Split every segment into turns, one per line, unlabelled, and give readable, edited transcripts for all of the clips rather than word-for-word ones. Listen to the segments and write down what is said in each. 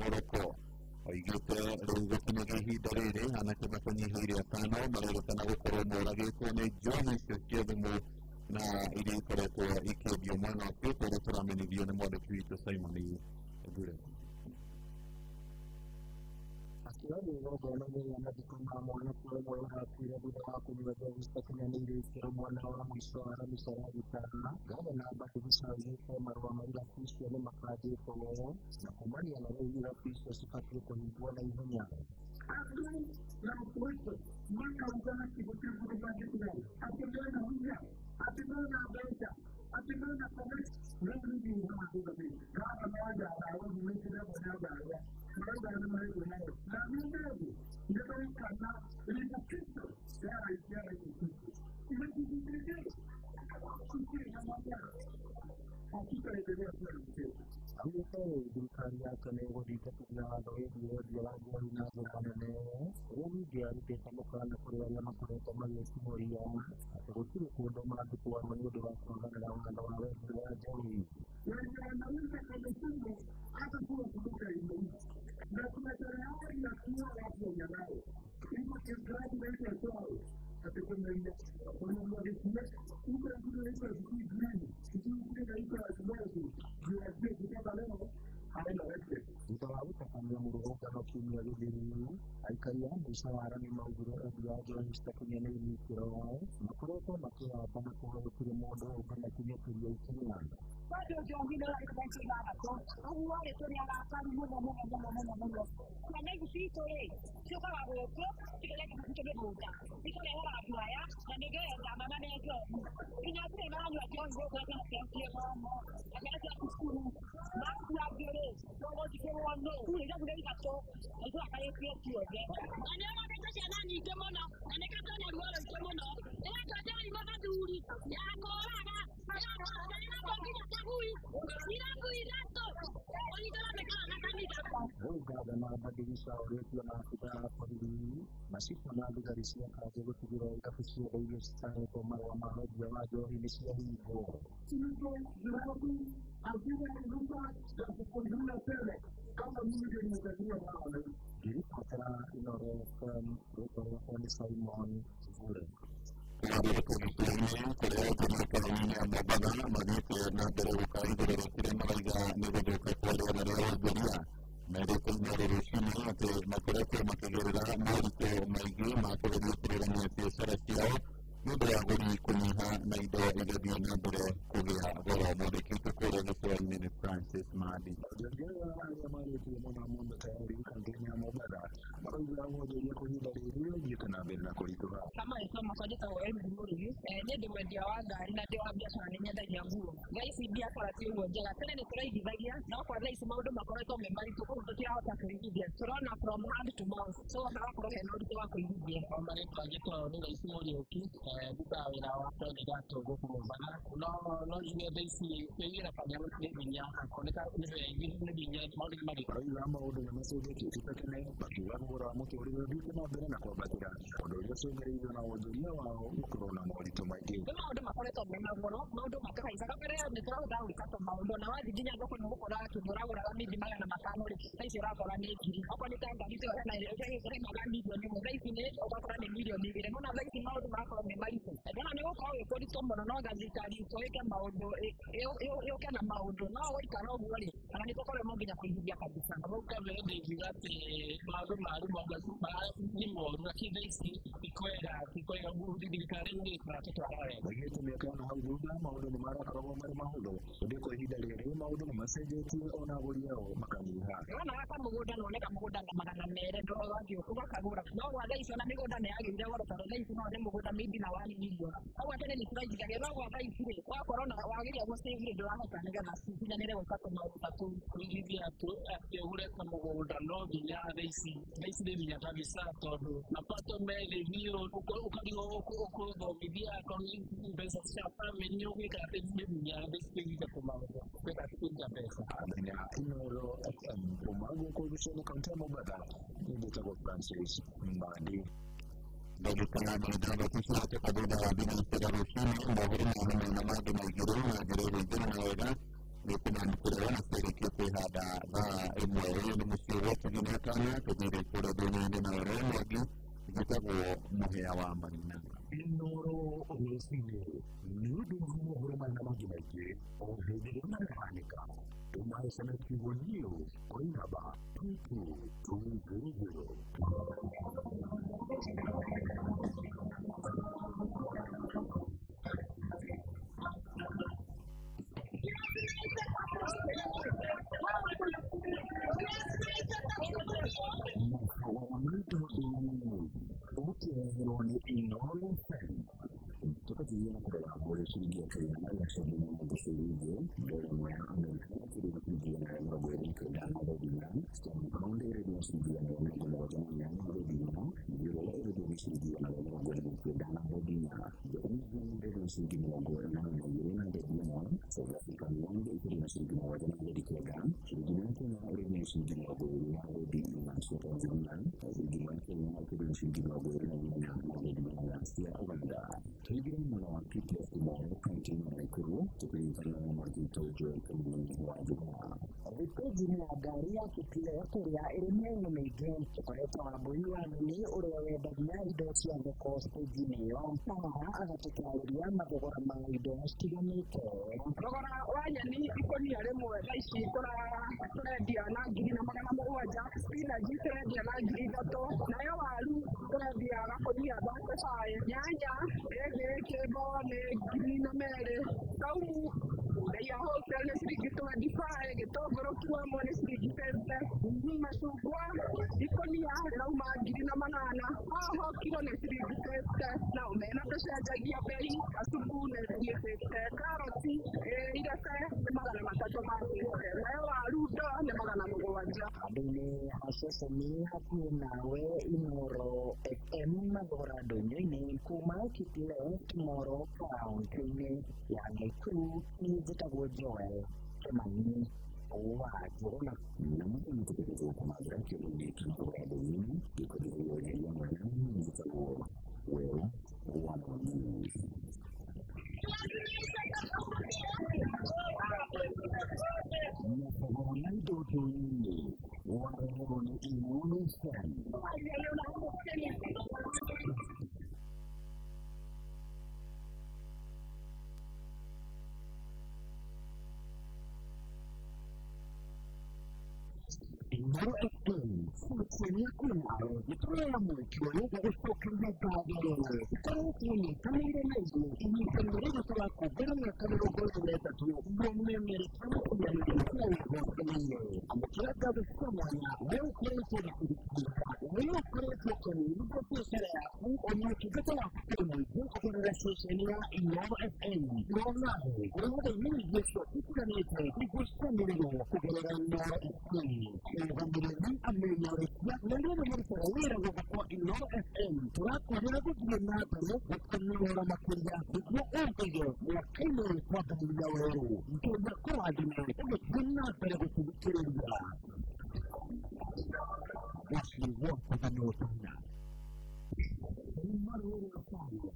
Morocco. Oigĩte rĩu gũkinyagia ihinda rĩrĩ anake matanyihĩire atano marerĩkana gũkorwo moragĩtwo nĩ njohi icio cia thumu na iria ikoretwo ikĩendio mwena ũcio kũrĩa tũramenyithio nĩ mwandĩki witũ Simon Ngure.
Akĩaria igongona-inĩ rĩa mathiko ma mwanake ũmwe ũrakuire thutha wa kũnyua njohi citakinyanĩire ikĩro mwena wa mũico wa rami Karagita, Gavana Badilisha oigĩte marũa ma irabu icio nĩmabangĩtwo na kumania na rĩu irabu icio cibatiĩ kũhingwo na ihenya. Augĩte rĩu thirikari yake nĩ ĩgũthingatithia watho wĩgiĩ wendia wa njohi na njĩra nene ũrĩa ningĩ arutĩte mũkana kũrĩ arĩa makoretwo magĩcumũria atĩ gũtirĩ kũndũ mangĩtwarwo nĩ ũndũ wa kwagarara watho wa wendia wa njohi. Thutha wa gũtabania mũrũrũngano kiumia gĩthiru, aikari a mũico wa rami maugire endia a njohi citakinyanĩirie ikĩro makoretwo makĩhata na kuga gũtirĩ mũndũ ũngĩmakinyũkĩria ikinya.
Bado njohi no ĩkoretwo ithathatũ ũguo rĩ tũrĩ arakaru mũno mũno mũno mũno mũno. Ciana ici citũ rĩ ciũkaga gũkũ cikerete mĩgũnda ikarehera andũ aya na nĩgetha mamane njohi nginya hatirĩ maranyua njohi gũkũ na ciana ciao na ciana cia cukuru makua angĩ rĩ tũgũthikĩrwo nũ irabu nĩ ithatũ na itũrakarĩtie ciothe na nĩ ũrorete ciana nyingĩ mũno na nĩkĩo twĩna ruo rũingĩ mũno ĩretwo njohi mũgathuri ya kũraga
Rĩu Gavana Badilisha orĩtio na abithaa a borithi, macibũ na thigari cia kanjũ gũtigĩrĩra irabu ciothe iria citahetwo marũa ma wendia wa njohi nĩ ciahingwo. Ngĩribotera Inooro FM, rĩtwa rĩakwa nĩ Simon Ngure.
Kũrĩa kũrĩa taũni-inĩ ya Mombatha mathiĩte na mbere gũkaigũrĩra kĩrĩa marauga nĩ gũthũka kwa rĩera rĩa wonjoria. Merĩte Inooro rũcinĩ atĩ makoretwo makĩgerera moritũ maingĩ ma kũgeria kũrũgamia biacara ciao nĩ ũndũ wa agũri kũnyiha na indo igathiĩ na mbere kũgĩa goro. Mwandĩki witũ kũrĩa gĩcũa-inĩ nĩ Francis Mandi.
Onjoria arĩa marĩtie mũno Mombasa kaunti-inĩ ya Mombatha marauga wonjoria kwa ihinda rĩrĩ ũthiĩte na mbere na kũritũha.
Kama marĩtwa makwa njĩtagwo Emily Mũrĩithi, niĩ ndĩ mwendia wa ngari na ndĩ wa biacara nĩ nyendagia nguo. Thaa ici biacara ti ũguo njega, tene nĩ tũraigithagia no kwa thaa ici maũndũ makoretwo me maritũ koguo tũtirahota kũigithia, tũrona from hand to mouth, so hagakorwo hena ũritũ wa kũigithia.
Kwa marĩtwa njĩtagwo nĩ Raici Mũriũki, ndutaga wĩra wa kwendia iratũ gũkũ Mombatha, no njuge thaa ici kwĩigĩra banja nĩ hinya, kuoneka nĩ bengi nĩ hinya, maũndũ nĩ maritũ.
Marauga maũndũ nĩ macenjetie ti ta tene, makiuga thogora wa mũtũrĩre ũthiĩte na mbere na kwambatĩra, ũndũ ũrĩa ũcũngĩrĩirio na wonjoria wao gũkorwo na moritũ maingĩ.
Nĩ maũndũ makoretwo mena goro, maũndũ makahaica. Kabere nĩ tũrahotaga gwĩka tũmaũndũ na wathiĩ nginya thoko nĩ ũgũkora kĩndũ ũragũraga mĩthi 500 rĩ, thaa ici ũrakora nĩ 1000. Okorwo nĩ ta ngari ĩyo hena ĩraimaga mirioni 1, thaa ici nĩ ũgakora nĩ mirioni 2. Nĩwona thaa ici maũndũ marakorwo me maritũ. Ndona nĩ gũkorwo gwĩ kũritũ mũno no anga thirikari itũ ĩke maũndũ yũke na maũndũ no gwaikara ũguo rĩ, ona nĩ tũkorwo nginya kũigithia kabisa.
Hau kabere ndingiuga atĩ maũndũ marĩ nĩ moru lakini thaa ici ti kwega, ti kwega thirikari nĩ ĩratũtwara wega.
Maugĩte mĩaka ĩna hau thutha maũndũ nĩ marakoragwo marĩ mahũthũ, ĩndĩ kwa ihinda rĩrĩ maũndũ nĩ macenjetie ona agũri ao makanyiha.
Ndĩrona kamũgũnda no wone kamũgũnda na 200 ũgathiĩ ũgakagũra, no gwa thaa ici ona mĩgũnda nĩ yagĩire goro tondũ thaa ici no wone mũgũnda maybe na 1 million. Hau gatene nĩ tũraigithagia no gwa thaa ici rĩ, wakorwo na wageria gũ save rĩ ndũrahota nĩgetha cikinyanĩre gwĩka tũmaũndũ ta tũu.
Kũigithia atĩ ũgũre kamũgũnda no nginya thaa ici nĩ hinya kabisa tondũ mapato me thĩ biũ, ũkarigwo ũkũthomithia akorwo nĩ mbeca cia bamĩrĩ ũgwĩka atĩ nĩ hinya thaa ici kũigithia tũmaũndũ gwĩka atĩ kũiga mbeca.
Amenya Inooro FM kuma gũkũ gĩcũa-inĩ kaunti ya Mombatha, niĩ njĩtagwo Francis Mbandi.
Ndagĩka 60 ciahĩtũka thutha wa thinacara rũcinĩ, mohoro ma hamwe na mangĩ maingĩ rĩu na njĩra ĩrĩa njega na wega nĩ kũmamũkĩra na ciarĩkia kwĩhanda thaa 1. Ũyũ nĩ mũciĩ Kana tũthiĩ kũrĩa ndũnyũ-inĩ na Wero Mwangi. Njĩtagwo Mũhĩa wa Marina.
Inoro rũcinĩ nĩ ũndũ wa mohoro marĩ na mangĩ maingĩ o hĩndĩ ĩrĩa marahanĩka. Tũma SMS kiugo NEWS kũrĩ namba 22200. Ũkĩreherwo nĩ Inoro FM.
Tukathiĩ na kũrora ũrĩa ciringi ya Kenya ĩracenjania na mbeca iria ingĩ. Dola ĩmwe ya Amerika ĩkĩrĩhwo ciringi 129 na thendi inya. Sterling pound ĩrĩhwo ciringi 178 na thendi inya. Euro ĩrĩhwo ciringi 129 na thendi inya. Japanese yen ĩrĩhwo ciringi 82 na thendi ĩmwe. South African rand ĩkĩrĩhwo ciringi 7 na thendi 9. Ciringi ya Kenya ĩrĩhwo ciringi 20 na thendi inya cia Tanzania. Ciringi ya Kenya ĩkĩrĩhwo ciringi 28 na thendi 8 cia Uganda. Tũingĩre mwena wa Kitale Kimoro kaunti-inĩ ya Nakuru tũkĩnyitana na mwandĩki Joel Kimani wa Njuguna.
Thitĩnji-inĩ ya ngari ya Kitale kũrĩa ĩrĩ mĩena mĩingĩ tũkoretwo Wambui wa Nyoni ũrĩa wendagia indo cia thoko stage-inĩ ĩyo na haha agatũtarĩria mathogora ma indo citiganĩte.
Thogora wa nyeni ikũnia rĩmwe thaa ici tũrendia na 1700, spinach tũrendia na 3000, nayo waru tũrendia gakũnia 35, nyanya ĩthĩ kĩmbo nĩ 2000, saumu bei ya wholesale nĩ ciringi 25, gĩtũngũrũ kilo ĩmwe nĩ ciringi 50, macungwa ikũnia rĩrauma 1800, hoho kilo nĩ ciringi 50, na omena tũcenjagia bei, gacuku nĩ 50, karoti irebe nĩ 350, nayo waru ndoo nĩ 700.
Handũ-inĩ ha ceceni hakuhĩ nawe Inoro FM mathogora ndũnyũ-inĩ kuma Kitale Kimoro kaũntĩ-inĩ ya Nakuru. Niĩ njĩtagwo Joel Kimani wa Njuguna.
Na mũthenya tũkoretwo kũmathĩra kĩũndũ-inĩ kĩa mathogora ndũnyũ-inĩ gĩkũthikĩrĩria mwena njĩtagwo Wero wa Mwangi.
Mathogora indo ndũnyũ-inĩ wareherwo nĩ Inoro FM. Inoro FM, ceceni ya kwĩnawe gĩtũraga mweke wa gũgũcokeria ngatho. Ũkoretwo ũnyitanĩire na ithuĩ ihinda-inĩ rĩrĩ tũrakũngũĩra mĩaka 23 mũmemerekia mũkinyanĩria ũhotani-inĩ. Amũkĩra ngatho cia mwanya we ũkoretwo ũgĩtũthikĩrĩria, we ũkoretwo ũkĩnyitithia biacara yaku ona ũtungata waku kũrĩ mũingĩ kũgerera ceceni ya Inoro FM. Nawe ũrĩa imenyithia ciaku itiganĩte nĩguo kũgerera Inoro FM. Arũgamĩrĩri amenyerekia na arĩa marutaga wĩra gũkũ kwa Inoro FM tũrakwĩrĩra gũthiĩ na mbere gũkũnyora makĩria nĩguo ũngĩge mwaka-inĩ ũyũ twambĩrĩria werũ. Ngai akũrathime ũgĩthiĩ na mbere gũtũthikĩrĩria. Mũciĩ wothe nĩũtana. Murang'a County.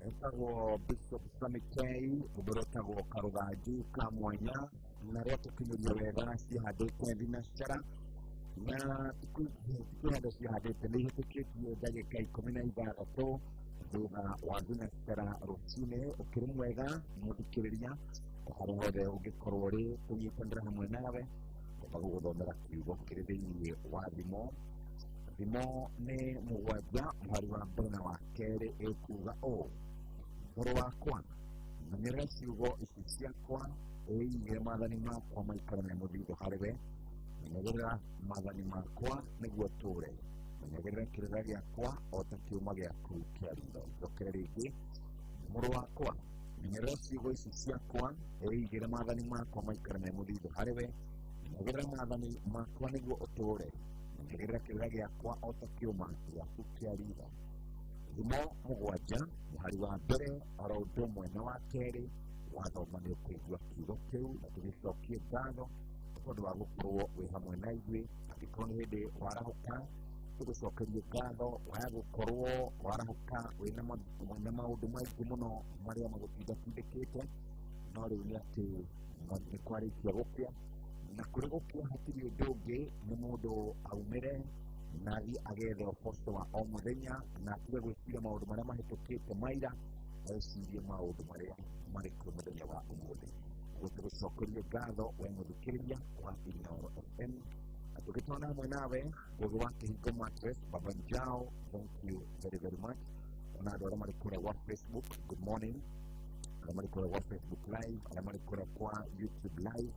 Etagwo Bishop Samikei ũndũ karũthanju ka mwanya na rĩa tũkinyĩria wega cihandĩte thinacara na tikũhanda cihandĩte nĩ ihĩtũkĩtie ndagĩka 16 thutha wa thinacara rũcinĩ. Ũkĩrĩ mwega mũthikĩrĩria harĩa hothe ũngĩkorwo ũrĩ tũnyitanĩra hamwe nawe Ngomba gũgũthomera kiugo kĩrĩ thĩinĩ wa Thimo. Thimo nĩ 7 mũhari wa mbere na wa kerĩ ĩkuga ũũ: mũrũ wakwa, menyerera ciugo ici ciakwa, ĩigĩre maathani makwa maikare me mũthithũ harĩ we. Menyagĩrĩra maathani makwa nĩguo ũtũũre, menyagĩrĩra kĩrĩra gĩakwa o ta kĩũma gĩaku kĩa ritho. Njokere rĩngĩ: mũrũ wakwa, menyerera ciugo ici ciakwa, ĩigĩre maathani makwa maikare me mũthithũ harĩ we. Menyagĩrĩra maathani makwa nĩguo ũtũũre, menyagĩrĩra kĩrĩra gĩakwa o ta kĩũma gĩaku kĩa ritho. Thimo 7 mũhari wa mbere oro ũndũ ũmwe na wa kerĩ, wathoma nĩ ũkũigua kiugo kĩu, na tũgĩcokie ngatho tondũ wa gũkorwo wĩ hamwe na ithuĩ. Angĩkorwo nĩ hĩndĩ warahũka, tũgũcokerie ngatho waya gũkorwo warahũka wĩna maũndũ maingĩ mũno marĩa magũtindatindĩkĩte, no rĩu nĩ atĩ nĩ kwarĩkia gũkĩa, na kũrĩ gũkĩa hatirĩ ũndũ ũngĩ, nĩ mũndũ aumĩre na athiĩ agethe ũboco wa o mũthenya, na atige gwĩciria maũndũ marĩa mahĩtũkĩte maira, ecirie maũndũ marĩa marĩ kuo mũthenya wa ũmũthĩ. Ũguo tũgũcokerie ngatho we mũthikĩrĩria wa Inooro FM, na tũgĩtwana hamwe nawe Ngũgĩ wa Kĩhingo Mattress, Baba Njao, thank you very very much. Ona andũ arĩa marĩ kũrĩa gwa Facebook, good morning. Arĩa marĩ kũrĩa gwa Facebook live, arĩa marĩ kũrĩa kwa YouTube live,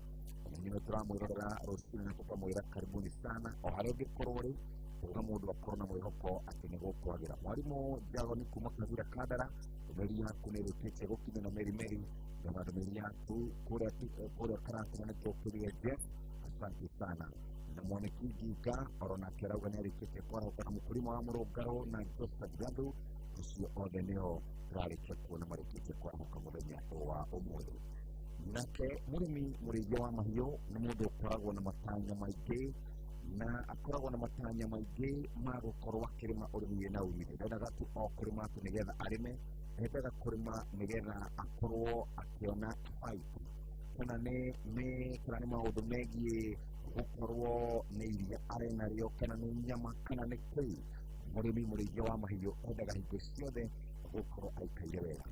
na tũramwĩrorera rũcinĩ na tũkamwĩra karibuni sana o harĩa ũngĩkorwo rĩ, tuga mũndũ akorwo na mwĩhoko atĩ nĩ gũkwagĩra. Mwarimũ Njagoni kuma Kagura Kandara, ndũmĩrĩri yaku nĩ ĩrĩkĩtie gũkinya na Meri Meri, na ndũmĩrĩri yaku kũrĩa Karatina nĩ tũkĩrire Jeff, asante sana. Na Mwaniki Nginga oro nake arauga nĩ arĩkĩtie kwarahũka, na mũkũrima wa Mũrũngarũ na Joseph Gathu, acio othe nĩo tũrarĩkia kuona marĩkĩtie kwarahũka mũthenya wa ũmũthĩ. Nake mũrĩmi mũrĩithia wa mahiũ nĩ mũndũ ũkoragwo na matanya maingĩ, na akoragwo na matanya maingĩ ma gũkorwo akĩrĩma ũrĩmi wĩna umithio. Ndendaga tu o kũrĩma tu nĩgetha arĩme, endaga kũrĩma nĩgetha akorwo akĩona baita, kana nĩ maũndũ megiĩ gũkorwo nĩ iria arĩ narĩo, kana nĩ nyama, kana nĩ kĩĩ. Mũrĩmi mũrĩithia wa mahiũ endaga hingo ciothe gũkorwo aikaire wega.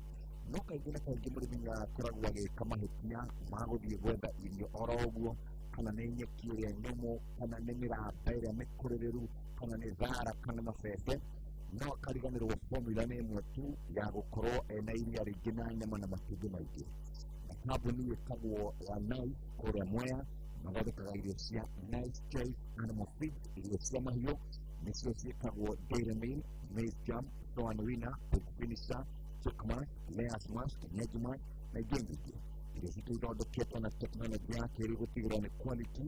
No kaingĩ na kaingĩ mũrĩmi nĩ akoragwo agĩka mahĩtia ma gũthiĩ gwetha irio oro ũguo, kana nĩ nyeki ĩrĩa nyũmũ, kana nĩ mĩramba ĩrĩa mĩkũrĩrĩru, kana nĩ thara, kana mabebe, no akariganĩrwo formula nĩ ĩmwe tu ya gũkorwo ena iria rĩingĩ na nyama na matumbĩ maingĩ. Na kambuni ĩtagwo ya Nice kũrĩa Mwea mathondekaga irio cia Nice Choice Animal Feed, irio cia mahiũ nĩcio ciĩtagwo Dairy Meal, Maize Jam, Soan Winner, Pig Finisher, Chick Mash, Layers Mash, Kienyeji Mash na ingĩ nyingĩ. Irio citũ ithondeketwo na tekinoronjĩ ya kĩrĩu gũtigĩrĩra nĩ quality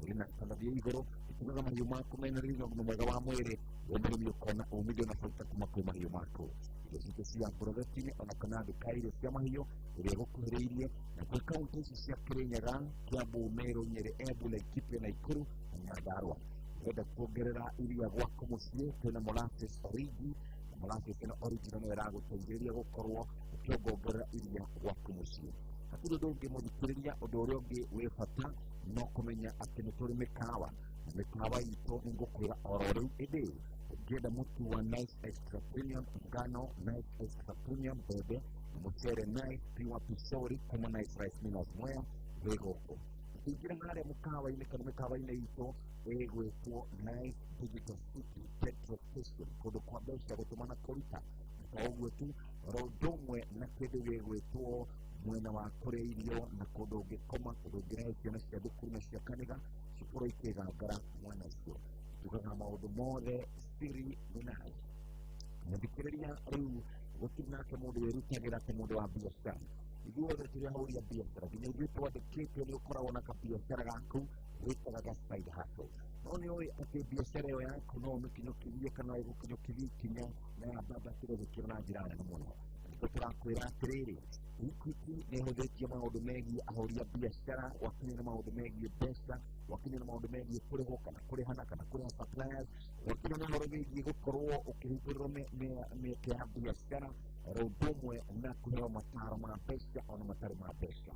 ĩrĩ na standard ya igũrũ, ĩtũmaga mahiũ maku mena riri na ũgima mwega wa mwĩrĩ, we mũrĩmi ũkona umithio na baita kuma kwĩ mahiũ maku. Irio citũ cia Ngorobeti-inĩ ona kana nduka ya irio cia mahiũ ĩrĩa ĩgũkuhĩrĩirie, na kwĩ kaũntĩ ici cia Kĩrĩnyaga, Kiambu, Meru, Nyĩrĩ, Embu, Laikipia, Naikuru na Nyandarua. Ũrenda kuongerera iria gwaku mũciĩ, kwĩna molasses origi, na molasses ĩno original nĩyo ĩragũteithĩrĩria gũkorwo ũkĩongongerera iria gwaku mũciĩ. Hatirĩ ũndũ ũngĩ mũthikĩrĩria, ũndũ ũrĩa ũngĩ wĩ bata no kũmenya atĩ nĩ tũrĩ mĩkawa, na mĩkawa itũ nĩ ngũkwĩra oro rĩu ĩndĩ ũngĩenda mũtu wa Nice Extra Premium ngano, Nice Extra Premium mbembe, na mũcere Nice Pure Pishori kuma Nice Rice Millers Mwea wĩ gũkũ. Ũkĩingĩra harĩa mũkawa-inĩ kana mĩkawa-inĩ itũ ĩgwĩtwo Nice Digital City Petrol Station, kũndũ kwa mbeca gũtũma na kũruta. Na to ũguo tu, oro ũndũ ũmwe na kĩndũ gĩgwĩtwo mwena wa kũrĩa irio na kũndũ ũngĩkoma, kũndũ ũngĩrehe ciana cia thukuru na cia kanitha cikorwo ikĩgangara mwena ũcio. Tugaga maũndũ mothe siri nĩ Nice. Mũthikĩrĩria, rĩu gũtirĩ nake mũndũ wĩrutagĩra ta mũndũ wa biacara. Ithuothe tũrĩ ahũri a biacara, nginya ithuĩ twandĩkĩtwo nĩ ũkoragwo na kabiacara gaku wĩtaga ga side hustle. No nĩ ũĩ atĩ biacara ĩyo yaku no ũmĩkinyũkithie kana ĩgũkinyũkithie ikinya na yambambatĩre gĩkĩro na njĩra nene mũno. Nĩkĩo tũrakwĩra atĩrĩrĩ, Equity nĩ ĩhũthĩtie maũndũ megiĩ ahũri a biacara, gwakinya nĩ maũndũ megiĩ mbeca, gwakinya nĩ maũndũ megiĩ kũrĩhwo kana kũrĩhana kana kũrĩha suppliers, gwakinya nĩ ũhoro wĩgiĩ gũkorwo ũkĩhingũrĩrwo mĩeke ya biacara, oro ũndũ ũmwe na kũheo mataro ma mbeca ona matarĩ ma mbeca.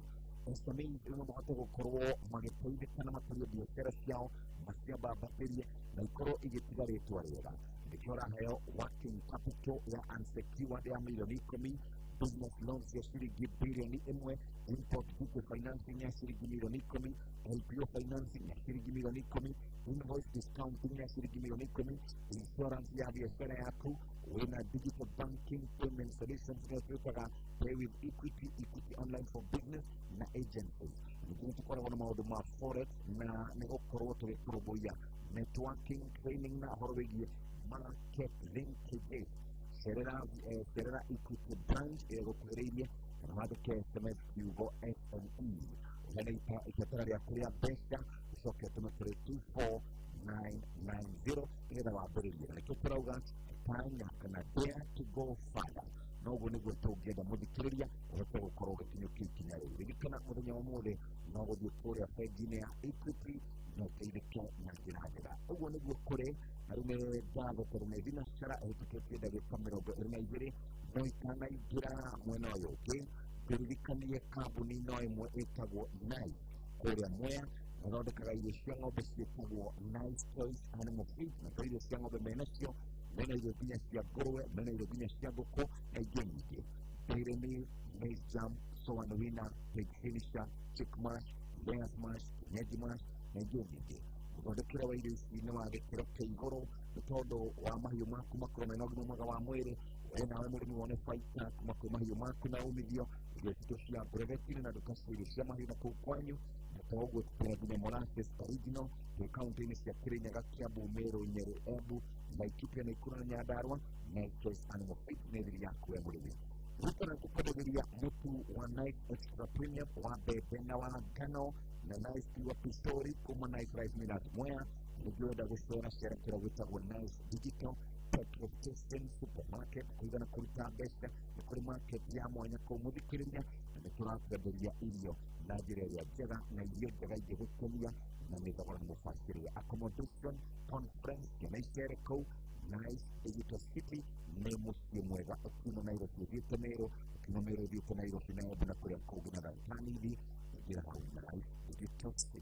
SMEs no mahote gũkorwo magĩteithĩka na makũrie biacara ciao, maciambambatĩrie na ikorwo igĩtiga rĩtwa rĩega. Nĩkĩo ũraheo working capital ya unsecured ya mirioni 10, business loans ya ciringi birioni 1, import duty financing financing ya ciringi milioni 10, LPO financing ya ciringi milioni 10, invoice discounting ya ciringi milioni 10, insurance ya biashara yaku, wina digital banking payment solutions twĩtaga Pay with Equity, Equity Online for Business na agencies. Ningĩ nĩtũkoragwo na maũndũ ma forex na nĩgũkorwo tũgĩkũrũmbũiya networking training na ũhoro wĩgiĩ market linkages. Cerera Equity branch ĩrĩa ĩgũkuhĩrĩirie kana wandĩke SMS kiugo SME ũheane ibatara rĩaku rĩa mbeca ũcoke ũtũme kũrĩ 24990 nĩgetha wambĩrĩrie. Na nĩkĩo tũrauga tanya kana dare to go further. Noguo nĩguo tũngĩenda mũthikĩrĩria ũhote gũkorwo ũgĩkinyũkia ikinya rĩu. Ririkana mũthenya wa ũmũthĩ no gũthiĩ kũrĩa bengi-inĩ ya Equity na ũteithĩke na njĩra njega. Ũguo nĩguo kũrĩ na rĩu nĩ ngatho tondũ nĩ thinacara ĩhĩtũkĩtie ndagĩka 22 no itanaingĩra mwena ũyũ ũngĩ ngũririkanie kambuni no ĩmwe ĩtagwo Nice kũrĩa Mwea mathondekaga irio cia ng'ombe ciĩtagwo Nice Choice Animal Feed, na to irio cia ng'ombe menacio, mena irio nginya cia ngũrwe, mena irio nginya cia ngũkũ na ingĩ nyingĩ. Dairy meal, maize jam, soa and winner, pig finisher, chick mash, layers mash, kienyeji mash na ingĩ nyingĩ. Mũthondekere wa irio ici nĩ wa gĩkĩro kĩa igũrũ nĩ tondũ wa mahiũ maku makorwo mena ũgima mwega wa mwĩrĩ, we nawe mũrĩmi wone baita kuma kwĩ mahiũ maku na umithio. Irio citũ cia brevetini na nduka cia irio cia mahiũ na kũu kwanyu, na to ũguo twĩna nginya molasses original twĩ kaunti-inĩ cia Kirinyaga, Kiambu, Meru, Nyeri, Embu, Laikipia, Nakuru na Nyandarua. Nice Choice Animal Feed nĩ thiri yaku we mũrĩmi. Ruto na tũkwendagĩria mũtu wa Nice Extra Premium wa mbembe na wa ngano na Nice Pure Pistori kuma Nice Rice Millers Mwea. Nĩngĩ wenda gũcera cera kĩrĩa gwĩtagwo Nice Digital Petrol Station Supermarket kũigana kũruta mbeca nĩ kũrĩ market ya mwanya kũu mũthikĩrĩria, na nĩ tũrakwenderia irio na njĩra ĩrĩa njega na irio njega ingĩgũkenia na mĩthogora mũbacĩrĩre. Accommodation, conference kana icere kũu Nice Digital City nĩ mũciĩ mwega ũkiuma Nairobi ũthiĩte Meru, ũkiuma Meru ũthiĩte Nairobi na Embu na kũrĩa kũngĩ na Tharaka Nithi, ingĩra hau Nice Digital City.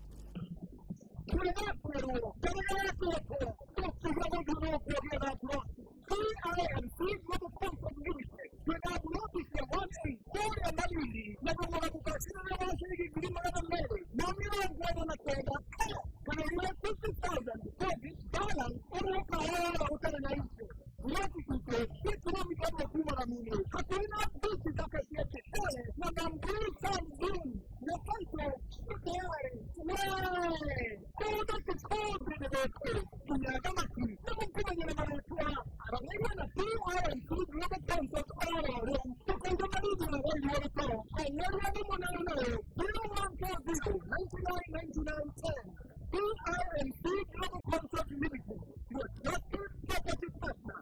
PIMC Global Concept Limited twĩna buloti cia 18 kũrĩa Malindi na thogora mũbacĩrĩre wa ciringi 249,000 kana ile 50,000 deposit balance ũroka wara ũtarĩ na interest. Buloti citũ ciĩ kilomita ĩmwe kuma Ramini hakuhĩ na bici thaka cia Kikale na Bamburi Sand Dune na title ci tayari. Wee kũndũ ti kũndũ nĩ gũkũ nginya thamaki nĩ mũkũmenya na marĩtwa aranĩria na PIMC Global Concept oro rĩu tũkauga Malindi na Waiyũ Rũtoro anyaria thimũ nayo nayo 0140 99 99 10. PIMC Global Concept Limited, your trusted property partner.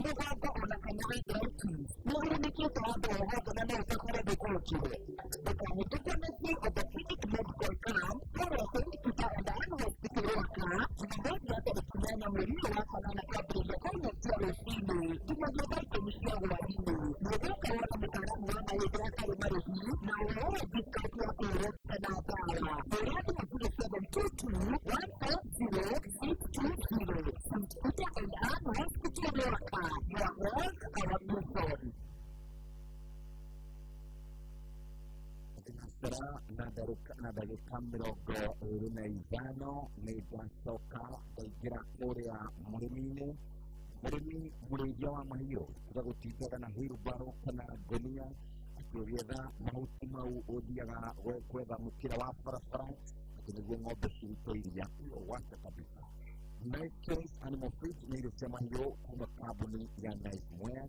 Mũgambo ona kana wĩthauti nĩũrũmĩkĩte handũ o hothe na no ũcakũre ndũkũrũkire. Ndũkahĩtũke mũciĩ Orthopedic Medical Camp kũrĩa St. Peter and Ann Hospital Ruaka, Jumamothi ya tarĩki 8 mweri ũyũ wa kanana kwambĩrĩria thaa inya cia rũcinĩ nginyagia thaa 10 cia hwaĩ-inĩ. Nĩũgũkorwo na mũtaaramu wa maũndũ hatarĩ marĩhi na ũheo discount ya kwĩrorera na ndawa. Hũra thimũ 0722 140 620. St. Peter and Ann Hospital Ruaka, your health, our mission.
Thinacara na ndagĩka 25 nĩ ndacoka ndaingĩra kũrĩa mũrĩmi-inĩ. Mũrĩmi mũrĩithia wa mahiũ tiga gũtindaga na wheelbarrow kana ngũnia atĩ ũgĩetha mahuti mau ũthiaga gwetha mũkĩra wa barabara atĩ nĩguo ng'ombe cirute iria. Ũyũ wacha kabisa. Nice Choice Animal Feed nĩ irio cia mahiũ kuma kambuni ya Nice Mwea.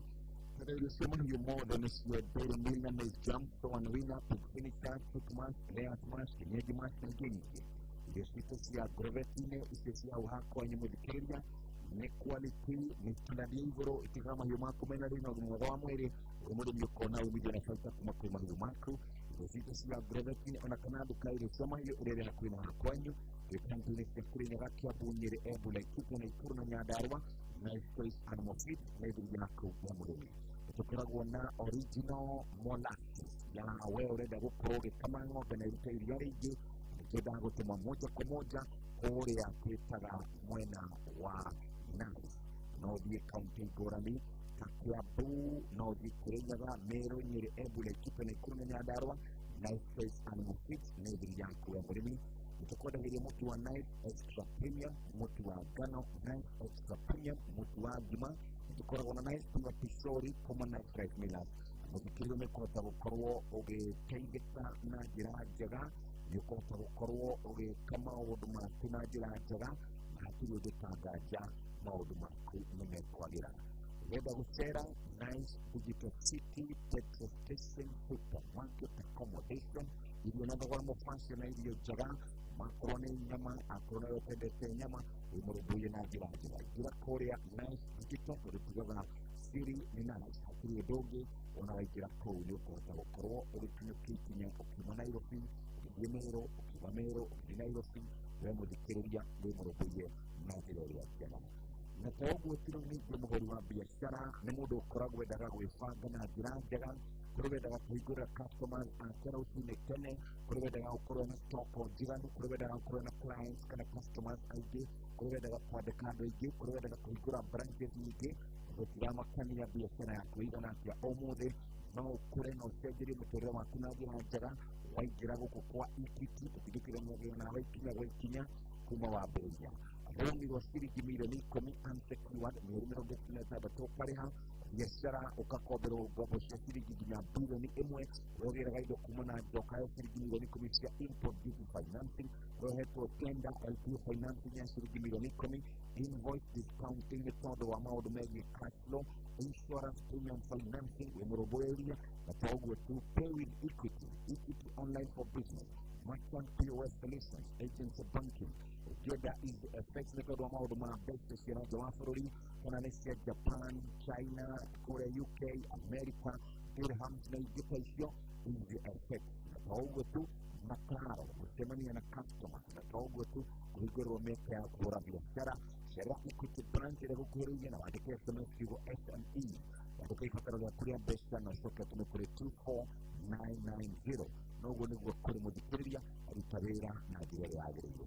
Tondũ irio cia mahiũ mothe nĩcio Dairy Meal na Maize Jam, Soa and Winner, Pig Finisher, Chick Mash, Layers Mash, Kienyeji Mash na ingĩ nyingĩ. Irio citũ cia ngorobetinĩ icio cia hau hakwa mũthikĩrĩria nĩ quality nĩ standard ya igũrũ itigaga mahiũ maku mena rĩ na ũgima mwega wa mwĩrĩ wĩ mũrĩmi ũkona umithio na baita kuma kwĩ mahiũ maku. Irio citũ cia ngorobetinĩ ona kana nduka irio cia mahiũ ĩrĩa ĩrĩ hakuhĩ na hakwanyu twĩ kaunti-inĩ cia Kirinyaga, Kiambu, Nyeri, Embu, Laikipia, Nakuru na Nyandarua. Nice Choice Animal Feed nĩ thiri yaku ya mũrĩmi. Tũkoragwo na original molasses ya we ũrenda gũkorwo ũgĩkama ng'ombe na ĩrute iria rĩingĩ nĩkĩendaga gũtũma moja kwa moja kũrĩa twĩtaga mwena wa Nice. No ũthiĩ kaunti ngũrani ta Kiambu no ũthiĩ Kirinyaga, Meru, Nyeri, Embu, Laikipia, Nakuru na Nyandarua. Nice Choice Animal Feeds nĩ thiri yaku ya mũrĩmi. Nĩtũkwendagĩria mũtu wa Nice Extra Premium, mũtu wa ngano Nice Extra Premium, mũtu wa ngima. Nĩtũkoragwo na Nice Pure Pishori kuma Nice Rice Millers. Mũthikĩrĩria nĩũkũhota gũkorwo ũgĩteithĩka na njĩra njega, nĩũkũhota gũkorwo ũgĩka maũndũ maku na njĩra njega, na hatirĩ ũndũ ta nganja maũndũ maku nĩmekwagĩra. Wenda gũcera Nice Digital City, petrol station, supermarket, accommodation, irio na thogora mũbace na irio njega, makorwo nĩ nyama, akorwo nawe ũtendete nyama, wĩ mũrũmbũiye na njĩra njega. Ingĩra kũrĩa Nice Digital, tondũ tugaga siri nĩ Nice, hatirĩ ũndũ ũngĩ. Ona waingĩra kũu nĩ ũkũhota gũkorwo ũgĩkinyũkia ikinya ũkiuma Nairobi, ũgĩthiĩ Meru, ũkiuma Meru, ũgĩthiĩ Nairobi, we mũthikĩrĩria wĩ mũrũmbũiye na njĩra ĩrĩa njega. Na ta ũguo ti rĩu ningĩ mũhũri wa biacara nĩ mũndũ ũkoragwo endaga gwĩbanga na njĩra njega, kũrĩ wendaga kũhingũrĩra customers ake rũcinĩ tene, kũrĩ wendaga gũkorwo na stock njiganu, kũrĩ wendaga gũkorwo na clients kana customers aingĩ, kũrĩ wendaga kwandĩka andũ aingĩ, kũrĩ wendaga kũhingũra branches nyingĩ. Gũtiramakania biacara yaku ĩigana atĩa ũmũthĩ, no ũkũre na ũcenjerie mũtũrĩre waku na njĩra njega. Waingĩra gũkũ kwa Equity, tũtigĩkĩre nawe ikinya gwa ikinya kuma wambĩrĩria. Rũni rwa ciringi mirioni 10 unsecured, mĩeri 36 ũkarĩha biacara, ũgakomberwo ngombo cia ciringi nginya birioni 1. Ũrogĩraga indo kuma na nja ũkaheo ciringi mirioni 10 cia import duty financing, ũrohetwo tender LPO financing ya ciringi mirioni 10, invoice discounting nĩ tondũ wa maũndũ megiĩ cash flow, insurance premium financing wĩ mũrũmbũyĩria. Na to ũguo tu, pay with Equity, Equity online for business, merchant POS solutions, agency banking. Ũngĩenda Easy FX nĩ tondũ wa maũndũ ma mbeca cia nja wa bũrũri, kana nĩ cia Japan, China, kũrĩa UK, America, dirhams na ingĩ ta icio, Easy FX. Na to ũguo tu, mataro gũcemania na customers, na to ũguo tu, kũhingũrĩrwo mĩeke ya kũhũra biacara. Cerera Equity branch ĩrĩa ĩgũkuhĩrĩirie na wandĩke SMS kiugo SME, wandĩke ibataro rĩaku rĩa mbeca na ũcoke ũtũme kũrĩ 24990. Na ũguo nĩguo kũrĩ mũthikĩrĩria, aruta wĩra na njĩra ĩrĩa yagĩrĩire.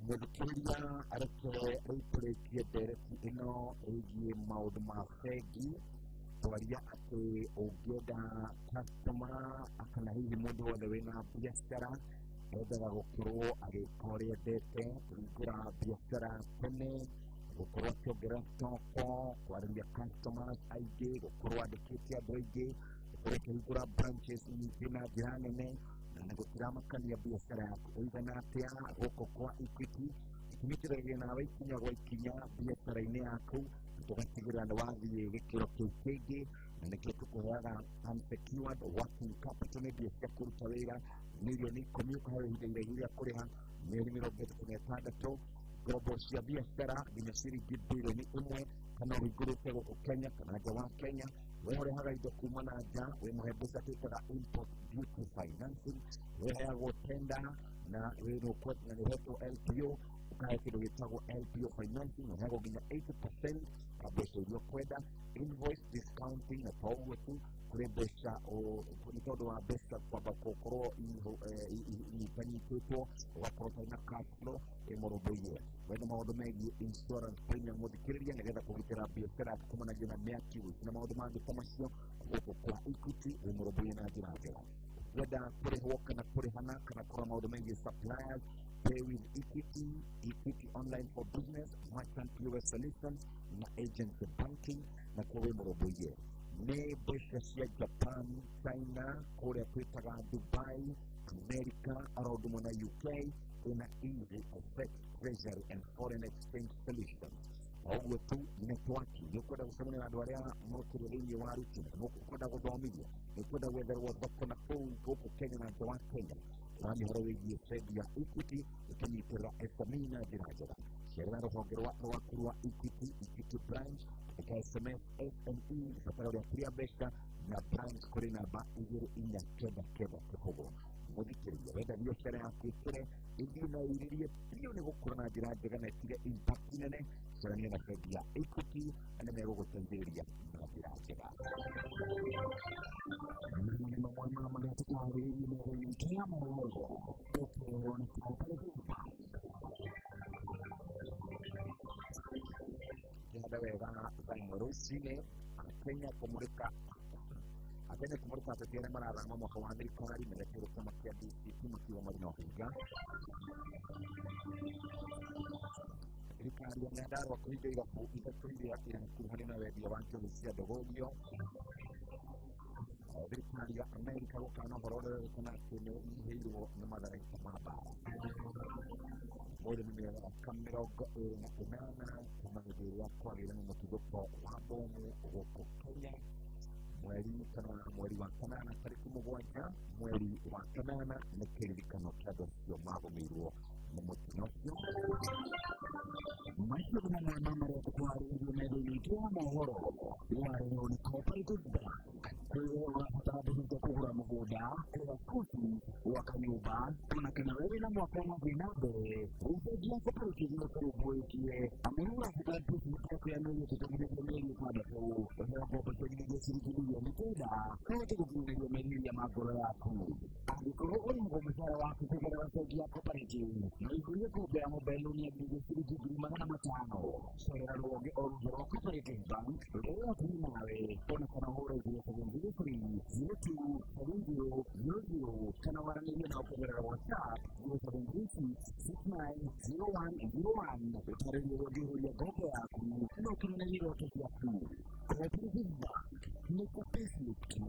Mũthikĩrĩria, reke rĩu tũrĩkie ndereti ĩno ĩgiĩ maũndũ ma bengi. Twaria atĩ ũngĩenda customer kana hihi mũndũ wothe wĩna biacara endaga gũkorwo agĩka ũrĩa endete, kũhingũra biacara tene, gũkorwo akĩongerera stoko, kwarĩria customers aingĩ, gũkorwo andĩkĩte andũ aingĩ, gũkorwo akĩhingũra branches nyingĩ na njĩra nene, na gũtiramakania biacara yaku ĩigana atĩa. Gũkũ kwa Equity tũnyitithanagia nawe ikinya gwa ikinya biacara-inĩ yaku, tũgatigĩrĩra nĩ wathiĩ gĩkĩro kĩu kĩngĩ, na nĩkĩo tũkũheaga unsecured working capital, nĩ mbia cia kũruta wĩra mirioni 10, ũkaheo ihinda iraihu rĩa kũrĩha mĩeri 36, ngombo cia biacara nginya ciringi birioni 1, kana ũhingũrĩte gũkũ Kenya kana nja wa Kenya. We ũrehaga indo kuma na nja, wĩ mũhe mbeca twĩtaga import duty financing, weheagwo tender na nĩ ũhetwo LPO. Ũkahe kĩndũ gĩtagwo LPO financing, ũheagwo nginya 80% ya mbeca iria ũkwenda. Invoice discounting na to ũguo tu, kũrĩ mbeca nĩ tondũ wa mbeca kwamba gũkorwo inyitanyitĩtwo, ũgakorwo ũtarĩ na cash flow ĩmũrũmbũiye. Wenda maũndũ megiĩ insurance premium mũthikĩrĩria, nĩgetha kũgitĩra biacara yaku kumanagia na mĩaki, ũici na maũndũ mangĩ ta macio, gũkũ kwa Equity wĩmũrũmbũiye na njĩra njega. Wenda kũrĩhwo kana kũrĩhana kana kũrora maũndũ megiĩ suppliers, pay with Equity, Equity Online for Business, Merchant POS Solutions na agency banking, na kuo wĩmũrũmbũiye. Nĩ mbeca cia Japan, China, kũrĩa twĩtaga Dubai, America, oro ũndũ ũmwe na UK, ĩna easy FX, treasury and foreign exchange solutions. O ũguo tu, networking, nĩ ũkwenda gũcemania na andũ arĩa mokĩre thĩinĩ wa rutina, nĩ ũkwenda gũthomithio, nĩ ũkwenda gwetherwo thoko na kũu gũkũ Kenya na nja wa Kenya, ũramenya ũhoro wĩgiĩ bengi ya Equity ĩkĩnyitĩrĩra SME na njĩra njega. Cerera rũhonge rwaku rwa Equity, Equity branch, ĩka SMS SME ibataro rĩaku rĩa mbeca na branch kũrĩ namba 2499 0. Mũthikĩrĩria, wenda biacara yaku ĩkũre, ĩthiĩ na ĩiririe biũ nĩ gũkũra na njĩra njega na ĩtige impact nene, carania na bengi ya Equity na nĩmegũgũteithĩrĩria na njĩra njega.
Nĩ mamwe ma marĩa tũkwarĩrĩria metha-inĩ itũ ya mohoro ũkĩrwo nĩ Cooperative Bank.
Kĩhanda wega thaa 1 rũcinĩ, Akenya kũmũrĩka, Akenya kũmũrĩka ateti arĩa marathama mwaka wa thirikari merekeire kĩama kĩa DCP makiuga marĩ na ũhinga. Thirikari ya Nyandarua kũhinga irabu ithatũ iria irakuruhanio na wendia wa njohi cia ndogogio. Thirikari ya Amerika gũkana ũhoro ũrĩa ũrerĩkana atĩ nĩ ĩnyihĩirwo nĩ matharaita ma mbaara. Ũmũthĩ nĩ mĩaka 28 kuma hĩndĩ ĩrĩa kwagĩire na mũtuthũko wa bomu gũkũ Kenya, mweri kana mweri wa kanana, tarĩki 7 mweri wa kanana, nĩ kĩririkano kĩa andũ acio magũmĩirwo nĩ mũtino ũcio.
Macio nĩ mamwe ma marĩa tũkwarĩrĩria metha-inĩ itũ ya mohoro warĩrwo nĩ Cooperative Bank. Kwĩrwo ũrabatara mbeca cia kũgũra mũgũnda, kũrĩha school fees, gwaka nyũmba, ona kana we wĩna mwaka ũrathiĩ na mbere, rĩu bengi ya Cooperative nĩ ĩkũrũmbũĩtie. Amu rĩu ũrabatara mbeca cia kuoya mĩeri 3 nginya mĩeri 6, ũheo ngombo cia nginyagia ciringi mirioni 9 ũhote gũkinyanĩria merirĩria ma ngoro yaku. Angĩkorwo ũrĩhagwo mũcara waku kũgerera bengi ya Cooperative, no ũihũrie ngombo ya mobile loan ya nginyagia ciringi 500,000. Cerera rũhonge o ruothe rwa Cooperative Bank rũrĩa rwĩ hakuhĩ nawe, ona kana ũhũre 0703 027000 kana waranĩrie nao kũgerera WhatsApp 0736 690101, ũtarĩrie ũrĩa ũngĩihũria ngombo yaku na ũkinyanĩrie iroto ciaku. Cooperative Bank, nĩ ka payslip tu.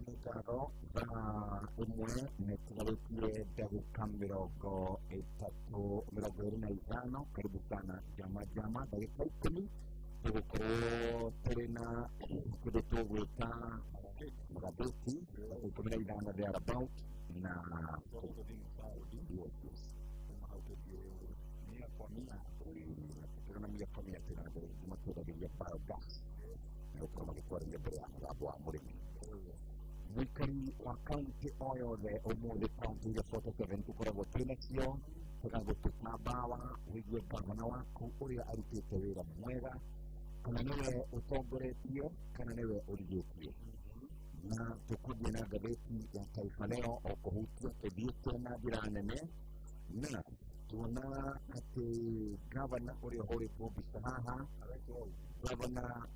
Nĩ ngatho. Thaa 1 nĩ tigarĩtie ndagĩka 30, 25. Karibu sana jama jama, ndagĩka 10 tũgũkorwo tũrĩ na kĩndũ tũgwĩta magathĩti, 15 there about na yes.
Mia kwa mia.
Tũrĩ mia kwa mia, twĩna andũ aingĩ matwendagĩria biogas na gũkorwo magĩtwarĩria mbere ya mũgambo wa mũrĩmi. Mũikari wa kaunti o yothe ũmũthĩ, kaunti iria 47 tũkoragwo twĩ nacio, tũgagũtuta mbawa wĩigue gavana waku ũrĩa arutĩte wĩra mwega, kana nĩwe ũtongoretie kana nĩwe ũrigĩtie. Na tũkwambia na ngathĩti ya Taifa Leo o kũhutia tũthiĩte na njĩra nene, na tuona atĩ gavana ũrĩa ũhũrĩtwo mbica haha, Gavana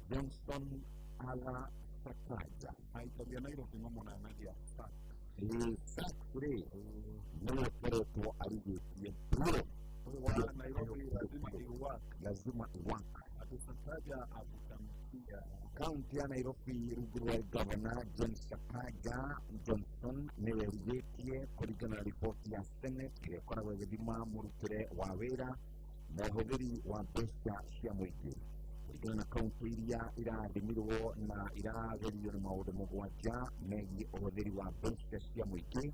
Johnson Ala Sakaja.
Aikaria Nairobi mamonanagia.
Ĩĩ, Sachs rĩ, nĩwe ũkoretwo arigĩtie biũ.
Wa Nairobi lazima iwak.
Lazima iwak.
Ati Sakaja akutamkia
kaunti ya Nairobi rungu rwa gavana John Sakaja Johnson nĩwe ũrigĩtie kũringana na riboti ya Senate ĩrĩa ĩkoragwo ĩgĩthima mũrutĩre wa wĩra na ũhũthĩri wa mbeca cia mũingĩ, kũringana na kaunti iria irathimirwo na iragerio nĩ maũndũ 7 megiĩ ũhũthĩri wa mbeca cia mũingĩ.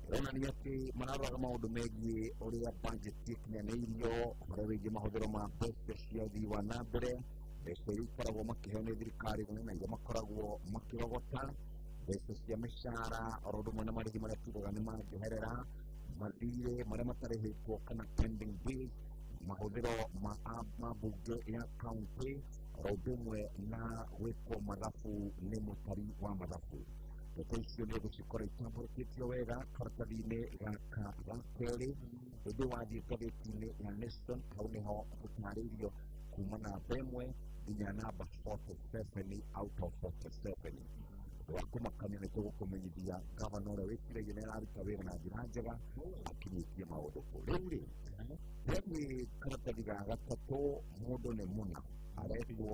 Ĩronania atĩ mararoraga maũndũ megiĩ ũrĩa bajeti ĩkinyanĩirio, ũhoro wĩgiĩ mahũthĩro ma mbeca cia ũthii wa na mbere, mbeca iria ikoragwo makĩheo nĩ thirikari nene na iria makoragwo makĩrogota, mbeca cia mĩcara, oro ũndũ ũmwe na marĩhi marĩa tugaga nĩ mangĩherera. Mathirĩ marĩa matarĩhĩtwo kana pending bills, mahũthĩro ma mbunge ya kaunti, oro ũndũ ũmwe na gwĩkwo mathabu nĩ mũtari wa mathabu. Ndeto icio nĩ ũgũcikora itambũrũkĩtio wega karatathi-inĩ gaka ga kerĩ. Hĩndĩ wathiĩ ngathĩti-inĩ ya Nation, hau nĩho gũtarĩirio kuma namba 1 nginya namba 47 out of 47. Ũndũ wa kũmakania nĩ tũgũkũmenyithia gavana ũrĩa wĩciragia nĩ araruta wĩra na njĩra njega akinyĩtie maũndũ kũ. Rĩu rĩ, twathiĩ karatathi ga gatatũ, mũndũ nĩ mũna aretwo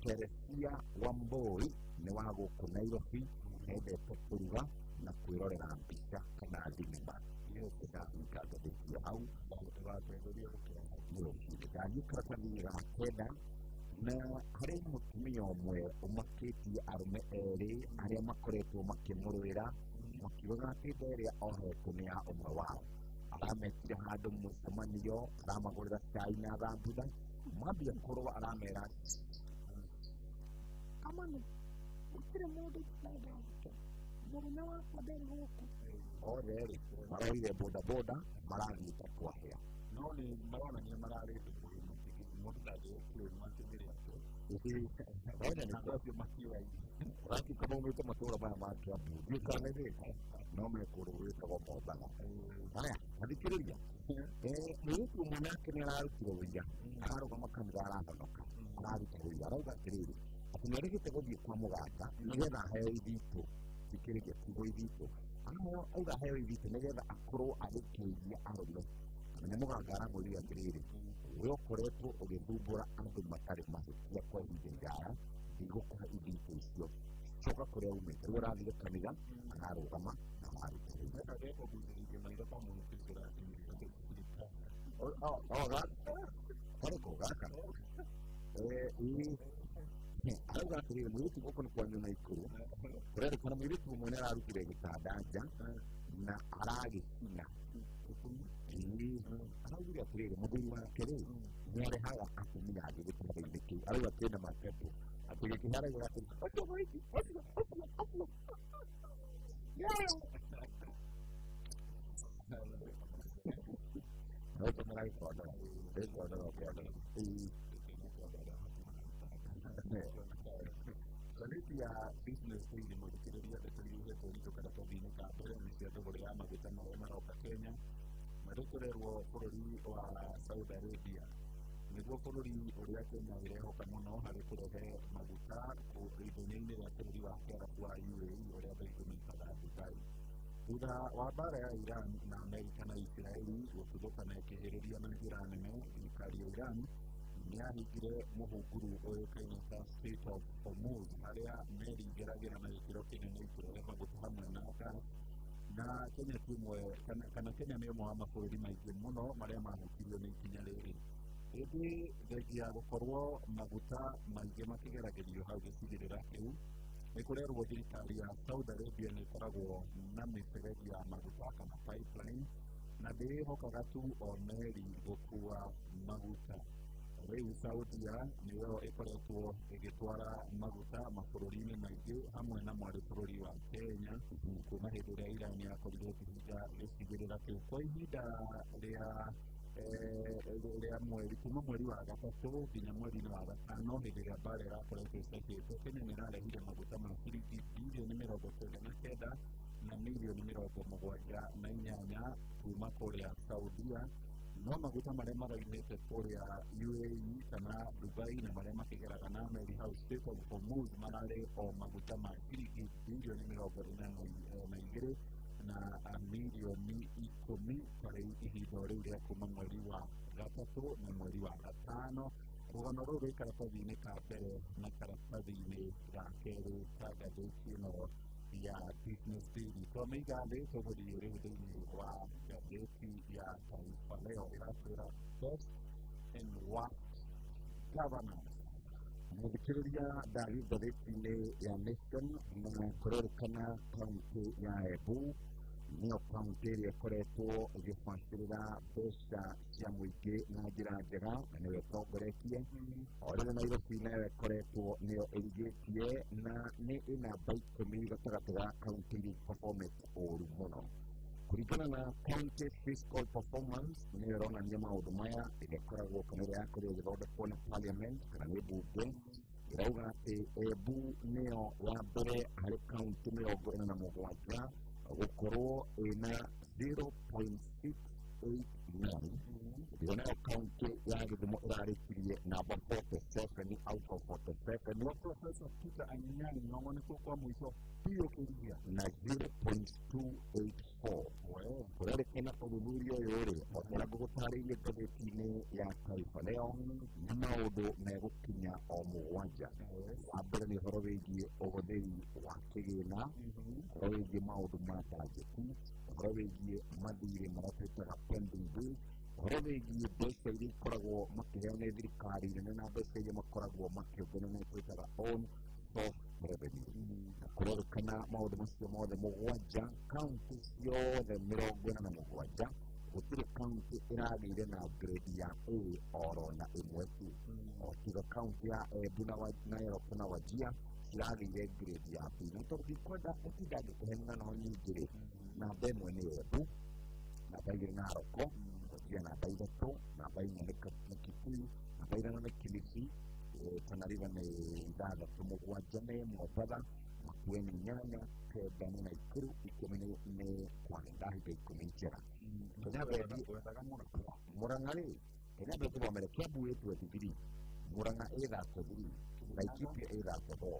Teresia Wambui, nĩ wa gũkũ Nairobi, endete kũruga na kwĩrorera mbica kana thinema. Ndĩrahinga ngathĩti ĩyo hau ndathiĩ karatathi ga kenda, na harĩ mũtumia ũmwe ũmakĩtie arũme erĩ arĩa makoretwo makĩmũrũĩra makiugaga atĩ nda ĩrĩa ohetwo nĩ ya ũmwe wao. Arametire handũ mũcemanio, aramagũrĩra cai na thambutha, mambia kũrũa aramera
Amani, gũtirĩ mũndũ ndĩrenda wake, mũrũme wakwa ndarĩ gũkũ.
Othe rĩ maroire bodaboda marathiĩ ta kwahĩa.
No nĩ maronania mararĩ ndũgũ, mũndũ ndangĩclaim atĩ nĩ rĩake. Andũ acio matiũaine.
Ũratuĩka maumĩte matũũra maya ma Kiambu, ndiũĩ kana nĩ no me kũndũ gwĩtagwo Mombatha. Haya, athikĩrĩria, mũirĩtu ũmwe nake nĩ ararutire ũira, ararũgama kanitha arahonoka, araruta ũira, arauga atĩrĩrĩ, atĩ nĩ arĩgĩte gũthiĩ kwa mũganga nĩgetha aheo ithitũ. Thikĩrĩria, kiugo ithitũ, auga aheo ithitũ nĩgetha akorwo agĩkĩiria arũme. Na mũganga aramwĩrire atĩrĩrĩ, we ũkoretwo ũgĩthumbũra andũ matarĩ mahĩtia kwa ihinda iraya, ndigũkũhe ithitũ icio, coka kũrĩa umĩte. Rĩu arathire kanitha, ararũgama na araruta wĩra. Karĩkũ gaka? Arauga atĩrĩrĩ, mũirĩtu gũkũ nĩ kwanyu Naikuru, kũrerĩkana mũirĩtu ũmwe nĩ ararutire gĩtanda nja na aragĩcina. Araugire atĩrĩrĩ, mũthuri wake rĩ nĩ arehaga atumia angĩ gĩtanda-inĩ kĩu. Arauga kĩna mapepo atĩ gĩkĩharagĩra atĩ ũcio mũirĩtu, ũcio, ũcio, ũcio. No tũmaragĩkondora, gĩkondora ũkĩondora.
Ngathĩti ya Business Daily mũthikĩrĩria ndeto iria ihetwo ũritũ karatathi-inĩ ka mbere nĩ cia thũgũrĩ ya maguta marĩa maroka Kenya marĩ kũrerwo bũrũri wa Saudi Arabia, nĩguo bũrũri ũrĩa Kenya ĩrehoka mũno harĩ kũrehe maguta ithenya-inĩ rĩa bũrũri wa Kĩarabu wa UAE ũrĩa andũ aingĩ metaga Dubai. Thutha wa mbara ya Iran na Amerika na Isiraeli gũtuthũkana ĩkĩhĩrĩria na njĩra nene, thirikari ya Iran nĩ yahingire mũhunguru ũĩkaine ta Strait of Hormuz harĩa meri igeragĩra na gĩkĩro kĩnene ikĩrehe maguta hamwe na gas. Na Kenya ti ũmwe kana Kenya nĩ ũmwe wa mabũrũri maingĩ mũno marĩa mahutirio nĩ ikinya rĩrĩ. Ĩndĩ thengia ya gũkorwo maguta maingĩ makĩgeragĩrio hau gĩcigĩrĩra kĩu, nĩ kũrerwo thirikari ya Saudi Arabia nĩ ĩkoragwo na mĩberethi ya maguta kana pipeline, na ndĩĩhokaga tu o meri gũkua maguta. Rĩu Saudia nĩyo ĩkoretwo ĩgĩtwara maguta mabũrũri-inĩ maingĩ hamwe na mwarĩ bũrũri wa Kenya kuma hĩndĩ ĩrĩa Iran yakorirwo ĩkĩhinga gĩcigĩrĩra kĩu kwa ihinda rĩa mweri kuma mweri wa gatatũ nginya mweri-inĩ wa gatano hĩndĩ ĩrĩa mbara ĩrakoretwo ĩcakĩtwo. Kenya nĩ ĩrarehire maguta ma ciringi bilioni 99 na milioni 78 kuma kũrĩa Saudia, no maguta marĩa maraumĩte kũrĩa UAE kana Dubai na marĩa makĩgeraga na meri hau Strait of Hormuz mararĩ o maguta ma ciringi bilioni 42 na milioni 10 harĩ ihinda rĩu rĩa kuma mweri wa gatatũ na mweri wa gatano. Rũgano rũrũ rwĩ karatathi-inĩ ka mbere na karatathi-inĩ ga kerĩ ka ngathĩti ĩno ya Business Daily. Twamĩiga thĩ tũgũthiĩ rĩu thĩinĩ wa ngathĩti ya Taifa Leo ĩratwĩra best and worst governance.
Mũthikĩrĩria ndathiĩ ngathĩti-inĩ ya Nation na kũrerĩkana kaũntĩ ya Embu nĩyo kaũntĩ ĩrĩa ĩkoretwo ĩgĩbacĩrĩra mbeca cia mũingĩ na njĩra njega na nĩyo ĩtongoretie. O rĩrĩ Nairobi nayo ĩkoretwo nĩyo ĩrigĩtie na nĩ ĩnamba 10 gatagatĩ ga kaũntĩ iria iperformĩte ũru mũno. Kũringana na county fiscal performance nĩyo ĩronania maũndũ maya ĩrĩa ĩkoragwo kana ĩrĩa yakorirwo ĩgĩthondekwo nĩ parliament kana nĩ mbunge ĩrauga atĩ Embu nĩyo ya mbere harĩ kaunti 47 gũkorwo ĩna 0.689. Ĩyo nayo kaunti ya Gĩthumo ĩrarĩkirie namba 47 out of 47.
No Professor Peter Anyang' Nyong'o nĩkuo kwa mũico biũ kĩrigia
na 0.284. Kũrerĩkana ũthuthuria ũyũ rĩ, o ta ũrĩa ngũgũtarĩirie ngathĩti-inĩ ya Taifa Leo, nĩ maũndũ megũkinya o 7. Wa mbere nĩ ũhoro wĩgiĩ ũhũthĩri wa kĩgĩna, ũhoro wĩgiĩ maũndũ ma bajeti, ũhoro wĩgiĩ mathirĩ marĩa twĩtaga pending bills, ũhoro wĩgiĩ mbeca iria ikoragwo makĩheo nĩ thirikari nene na mbeca iria makoragwo makĩũngania na twĩtaga own source revenue. Na kũrerĩkana maũndũ macio mothe 7, kaunti ciothe 47 gũtirĩ kaunti ĩragĩire na grade ya A oro na ĩmwe tu, o tiga kaunti ya Embu na Narok na Wajir ciragĩire grade ya B. Na tondũ ndikwenda gũtinda ngĩkũhe ng'ano nyingĩ rĩ, namba 1 nĩ Embu, namba 2 Narok, Wajir namba 3, namba 4 nĩ Kitui, namba 5 nĩ Kilifi, Tana River nĩ 6, 7 nĩ Mombatha, Makueni 8, 9 nĩ Nakuru, 10 nĩ Kwale. Ndahinga 10 njega. Murang'a rĩ, Kenya bendi thomere Kiambu ĩ 23, Murang'a ĩ 33, Laikipia ĩ 34,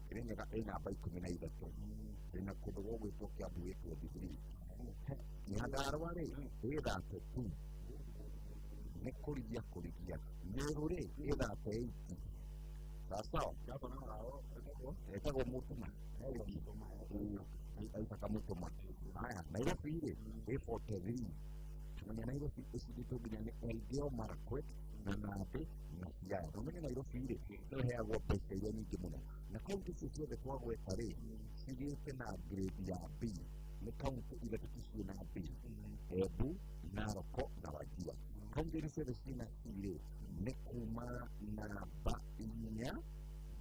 Kirinyaga ĩ namba 13, ĩna kũndũ gũgwĩtwo Kiambu ĩ 23. Nyandarua rĩ ĩ 32, nĩ kũrigia kũrigia. Meru rĩ ĩ 38. Sawa, etagwo Mũtuma, aitaka Mũtuma. Haya, Nairobi rĩ ĩ 43. Menya Nairobi ĩcindĩtwo nginya nĩ Elgeyo Marakwet na Nandi na Siaya. Na ũmenye Nairobi rĩ nĩyo ĩheagwo mbeca iria nyingĩ mũno, na kaunti icio ciothe twagweta rĩ cigĩte na grade ya B. Nĩ kaunti 3 tu ciĩna B, Embu, Narok na Wajir. Kaunti iria ciothe ciĩna C rĩ nĩ kuma namba 4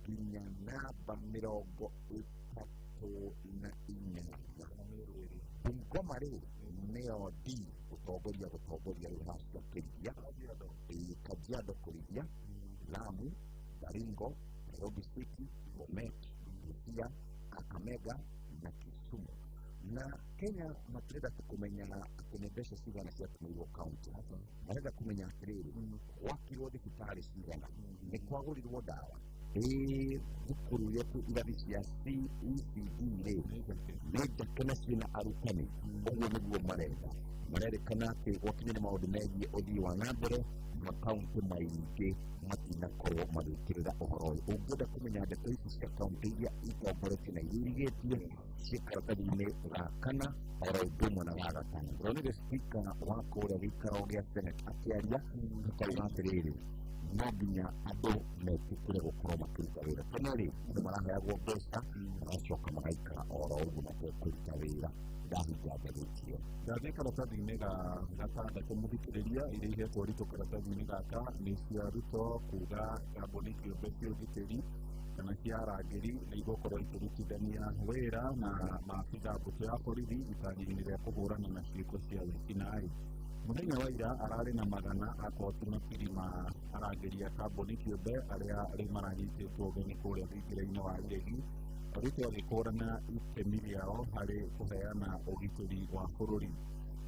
nginya namba 38. Bungoma rĩ nĩyo D, gũtongoria rĩu hacia kĩrigia, Kajiado kũrigia, Lamu, Baringo, Nairobi City, Bomet, Busia, Kakamega na Kisumu. Na Kenya matirenda tu kũmenya atĩ nĩ mbeca cigana ciatũmĩirwo kaunti, marenda kũmenya atĩrĩrĩ, gwakirwo thibitarĩ cigana, nĩ kwagũrirwo ndawa, ĩ thukuru iria irathi cia CECD rĩ nĩ njake na ciĩna arutani. Ũguo nĩguo marenda. Marerĩkana atĩ gwakinya nĩ maũndũ megiĩ ũthii wa na mbere, makaunti maingĩ matinakorwo magĩkĩrĩra ũhoro ũyũ. Ũngĩenda kũmenya ndeto ici cia kaunti iria itongoretie na iria irigĩtie ciĩ karatathi-inĩ ga 4 oro ũndũ ũmwe na ga 5. Ndĩronire speaker wa kũrĩa gĩikaro gĩa Senate akĩaria akauga atĩrĩrĩ, no nginya andũ metĩkĩre gũkorwo makĩruta wĩra. Tene rĩ andũ maraheagwo mbeca magacoka magaikara oro ũguo matekũruta wĩra. Ndahinga ngathĩti ĩyo.
Ndathiĩ karatathi-inĩ ga 6 mũthikĩrĩria iria ihetwo ũritũ karatathi-inĩ gaka nĩ cia Ruto kuga kambuni kĩũmbe cia ũgitĩri kana cia arangĩri nĩ igũkorwo ikĩrutithania wĩra na maabitha mbũtũ ya borithi itangi-inĩ rĩa kũhũrana na ciĩko cia wĩkinaĩ. Mũthenya wa ira ararĩ na magana akoti makiri ma arangĩri a kambuni kĩũmbe arĩa rĩu maranyitĩtwo ũgeni kũrĩa thingira-inĩ wa Iregi. Ruto agĩkũrana itemi rĩao harĩ kũheana ũgitĩri wa bũrũri.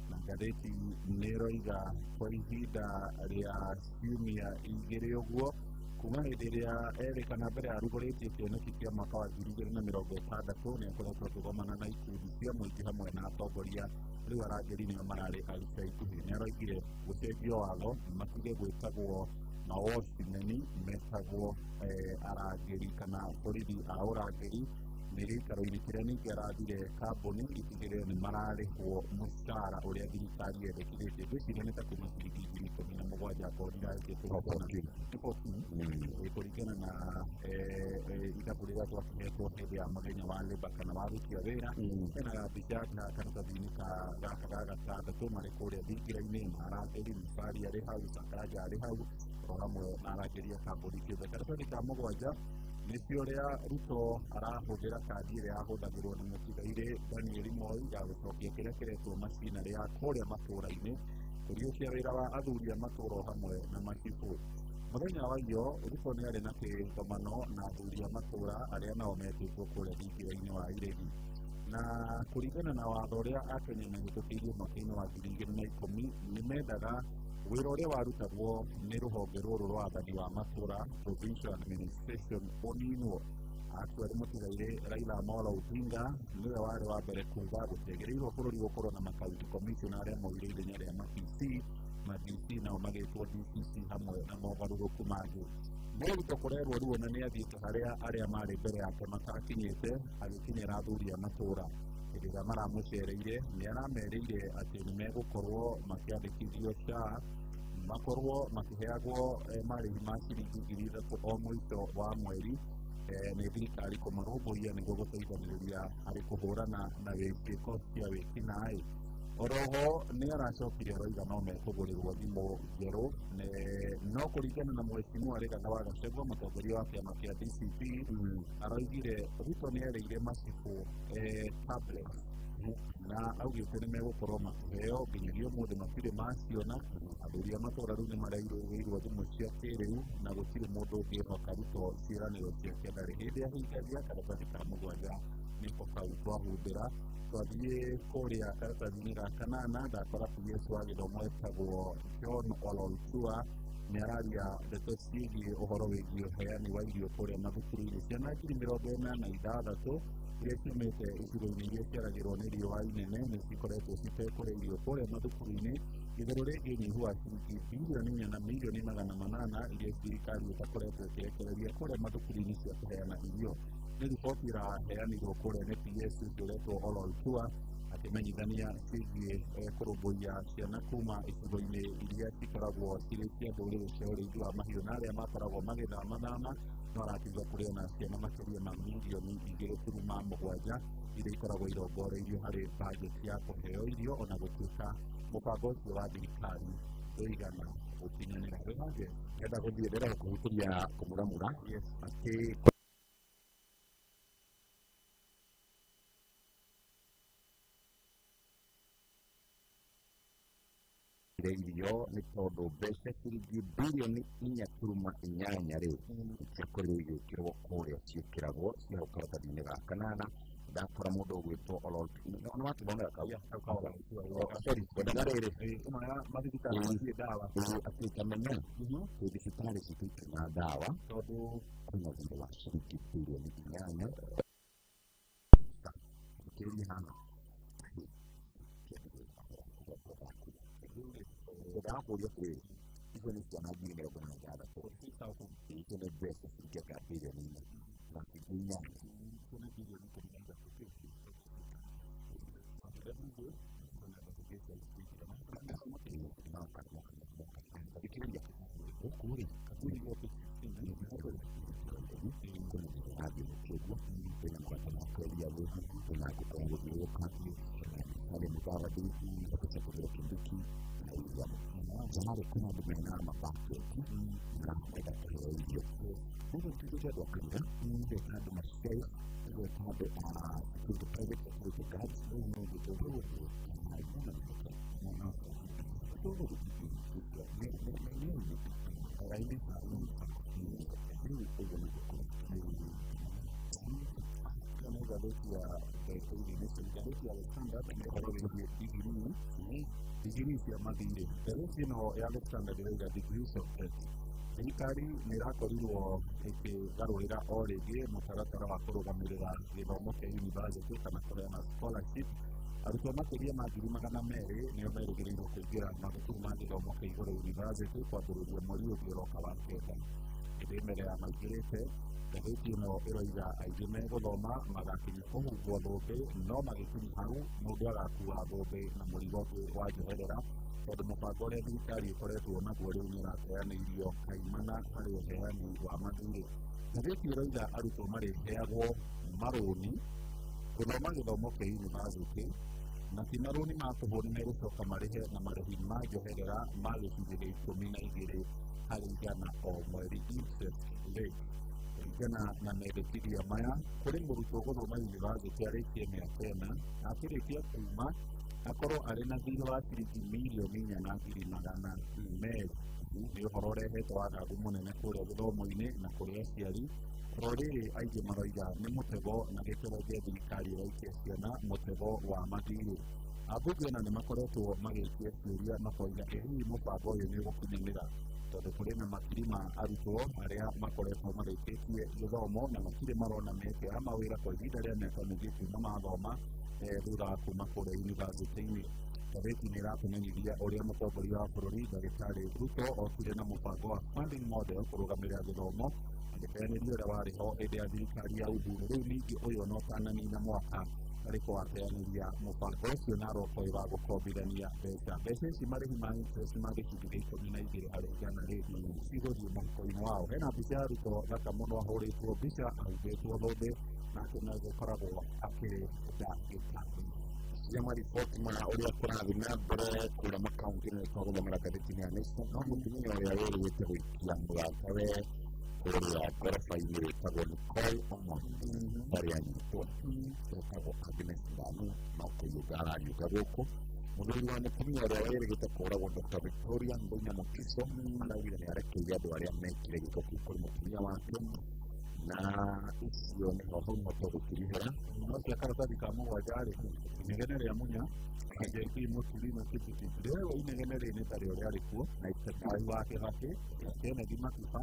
Na ngathĩti nĩ ĩroiga kwa ihinda rĩa ciumia 2 ũguo kuma hĩndĩ ĩrĩa erĩkana mbere arugũrĩtie kĩoneki kĩa mwaka wa 2060 nĩ akoretwo akĩgomana na ikundi cia mũingĩ hamwe na atongoria. Rĩu arangĩri nĩo mararĩ a ica ikuhĩ. Nĩ aroigire gũcenjio watho matige gwĩtagwo mawocimeni, metagwo arangĩri kana borithi a ũrangĩri. Nĩ gĩikaro-inĩ kĩrĩa ningĩ arathire kambuni itigĩrĩre nĩ mararĩhwo mũcara ũrĩa thirikari yendekithĩtie. Ngwĩciria nĩ ta kuma ciringi 17,000 akorwo ndirahĩtĩtie kũringana na ithabu rĩrĩa twakĩhetwo hĩndĩ ya mũthenya wa labour kana wa aruti a wĩra. Hena mbica na karatathi-inĩ gaka ga 6 marĩ kũrĩa thingira-inĩ na arangĩri Musalia arĩ hau, Sakaja arĩ hau o hamwe na arangĩri a kambuni kĩũmbe. Karatathi ka 7 Nĩcio ũrĩa Ruto arahũthĩra kandi ĩrĩa yahũthagĩrwo nĩ mũtigairĩ Daniel Moi ya gũcokia kĩrĩa kĩretwo macinarĩ ya kũrĩa matũũra-inĩ kũriũkia wĩra wa athuri a matũũra o hamwe na macibũ. Mũthenya wa iyo Ruto nĩ arĩ na kĩgomano na athuri a matũũra arĩa nao metĩtwo kũrĩa thingira-inĩ wa Iregi. Na kũringana na watho ũrĩa Akenya mahĩtũkĩirie mwaka-inĩ wa 2010 nĩ mendaga wĩra ũrĩa warutagwo nĩ rũhonge rũrũ rwa wathani wa matũũra provincial administration ũninwo. Actually mũtigairĩ Raila Amolo Odinga nĩwe warĩ wa mbere kuga gũtiagĩrĩirwo bũrũri gũkorwo na makaunti commissioner arĩa moire ithenya rĩa ma PC, ma DC nao magĩtwo DCC hamwe na mogarũrũku mangĩ. No Ruto kũrerwo rĩu ona nĩ athiĩte harĩa arĩa marĩ mbere yake matakinyĩte, agĩkinyĩra athuri a matũũra. Hĩndĩ ĩrĩa maramũcereire nĩ aramerĩire atĩ nĩ megũkorwo makĩandĩkithio SHA, makorwo makĩheagwo marĩhi ma ciringi 3,000 o mũico wa mweri nĩ thirikari kũmarũmbũiya nĩguo gũteithanĩrĩria harĩ kũhũrana na ciĩko cia wĩkinaĩ. Oroho nĩ aracokire aroiga no mekũgũrĩrwo thimũ njerũ, no kũringana na mheshimiwa Rigathĩ wa Gachagua mũtongoria wa kĩama kĩa DCP aroigire Ruto nĩ erĩire macibũ tablet na augĩte nĩ megũkorwo makĩheo nginyagia ũmũthĩ matirĩ maciona. Athuri a matũũra rĩu nĩ mareirwo thimũ cia kĩrĩu na gũtirĩ mũndũ ũngĩhoka Ruto ciĩranĩro ciake ndarĩ hĩndĩ ahingagia. Karatathi ka mũgwanja nĩko kau twahumbĩra. Twathiĩ kũrĩa karatathi-inĩ ga kanana ndakora PS wa gĩthomo etagwo John Ololtua nĩ araria ndeto ciĩgiĩ ũhoro wĩgiĩ ũheani wa irio kũrĩa mathukuru-inĩ. Ciana 46,000 iria ciumĩte icigo-inĩ iria ciaragĩrwo nĩ riũa inene nĩ cikoretwo citekũrĩa irio kũrĩa mathukuru-inĩ igũrũ rĩgiĩ ũnyihu wa ciringi bilioni 4 na milioni 800 iria thirikari ĩtakoretwo ĩkĩrekereria kũrĩa mathukuru-inĩ cia kũheana irio. Nĩ riboti ĩraheanirwo kũrĩa nĩ PS ũcio ũretwo Ololtua akĩmenyithania ciĩgiĩ kũrũmbũiya ciana kuma icigo-inĩ iria cikoragwo cirĩ cia ndũrĩrĩ cia ũrĩithi wa mahiũ na arĩa makoragwo magĩthamathama, no arakiuga kũrĩ ona ciana makĩria ma milioni 2.7 iria ikoragwo irongoreirio harĩ bajeti ya kũheo irio ona gũtuĩka mũbango ũcio wa thirikari ndũigana gũkinyanĩra. Wĩhange
Ndĩrenda gũthiĩ ndĩrenda kũhutĩria kũmuramura atĩ irio nĩ tondũ mbeca ciringi bilioni 4.8 rĩ ciakorirwo igĩkĩrwo kũrĩa ciĩkĩragwo cia hau karatathi-inĩ ga kanana. Ndakora mũndũ ũgwĩtwo nĩ watũthomera kau sorry ngwendaga rĩrĩ
ĩno ya mathibitarĩ matirĩ ndawa
atĩ tamenya kwĩ thibitarĩ citũ itirĩ na ndawa
tondũ
kwĩna thirĩ wa ciringi bilioni 8 thikĩrĩria haha ndakũria atĩrĩrĩ icio nĩ ciana 46,000 icio nĩ mbeca cingĩaka bilioni 4 na 8. Thikĩrĩria gũkũ rĩ kwĩna rathiĩ mũkĩguo kwĩna mũgate wa kwendia kwĩna ngũkũ ya gũthiũrũrũka harĩ mũtharadi cia kũgũra Kindiki na William Janarĩ kwĩna andũ mena mabaketi na menda kũheo irio rĩu tuĩkĩte andũ a kanitha tũgeta andũ maciaĩ tũgeta andũ a security private security guards
ngathĩti ya Daily Nation, ngathĩti ya The Standard nĩ ũhoro wĩgiĩ digirii cia mathirĩ. Ngathĩti ĩno ya The Standard ĩrauga degrees of debt. Thirikari nĩ ĩrakorirwo ĩkĩgarũrĩra o rĩngĩ mũtaratara wa kũrũgamĩrĩra gĩthomo kĩa university kana kũheana scholarship. Arutwo makĩria ma 200,000 nĩo merĩgĩrĩirwo kũingĩra mathukuru ma gĩthomo kĩa igũrũ university kwambĩrĩria mweri ũyũ ũroka wa kenda. Hĩndĩ mbere ya maingĩrĩte ngathĩti ĩno ĩroiga aingĩ megũthoma magakinya kũhumbwo thũmbĩ no magĩkinya hau mũndũ agakua thũmbĩ na mũrigo ũngĩ wa njoherera tondũ mũbango ũrĩa thirikari ĩkoretwo naguo rĩu nĩ ũrateanĩirio kaimana harĩ ũheani wa mathirĩ. Ngathĩti ĩroiga arutwo marĩheagwo marũni gũthoma gĩthomo kĩa university na ti marũni ma tũhũ nĩ megũcoka marĩhe na marĩhi ma njoherera ma gĩcunjĩ gĩa 12 harĩ igana o mweri interest rate. Kũringana na mendekithia maya kũrĩ mũrutwo gũthoma yunivasĩtĩ arĩkie mĩaka ĩna na akĩrĩkia kuma akorwo arĩ na thirĩ wa ciringi mirioni inya na ngiri magana merĩ. Nĩ ũhoro ũrehete wagagu mũnene kũrĩa gĩthomo-inĩ na kũrĩ aciari. Ũhoro rĩrĩ aingĩ maroiga nĩ mũtego na gĩkĩro gĩa thirikari ĩraikia ciana mũtego wa mathirĩ. Ambunge ona nĩ makoretwo magĩikia ciũria makoiga ĩ hihi mũbango ũyũ nĩ ũgũkinyanĩra, tondũ kũrĩ na makiri ma arutwo arĩa makoretwo marĩkĩtie gĩthomo na matirĩ marona mĩeke ya mawĩra kwa ihinda rĩa mĩaka mĩingĩ kuma mathoma thutha wa kuma kũrĩa yunivasĩtĩ-inĩ. Ngathĩti nĩ ĩratũmenyithia ũrĩa mũtongoria wa bũrũri ndagĩtarĩ Ruto okire na mũbango wa funding model kũrũgamĩrĩra gĩthomo agĩteanĩria ũrĩa warĩ ho hĩndĩ ya thirikari ya Uhuru. Rĩu ningĩ ũyũ ona ũtananina mwaka arĩ wateanĩria mũbango ũcio na aroka ũyũ wa gũkombithania mbeca. Mbeca ici marĩhi ma interest ma gĩcunjĩ gĩa 12 harĩ igana rĩ cigũthiĩ mũhuko-inĩ wao. Hena mbica ya Ruto thaka mũno ahũrĩtwo mbica ahumbĩtwo thũmbĩ nake no gũkoragwo akĩrĩ ndagĩtarĩ.
Cia mariboti ma ũrĩa kũrathiĩ na mbere kũrĩa makaunti-inĩ twagũthomera ngathĩti-inĩ ya Nation. No mũtumia ũrĩa wĩrĩgĩte gũikia mũratawe kũrĩa ngoroba-inĩ wĩtagwo Nicole Omondi ndarĩ anyitwo, wĩtagwo Agnes Ndanu no kũiyũnga arariũnga gũkũ. Mũthuri wa mũtumia ũrĩa wĩrĩgĩte kũũragwo Dr. Victoria Ndũnya Mutiso araugire nĩ arekeire andũ arĩa mekire gĩko kĩu kũrĩ mũtumia wake, na icio nĩho hau niho tũgũtirihĩra.
No cia karatathi ka mũgwanja rĩ, inegene rĩa Munya JP Mũturi na Kipiti. Rĩu inegene rĩrĩ nĩ tarĩo rĩarĩ kuo
na
Mwai wa Kĩbakĩ na Kennedy Matiba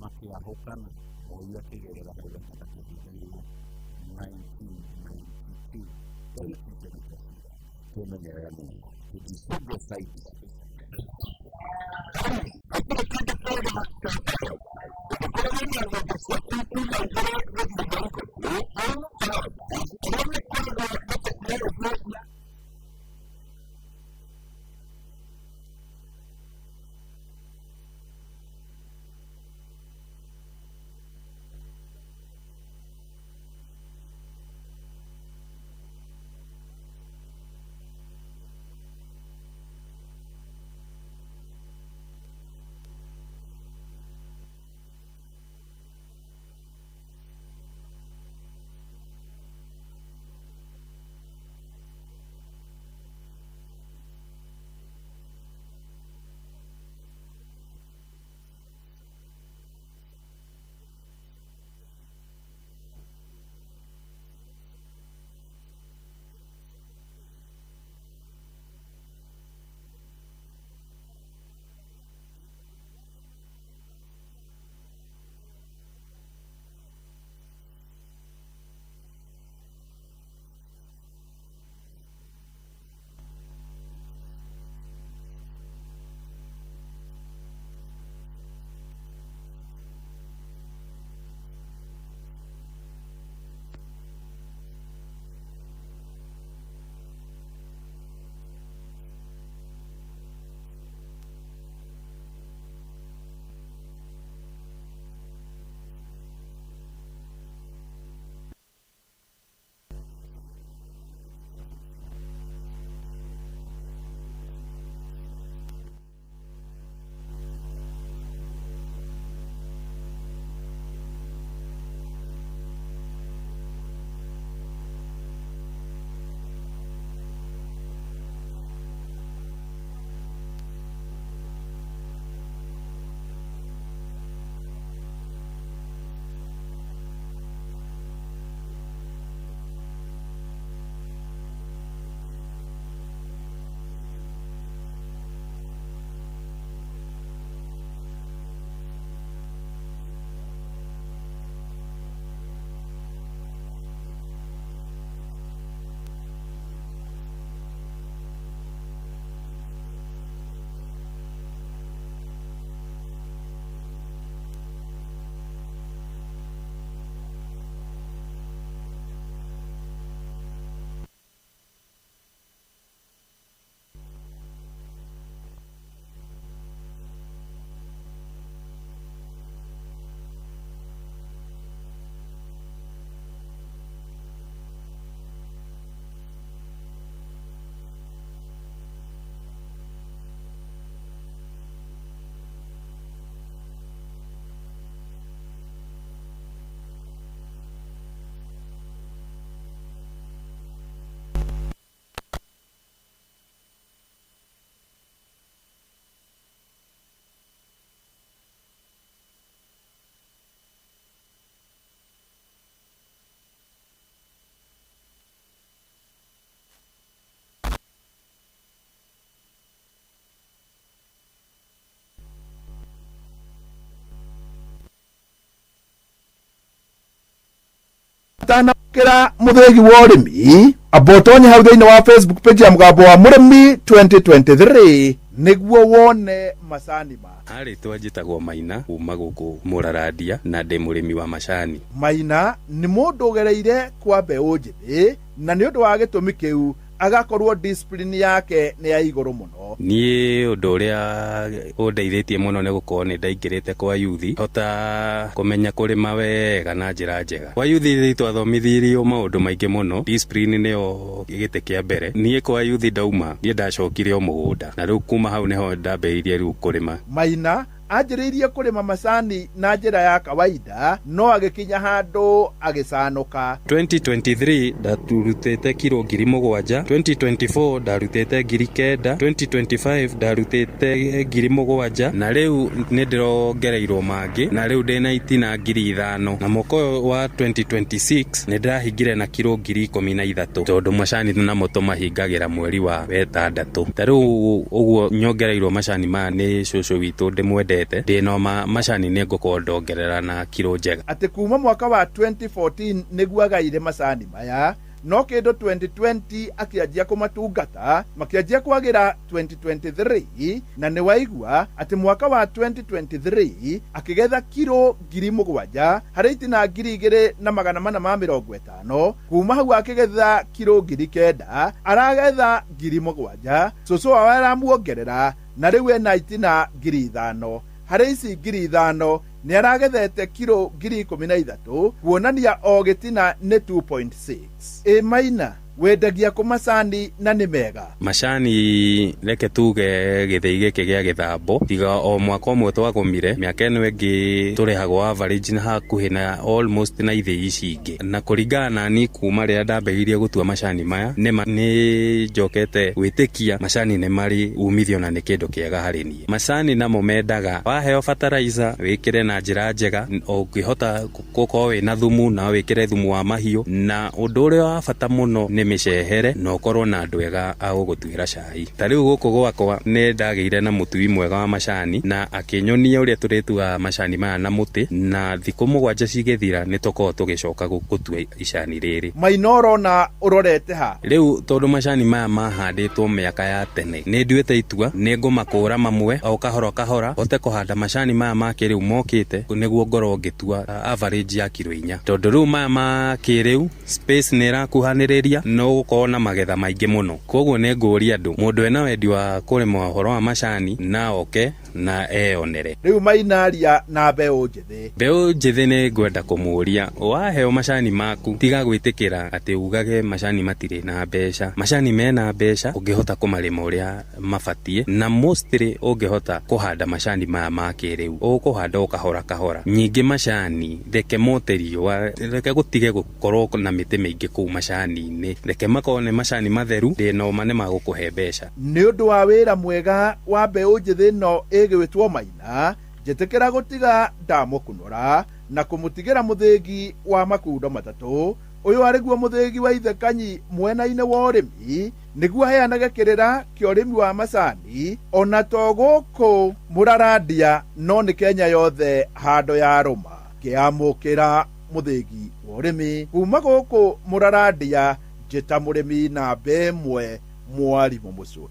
makĩahũkana Moi akĩgerera kũrĩa 1992.
Tumenyerera Mungu tujisugue zaidi.
Ũtanamũkĩra mũthĩgi wa ũrĩmi, amba ũtonye hau thĩinĩ wa Facebook page ya Mũgambo wa Mũrĩmi 2023 nĩguo wone macani ma
Arĩtwa njĩtagwo Maina kuma gũkũ Mũrarandia na ndĩ mũrĩmi wa macani.
Maina nĩ mũndũ ũgereire kwa mbeũ njĩthĩ, na nĩ ũndũ wa gĩtũmi kĩu agakorwo discipline yake nĩ ya igũrũ mũno.
Niĩ ũndũ ũrĩa ũndeithĩtie mũno nĩ gũkorwo nĩ ndaingĩrĩte kwa yuthi, hota kũmenya kũrĩma wega na njĩra njega. Kwa yuthi twathomithirio maũndũ maingĩ mũno, discipline nĩyo gĩtĩ kĩa mbere. Niĩ kwa yuthi ndauma, niĩ ndacokire o mũgũnda, na rĩu kuma hau nĩho ndambĩrĩirie rĩu kũrĩma.
Maina anjĩrĩirie kũrĩma macani na njĩra ya kawaida, no agĩkinya handũ agĩcanũka.
2023 ndarutĩte kiro 7,000, 2024 ndarutĩte 9,000, 2025 ndarutĩte 7,000, na rĩu nĩ ndĩrongereirwo mangĩ, na rĩu ndĩna itina 5,000, na mwaka ũyũ wa 2026 nĩ ndĩrahingire na kiro 13,000, tondũ macani namo tũmahingagĩra mweri wa 6. Ta rĩu ũguo nyongereirwo macani maya nĩ cũcũ witũ ndĩmwendete, ndĩna macani nĩ ngũkorwo ndongerera na kiro njega.
Atĩ kuma mwaka wa 2014 nĩguo agaire macani maya, no kĩndũ 2020 akĩanjia kũmatungata, makĩanjia kwagĩra 2023, na nĩ waigua atĩ mwaka wa 2023 akĩgetha kiro 7,000 harĩ itina 2,450. Kuma hau akĩgetha kiro 9,000, aragetha 7,000, cũcũ wao aramuongerera na rĩu ena itina 5,000. Harĩ ici 5,000 nĩ aragethete kiro 13,000, kuonania o gĩtina nĩ 2.6. Ĩ Maina, wendagia kũ macani na nĩ mega?
Macani reke tuge gĩthĩi gĩkĩ gĩa gĩthambo, tiga o mwaka ũmwe twagũmire, mĩaka ĩno ĩngĩ tũrĩhagwo average na hakuhĩ na almost na ithĩi ici ingĩ. Na kũringana na niĩ kuma rĩrĩa ndambĩrĩirie gũtua macani maya, nĩ njokete gwĩtĩkia macani nĩ marĩ umithio na nĩ kĩndũ kĩega harĩ niĩ. Macani namo mendaga waheo fertilizer wĩkĩre na njĩra njega, ũngĩhota gũkorwo wĩna thumu na wĩkĩre thumu wa mahiũ, na ũndũ ũrĩa wa bata mũno nĩ mĩcehere na ũkorwo na andũ ega a gũgũtuĩra cai. Ta rĩu gũkũ gwakwa nĩ ndagĩire na mũtui mwega wa macani na akĩnyonia ũrĩa tũrĩtuaga macani maya na mũtĩ, na thikũ 7 cigĩthira nĩ tũkorwo tũgĩcoka gũtua icani rĩrĩ.
Maina ũrona ũrorete ha?
Rĩu tondũ macani maya mahandĩtwo mĩaka ya tene, nĩ nduĩte itua nĩ ngũmakũra mamwe o kahora kahora, hote kũhanda macani maya ma kĩrĩu mokĩte nĩguo ngorwo ngĩtua average ya kiro 4, tondũ rĩu maya ma kĩrĩu space nĩ ĩrakuhanĩrĩria no gũkorwo na magetha maingĩ mũno. Koguo nĩ ngũria andũ, mũndũ ena wendi wa kũrĩma ũhoro wa macani na oke na eyonere.
Rĩu Maina aria na mbeũ njĩthĩ.
Mbeũ njĩthĩ nĩ ngwenda kũmũria, waheo macani maku tiga gwĩtĩkĩra atĩ ugage macani matirĩ na mbeca. Macani mena mbeca ũngĩhota kũmarĩma ũrĩa mabatiĩ, na mostly ũngĩhota kũhanda macani maya ma kĩrĩu ũkũhanda o kahora kahora. Nyingĩ macani reke mote riũa, reke gũtige gũkorwo na mĩtĩ mĩingĩ kũu macani-inĩ, reke makorwo nĩ macani matheru, ndĩnoma nĩ magũkũhe mbeca.
Nĩ ũndũ wa wĩra mwega wa mbeũ njĩthĩ ĩno ĩgwĩtwo Maina, njĩtĩkĩra gũtiga ndamũkunũra na kũmũtigĩra mũthĩgi wa makundo 3. Ũyũ arĩguo mũthĩgi wa ithe Kanyi mwena-inĩ wa ũrĩmi, nĩguo aheanage kĩrĩra kĩa ũrĩmi wa macani ona to gũkũ Mũrarandia no nĩ Kenya yothe handũ ya rũma. Kĩamũkĩra mũthĩgi wa ũrĩmi kuma gũkũ Mũrarandia, njĩta mũrĩmi namba 1 mwarimũ Mũcũa.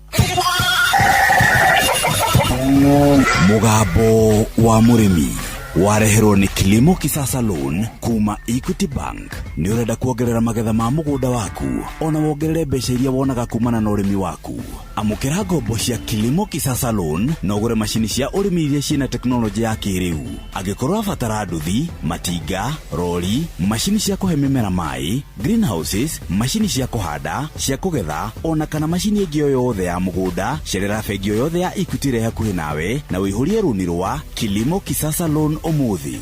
Mũgambo wa mũrĩmi wareherwo nĩ Kilimo Kisasa Loan kuma Equity Bank. Nĩ ũrenda kuongerera magetha ma mũgũnda waku ona wongerere mbeca iria wonaga kumana na ũrĩmi waku? Amũkĩra ngombo cia Kilimo Kisasa Loan na ũgũre macini cia ũrĩmi iria ciĩna tekinoronjĩ ya kĩrĩu. Angĩkorwo ũrabatara nduthi, matinga, rori, macini cia kũhe mĩmera maĩ, greenhouses, macini cia kũhanda, cia kũgetha, ona kana macini ĩngĩ o yothe ya mũgũnda, cerera bengi o yothe ya Equity ĩrĩa hakuhĩ nawe na ũihũrie rũni rwa Kilimo Kisasa Loan ũmũthĩ.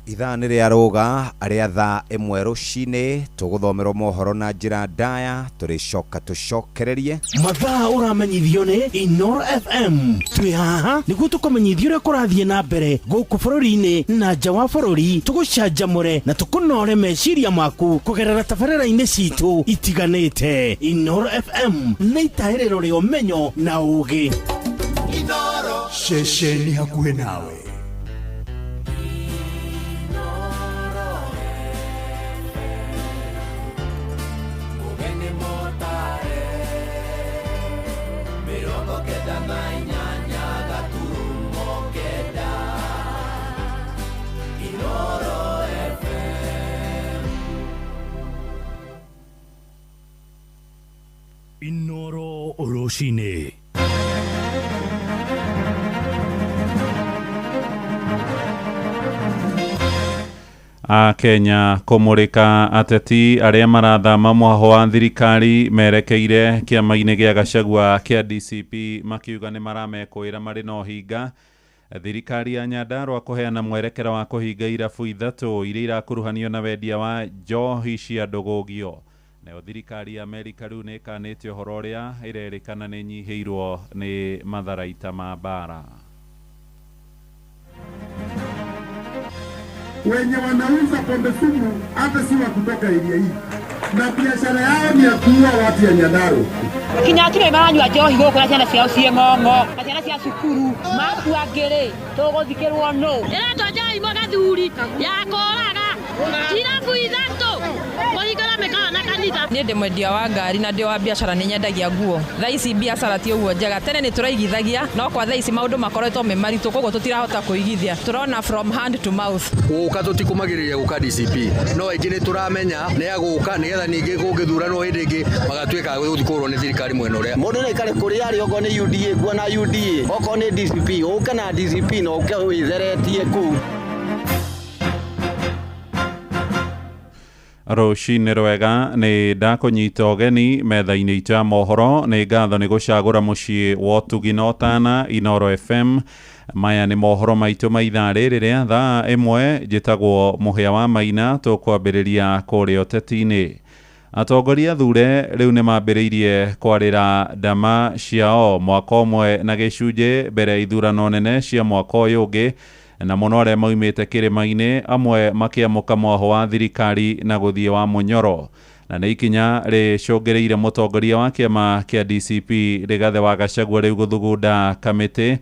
Ithaa nĩ rĩa rũga rĩa thaa 1 rũcinĩ, tũgũthomerwo mohoro na njĩra ndaya, tũrĩcoka tũcokererie.
Mathaa ũramenyithio nĩ Inoro FM. Twĩ haha nĩguo tũkũmenyithie ũrĩa kũrathiĩ na mbere gũkũ bũrũri-inĩ na nja wa bũrũri, tũgũcanjamũre na tũkũnore meciria maku kũgerera tabarĩra-inĩ citũ itiganĩte. Inoro FM nĩ itahĩrĩro rĩa ũmenyo na ũũgĩ.
Ceceni hakuhĩ nawe. 98.9 Inoro FM.
Inoro rũcinĩ.
A Kenya kũmũrĩka ateti arĩa marathama mwahũ wa thirikari merekeire kĩama-inĩ gĩa Gachagua kĩa DCP makiuga nĩ maramekũĩra marĩ na ũhinga. Thirikari ya Nyandarua kũheana mwerekera wa kũhinga irabu ithatũ iria irakuruhanio na wendia wa njohi cia ndũgũgio. Nayo thirikari ya Amerika rĩu nĩ ĩkanĩte ũhoro ũrĩa ĩrerĩkana nĩ ĩnyihĩirwo nĩ matharaita ma mbara.
Wenye wanauza pombe sumu hata si wa kutoka area hii, na biashara yao ni ya kuua watu ya Nyandarua.
Kinya atumia maranyua njohi gũkũ na ciana ciao ciĩ ng'ong'o na ciana cia cukuru makua ngĩrĩ tũgũthikĩrwo nũ.
Ĩretwo njohi mũgathuri ya kũraga irabu ithatũ kũhingũra mĩkawa na kanitha.
Niĩ ndĩ mwendia wa ngari na ndĩ wa biacara, nĩ nyendagia nguo. Thaa ici biacara ti ũguo njega, tene nĩ tũraigithagia no kwa thaa ici maũndũ makoretwo me maritũ, koguo tũtirahota kũigithia, tũrona from hand to mouth.
Gũka tũtikũmagĩrĩria gũka DCP, no aingĩ nĩ tũramenya nĩ agũka nĩgetha ningĩ kũngĩthuranwo hĩndĩ ĩngĩ magatuĩka a gũthiĩ kũgũrwo nĩ thirikari mwena ũrĩa.
Mũndũ no aikare kũrĩa arĩ, okorwo nĩ UDA kuona UDA, okorwo nĩ DCP ũke na DCP na ũke wĩtheretie kũu.
Rũcinĩ rwega, nĩ ndakũnyita ũgeni metha-inĩ itũ ya mohoro. Nĩ ngatho nĩ gũcagũra mũciĩ wa ũtugi na ũtana Inoro FM. Maya nĩ mohoro maitũ ma ithaa rĩrĩ rĩa thaa 1. Njĩtagwo Mũhĩa wa Maina. Tũkwambĩrĩria kũrĩa ũteti-inĩ. Atongoria thure rĩu nĩ mambĩrĩirie kwarĩra ndama ciao mwaka ũmwe na gĩcunjĩ mbere ya ithurano nene cia mwaka ũyũ ũngĩ, na mũno arĩa maumĩte kĩrĩma-inĩ, amwe makĩamũka mwahũ wa thirikari na gũthiĩ wa mũnyoro. Na nĩ ikinya rĩcũngĩrĩire mũtongoria wa kĩama kĩa DCP Rigathĩ wa Gachagua rĩu gũthugunda kamĩtĩ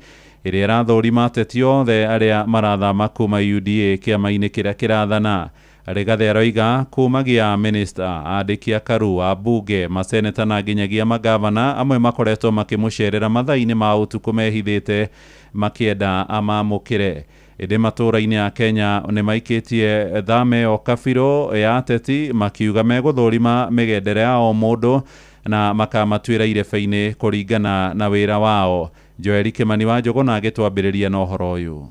ĩrĩa ĩrathũrima ateti othe arĩa marathama kuma UDA kĩama-inĩ kĩrĩa kĩrathana. Rigathĩ aroiga kumagia minista, andĩki a karu, ambunge, maseneta na nginyagia magavana amwe makoretwo makĩmũcerera mathaa-inĩ ma ũtukũ mehithĩte makĩenda amamũkĩre. Ĩndĩ matũũra-inĩ ya Kenya nĩ maikĩtie thame o kabirũ ya ateti makiuga megũthũrima mĩgendere ya o mũndũ na makamatuĩra irebe-inĩ kũringana na wĩra wao. Joeli Kimani wa Njũgũna agĩtwambĩrĩria na ũhoro ũyũ.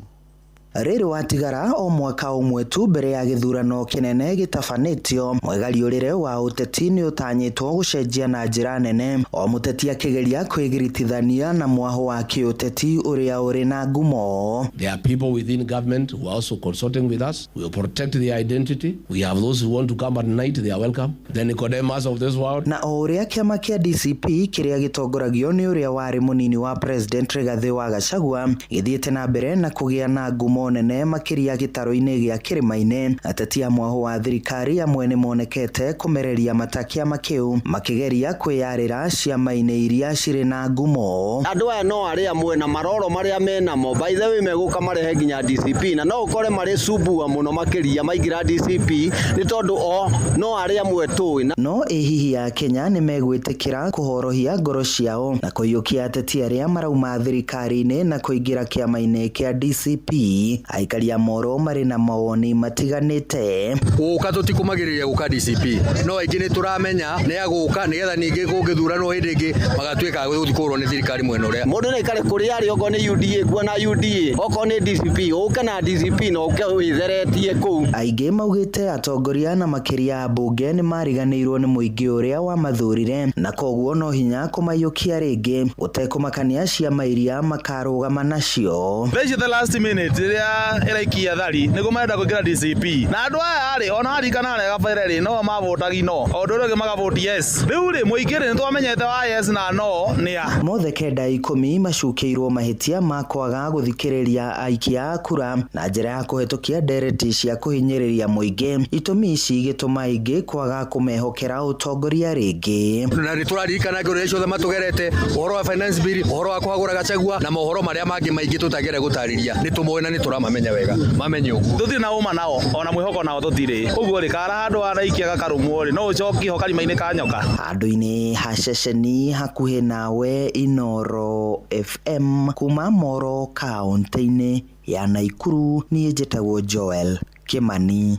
Rĩrĩ watigara o mwaka ũmwe tu mbere ya gĩthurano kĩnene gĩtabanĩtio, mwegariũrĩre wa ũteti nĩ ũtanyĩtwo gũcenjia na njĩra nene, o mũteti akĩgeria kwĩgiritithania na mwahũ wa kĩũteti ũrĩa ũrĩ na ngumo.
There are people within government who are also consulting with us. We will protect their identity. We have those who want to come at night, they are welcome. The Nicodemus of this world.
Na o ũrĩa kĩama kĩa DCP kĩrĩa gĩtongoragio nĩ ũrĩa warĩ mũnini wa President Rigathĩ wa Gachagua gĩthiĩte na mbere na kũgĩa na ngumo nene makĩria gĩtarũ-inĩ gĩa kĩrĩma-inĩ, ateti a mwahũ wa thirikari amwe nĩ monekete kũmereria mata kĩama kĩu makĩgeria kwĩyarĩra ciama-inĩ iria cirĩ na ngumo.
Andũ aya no arĩa amwe na maroro marĩa menamo, by the way megũka marehe nginya DCP, na no ũkore marĩ sumbua mũno makĩria maingĩra DCP nĩ tondũ o no arĩa amwe tũĩ.
No ĩ hihi ya Kenya nĩ megwĩtĩkĩra kũhorohia ngoro ciao na kũiyũkia ateti arĩa marauma thirikari-inĩ na kũingĩra kĩama-inĩ kĩa DCP? Aikari a Moro marĩ na mawoni matiganĩte.
Gũka tũtikũmagĩrĩria gũka DCP, no aingĩ nĩ tũramenya nĩ agũka nĩgetha ningĩ kũngĩthuranwo hĩndĩ ĩngĩ magatuĩka a gũthiĩ kũgũrwo nĩ thirikari mwena ũrĩa.
Mũndũ no aikare kũrĩa arĩ, okorwo nĩ UDA kuona UDA, okorwo nĩ DCP ũke na DCP na ũke wĩtheretie kũu.
Aingĩ maugĩte atongoria na makĩria ambunge nĩ mariganĩirwo nĩ mũingĩ ũrĩa wamathurire na koguo no hinya kũmaiyũkia rĩngĩ gũtekũmakania ciama iria makarũgama nacio.
Thaa ici the last minute rĩrĩa ĩraikia thari nĩguo marenda kũingĩra DCP, na andũ aya rĩ ona harikana rĩ kabere rĩ no mavotagi no o ũndũ ũrĩa ũngĩ makavoti yes. Rĩu rĩ mũingĩ rĩ nĩtwamenyete wa yes na no nĩ a.
Mothe 9 macukĩirwo mahĩtia ma kwaga gũthikĩrĩria aikia a kura na njĩra ya kũhetũkia ndereti cia kũhinyĩrĩria mũingĩ, itũmi ici igĩtũma aingĩ kwaga kũmehokera ũtongoria rĩngĩ.
Na nĩ tũraririkana ngero iria ciothe matũgerete, ũhoro wa finance bill, ũhoro wa kũhagũra Gachagua na mohoro marĩa mangĩ maingĩ tũtangĩenda gũtarĩria, nĩ tũmoĩ na nĩ tũramamenya wega mamenye ũguo.
Tũtirĩ na ũma nao ona mwĩhoko nao tũtirĩ ũguo rĩ kara handũ araikia gakarũmwo rĩ no ũcoki ho karima-inĩ ka nyoka.
Handũ-inĩ ha ceceni hakuhĩ nawe Inoro FM kuma Moro kaunti-inĩ ya Naikuru, niĩ njĩtagwo Joel Kimani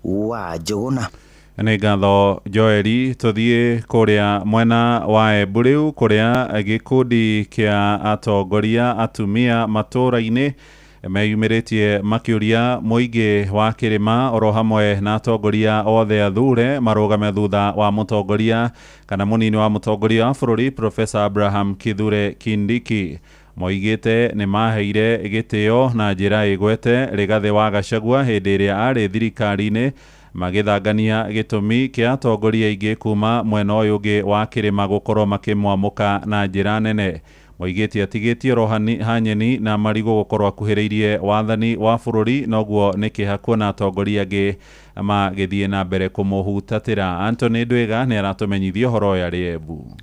wa Njũgũna.
Nĩ ngatho Joeli. Tũthiĩ kũrĩa mwena wa Embu rĩu kũrĩa gĩkundi kĩa atongoria atumia matũũra-inĩ meyumĩrĩtie makĩũria mũingĩ wa kĩrĩma oro hamwe na atongoria othe athure marũgame thutha wa mũtongoria kana mũnini wa mũtongoria wa bũrũri Professor Abraham Kithure Kindiki. Moigĩte nĩ maheire gĩtĩo na njĩra ĩgwete Rigathĩ wa Gachagua hĩndĩ ĩrĩa arĩ thirikari-inĩ, magĩthangania gĩtũmi kĩa atongoria aingĩ kuma mwena ũyũ ũngĩ wa kĩrĩma gũkorwo makĩmwamũka na njĩra nene. Moigĩte atigĩtie oro hanyeni na marigũ gũkorwo akuhĩrĩirie wathani wa bũrũri, noguo nĩ kĩeha kuona atongoria angĩ magĩthiĩ na mbere kũmũhutatĩra. Anthony Ndwiga nĩ aratũmenyithia ũhoro ũyũ arĩ Embu.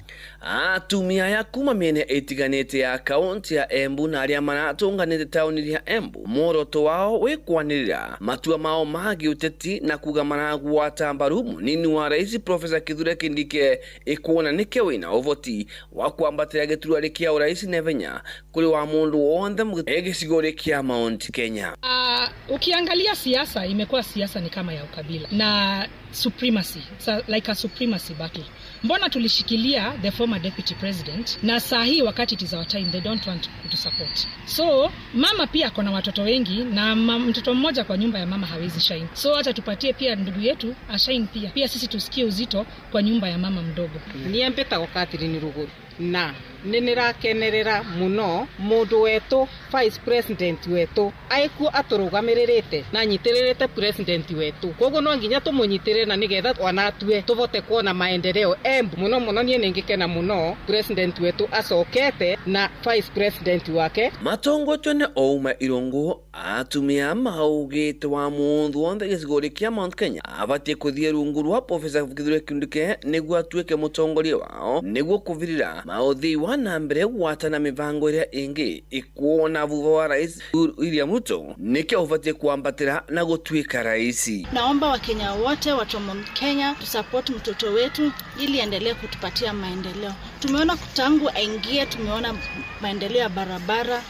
Atumia aya kuma mĩena ĩtiganĩte ya kaunti ya Embu na arĩa maratũnganĩte taũni ya Embu, muoroto wao wĩ kwanĩrĩra matua mao ma gĩũteti na kuga maragwata mbaru mũnini wa rais Professor Kithure Kindiki ĩkuona nĩkĩo wĩna ũhoti wa kwambatĩra gĩturwa kĩa ũrais naihenya kũrĩ wa mũndũ wothe gĩcigo kĩa Mount Kenya.
Ukiangalia siasa imekuwa siasa ni kama ya ukabila na supremacy. It's like a supremacy battle. Mbona tulishikilia the former deputy president na saa hii wakati it is our time they don't want to support. So mama pia akona watoto wengi na mtoto mmoja kwa nyumba ya mama hawezi shine. So acha tupatie pia ndugu yetu ashine pia. Pia sisi tusikie uzito kwa nyumba ya mama mdogo.
Niĩ mbĩtagwo Catherine Ruguru na nĩ nĩrakenerera mũno mũndũ wetũ vice president wetũ aĩkuo atũrũgamĩrĩrĩte na anyitĩrĩrĩte president wetũ, koguo no nginya tũmũnyitĩrĩre na nĩgetha onatue tũvote kuona maendeleo Embu mũno mũno. Niĩ nĩngĩkena mũno president wetũ acokete na vice president wake.
Matongotio nĩ Ouma Irũngũ atumia maugĩte wa mũndũ wothe gĩcigo kĩa Mount Kenya abatiĩ kũthiĩ rungu rwa Professor Kithure Kindiki nĩguo atuĩke mũtongoria wao nĩguo kũvirĩra maũthii wa na mbere gwatana mĩbango ĩrĩa ĩngĩ ĩkuona thutha wa rais William Ruto nĩkĩo ũbatiĩ kwambatĩra na gũtuĩka rais.
Naomba Wakenya wote watu wa Mount Kenya tusupport mtoto wetu ili aendelee kutupatia maendeleo. Tumeona tangu aingie, tumeona maendeleo ya barabara,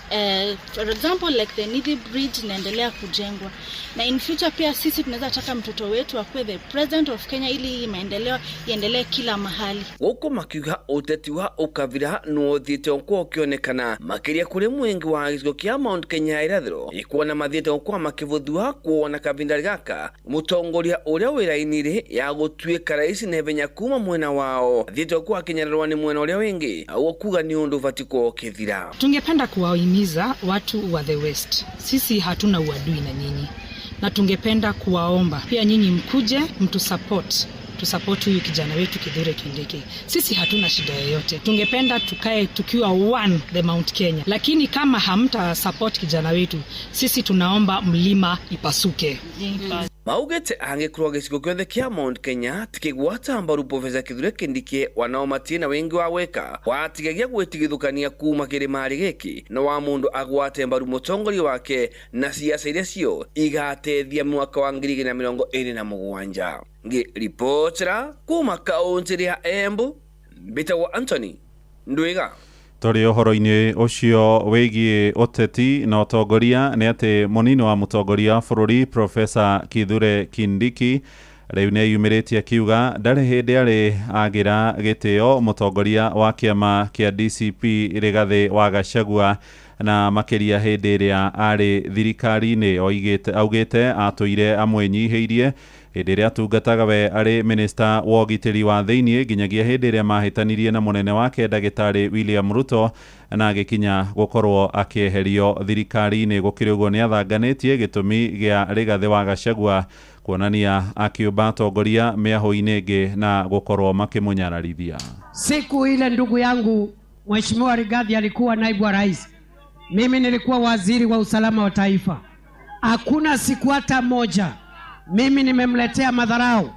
for example like the Nithi Bridge inaendelea kujengwa, na in future pia sisi tunaweza taka mtoto wetu akuwe the president of Kenya ili hii maendeleo iendelee kila mahali.
Gũkũ makiuga ũteti wa ũkabira nĩũthiĩte gũkorwo ũkĩonekana makĩria kũrĩ mũingĩ wa gĩcigo kĩa Mount Kenya irathĩro ikuona mathiĩte gũkorwo makĩbũthua kuona kavinda gaka mũtongoria ũrĩa wĩ raini-rĩ ya gũtuĩka rais naihenya kuma mwena wao athiĩte gũkorwo akĩnyararwo nĩ mwena ũrĩa wĩngĩ ũguo kuga nĩ ũndũ ũbatiĩ gũkorwo ũkĩthira.
Tungependa kuwahimiza watu wa the West, sisi hatuna uadui na nyinyi, na tungependa kuwaomba pia nyinyi mkuje mtusupport, tusupport huyu kijana wetu Kithure Kindiki. Sisi hatuna shida yoyote, tungependa tukae tukiwa one the Mount Kenya, lakini kama hamta support kijana wetu, sisi tunaomba mlima ipasuke.
Maugĩte angĩkorwo gĩcigo gĩothe kĩa Mount Kenya tikĩgwata mbaru Professor Kithure Kindiki wanao matirĩ na wĩingĩ wa gwĩka watigagia gwĩtigithũkania kuma kĩrĩma-rĩ gĩkĩ na wa mũndũ agwate mbaru mũtongoria wake na ciaca iria cio igatethia mwaka wa 2027. Ngĩribotera kuma kaũntĩ ya Embu, mbĩtagwo Anthony Ndwiga.
Tũrĩ ũhoro-inĩ ũcio wĩgiĩ ũteti na ũtongoria nĩ atĩ mũnini wa mũtongoria wa bũrũri Professor Kithure Kindiki rĩu nĩ eyumĩrĩtie akiuga ndarĩ hĩndĩ arĩ agĩra gĩtĩo mũtongoria wa kĩama kĩa DCP Rigathĩ wa Gachagua na makĩria hĩndĩ ĩrĩa arĩ thirikari-inĩ. Augĩte atũire amwĩnyihĩirie hĩndĩ ĩrĩa atungataga we arĩ minista wa ũgitĩri wa thĩiniĩ nginyagia hĩndĩ ĩrĩa mahĩtanirie na mũnene wake ndagĩtarĩ William Ruto na agĩkinya gũkorwo akĩeherio thirikari-inĩ. Gũkĩrĩ ũguo nĩ athanganĩtie gĩtũmi gĩa Rigathĩ wa Gachagua kuonania akĩũmba atongoria mĩahũ-inĩ ĩngĩ na gũkorwo makĩmũnyararithia.
Siku ile ndugu yangu Mheshimiwa Rigathi alikuwa naibu wa rais, mimi nilikuwa waziri wa usalama wa taifa. Hakuna siku hata moja mimi nimemletea madharau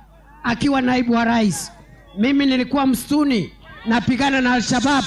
akiwa naibu wa rais. Mimi nilikuwa msituni napigana na Al-Shabaab.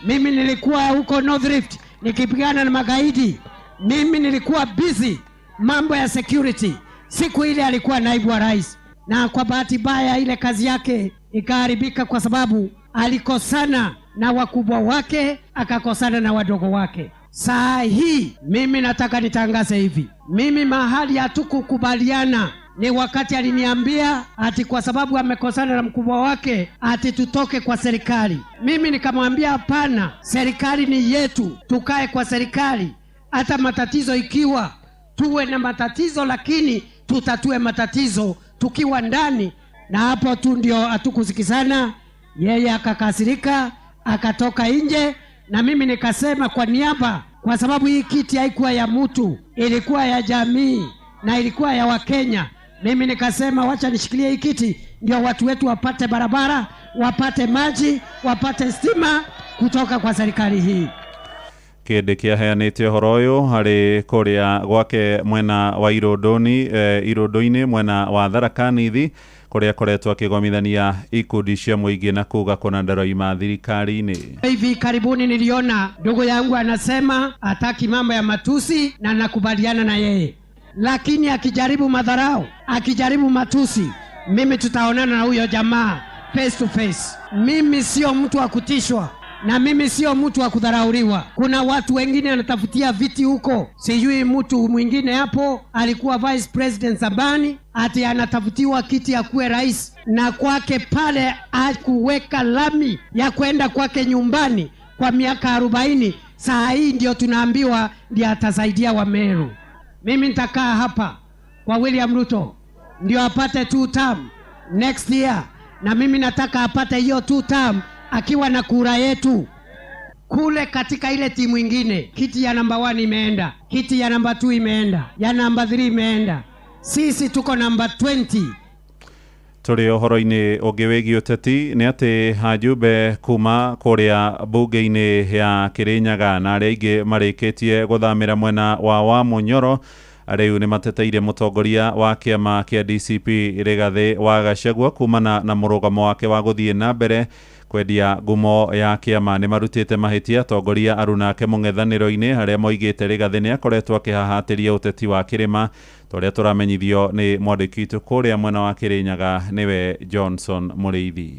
Mimi nilikuwa huko North Rift nikipigana na magaidi. Mimi nilikuwa busy mambo ya security siku ile alikuwa naibu wa rais, na kwa bahati mbaya ile kazi yake ikaharibika kwa sababu alikosana na wakubwa wake, akakosana na wadogo wake. Saa hii mimi nataka nitangaze hivi, mimi mahali hatukukubaliana ni wakati aliniambia ati kwa sababu amekosana na mkubwa wake ati tutoke kwa serikali. Mimi nikamwambia hapana, serikali ni yetu, tukae kwa serikali, hata matatizo ikiwa tuwe na matatizo, lakini tutatue matatizo tukiwa ndani. Na hapo tu ndio hatukusikizana, yeye akakasirika akatoka nje, na mimi nikasema kwa niaba, kwa sababu hii kiti haikuwa ya mtu, ilikuwa ya jamii na ilikuwa ya Wakenya. Mimi nikasema wacha nishikilie hii kiti ndio watu wetu wapate barabara, wapate maji, wapate stima kutoka kwa serikali hii.
Kĩndĩ kĩaheanĩte ũhoro ũyũ harĩ kũrĩa gwake mwena wa Irũndũni, Irũndũ-inĩ mwena wa Tharaka Nithi kũrĩa akoretwo akĩgomithania ikundi cia mũingĩ na kuga kũna ndaroima thirikari-inĩ.
Hivi karibuni niliona ndugu yangu anasema hataki mambo ya matusi na nakubaliana na yeye, lakini akijaribu madharau, akijaribu matusi, mimi tutaonana na huyo jamaa face to face. Mimi sio mtu wa kutishwa na mimi sio mtu wa kudharauliwa. Kuna watu wengine anatafutia viti huko, sijui mtu mwingine hapo alikuwa vice president zamani, ati anatafutiwa kiti ya kuwe rais, na kwake pale hakuweka lami ya kwenda kwake nyumbani kwa miaka 40. Saa hii ndio tunaambiwa ndiye atasaidia wa Meru. Mimi nitakaa hapa kwa William Ruto ndio apate 2 term next year, na mimi nataka apate hiyo 2 term akiwa na kura yetu. Kule katika ile timu ingine, kiti ya namba 1 imeenda, kiti ya namba 2 imeenda, ya namba 3 imeenda, sisi tuko namba 20.
Tũrĩ ũhoro-inĩ ũngĩ wĩgiĩ ũteti nĩ atĩ Hajumbe kuma kũrĩa mbunge-inĩ ya Kĩrĩnyaga na arĩa aingĩ marĩkĩtie gũthamĩra mwena wa Wamunyoro rĩu nĩ mateteire mũtongoria wa kĩama kĩa DCP Rigathĩ wa Gachagua kumana na mũrũgamo wake wa gũthiĩ na mbere kwendia ngumo ya kĩama. Nĩ marutĩte mahĩtia atongoria arunake mũng'ethanĩro-inĩ harĩa moigĩte Rigathĩ nĩ akoretwo akĩhahatĩria ũteti wa kĩrĩma torĩa tũramenyithio nĩ mwandĩki witũ kũrĩa mwena wa Kĩrĩnyaga nĩwe Johnson Mũrĩithi.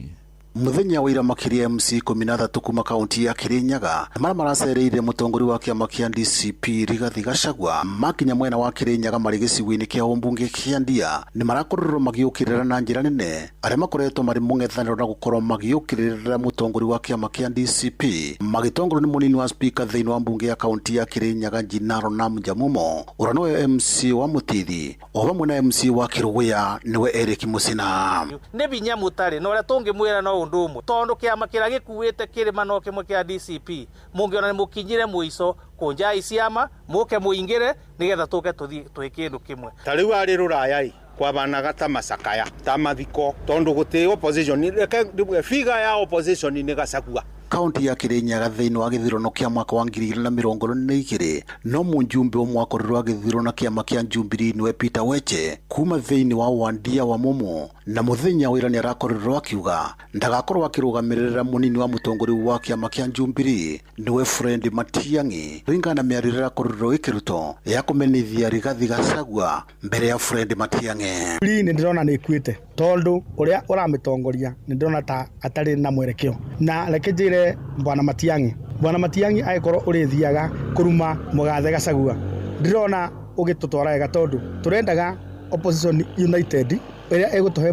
Muthenya wa ira makiria MC 13 kuma kaunti ya Kirinyaga mara maracereire mutongoria wa kiama kia DCP Rigathi Gachagua makinya mwena wa Kirinyaga mari gĩcigo-inĩ kĩa ũmbunge kĩa Ndia nĩ marakorirwo magĩũkĩrĩra na njĩra nene arĩa makoretwo marĩ mũng'ethanĩro na gũkorwo magĩũkĩrĩra mũtongoria wa kĩama kĩa DCP magĩtongorio nĩ mũnini wa speaker thĩinĩ wa mbunge ya kaunti ya Kirinyaga Jinaro Nam Jamumo ũrĩa nĩwe MC wa Mũtithi o hamwe na MC wa Kĩrũgũya nĩwe Eric Musina.
Nĩ binya mũtarĩ na ũrĩa tũngĩmwĩra no ũndũ ũmwe tondu kĩama kĩrĩa gĩkuĩte kĩrĩma no kĩmwe kĩa DCP mũngĩona nĩ mũkinyire mũico kũnjai ciama mũke mũingĩre nĩgetha tũke tũthiĩ twĩ kĩndũ kĩmwe.
Ta rĩu arĩ rũraya ĩ kwabanaga ta macakaya ta mathiko tondu gũtĩ opposition reke figa ya opposition nĩ Gachagua.
Kaunti ya Kirinyaga thĩinĩ wa gĩthurano kĩa mwaka wa 2022 no mũjumbe ũmwe akorirwo agĩthurwo kĩama kĩa Jubilee nĩwe Peter Weche kuma thĩinĩ wa Wandia wa Mumo na mũthenya wa ira nĩarakorirwo akiuga ndagakorwo akĩrũgamĩrĩra mũnini wa mũtongoria wa kĩama kĩa Jubilee nĩwe Fred Matiang'i kũringana na mĩario ĩrĩa ĩrakorirwo ĩkĩrutwo ya kũmenithia Rigathi Gachagua mbere ya Fred Matiang'i.
Jubilee nĩ ndĩrona nĩ ĩkuĩte tondũ ũrĩa ũramĩtongoria nĩ ndĩrona ta atarĩ na mwerekeo na reke njĩre Bwana Matiang'i agĩkorwo ũrĩthiaga kũruma mũgathe Gachagua ndirona ũgĩtũtwara wega tondũ tũrendaga opposition united ĩrĩa ĩgũtũhe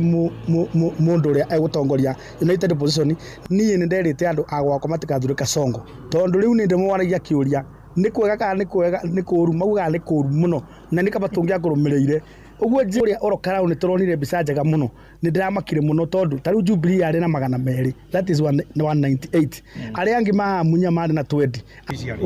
mũndũ ũrĩa egũtongoria united opposition. Niĩ nĩ nderĩte andũ a gwakwa matigathure Kasongo tondũ rĩu nĩ ndĩmwaragia kĩũria nĩ kwega kana nĩ kwega nĩ kũũru maugaga nĩ kũũru mũno na nĩ kaba tũngĩakũrũmĩrĩire ũguo ũrĩa orokarau nĩ tũronire mbica njega mũno nĩ ndĩramakire mũno tondũ ta rĩu Jubilee yarĩ na 200 that is 198 arĩa angĩ mamunya marĩ na 20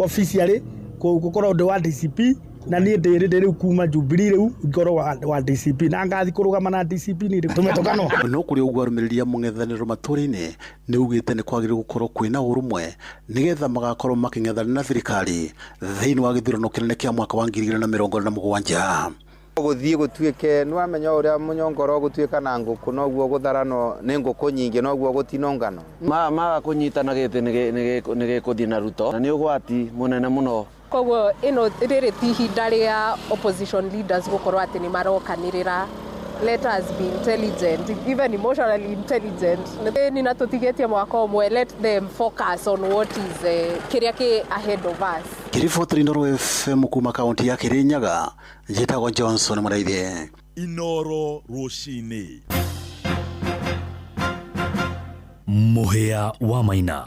office yarĩ gũkorwo ũndũ wa DCP na niĩ ndĩrĩ rĩu kuma Jubilee rĩu ngorwo wa DCP na ngathi kũrũgama na DCP nĩ tũmetũkanwo.
No kũrĩ ũguo arũmĩrĩri a mũng'ethanĩro matũũra-inĩ nĩ ugĩte nĩ kwagĩrĩire gũkorwo kwĩna ũrũmwe nĩgetha magakorwo makĩng'ethana na thirikari thĩinĩ wa gĩthurano kĩnene kĩa mwaka wa 2027.
Gũthiĩ gũtuĩke nĩ wamenya ũrĩa mũnyongoro gũtuĩka na ngũkũ noguo gũtharano nĩ ngũkũ nyingĩ noguo gũtinongano
maga kũnyitana gĩtĩ nĩ gĩkũthiĩ na Ruto na nĩ ũgwati mũnene mũno
Koguo ĩno rĩrĩ ti ihinda rĩa opposition leaders gũkorwo atĩ nĩ marokanĩrĩra. Let us be intelligent, even emotionally intelligent. Nĩ na tũtigĩtie mwaka ũmwe, let them focus on what is kĩrĩa kĩ ahead of us.
Ngĩribotera Inooro FM kuma kaunti ya Kirinyaga, njĩtagwo Johnson Mũraithi.
Inooro rũcinĩ.
Mũhĩa wa Maina.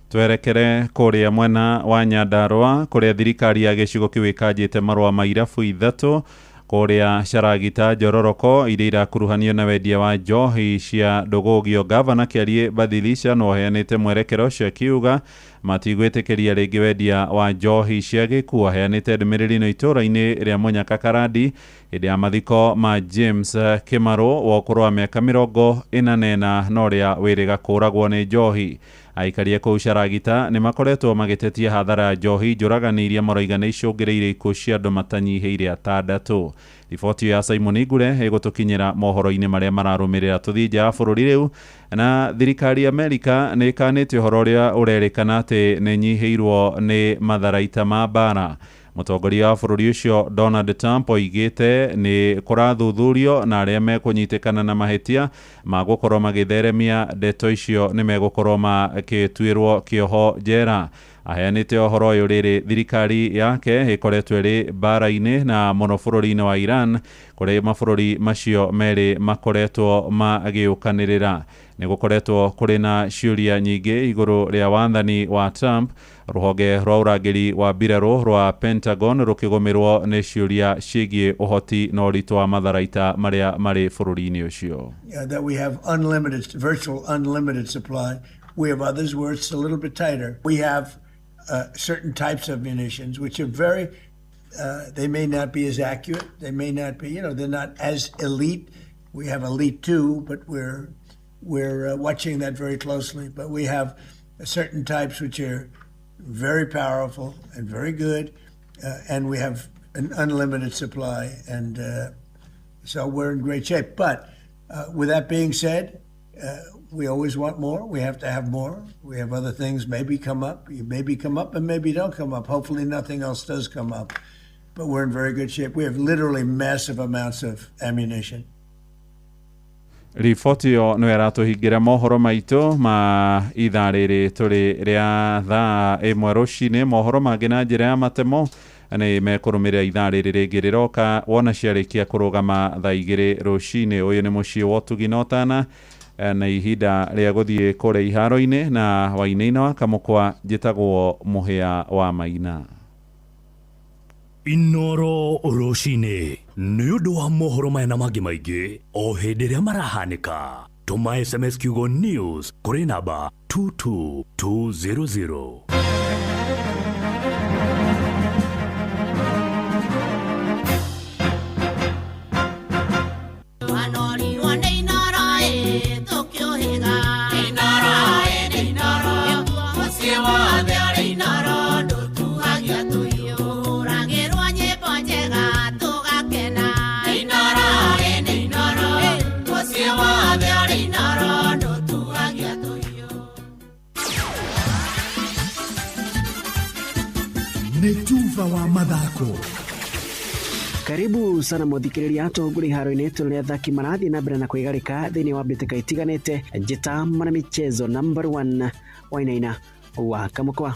Twerekere kũrĩa mwena wa Nyandarũa, kũrĩa thirikari ya gĩcigo kĩu ĩkanjĩte marũa ma irabu 3 kũrĩa Caragita Njororoko iria irakuruhanio na wendia wa njohi cia ndũgũgio. Gavana Kĩarie Bathilisha no aheanĩte mwerekero ũcio akiuga matigwĩtĩkĩria rĩngĩ wendia wa njohi cia gĩkuũ. Aheanĩte ndũmĩrĩri ĩno itũũra-inĩ rĩa Mũnyaka Karandi hĩndĩ ya mathiko ma James Kĩmarũ wa ũkũrũ wa mĩaka 44 na ũrĩa wĩrĩga kũragwo nĩ njohi. Aikaria kũu Caragita nĩ makoretwo magĩtetia hathara ya njohi njũragani iria maroiga nĩ icũngĩrĩirie ikuũ cia andũ matanyihĩire 6. Riboti ya Simon Igure ĩgũtũkinyĩra mohoro-inĩ marĩa mararũmĩrĩra. Tũthiĩ nja ya bũrũri rĩu, na thirikari ya Amerika nĩ ĩkanĩte ũhoro ũrĩa ũrerĩkana atĩ nĩ ĩnyihĩirwo nĩ matharaita ma mbara. Mũtongoria wa bũrũri ũcio Donald Trump oigĩte nĩ kũrathuthurio na arĩa mekũnyitĩkana na mahĩtia ma gũkorwo magĩtheremia ndeto icio nĩ megũkorwo makĩtuĩrwo kĩoho njera. Aheanĩte ũhoro ũyũ rĩrĩ thirikari yake ĩkoretwo ĩrĩ mbara-inĩ na mũno bũrũri-inĩ wa Iran, kũrĩa mabũrũri macio merĩ makoretwo magĩũkanĩrĩra. Nĩ gũkoretwo kũrĩ na ciũria nyingĩ igũrũ rĩa wathani wa Trump, rũhonge rwa ũrangĩri wa mbirarũ rwa Pentagon rũkĩgũmĩrwo nĩ ciũria ciĩgiĩ ũhoti na ũritũ wa matharaita marĩa marĩ bũrũri-inĩ ũcio.
That we have unlimited, virtual unlimited supply. We have others where it's a little bit tighter. We have certain types of munitions which are very, they may not be as accurate. They may not be, you know, they're not as elite. We have elite too, but we're watching that very closely. But we have certain types which are very powerful and very good, and we have an unlimited supply, and so we're in great shape. But with that being said, we always want more. We have to have more. We have other things maybe come up. You maybe come up and maybe don't come up. Hopefully nothing else does come up. But we're in very good shape. We have literally massive amounts of ammunition.
Riboti ĩyo nĩyo ĩratũhingĩra mohoro maitũ ma ithaa rĩrĩ tũrĩ rĩa thaa 1 rũcinĩ. Mohoro mangĩ na njĩra ya matemo nĩ mekũrũmĩrĩra ithaa rĩrĩ rĩngĩ rĩroka wona ciarĩkia kũrũgama thaa 2 rũcinĩ. Ũyũ nĩ mũciĩ wa ũtugi na ũtana na ihinda rĩa gũthiĩ kũrĩa iharo-inĩ na wainaina wa Kamũkwa. Njĩtagwo Mũhĩa wa Maina.
Inooro rũcinĩ nĩ ũndũ wa mohoro maya na mangĩ maingĩ o hĩndĩ ĩrĩa marahanĩka. Tũma SMS kiugo news kũrĩ namba 22200.
Nĩ tuva wa mathako.
Karibu sana muthikiriria tunguri iharo-inĩ tũrĩa athaki marathiĩ na mbere na kwĩgarĩka thĩinĩ wa mbĩtĩka itiganĩte. Njĩta mwana michezo number 1 Wainaina wa Kamũkwa.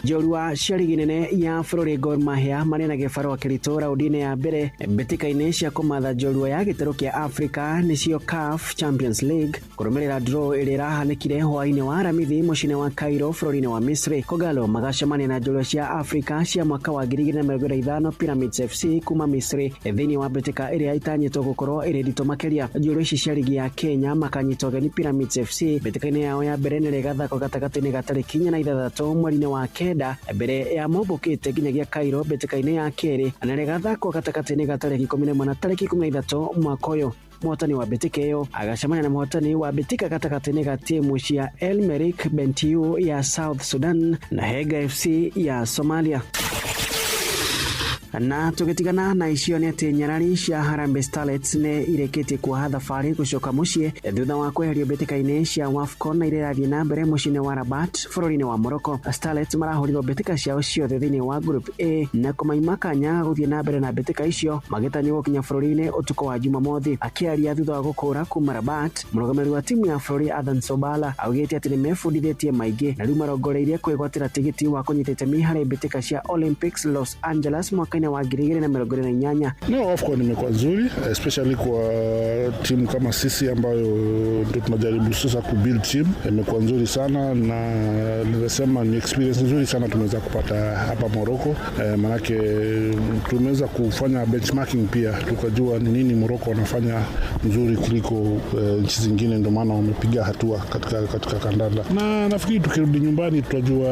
Njorua cia rigi nene ya bũrũri Gor Mahia marĩ na gĩbarũa kĩritũ raũndi-inĩ ya mbere mbĩtĩka-inĩ cia kũmatha njorua ya gĩtarũ kĩa Africa nĩcio CAF Champions League kũrũmĩrĩra draw ĩrĩa ĩrahanĩkire hwaĩ-inĩ wa Aramithi mũciĩ-inĩ wa Cairo bũrũri-inĩ wa Misri. Kogalo magacemania na njorua cia Africa cia mwaka wa 2025 Pyramids FC kuma Misri thĩinĩ wa mbĩtĩka ĩrĩa ĩtanyĩtwo gũkorwo ĩrĩ nditũ makĩria. Njorua ici cia rigi ya Kenya makanyita ũgeni Pyramids FC mbĩtĩka-inĩ yao ya mbere nĩ ĩgathakwo gatagatĩ-inĩ ga tarĩki 4 na 6 mweri-inĩ wa 9 mbere ya mombũkĩte nginyagia Cairo mbĩtĩka-inĩ ya kerĩ na rĩgathakwo gatagatĩ-inĩ ga tarĩki 11 na tarĩki 13 mwaka ũyũ. Mũhotani wa mbĩtĩka ĩyo agacemania na mũhotani wa mbĩtĩka gatagatĩ-inĩ ga timu cia El Merreikh Bentiu ya South Sudan na Hega FC ya Somalia. Na tũgĩtigana na icio nĩ atĩ nyarari cia Harambee Starlets nĩ irĩkĩtie kuoha thabarĩ gũcoka mũciĩ thutha wa kweherio mbĩtĩka-inĩ cia WAFCON na iria irathiĩ na mbere mũciĩ-inĩ wa Rabat bũrũri-inĩ wa Morocco. Starlets marahũrirwo mbĩtĩka ciao ciothe thĩinĩ wa Group A na kũmaima kanya gũthiĩ na mbere na mbĩtĩka icio, magĩtanywo gũkinya bũrũri-inĩ ũtukũ wa Jumamothi. Akĩaria thutha wa gũkũra kuma Rabat, mũrũgamĩrĩri wa timu ya bũrũri Adhan Sobala augĩte atĩ nĩmebundithĩtie maingĩ na rĩu marongoreirie kwĩgwatĩra tigiti wa kũnyita itemi harĩ mbĩtĩka cia Olympics Los Angeles mwaka-inĩ wa 2028.
No, AFCON imekuwa nzuri especially kwa timu kama sisi ambayo ndio tunajaribu sasa kubuild team. Imekuwa nzuri sana na naweza ni experience nzuri sana tumeweza kupata hapa Morocco. Manake tumeweza kufanya benchmarking pia, tukajua ni nini Morocco wanafanya nzuri kuliko nchi zingine, ndio maana wamepiga hatua katika kandanda. Na nafikiri tukirudi nyumbani tutajua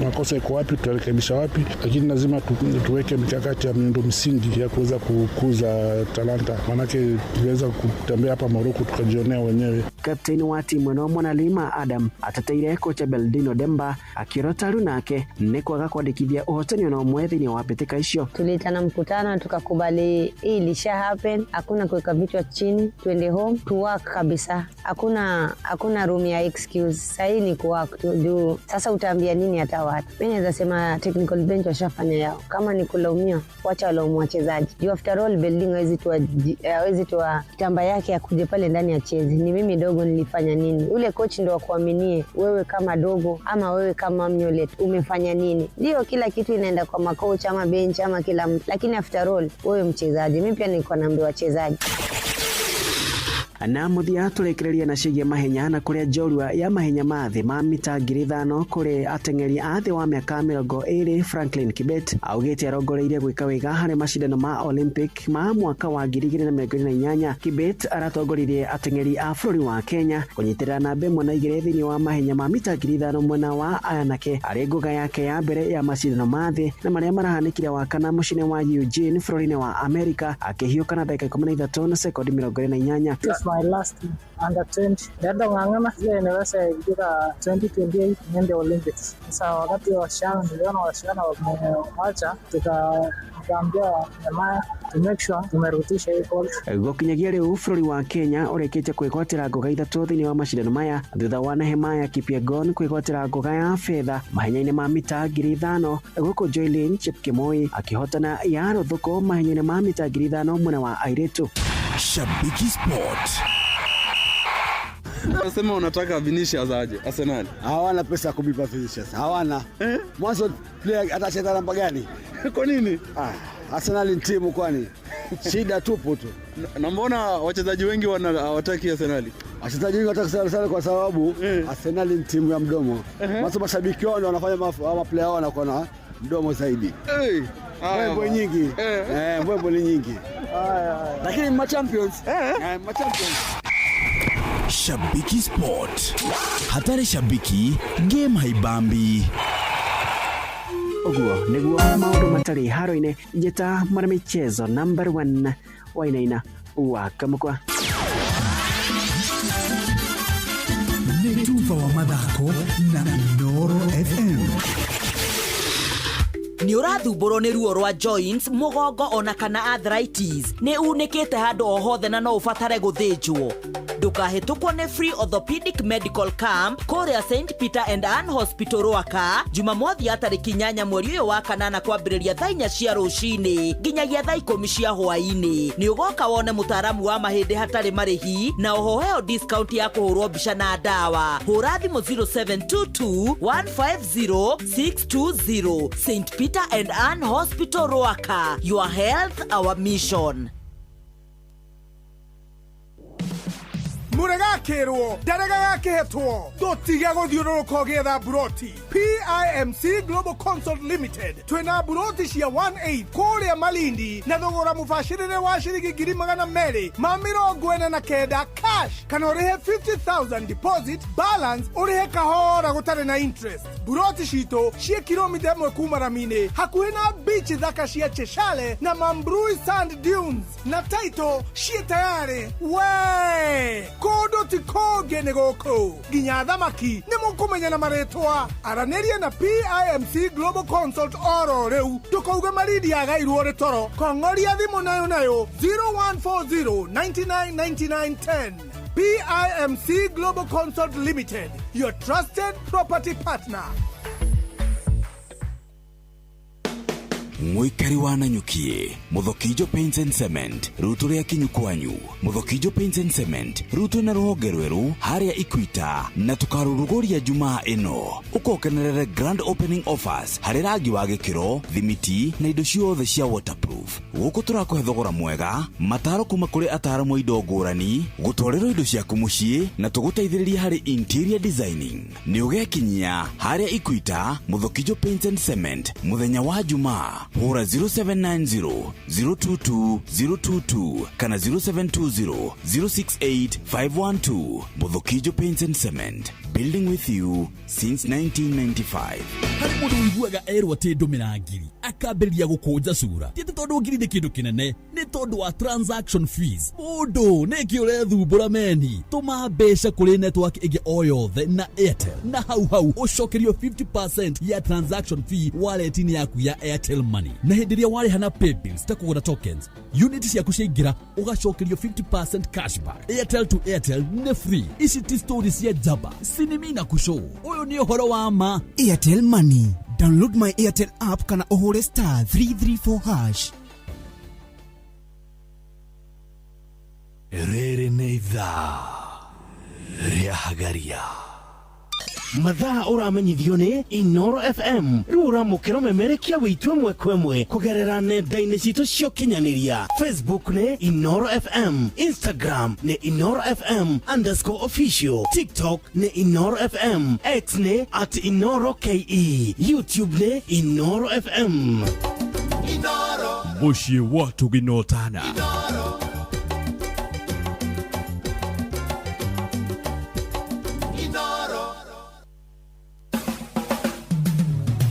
makosa iko wapi, tutarekebisha wapi, lakini lazima tuweke mikakati ya miundo msingi ya kuweza kukuza talanta, manake tuweza kutembea hapa Morocco tukajionea wenyewe.
Kapteni wa timu ĩno Mwanalima Adam ateteire kocha Beldino Demba akĩrota nake nĩ kwaga kwandĩkithia ũhotani ona ũmwe thĩinĩ wa mbĩtĩka icio.
Tuliitana mkutano tukakubali hii ilisha happen, hakuna kuweka vichwa chini, twende home to work kabisa, hakuna room ya excuse. Sasa hii ni kuwork tu juu sasa utaambia nini hata watu? Mimi naweza sema technical bench washafanya yao, kama ni kulaumia wacha walaumu wachezaji juu after all building hawezi toa kitamba yake akuje pale ndani ya chezi. Ni mimi dogo nilifanya nini? Ule coach ndo akuaminie wewe kama dogo ama wewe kama mnyolet umefanya nini. Ndio kila kitu inaenda kwa makocha ama bench ama kila mtu, lakini after all wewe mchezaji. Mimi pia nilikuwa naambia wachezaji.
Na mũthia tũrĩkĩrĩria na ciĩgiĩ mahenya na kũrĩa njorua ya mahenya ma thĩ ma mita 5,000 kũrĩ ateng'eri a thĩ wa mĩaka 20 Franklin Kibet augĩte arongoreirie gwĩka wega harĩ macindano ma Olympic ma mwaka wa 2028. Kibet aratongoririe ateng'eri a bũrũri wa Kenya kũnyitĩrĩra namba 1 na 2 thĩinĩ wa mahenya ma mita 5,000 mwena wa anake arĩ ngũga yake ya mbere ya macindano ma thĩ na marĩa marahanĩkire wakana mũciĩ-inĩ wa Eugene bũrũri-inĩ wa Amerika akĩhiũka na ndagĩka 13 na sekondi 28.
My last under 20 dada ng'ang'ana ile inaweza ikifika 2028 niende Olympics. Sasa wakati wasichana niliona wasichana wamewacha, tukaambia jamaa to make sure tumerudisha hii gold.
Gũkinyagia rĩu bũrũri wa Kenya ũrĩkĩtie kwĩgwatĩra ngoga 3 thĩinĩ wa macindano maya thutha wa Nehemiah Kipyegon kwĩgwatĩra ngoga ya betha mahenya-inĩ ma mita 5,000 gũkũ Joylin Chepkemoi akĩhotana ya rũthũko mahenya-inĩ ma mita 5,000 mwena wa airĩtu.
Shabiki Sport.
Nasema unataka Vinicius aje Arsenal.
Hawana pesa ya kumlipa Vinicius. Hawana. Mwanzo player atacheza namba gani?
Kwa nini?
Arsenal ni timu kwani? Shida tupo tu.
Na mbona wachezaji wengi hawataki Arsenal?
Wachezaji wengi wanataka Arsenal kwa sababu Arsenal ni timu ya mdomo. Mwanzo mashabiki wao ndio wanafanya ma player wao wanakuwa na mdomo zaidi. Mbwembwe nyingi. Mbwembwe ni nyingi. Lakini ma champions. Ma champions.
Shabiki Sport. Hatari shabiki, game haibambi.
Ũguo nĩguo maũndũ matarĩ haro-inĩ njĩta mwana michezo number 1 Wainaina wa Kamukwa.
Nĩ tuba wa mathako na Inooro FM.
Nĩ ũrathumbũrwo nĩ ruo rwa joints, mũgongo ona kana arthritis, nĩ unĩkĩte handũ o hothe na no ũbatare gũthĩnjwo. Ndũkahĩtũkwo nĩ free orthopedic medical camp kũrĩa St Peter and Ann Hospital Rwaka Jumamothi ya tarĩki 8 mweri ũyũ wa kanana kwambĩrĩria thaa 4 cia rũcinĩ nginyagia thaa 10 cia hwaĩ-inĩ. Nĩ ũgoka wone mũtaaramu wa mahĩndĩ hatarĩ marĩhi na oho heo discount ya kũhũrwo mbica na ndawa. Hũra thimũ 0722 150 620. St Peter and Ann Hospital Rwaka. Your health, our mission.
Mũregakĩrwo ndarega gakĩhetwo tũtige gũthiũrũrũka ũgĩetha mburoti. PIMC Global Consult Limited twĩna mburoti cia 18 kũrĩa Malindi na thogora mũbacĩrĩre wa ciringi 249,000 cash kana ũrĩhe 50,000 deposit balance ũrĩhe kahora gũtarĩ na interest. Mburoti citũ ciĩ kilomita 1 kuma rami-inĩ hakuhĩ na beach thaka cia Cheshale na Mambrui Sand Dunes na title ciĩ tayarĩ we. Kũndũ ti kũngĩ nĩ gũkũ. Nginya thamaki nĩ mũkũmenya na marĩtwa. Aranĩria na PIMC Global Consult oro rĩu. Ndũkauge Malindi yagairwo nĩ toro. Kong'oria thimũ nayo nayo 0140 99 99 10. PIMC Global Consult Limited, your trusted property partner.
Mũikari wa Nanyukie, Mũthokijo Paints and Cement rĩu tũrĩ akinyu kwanyu. Mũthokijo Paints and Cement rĩu twĩna rũhonge rwerũ harĩa Ikwita na tũkarũrũgũria Jumaa ĩno. Ũkokenerere grand opening offers harĩ rangi wa gĩkĩro, thimiti na indo ciothe cia waterproof. Gũkũ tũrakũhe thogora mwega, mataro kuma kũrĩ ataaramu a indo ngũrani, gũtwarĩrwo indo ciaku mũciĩ na tũgũteithĩrĩria harĩ interior designing. Nĩ ũgekinyia harĩa Ikwita, Mũthokijo Paints and Cement mũthenya wa Jumaa. Hũra 0790 022 022 kana 0720 068 512. Mũthokijo Paints and Cement, building with you since 1995.
Harĩ mũndũ ũiguaga erwo atĩ ndũmĩra ngiri akambĩrĩria gũkũnja cura. Ti atĩ tondũ ngiri nĩ kĩndũ kĩnene, nĩ tondũ wa transaction fees. Mũndũ nĩkĩ ũrethumbũra meni? Tũma mbeca kũrĩ network ĩngĩ o yothe na Airtel na hau hau ũcokerio 50% ya transaction fee wallet-inĩ yaku ya Airtel Money. Na hĩndĩ ĩrĩa warĩha na paybills ta kũgũra tokens, unit ciaku ciaingĩra ũgacokerio 50% cashback. Airtel to Airtel nĩ free. Ici ti story cia njamba sinimi na kushow, ũyũ nĩ ũhoro wa ma.
Airtel Money. Download my Airtel app kana ũhũre *334#.
Rĩrĩ nĩ ithaa rĩa Hagaria.
Mathaa ũramenyithio nĩ Inoro FM. Rĩu ũramũkĩra ũmemerekia witũ ĩmwe kwa ĩmwe kũgerera nenda-inĩ citũ cia ũkinyanĩria. Facebook nĩ Inoro FM, Instagram nĩ Inoro FM underscore official, TikTok nĩ Inoro FM, X nĩ @InoroKE, YouTube nĩ Inoro FM.
Mũciĩ wa Tũginotana.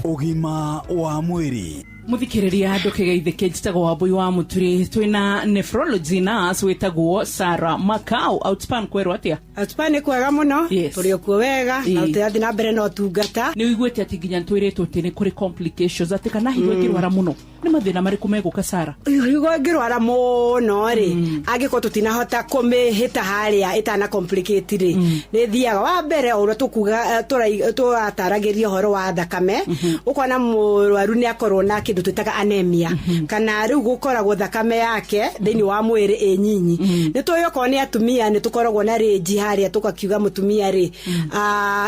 Ũgima wa mwĩrĩ.
Muthikiriria ndukigeithike, njitagwo Wambui wa Muturi. Twina nephrology nurse witagwo Sarah Makau. Outspan kwerwo atia?
Outspan nĩ kwega mũno. Tũrĩ okuo wega na tũrathiĩ na mbere na ũtungata.
Nĩ ũiguĩte atĩ nginya twĩrĩtwo atĩ nĩ kũrĩ complications, atĩ kana higo ĩngĩrwara mũno nĩ mathĩna marĩkũ megũka, Sarah?
Higo ĩngĩrwara mũno rĩ, angĩkorwo tũtinahota kũmĩhĩta harĩa ĩtana complicate rĩ, nĩ thiaga wa mbere o ũrĩa tũkuga tũrataragĩria ũhoro wa thakame, ũkona mũrwaru nĩ akorwo na kĩndũ twĩtaga anemia, kana rĩu gũkoragwo thakame yake thĩinĩ wa mwĩrĩ ĩ nyinyi. Nĩ tũĩ okorwo nĩ atumia nĩ tũkoragwo na rĩnji harĩa tũkakiuga mũtumia rĩ,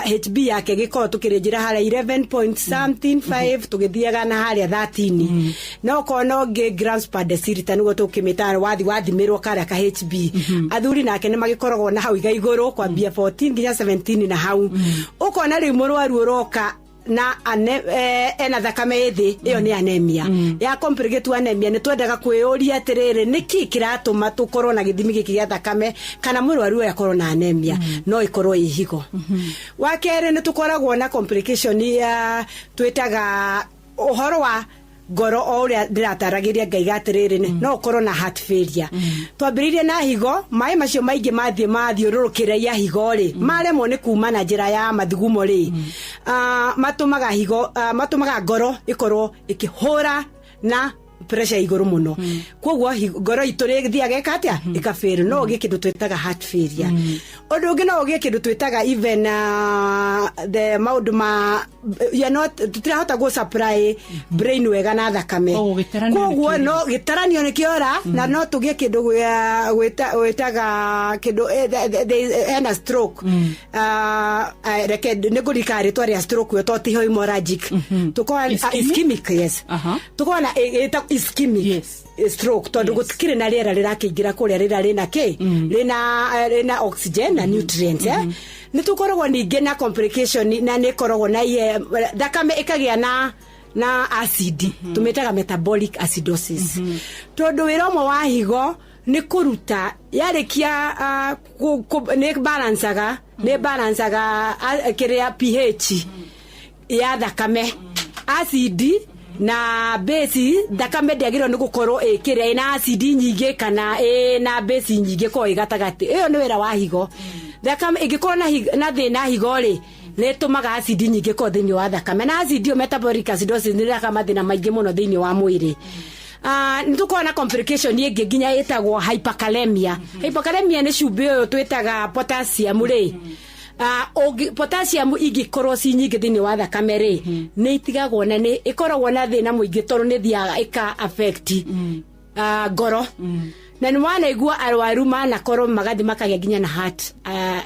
HB yake gĩkorwo tũkĩrĩnjĩra harĩa 11 point something 5 tũgĩthiaga na harĩa 13, no okorwo no ngĩ grams per deciliter nĩguo tũkĩmĩta wathi wathimĩrwo karĩa ka HB. Athuri nake nĩ magĩkoragwo na hau iga igũrũ kwambia 14 nginya 17 na hau. Ũkona rĩu mũrwaru ũroka na ena thakame ĩthĩ, ĩyo nĩ anemia ya complicate anemia. Nĩ twendaga kwĩyũria atĩrĩrĩ, nĩkĩ kĩratũma tũkorwo na gĩthimi gĩkĩ gĩa thakame kana mũrwaru ũyũ akorwo na anemia? No ĩkorwo ĩ higo. Wa kerĩ, nĩ tũkoragwo na complication ya twĩtaga ũhoro wa ngoro, o ũrĩa ndĩrataragĩria ngaiga atĩrĩrĩ, no ũkorwo na heart failure. Twambĩrĩirie na higo, maĩ macio maingĩ mathiĩ mathiũrũrũkĩra ya higo rĩ, maremwo nĩ kuma na njĩra ya mathugumo rĩ, matũmaga higo, matũmaga ngoro ĩkorwo ĩkĩhũra na pressure igũrũ mũno. Koguo ngoro itũ rĩ ĩthiaga ĩka atĩa? Ĩkafail. No ũgĩe kĩndũ twĩtaga heart failure. Ũndũ ũngĩ, no ũgĩe kĩndũ twĩtaga even the maũndũ ma you are not, tũtirahota gũ supply brain wega na thakame, koguo no gĩtaranio nĩ kĩora na no tũgĩe kĩndũ gwĩtaga kĩndũ hena stroke. Reke nĩ ngũririkana rĩtwa rĩa stroke ĩyo, to ti hemorrhagic. Tũkorwo ischemic, yes, tũkorwo na ĩtagwo ischemic stroke tondũ gũtikĩrĩ na rĩera rĩrakĩingĩra kũrĩa rĩrĩa rĩna kĩ rĩna oxygen na nutrients. Nĩ tũkoragwo ningĩ na complication na nĩ ĩkoragwo na thakame ĩkagĩa na acid, tũmĩtaga metabolic acidosis, tondũ wĩra ũmwe wa higo nĩ kũruta yarĩkia nĩ balancaga kĩrĩa pH ya thakame, acid. Na base thakame ndĩagĩrĩirwo nĩ gũkorwo ĩkĩrĩa ĩna acid nyingĩ kana ĩna base nyingĩ ko ĩgatagatĩ. Ĩyo nĩ wĩra wa higo. Thakame ĩngĩkorwo na thĩna higo rĩ, nĩ ĩtũmaga acid nyingĩ ko thĩinĩ wa thakame, na acid ĩyo metabolic acidosis nĩ ĩrehaga mathĩna maingĩ mũno thĩinĩ wa mwĩrĩ. Nĩ tũkoragwo na complication ĩngĩ nginya ĩtagwo hyperkalemia. Hyperkalemia nĩ cumbĩ ũyũ twĩtaga potassium rĩ. Potassium ingĩkorwo ci nyingĩ thĩinĩ wa thakame rĩ, nĩ itigagwo na nĩ ĩkoragwo na thĩna mũingĩ tondũ nĩ ĩthiaga ĩka affect ngoro. Na nĩ wanaigua arwaru manakorwo magathi makagĩa nginya na heart,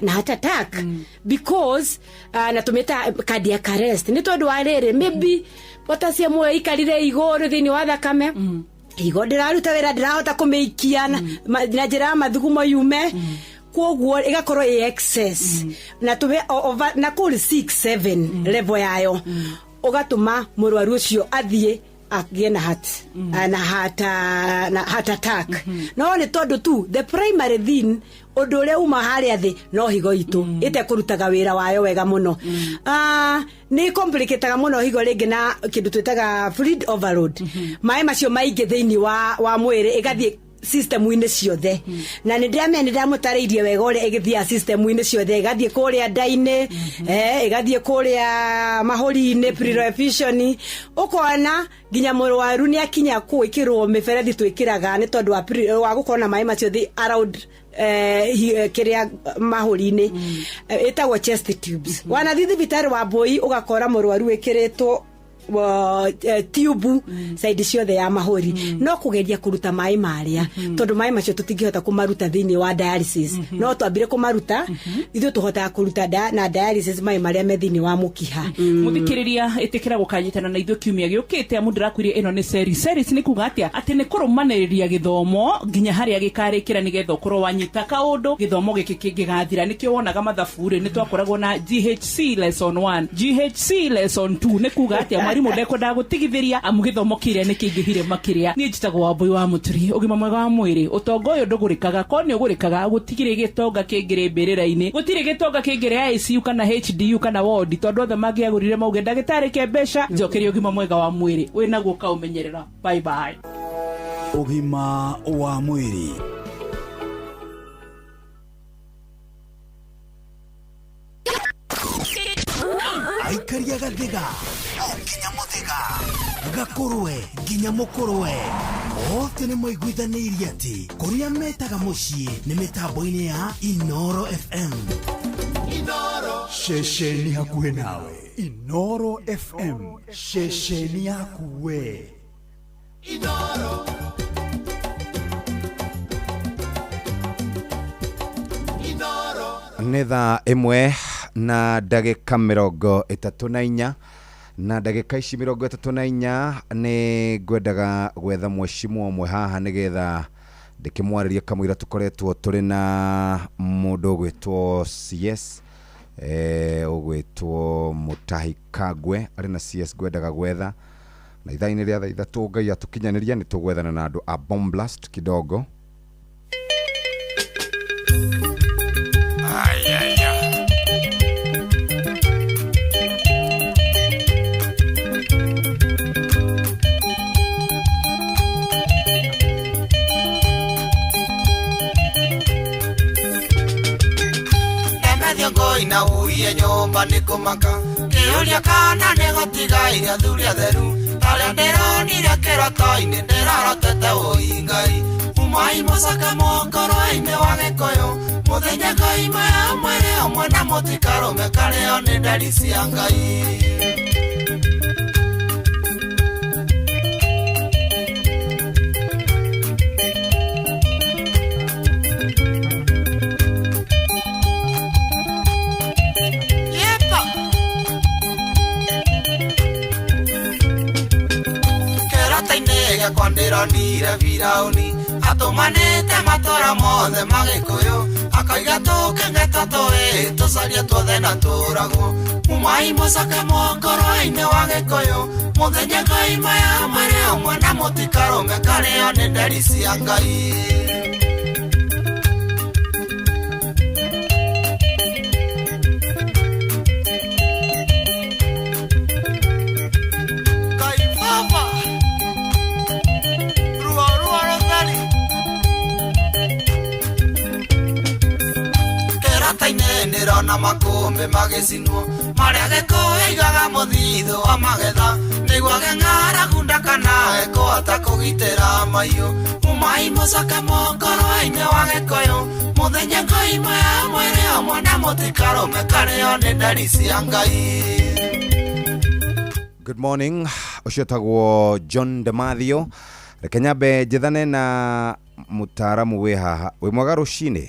na heart attack because na tũmĩta cardiac arrest nĩ tondũ wa rĩrĩ, maybe potassium ĩyo ikarire igũrũ thĩinĩ wa thakame, higo ndĩraruta wĩra, ndĩrahota kũmĩikia na njĩra ya mathugumo yume, koguo ĩgakorwo ĩ excess na tũme over na kũrĩ 6 7 level yayo, ũgatũma mũrwaru ũcio athiĩ agĩe na heart na heart na heart attack. No nĩ tondũ tu the primary thing, ũndũ ũrĩa uma harĩa thĩ, no higo itũ ĩtekũrutaga wĩra wayo wega mũno. Nĩ complicataga mũno higo rĩngĩ na kĩndũ twĩtaga fluid overload, maĩ macio maingĩ thĩinĩ wa mwĩrĩ, ĩgathiĩ system-inĩ ciothe. Na nĩ ndĩramenya nĩ ndamũtarĩirie wega ũrĩa ĩgĩthiaga system-inĩ ciothe, ĩgathiĩ kũrĩa nda-inĩ, ĩgathiĩ kũrĩa mahũri-inĩ, pleural effusion, ũkona nginya mũrwaru nĩ akinya gwĩkĩrwo mĩberethi twĩkĩraga nĩ tondũ wa gũkorwo na maĩ macio thĩ around kĩrĩa mahũri-inĩ, ĩtagwo chest tubes. Wanathiĩ thibitarĩ wa Mbui ũgakora mũrwaru wĩkĩrĩtwo tube side ciothe ya mahũri, no kũgeria kũruta maĩ marĩa, tondũ maĩ macio tũtingĩhota kũmaruta thĩinĩ wa dialysis. No twambire kũmaruta, ithuĩ tũhotaga kũruta na dialysis maĩ marĩa me thĩinĩ wa mũkiha.
Muthikiriria, itikira gukanyitana na ithuĩ kiumia gĩũkĩte, amu ndĩrakwĩria ĩno nĩ series. Series nĩ kuga atĩa? Atĩ nĩ kũrũmanĩrĩria gĩthomo nginya harĩa gĩkarĩkĩra, nĩgetha ũkorwo wanyita kaũndũ gĩthomo gĩkĩ kĩngĩgathira. Nĩkĩo wonaga mathabu rĩ, nĩ twakoragwo na GHC lesson 1, GHC lesson 2. Nĩ kuga atĩa? Mwarimũ ndekwendaga gũtigithĩria, amu gĩthomo kĩrĩa nĩ kĩingĩhire makĩria. Niĩ njĩtagwo Wambũi wa Mũturi. Ũgima mwega wa mwĩrĩ, ũtonga ũyũ ndũgũrĩkaga. Korwo nĩ ũgũrĩkaga, gũtirĩ gĩtonga kĩngĩrĩ mbĩrĩra-inĩ, gũtirĩ gĩtonga kĩngĩrĩ ICU kana HDU kana wodi, tondũ othe mangĩagũrire mauge ndagĩtarĩ ke mbeca njokeria ũgima mwega wa mwĩrĩ wĩnaguo ũkaũmenyerera. Bye bye.
Ũgima wa mwĩrĩ. Aikaria gathiga o nginya mũthĩga, gakũrwe nginya mũkũrwe, othe nĩ maiguithanĩirie atĩ kũrĩa metaga mũciĩ nĩ mĩtambo-inĩ ya Inoro FM.
Ceceni hakuhĩ nawe, Inoro FM, ceceni yaku we.
Inoro.
Nĩ 1:34, na ndagĩka ici 34 nĩ ngwendaga gwetha mwecimwa ũmwe haha nĩgetha ndĩkĩmwarĩrie kamũira tũkoretwo tũrĩ na mũndũ ũgwĩtwo CS, ũgwĩtwo Mutahi Kagwe arĩ na CS ngwendaga gwetha na ithaa-inĩ rĩa 3:00 Ngai atũkinyanĩria nĩ tũgwethana na andũ a Bomb Blast kidogo.
Ayaya. Ngoi na uiye nyũmba nĩ kũmaka kĩũria kana nĩ gũtiga iria thuri atheru tarĩa ndĩronire kĩroto-inĩ ndĩrarotete ũi Ngai umai mũcaka mũkoro-inĩ wa Gĩkũyũ mũthenya Ngai maya mwĩrĩ ũmwe na mũtikarũme karĩo nĩ ndari cia Ngai. Gĩakwa ndĩronire Firaũni atũmanĩte matũra mothe ma Gĩkũyũ akauga tũkenge tũĩ tũcarie tuothe na tũragwo mumai mũcake mũkoro-inĩ wa Gĩkũyũ mũthenya Ngai maya mwĩrĩ ũmwe na mũtikarũme karĩo nĩ nderi cia Ngai. Ngai Baba. Ndĩrona makũmbĩ magĩcinwo marĩa Gĩkũyũ aigaga mũthithũ wa magetha nĩguo ng'aragu ndakanae kũhota kũgitĩra mahiũ. Umai mũcoke mũkoro-inĩ wa Gĩkũyũ mũthenya ngoima ya mwĩrĩ ũmwe na mũtikarũme karĩo nĩ ndari cia Ngai.
Good morning, ũcio tagwo John Demathio. Reke nyambe njethane na mũtaaramu wĩ haha. Wĩ mwega rũcinĩ?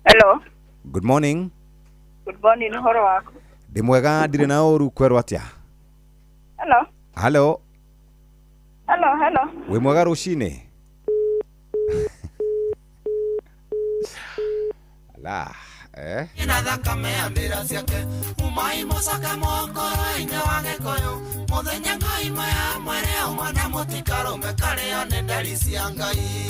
Hello.
Good morning.
Good morning, ũhoro waku?
Ndĩ mwega, ndirĩ na ũru, kwerwo atĩa?
Hello.
Hello.
Hello, hello.
Wĩ mwega rũcinĩ? La, eh?
Ina thakame ya mbĩra ciake umai mũcoke mũkoro-inĩ wa Gĩkũyũ mũthenya ngoima ya mwĩrĩ ũmwe na mũtikarũme karĩo nĩ ndari cia Ngai.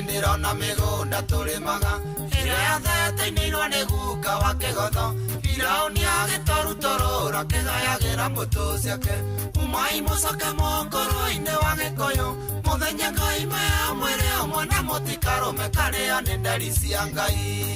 Ndĩrona mĩgũnda tũrĩmaga ĩrĩa yathetainĩirwo nĩ guka wa kĩgotho Firaũni agĩtũrutũrũra kĩgayagĩra mbũtũ ciake. Umai mũcoke mũkoro-inĩ wa Gĩkũyũ mũthenya ngoima ya mwĩrĩ ũmwe na mũtikarũme karĩo nĩ ndari cia Ngai.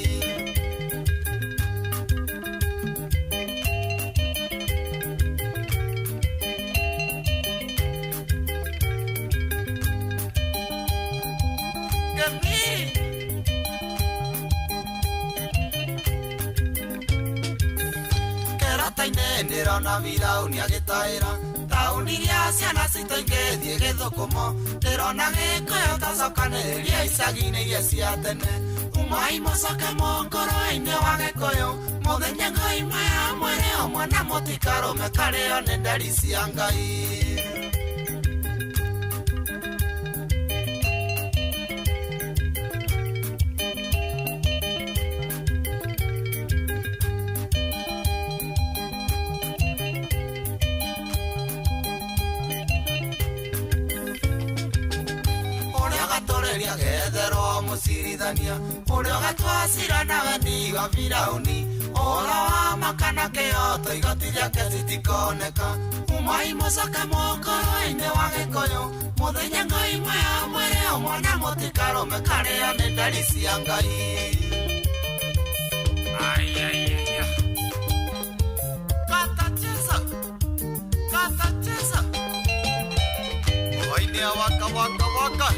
Ndĩrona Firaũni agĩtaĩra taũni iria ciana citũ ingĩthiĩ gĩthũkũmo ndĩrona Gĩkũyũ tacokanĩrĩria icagi-inĩ iria cia tene. Umai mũcoke mũkoro-inĩ wa Gĩkũyũ mũthenya ngoima ya mwĩrĩ ũmwe na mũtikarũme karĩo nĩ ndari cia Ngai. Getherwo mũcirithania ũrĩa ũgatwacira nawe ni wa Firaũni ũhoro wa makana kĩoto igoti rĩake citikoneka. Umai mũcoke mũkoro-inĩ wa Gĩkũyũ mũthenya ngoima ya mwĩrĩ ũmwe na mũtikarũme karĩo nĩ ndari cia Ngai. Kata cheza, kata cheza. Waine waka waka waka.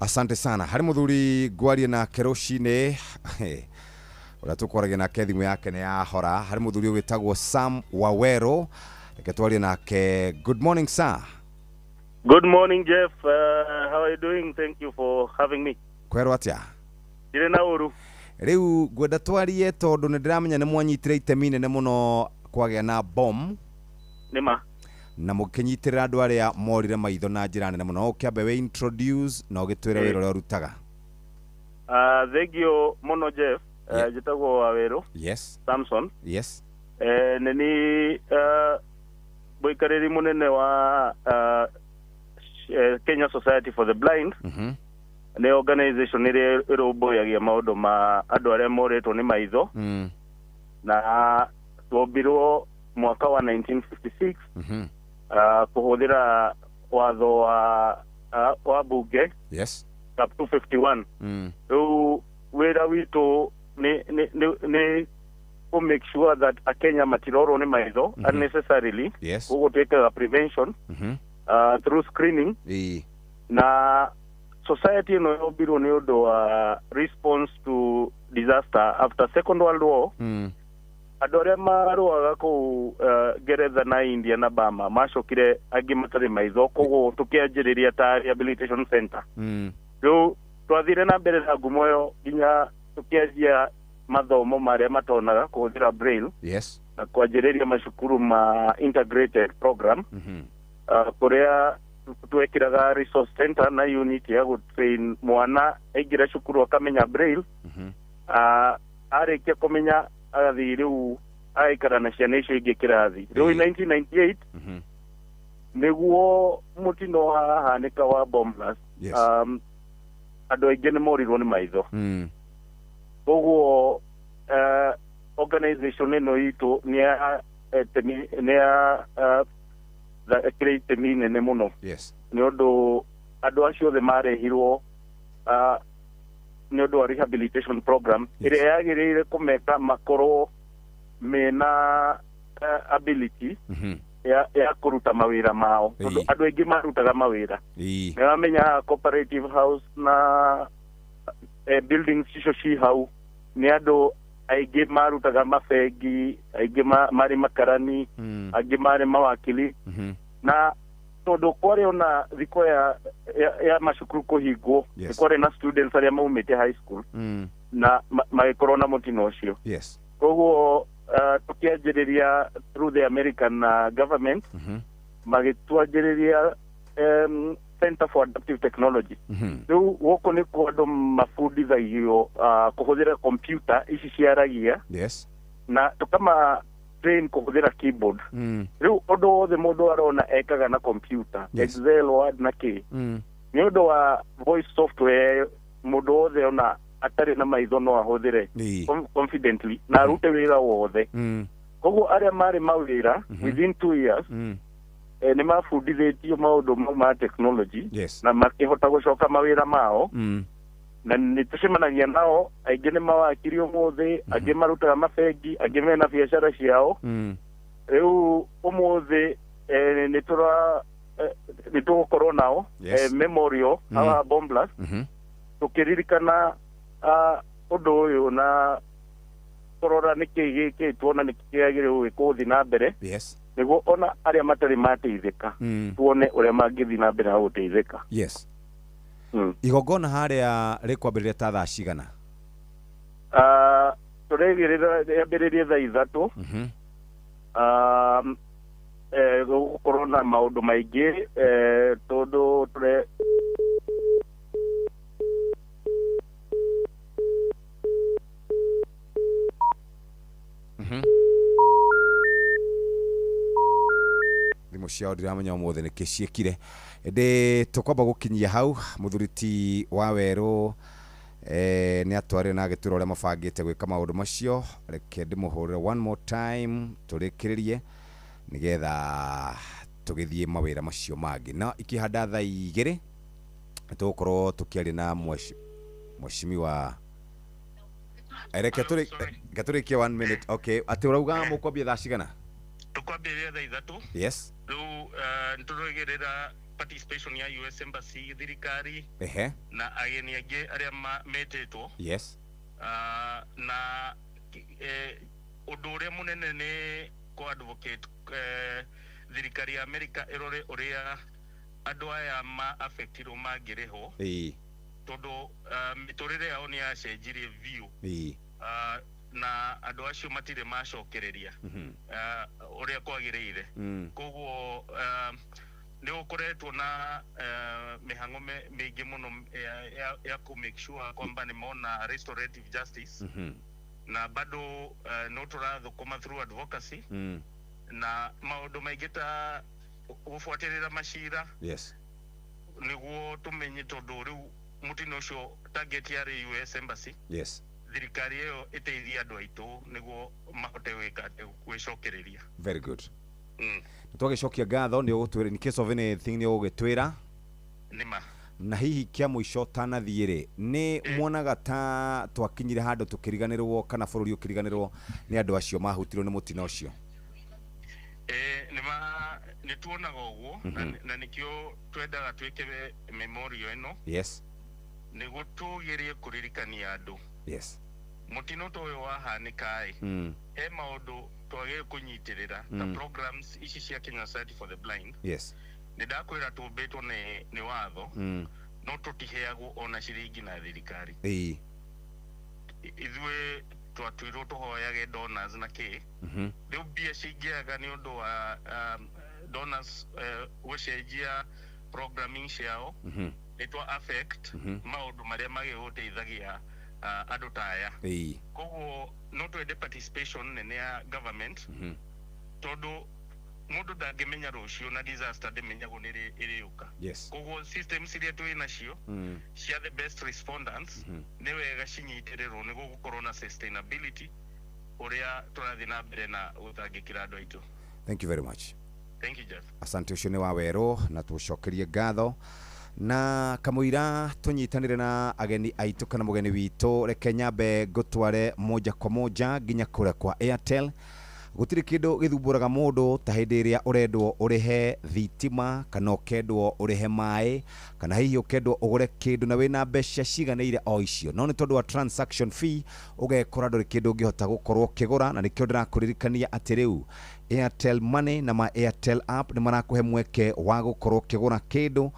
Asante sana. Harĩ mũthuri ngwarie nake rũcinĩ ũrĩa tũkwaragia nake thimũ yake nĩ yahora. Harĩ mũthuri ũgĩtagwo Sam Wawero, reke twarie nake. Good morning sir.
Good morning Jeff. How are you doing? Thank you for having me.
Kwerwo atĩa?
Ndirĩ na ũru.
Rĩu ngwenda twarie tondũ nĩ ndĩramenya nĩ mwanyitire itemi nene mũno kwagĩa na bomb.
Nĩ ma.
Na mũkĩnyitĩrĩra andũ arĩa morire maitho na njĩra nene mũno. Ũkĩambe we introduce na ũgĩtwĩre wĩra ũrĩa ũrutaga.
Thank you mũno Jeff. Njĩtagwo Waweru.
Yes.
Samson.
Yes.
Nĩ ni mũikarĩri mũnene wa Kenya Society for the Blind. Nĩ organization ĩrĩa ĩrũmbũyagia maũndũ ma andũ arĩa morĩtwo nĩ maitho. Na twombirwo mwaka wa 1956 kũhũthĩra watho wa bunge.
Yes.
Cap 251. Rĩu wĩra witũ nĩ kũ make sure that akenya matirorwo nĩ maitho unnecessarily. Koguo twĩkaga prevention through screening. Na society ĩno yombirwo nĩ ũndũ wa response to disaster after Second World War. Andũ arĩa marũaga kũu Ngeretha na India na Burma macokire angĩ matarĩ maitho, koguo tũkĩanjĩrĩria ta rehabilitation center. Rĩu twathire na mbere na ngumo ĩyo nginya tũkĩanjia mathomo marĩa matonaga kũhũthĩra braille na kwanjĩrĩria macukuru ma integrated program, kũrĩa twekĩraga resource center na unit ya gũtrain mwana aingĩra cukuru akamenya braille. Arĩkia kũmenya agathiĩ rĩu agaikara na ciana icio ingĩ kĩrathi. Rĩu 1998 nĩguo mũtino wahanĩka wa bomb blast. Andũ aingĩ nĩ morirwo nĩ maitho. Koguo organization ĩno itũ nĩ ya nĩ ya ĩkĩrĩ itemi nene mũno nĩ ũndũ andũ acio othe marehirwo nĩ ũndũ wa rehabilitation program ĩrĩa yagĩrĩire kũmeka makorwo mena ability ya kũruta mawĩra mao, tondũ andũ aingĩ marutaga mawĩra. Nĩ wamenya cooperative house na buildings icio ci hau nĩ andũ aingĩ marutaga mabengi, aingĩ marĩ makarani, angĩ marĩ mawakili. Na tondũ kwarĩ ona thikũ ya macukuru kũhingwo, nĩ kwarĩ na students arĩa maumĩte high school na magĩkorwo na mũtino ũcio. Koguo tũkĩanjĩrĩria through the American government, magĩtwanjĩrĩria Center for Adaptive Technology. Rĩu gũkũ nĩkuo andũ mabundithagio kũhũthĩra computer ici ciaragia na tũkama train kũhũthĩra keyboard. Rĩu ũndũ wothe mũndũ arona ekaga na computer, Excel, Word na kĩ, nĩ ũndũ wa voice software mũndũ wothe ona atarĩ na maitho no ahũthĩre confidently na arute wĩra wothe. Koguo arĩa marĩ mawĩra within 2 years nĩ mabundithĩtio maũndũ mau ma technology na makĩhota gũcoka mawĩra mao. Na nĩ tũcemanagia nao, aingĩ nĩ mawakiri ũmũthĩ, angĩ marutaga mabengi, angĩ mena biacara ciao. Rĩu ũmũthĩ nĩ tũra nĩ tũgũkorwo nao memorial haha bomb blast, tũkĩririkana ũndũ ũyũ na kũrora nĩkĩ gĩkĩtwo na nĩkĩ kĩagĩrĩirwo gwĩkwo gũthiĩ na mbere nĩguo ona arĩa matarĩ mateithĩka tuone ũrĩa mangĩthiĩ na mbere na gũteithĩka.
Igongona harĩa rĩkwambĩrĩria ta thaa cigana?
Tũrĩgĩrĩra rĩambĩrĩrie thaa 3. Gũgũkorwo na maũndũ maingĩ tondũ tũre
Thimũ ciao ndiramenya ũmũthĩ nĩkĩ ciĩkire, ĩndĩ tũkwamba gũkinyia hau. Mũthuri ti wa werũ nĩ atwarire na agĩtwĩra ũrĩa mabangĩte gwĩka maũndũ macio. Reke ndĩmũhũrĩre one more time tũrĩkĩrĩrie nĩgetha tũgĩthiĩ mawĩra macio mangĩ. Na ikĩhanda thaa 2 tũgũkorwo tũkĩaria na mweshimiwa. Reke tũrĩkie 1 minute. Okay, atĩ ũrauga mũkwambia thaa cigana?
Tũkwambĩrĩria thaa 3. Rĩu nĩtũrogĩrĩra participation ya US Embassy, thirikari na ageni angĩ arĩa metĩtwo. Na ũndũ ũrĩa mũnene nĩ kũ advocate thirikari ya America ĩrore ũrĩa andũ aya ma affectirwo mangĩrĩhwo, tondũ mĩtũrĩre yao nĩ yacenjirie biũ. Na andũ acio matirĩ macokereria ũrĩa kwagĩrĩire. Koguo nĩ gũkoretwo na mĩhang'o mĩingĩ mũno ya kũ make sure kwamba nĩ mona restorative justice. Na bado no tũrathũkũma through advocacy na maũndũ maingĩ ta gũbuatĩrĩra macira nĩguo tũmenye, tondũ rĩu mũtino ũcio target yarĩ US Embassy. Thirikari ĩyo ĩteithie andũ aitũ nĩguo mahote gwĩka gwĩcokereria.
Very good. Nĩ twagĩcokia ngatho, nĩ ũgũtwĩra in case of anything nĩ ũgũgĩtwĩra.
Nĩma.
Na hihi kĩa mũico tanathiĩ rĩ, nĩ muonaga ta twakinyire handũ tũkĩriganĩrwo kana bũrũri ũkĩriganĩrwo nĩ andũ acio mahutirwo nĩ mũtino ũcio?
Nĩma nĩ tuonaga ũguo na nĩkĩo twendaga twĩke memorial ĩno nĩguo tũgerie kũririkania andũ mũtino ta ũyũ wahanĩka ĩ, he maũndũ twagĩrĩire kũnyitĩrĩra ta programs ici cia Kenya Society for the Blind. Nĩ ndakwĩra tũmbĩtwo nĩ watho, no tũtiheagwo ona ciringi na thirikari. Ithuĩ twatuirwo tũhoyage donors na kĩ. Rĩu mbia cingĩaga nĩ ũndũ wa donors gũcenjia programming ciao, nĩ twa affect maũndũ marĩa magĩrĩirwo gũteithagia andũ ta aya. Koguo no twende participation nene ya government, tondũ mũndũ ndangĩmenya rũciũ na disaster ndĩmenyagwo nĩ rĩ ĩrĩũka. Koguo systems iria twĩ nacio cia the best respondents nĩ wega cinyitĩrĩrwo nĩguo gũkorwo na sustainability ũrĩa tũrathiĩ na mbere na gũtangĩkĩra andũ aitũ.
Thank you very much.
Thank you, Jeff.
Asante. Ũcio nĩ wa werũ na tũcokerie ngatho na kamũira tũnyitanĩre na ageni aitũ kana mũgeni witũ. Reke nyambe ngũtware moja kwa moja nginya kũrĩa kwa Airtel. Gũtirĩ kĩndũ gĩthumbũraga mũndũ ta hĩndĩ ĩrĩa ũrendwo ũrĩhe thitima kana ũkendwo ũrĩhe maĩ kana hihi ũkendwo ũgũre kĩndũ na wĩna mbeca ciganĩire o icio, no nĩ tondũ wa transaction fee ũgekora ndũrĩ kĩndũ ũngĩhota gũkorwo ũkĩgũra. Na nĩkĩo ndĩrakũririkania atĩ rĩu Airtel Money na ma Airtel app nĩ marakũhe mweke wa gũkorwo ũkĩgũra kĩndũ,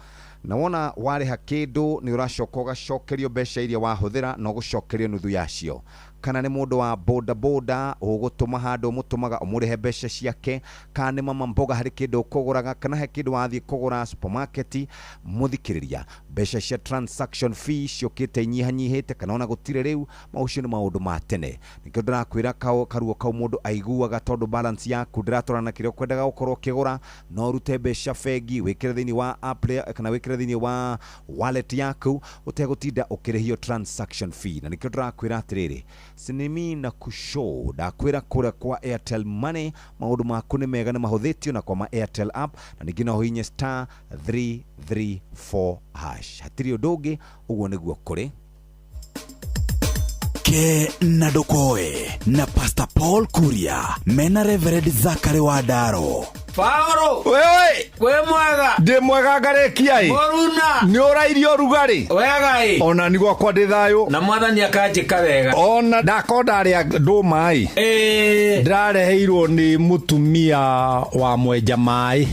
na wona warĩha kĩndũ nĩ ũracoka ũgacokerio mbeca iria wahũthĩra na ũgũcokerio nuthu yacio. Kana nĩ mũndũ wa boda boda ũgũtũma handũ ũmũtũmaga ũmũrĩhe mbeca ciake, kana nĩ mama mboga harĩ kĩndũ ũkũgũraga, kana he kĩndũ wathiĩ kũgũra supermarket, mũthikĩrĩria, mbeca cia transaction fee ciũkĩte inyihanyihĩte kana ona gũtirĩ rĩu. Maũcio nĩ maũndũ ma tene. Nĩkĩo ndĩrakwĩra karuo kau mũndũ aiguaga tondũ balance yaku ndĩratwarana na kĩrĩa ũkwendaga gũkorwo ũkĩgũra. No ũrute mbeca bengi wĩkĩre thĩinĩ wa app kana wĩkĩre thĩinĩ wa wallet yaku ũtegũtinda ũkĩrĩhio transaction fee. Na nĩkĩo ndĩrakwĩra atĩrĩrĩ, sinimi na kushow ndakwĩra kũrĩa kwa Airtel Money maũndũ maku nĩ mega, nĩ mahũthĩtio na kwa ma Airtel app, na ningĩ no ũhihinye *334# hatirĩ ũndũ ũngĩ, ũguo nĩguo kũrĩ.
Ke na Ndokoe na Pastor Paul Kuria mena Reverend Zachary Wandaro.
Paolo!
Wewe!
Wĩ mwega?
Ndĩ mwega ngarĩkia ĩ.
Mũruna!
Nĩ ũrairio ũrugarĩ?
Wega ĩ.
Ona ni gwakwa ndĩ thayũ.
Na mwathani akanjĩka wega.
Ona ndakorwo ndarĩa ndũma ĩ. Ndĩrareheirwo nĩ mũtumia wa mwenja maĩ.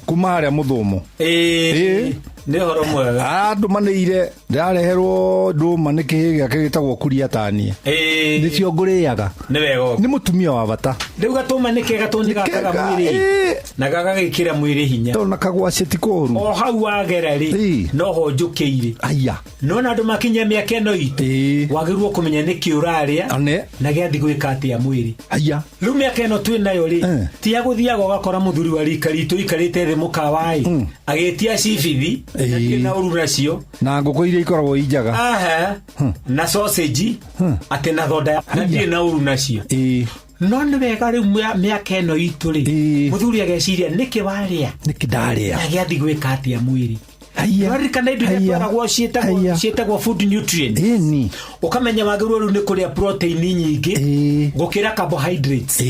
Kuma harĩa mũthũmũ.
Nĩ ũhoro mwega.
Arandũmanĩire ndĩrareherwo ndũma nĩ kĩhĩ gĩake gĩtagwo kuria tanie. Nĩcio ngũrĩaga.
Nĩ wega ũguo.
Nĩ mũtumia wa bata.
Rĩu gatũma nĩ kega tondũ nĩ gakaga mwĩrĩ. Na gagagĩkĩra mwĩrĩ hinya.
Tondũ na kagwacĩ ti kũũru.
O hau wagera rĩ, no ho njũkĩire.
Aya.
Nona andũ makinyia mĩaka ĩno itũ. Wagĩrĩirwo kũmenya nĩkĩ ũrarĩa. Na gĩathiĩ gwĩka atĩa mwĩrĩ.
Aya.
Rĩu mĩaka ĩno twĩ nayo rĩ, ti ya gũthiaga ũgakora mũthuri wa rika ritũ ikarĩte thĩ mũkawa ĩ, agĩtia cibithi, na ndirĩ na ũru nacio.
Na ngũkũ iria ikoragwo i njaga.
Aha. Na sausage, atĩ na thonda, na ndirĩ na ũru nacio. No nĩ wega rĩu mĩaka ĩno itũ rĩ, mũthuri ageciria nĩkĩ warĩa?
Nĩkĩ ndarĩa?
Na gĩathiĩ gwĩka atĩa mwĩrĩ? Ũraririkana indo iria tweragwo ciĩtagwo food nutrients? Ũkamenya wagĩrĩirwo rĩu nĩ kũrĩa protein nyingĩ gũkĩra carbohydrates.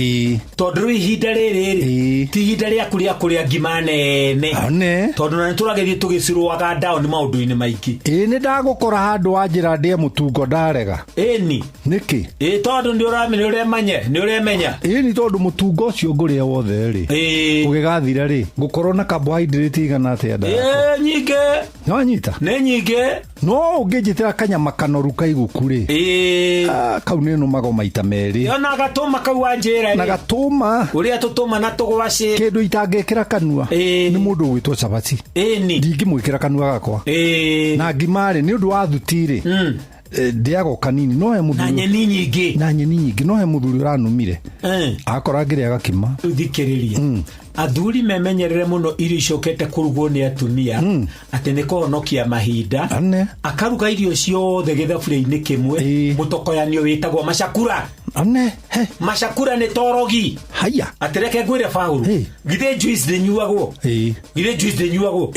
Tondũ rĩu ihinda rĩrĩ rĩ, ti ihinda rĩaku rĩa kũrĩa ngima nene. Tondũ na nĩ tũragĩthiĩ tũgĩcirũaga down maũndũ-inĩ maingĩ.
Ĩĩ nĩ ndagũkora handũ wanjĩra ndĩe mũtungo ndarega.
Ĩni.
Nĩkĩ?
Ĩĩ tondũ nĩ ũremenya.
Ĩni tondũ mũtungo ũcio ngũrĩa wothe rĩ, ũgĩgathira rĩ, ngũkorwo na carbohydrate igana atĩa nda yakwa?
Ĩĩ nyingĩ.
Nĩwanyita?
Nĩ nyingĩ.
No ũngĩnjĩtĩra kanyama kanoru kaiguku rĩ, kau nĩ nũmago maita merĩ.
Yona gatũma kau wanjĩra rĩ.
Na gatũma.
Ũrĩa tũtũma na tũgwacĩ.
Kĩndũ itangĩkĩra kanua. Nĩ mũndũ ũgwĩtwo cabaci. Ndingĩmwĩkĩra kanua gakwa. Na ngima rĩ, nĩ ũndũ wa thuti rĩ, ndĩaga o kanini, no he mũthuri.
Na nyeni nyingĩ.
Na nyeni nyingĩ, no he mũthuri ũranumire. Akora ngĩrĩa gakima.
Thikĩrĩria. Athuri memenyerere mũno irio icokete kũrugwo nĩ atumia atĩ nĩ kũhonokia mahinda. Akaruga irio ciothe gĩthaburia-inĩ kĩmwe, mũtokoyanio wĩtagwo macakura.
Ane, he.
Macakura nĩ torogi.
Haya.
Atĩ reke ngwĩre Paũlũ. Githĩ juice ndĩnyuagwo? Githĩ juice ndĩnyuagwo?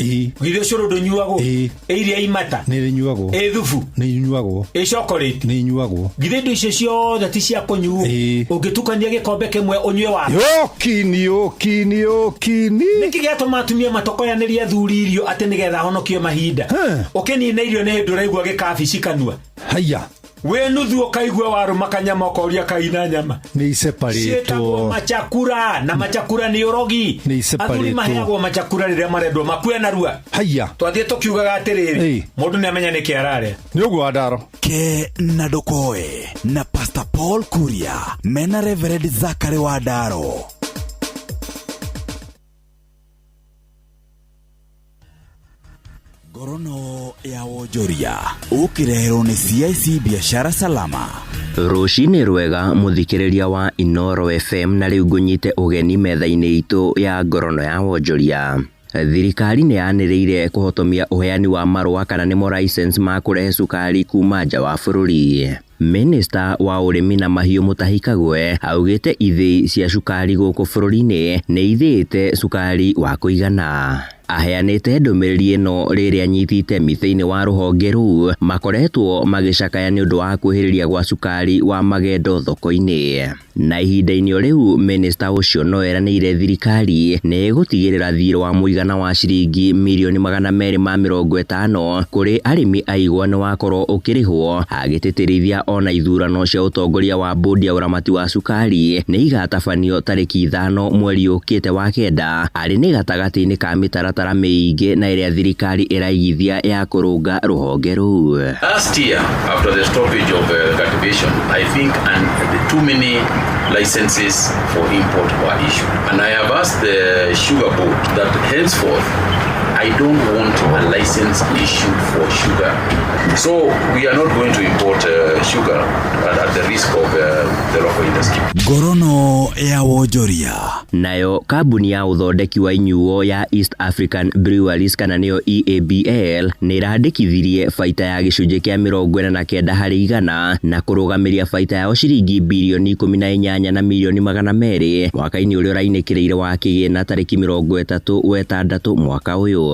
Githĩ ũcũrũ ndũnyuagwo? Ĩ iria imata?
Nĩ rĩnyuagwo.
Ĩ thubu?
Nĩ inyuagwo.
Ĩ chocolate?
Nĩ inyuagwo.
Githĩ indo icio ciothe ti cia kũnyuo? Ũngĩtukania gĩkombe kĩmwe ũnyue wa
Yokini, yokini, yokini.
Nĩkĩ gĩatũma atumia matokoyanĩrie athuri irio atĩ nĩgetha honokie mahinda? Ũkĩnina irio nĩ hĩndĩ ũraigua gĩkabici kanua.
Haya.
Wĩ nuthu ũkaigua warũma kanyama ũkoria kaina nyama.
Nĩ
Ciĩtagwo
iseparĩtwo.
Machakura na machakura nĩ ũrogi.
Nĩ
Athuri
iseparĩtwo.
maheagwo machakura rĩrĩa marendwo makue narua.
Haya.
Twathiĩ tũkiugaga atĩrĩrĩ, mũndũ nĩ amenya nĩkĩ ararĩa.
Nĩ ũguo Wandaro.
Ke na ndũkoe na Pastor Paul Kuria mena Reverend Zakari Wandaro. Ngorono ya wonjoria ũkĩreherwo nĩ CIC Biashara Salama.
Rũcinĩ rwega mũthikĩrĩria wa Inoro FM, na rĩu ngũnyite ũgeni metha-inĩ itũ ya ngorono ya wonjoria. Thirikari nĩ yanĩrĩire kũhotomia ũheani wa marũa kana nĩmo license ma kũrehe cukari kuma nja wa bũrũri. Minista wa ũrĩmi na mahiũ Mutahi Kagwe augĩte ithĩi cia cukari gũkũ bũrũri-inĩ nĩ ithĩĩte cukari wa kũigana. Aheanĩte ndũmĩrĩri ĩno rĩrĩa anyiti itemi thĩinĩ wa rũhonge rũu makoretwo magĩcakaya nĩ ũndũ wa kwĩhĩrĩria gwa cukari wa magendo thoko-inĩ. Na ihinda-inĩ o rĩu minista ũcio no eranĩire thirikari nĩ ĩgũtigĩrĩra thirĩ wa mũigana wa ciringi mirioni 250 kũrĩ arĩmi a igwa nĩ wakorwo ũkĩrĩhwo, agĩtĩtĩrithia ona ithurano cia ũtongoria wa bodi ya ũramati wa cukari nĩ igatabanio tarĩki 5 mweri ũkĩte wa 9, arĩ nĩ gatagatĩ-inĩ ka mĩtaratara mĩingĩ na ĩrĩa thirikari ĩraigithia ya kũrũnga rũhonge rũu.
Last year, after the stoppage of cultivation, I think and the too many licenses for import were issued. And I have asked the sugar board that henceforth, I don't want a license issued for sugar. So we are not going to import sugar at the risk of the local industry.
Ngorono ya wonjoria.
Nayo kambuni ya ũthondeki wa inyuo ya East African Breweries kana nĩyo EABL nĩ ĩrandĩkithirie baita ya gĩcunjĩ kĩa 49 harĩ igana na kũrũgamĩria baita yao ciringi birioni 18 na mirioni 200 mwaka-inĩ ũrĩa ũrainĩkĩrĩire wa kĩgĩna tarĩki 36 mwaka ũyũ.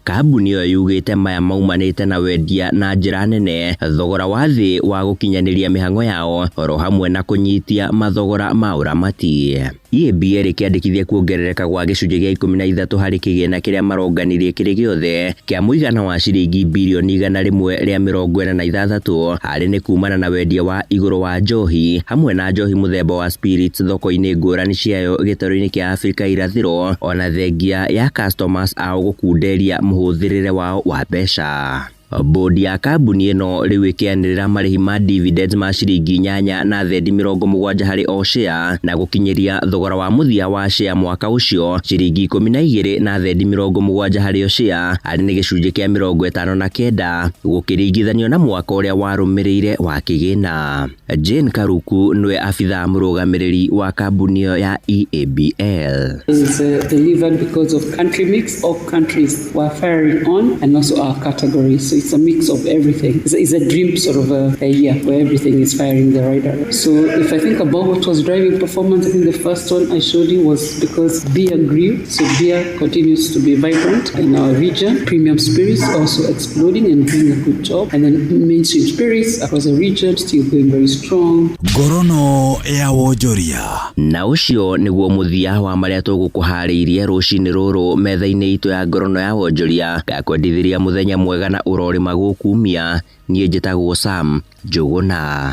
Kambuni ĩyo yugĩte maya maumanĩte na wendia na njĩra nene, thogora wa thĩ wa gũkinyanĩria mĩhang'o yao oro hamwe na kũnyitia mathogora ma ũramati. EABL ĩkĩandĩkithia kuongerereka gwa gĩcunjĩ kĩa 13 harĩ kĩgĩna kĩrĩa maronganirie kĩrĩ gĩothe kĩa mũigana wa ciringi birioni 146 harĩ nĩ kumana na wendia wa igũrũ wa njohi hamwe na njohi mũthemba wa spirits thoko-inĩ ngũrani ciayo gĩtarũ-inĩ kĩa Afrika irathĩro, ona thengia ya customers ao gũkunderia mũhũthĩrĩre wao wa mbeca. Bodi ya kambuni ĩno rĩu ĩkĩanĩrĩra marĩhi ma dividends ma ciringi 8 na thendi 70 harĩ o share na gũkinyĩria thogora wa mũthia wa share mwaka ũcio ciringi 12 na thendi 70 harĩ o share, arĩ nĩ gĩcunjĩ kĩa 59 gũkĩringithanio na mwaka ũrĩa warũmĩrĩire wa kĩgĩna. Jane Karuku nĩwe abithaa mũrũgamĩrĩri wa kambuni ĩyo ya EABL.
Is delivered because of country mix of countries we're firing on and also our category. So it's a mix of everything. It's a dream sort of a year where everything is firing the right direction. So if I think about what was driving performance, I think the first one I showed you was because beer grew. So beer continues to be vibrant in our region. Premium spirits also exploding and doing a good job. And then mainstream spirits across the region still going very strong.
Ngorono ya wonjoria.
Na ũcio nĩguo mũthia wa marĩa tũgũkũharĩirie rũcinĩ rũrũ metha-inĩ itũ ya ngorono ya wonjoria. Ngakwendithĩria mũthenya mwega na ũrorĩma gũkumia. Niĩ njĩtagwo Sam Njũgũna.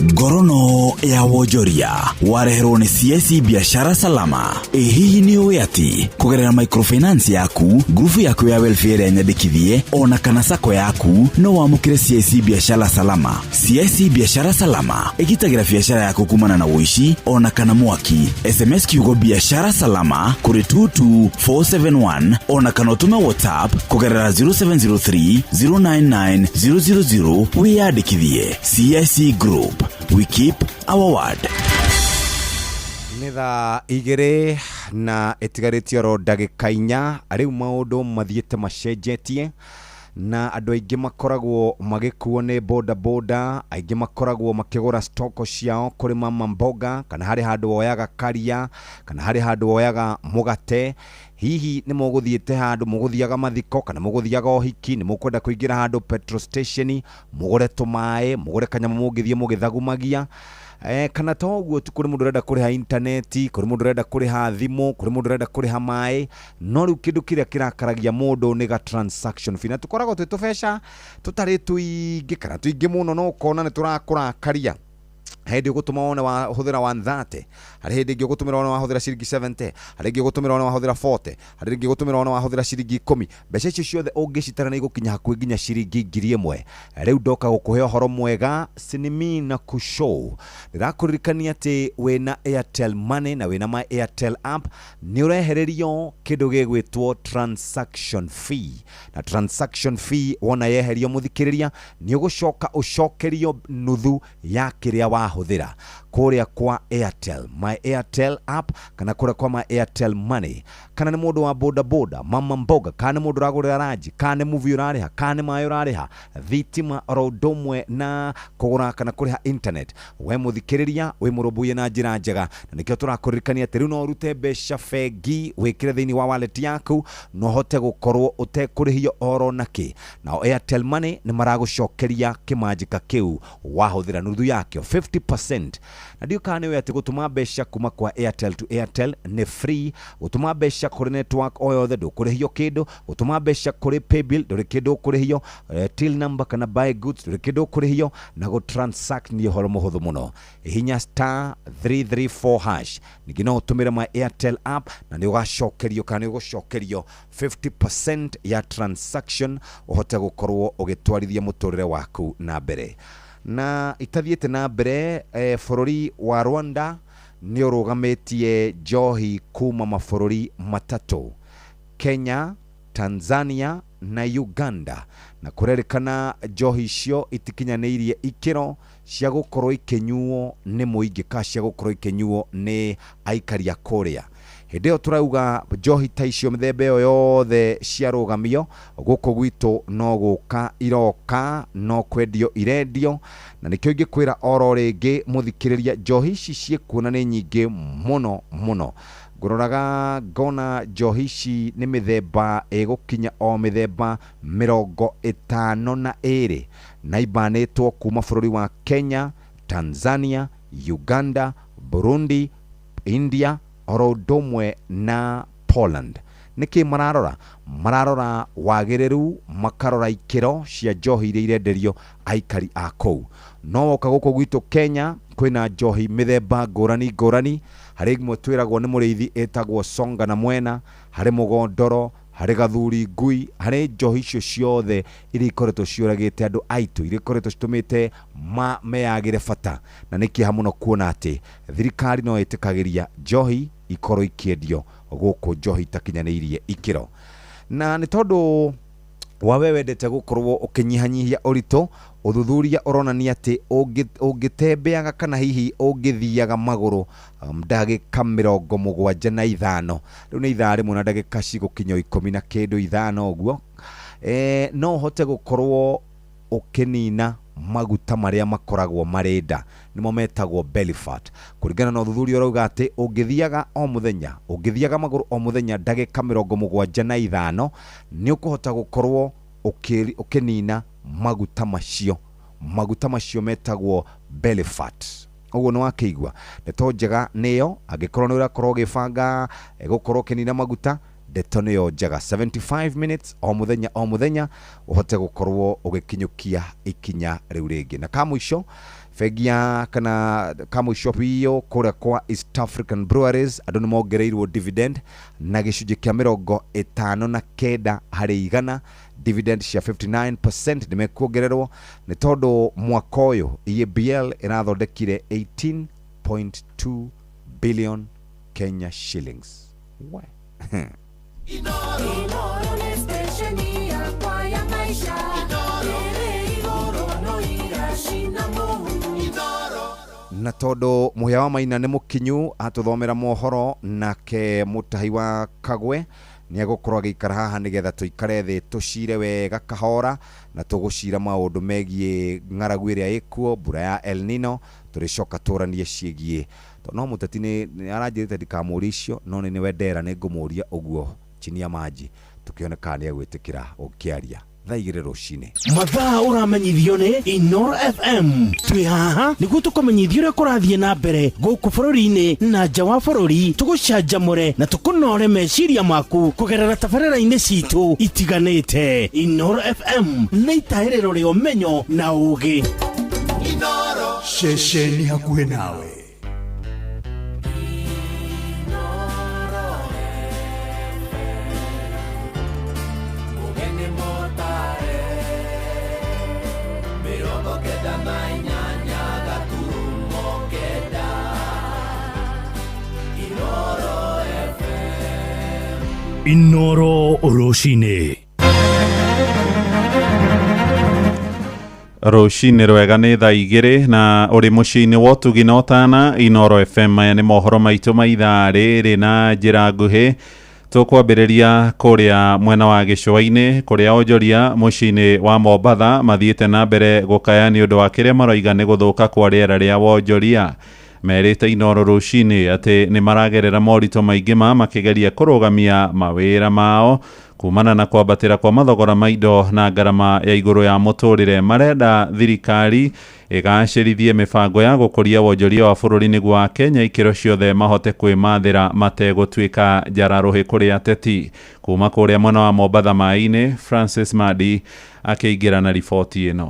Ngorono ya wonjoria wareherwo nĩ CIC Biashara Salama. Ĩ hihi nĩ ũĩ atĩ kũgerera microfinance yaku, ngurubu yaku ya welfare ĩrĩa nyandĩkithie ona kana sacco yaku no wamũkĩre CIC Biashara Salama. CIC Biashara Salama ĩgitagĩra biashara yaku kumana na ũici ona kana mwaki. SMS kiugo Biashara Salama kũrĩ 22471 ona kana ũtũme WhatsApp kũgerera 0703 099 000 wĩyandĩkithie. CIC Group, we keep our word.
Nĩ thaa 2 na ĩtigarĩtie oro ndagĩka 4. Rĩu maũndũ mathiĩte macenjetie Na andũ aingĩ makoragwo magĩkuo nĩ boda boda, aingĩ makoragwo makĩgũra stoko ciao kũrĩ mama mboga, kana harĩ handũ woyaga karia, kana harĩ handũ woyaga mũgate. Hihi nĩ mũgũthiĩte handũ, mũgũthiaga mathiko kana mũgũthiaga ũhiki, nĩ mũkwenda kũingĩra handũ petrol station, mũgũre tũmaĩ, mũgũre kanyamũ mũngĩthiĩ mũgĩthagumagia. Kana to ũguo tu, kũrĩ mũndũ ũrenda kũrĩha intaneti, kũrĩ mũndũ ũrenda kũrĩha thimũ, kũrĩ mũndũ ũrenda kũrĩha maĩ, no rĩu kĩndũ kĩrĩa kĩrakaragia mũndũ nĩ ga transaction fee, na tũkoragwo twĩ tũbeca tũtarĩ tũingĩ kana tũingĩ mũno, no ũkona nĩ tũrakũrakaria. Hĩndĩ ũgũtũma wone wahũthĩra 130, harĩ hĩndĩ ĩngĩ ũgũtũmĩra wone wahũthĩra ciringi 70, harĩ ĩngĩ ũgũtũmĩra wone wahũthĩra 40, harĩ ĩngĩ ũgũtũmĩra wone wahũthĩra ciringi 10. Mbeca icio ciothe ũngĩcitara nĩ igũkinya hakuhĩ nginya ciringi 1000. Rĩu ndoka gũkũhe ũhoro mwega sinimi na kushow. Ndĩrakũririkania atĩ wĩna Airtel Money na wĩna my Airtel app nĩ ũrehererio kĩndũ gĩgwĩtwo transaction fee, na transaction fee wona yeherio mũthikĩrĩria nĩ ũgũcoka ũcokerio nuthu ya kĩrĩa wahũthĩra kũrĩa kwa Airtel, my Airtel app, kana kũrĩa kwa my Airtel Money, kana nĩ mũndũ wa boda boda, mama mboga, kana nĩ mũndũ ũragũrĩra ranji, kana nĩ movie ũrarĩha, kana nĩ maĩ ũrarĩha, thitima, oro ũndũ ũmwe na kũgũra kana kũrĩha internet. We mũthikĩrĩria wĩ mũrũmbũiye na njĩra njega, na nĩkĩo tũrakũririkania atĩ rĩu no ũrute mbeca bengi wĩkĩre thĩinĩ wa wallet yaku na ũhote gũkorwo ũtekũrĩhio oro nakĩ. Nao Airtel Money nĩ maragũcokeria kĩmanjĩka kĩu wahũthĩra nuthu yakĩo 50%. Na ndiũ kana nĩũĩ atĩ gũtũma mbeca kuma kwa Airtel to Airtel nĩ free, gũtũma mbeca kũrĩ network o yothe ndũkũrĩhio kĩndũ, gũtũma mbeca kũrĩ paybill ndũrĩ kĩndũ ũkũrĩhio, till number kana buy goods ndũrĩ kĩndũ ũkũrĩhio, na gũtransact nĩ ũhoro mũhũthũ mũno. Hihinya star 334 hash, ningĩ no ũtũmĩre my Airtel app na nĩ ũgacokerio kana nĩ ũgũcokerio 50% ya transaction ũhote gũkorwo ũgĩtwarithia mũtũrĩre waku na mbere. Na itathiĩte na mbere, bũrũri wa Rwanda nĩ ũrũgamĩtie njohi kuma mabũrũri matatũ, Kenya, Tanzania na Uganda, na kũrerĩkana njohi icio itikinyanĩirie ikĩro cia gũkorwo ikĩnyuo nĩ mũingĩ kana cia gũkorwo ikĩnyuo nĩ aikari a kũrĩa. Hĩndĩ ĩyo tũrauga njohi ta icio mĩthemba ĩyo yothe ciarũgamio gũkũ gwitũ no gũka iroka, no kwendio irendio, na nĩkĩo ingĩkwĩra oro rĩngĩ mũthikĩrĩria, njohi ici ciĩkuona nĩ nyingĩ mũno mũno. Ngũroraga ngona njohi ici nĩ mĩthemba ĩgũkinya o mĩthemba 52 na ibanĩtwo kuma bũrũri wa Kenya, Tanzania, Uganda, Burundi, India, oro ũndũ ũmwe na Poland. Nĩkĩ mararora? Mararora wagĩrĩru, makarora ikĩro cia njohi iria irenderio aikari a kũu. No woka gũkũ gwitũ Kenya kwĩna njohi mĩthemba ngũrani ngũrani, harĩ ĩmwe twĩragwo nĩ mũrĩithi ĩtagwo Songa na Mwena, harĩ Mũgondoro, harĩ Gathuri Ngui, harĩ njohi icio ciothe iria ikoretwo ciũragĩte andũ aitũ, iria ikoretwo citũmĩte meyagĩre bata. Na nĩ kĩeha mũno kuona atĩ thirikari no ĩtĩkagĩria njohi ikorwo ikĩendio gũkũ njohi itakinyanĩirie ikĩro. Na nĩ tondũ wa we wendete gũkorwo ũkĩnyihanyihia ũritũ, ũthuthuria ũronania atĩ ũngĩtembeaga kana hihi ũngĩthiaga magũrũ ndagĩka 75, rĩu nĩ ithaa rĩmwe na ndagĩka cigũkinya 10 na kĩndũ 5 ũguo, no ũhote gũkorwo ũkĩnina maguta marĩa makoragwo marĩ nda, nĩmo metagwo belly fat. Kũringana na ũthuthuria ũrauga atĩ ũngĩthiaga o mũthenya, ũngĩthiaga magũrũ o mũthenya ndagĩka 75, nĩ ũkũhota gũkorwo ũkĩnina maguta macio, maguta macio metagwo belly fat. Ũguo nĩ wakĩigua. Ndeto njega nĩyo, angĩkorwo nĩ ũrakorwo ũgĩbanga gũkorwo ũkĩnina maguta, ndeto nĩyo njega. 75 minutes o mũthenya o mũthenya ũhote gũkorwo ũgĩkinyũkia ikinya rĩu rĩngĩ. Na kamũico bengi ya kana kamũico biũ kũrĩa kwa East African Breweries andũ nĩ mongereirwo dividend na gĩcunjĩ kĩa 59 harĩ igana, dividend cia 59% nĩ mekuongererwo nĩ tondũ mwaka ũyũ EABL ĩrathondekire 18.2 billion Kenya shillings. We.
Inoro nĩ station yakwa ya maisha. Ĩrĩ igũrũ no iracina mũhu.
Na tondũ mũhĩa wa Maina nĩ mũkinyu atũthomera mohoro, nake mũtahi wa Kagwe Nĩ egũkorwo agĩikara haha nĩgetha tũikare thĩ tũcire wega kahora na tũgũcira maũndũ megiĩ ng'aragu ĩrĩa ĩkuo, mbura ya El Nino, tũrĩcoka tũranie ciĩgiĩ tondũ no mũteti nĩ aranjĩrĩte ndikamũrie icio, no nĩ nĩwe ndera nĩ ngũmũria ũguo chini ya maji tũkĩone kana nĩ egwĩtĩkĩra ũkĩaria thaa 2 rũcinĩ.
Mathaa ũramenyithio nĩ Inoro FM. Twĩ haha nĩguo tũkũmenyithie ũrĩa kũrathiĩ na mbere gũkũ bũrũri-inĩ na nja wa bũrũri, tũgũcanjamũre na tũkũnore meciria maku kũgerera tabarĩra-inĩ citũ itiganĩte. Inoro FM nĩ itahĩrĩro rĩa ũmenyo na ũũgĩ.
Inoro ceceni hakuhĩ nawe.
Inoro rũcinĩ.
Rũcinĩ rwega nĩ thaa 2 na ũrĩ mũciĩ-inĩ wa ũtugi na ũtana. Inoro FM, maya nĩ mohoro maitũ ma ithaa rĩrĩ na njĩra nguhĩ. Tũkwambĩrĩria kũrĩa mwena wa gĩcũa-inĩ kũrĩa onjoria mũciĩ-inĩ wa Mombatha mathiĩte na mbere gũkaya nĩ ũndũ wa kĩrĩa maroiga nĩ gũthũka kwa rĩera rĩa wonjoria. Merĩte Inoro rũcinĩ atĩ nĩ maragerera moritũ maingĩ ma makĩgeria kũrũgamia mawĩra mao kumana na kwambatĩra kwa mathogora ma indo na ngarama ya igũrũ ya mũtũrĩre. Marenda thirikari ĩgacĩrithie mĩbango ya gũkũria wonjoria wa bũrũri nĩguo Akenya ikĩro ciothe mahote kwĩmathĩra mategũtuĩka njararũhĩ kũrĩ ateti. Kuma kũrĩa mwena wa Mombatha maĩ-inĩ, Francis Madi akĩingĩra na riboti ĩno.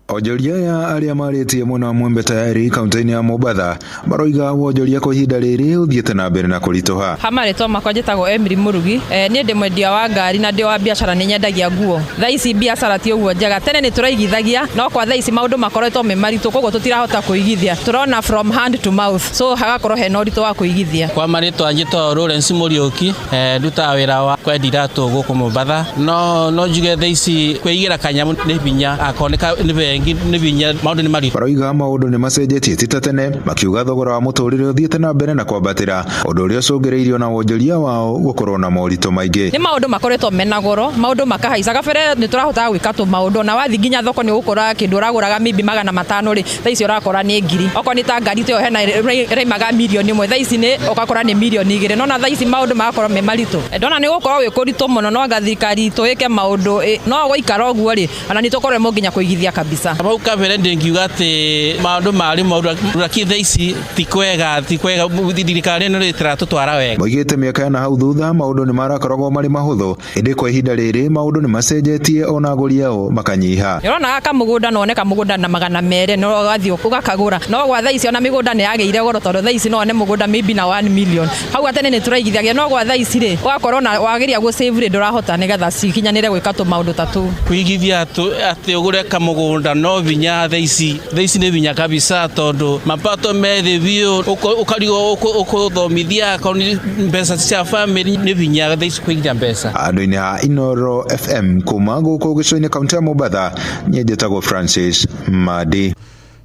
Onjoria aya arĩa marĩtie mwena wa Mwembe Tayari kaunti-inĩ ya Mombatha maroiga wonjoria kwa ihinda rĩrĩ ũthiĩte na mbere na kũritũha.
Ha marĩtwa makwa njĩtagwo Emily Mũrugi. Niĩ ndĩ mwendia wa ngari na ndĩ wa biacara, nĩ nyendagia nguo. Thaa ici biacara ti ũguo njega, tene nĩ tũraigithagia no kwa thaa ici maũndũ makoretwo me maritũ, koguo tũtirahota kũigithia, tũrona from hand to mouth, so hagakorwo hena ũritũ wa kũigithia.
Kwa marĩtwa njĩtagwo Lawrence Mũriũki, ndutaga wĩra wa kwendia iratũ gũkũ Mombatha. No njuge thaa ici kwĩigĩra kanyamũ nĩ hinya, akorwo nĩ bengi nĩ hinya, maũndũ nĩ maritũ.
Maroiga maũndũ nĩ macenjetie ti ta tene, makiuga thogora wa mũtũrĩre ũthiĩte na mbere na kwambatĩra, ũndũ ũrĩa ũcũngĩrĩirio na wonjoria wao gũkorwo na moritũ maingĩ.
Nĩ maũndũ makoretwo mena goro, maũndũ makahaica. Kabere nĩ tũrahotaga gwĩka tũmaũndũ, na wathiĩ nginya thoko nĩ ũgũkora kĩndũ ũragũraga maybe 500 rĩ, thaa ici ũrakora nĩ 1000. Okorwo nĩ ta ngari ta ĩyo hena ĩraimaga mirioni 1, thaa ici nĩ ũgakora nĩ mirioni 2. Nona thaa ici maũndũ magakorwo me maritũ. Ndona nĩ gũkorwo wĩ kũritũ mũno, no anga thirikari itũ ĩke maũndũ, no gwaikara ũguo rĩ, ona nĩ tũkorwo nginya kũigithia kabisa.
Hau kabere ndingiuga atĩ maũndũ marĩ moru, lakini thaa ici ti kwega, thirikari ĩno ĩtiratũtwara wega.
Moigĩte mĩaka ĩna hau thutha maũndũ nĩ marakoragwo marĩ mahũthũ, ĩndĩ kwa ihinda rĩrĩ maũndũ nĩ macenjetie ona agũri ao makanyiha.
Ũrona kamũgũnda no one kamũgũnda na 200 no ũgathiĩ ũgakagũra, no gwa thaa ici ona mĩgũnda nĩ yagĩire goro, tondũ thaa ici no one mũgũnda maybe na 1 million. Hau gatene nĩ tũraigithagia, no gwa thaa ici rĩ ũgakorwo na wageria gũ save rĩ ndũrahota nĩgetha cikinyanĩre gwĩka tũmaũndũ ta tũu.
Kũigithia atĩ ũgũre kamũgũnda no vinya thaa ici nĩ vinya kabisa, tondũ mapato me thĩ biũ, ũkarigwo ũkũthomithia akorwo nĩ mbeca cia family nĩ vinya thaa ici kũigithia mbeca.
Andũ-inĩ a Inoro FM kuma gũkũ gĩcũa-inĩ kaunti ya Mombatha, niĩ njĩtagwo Francis Madi.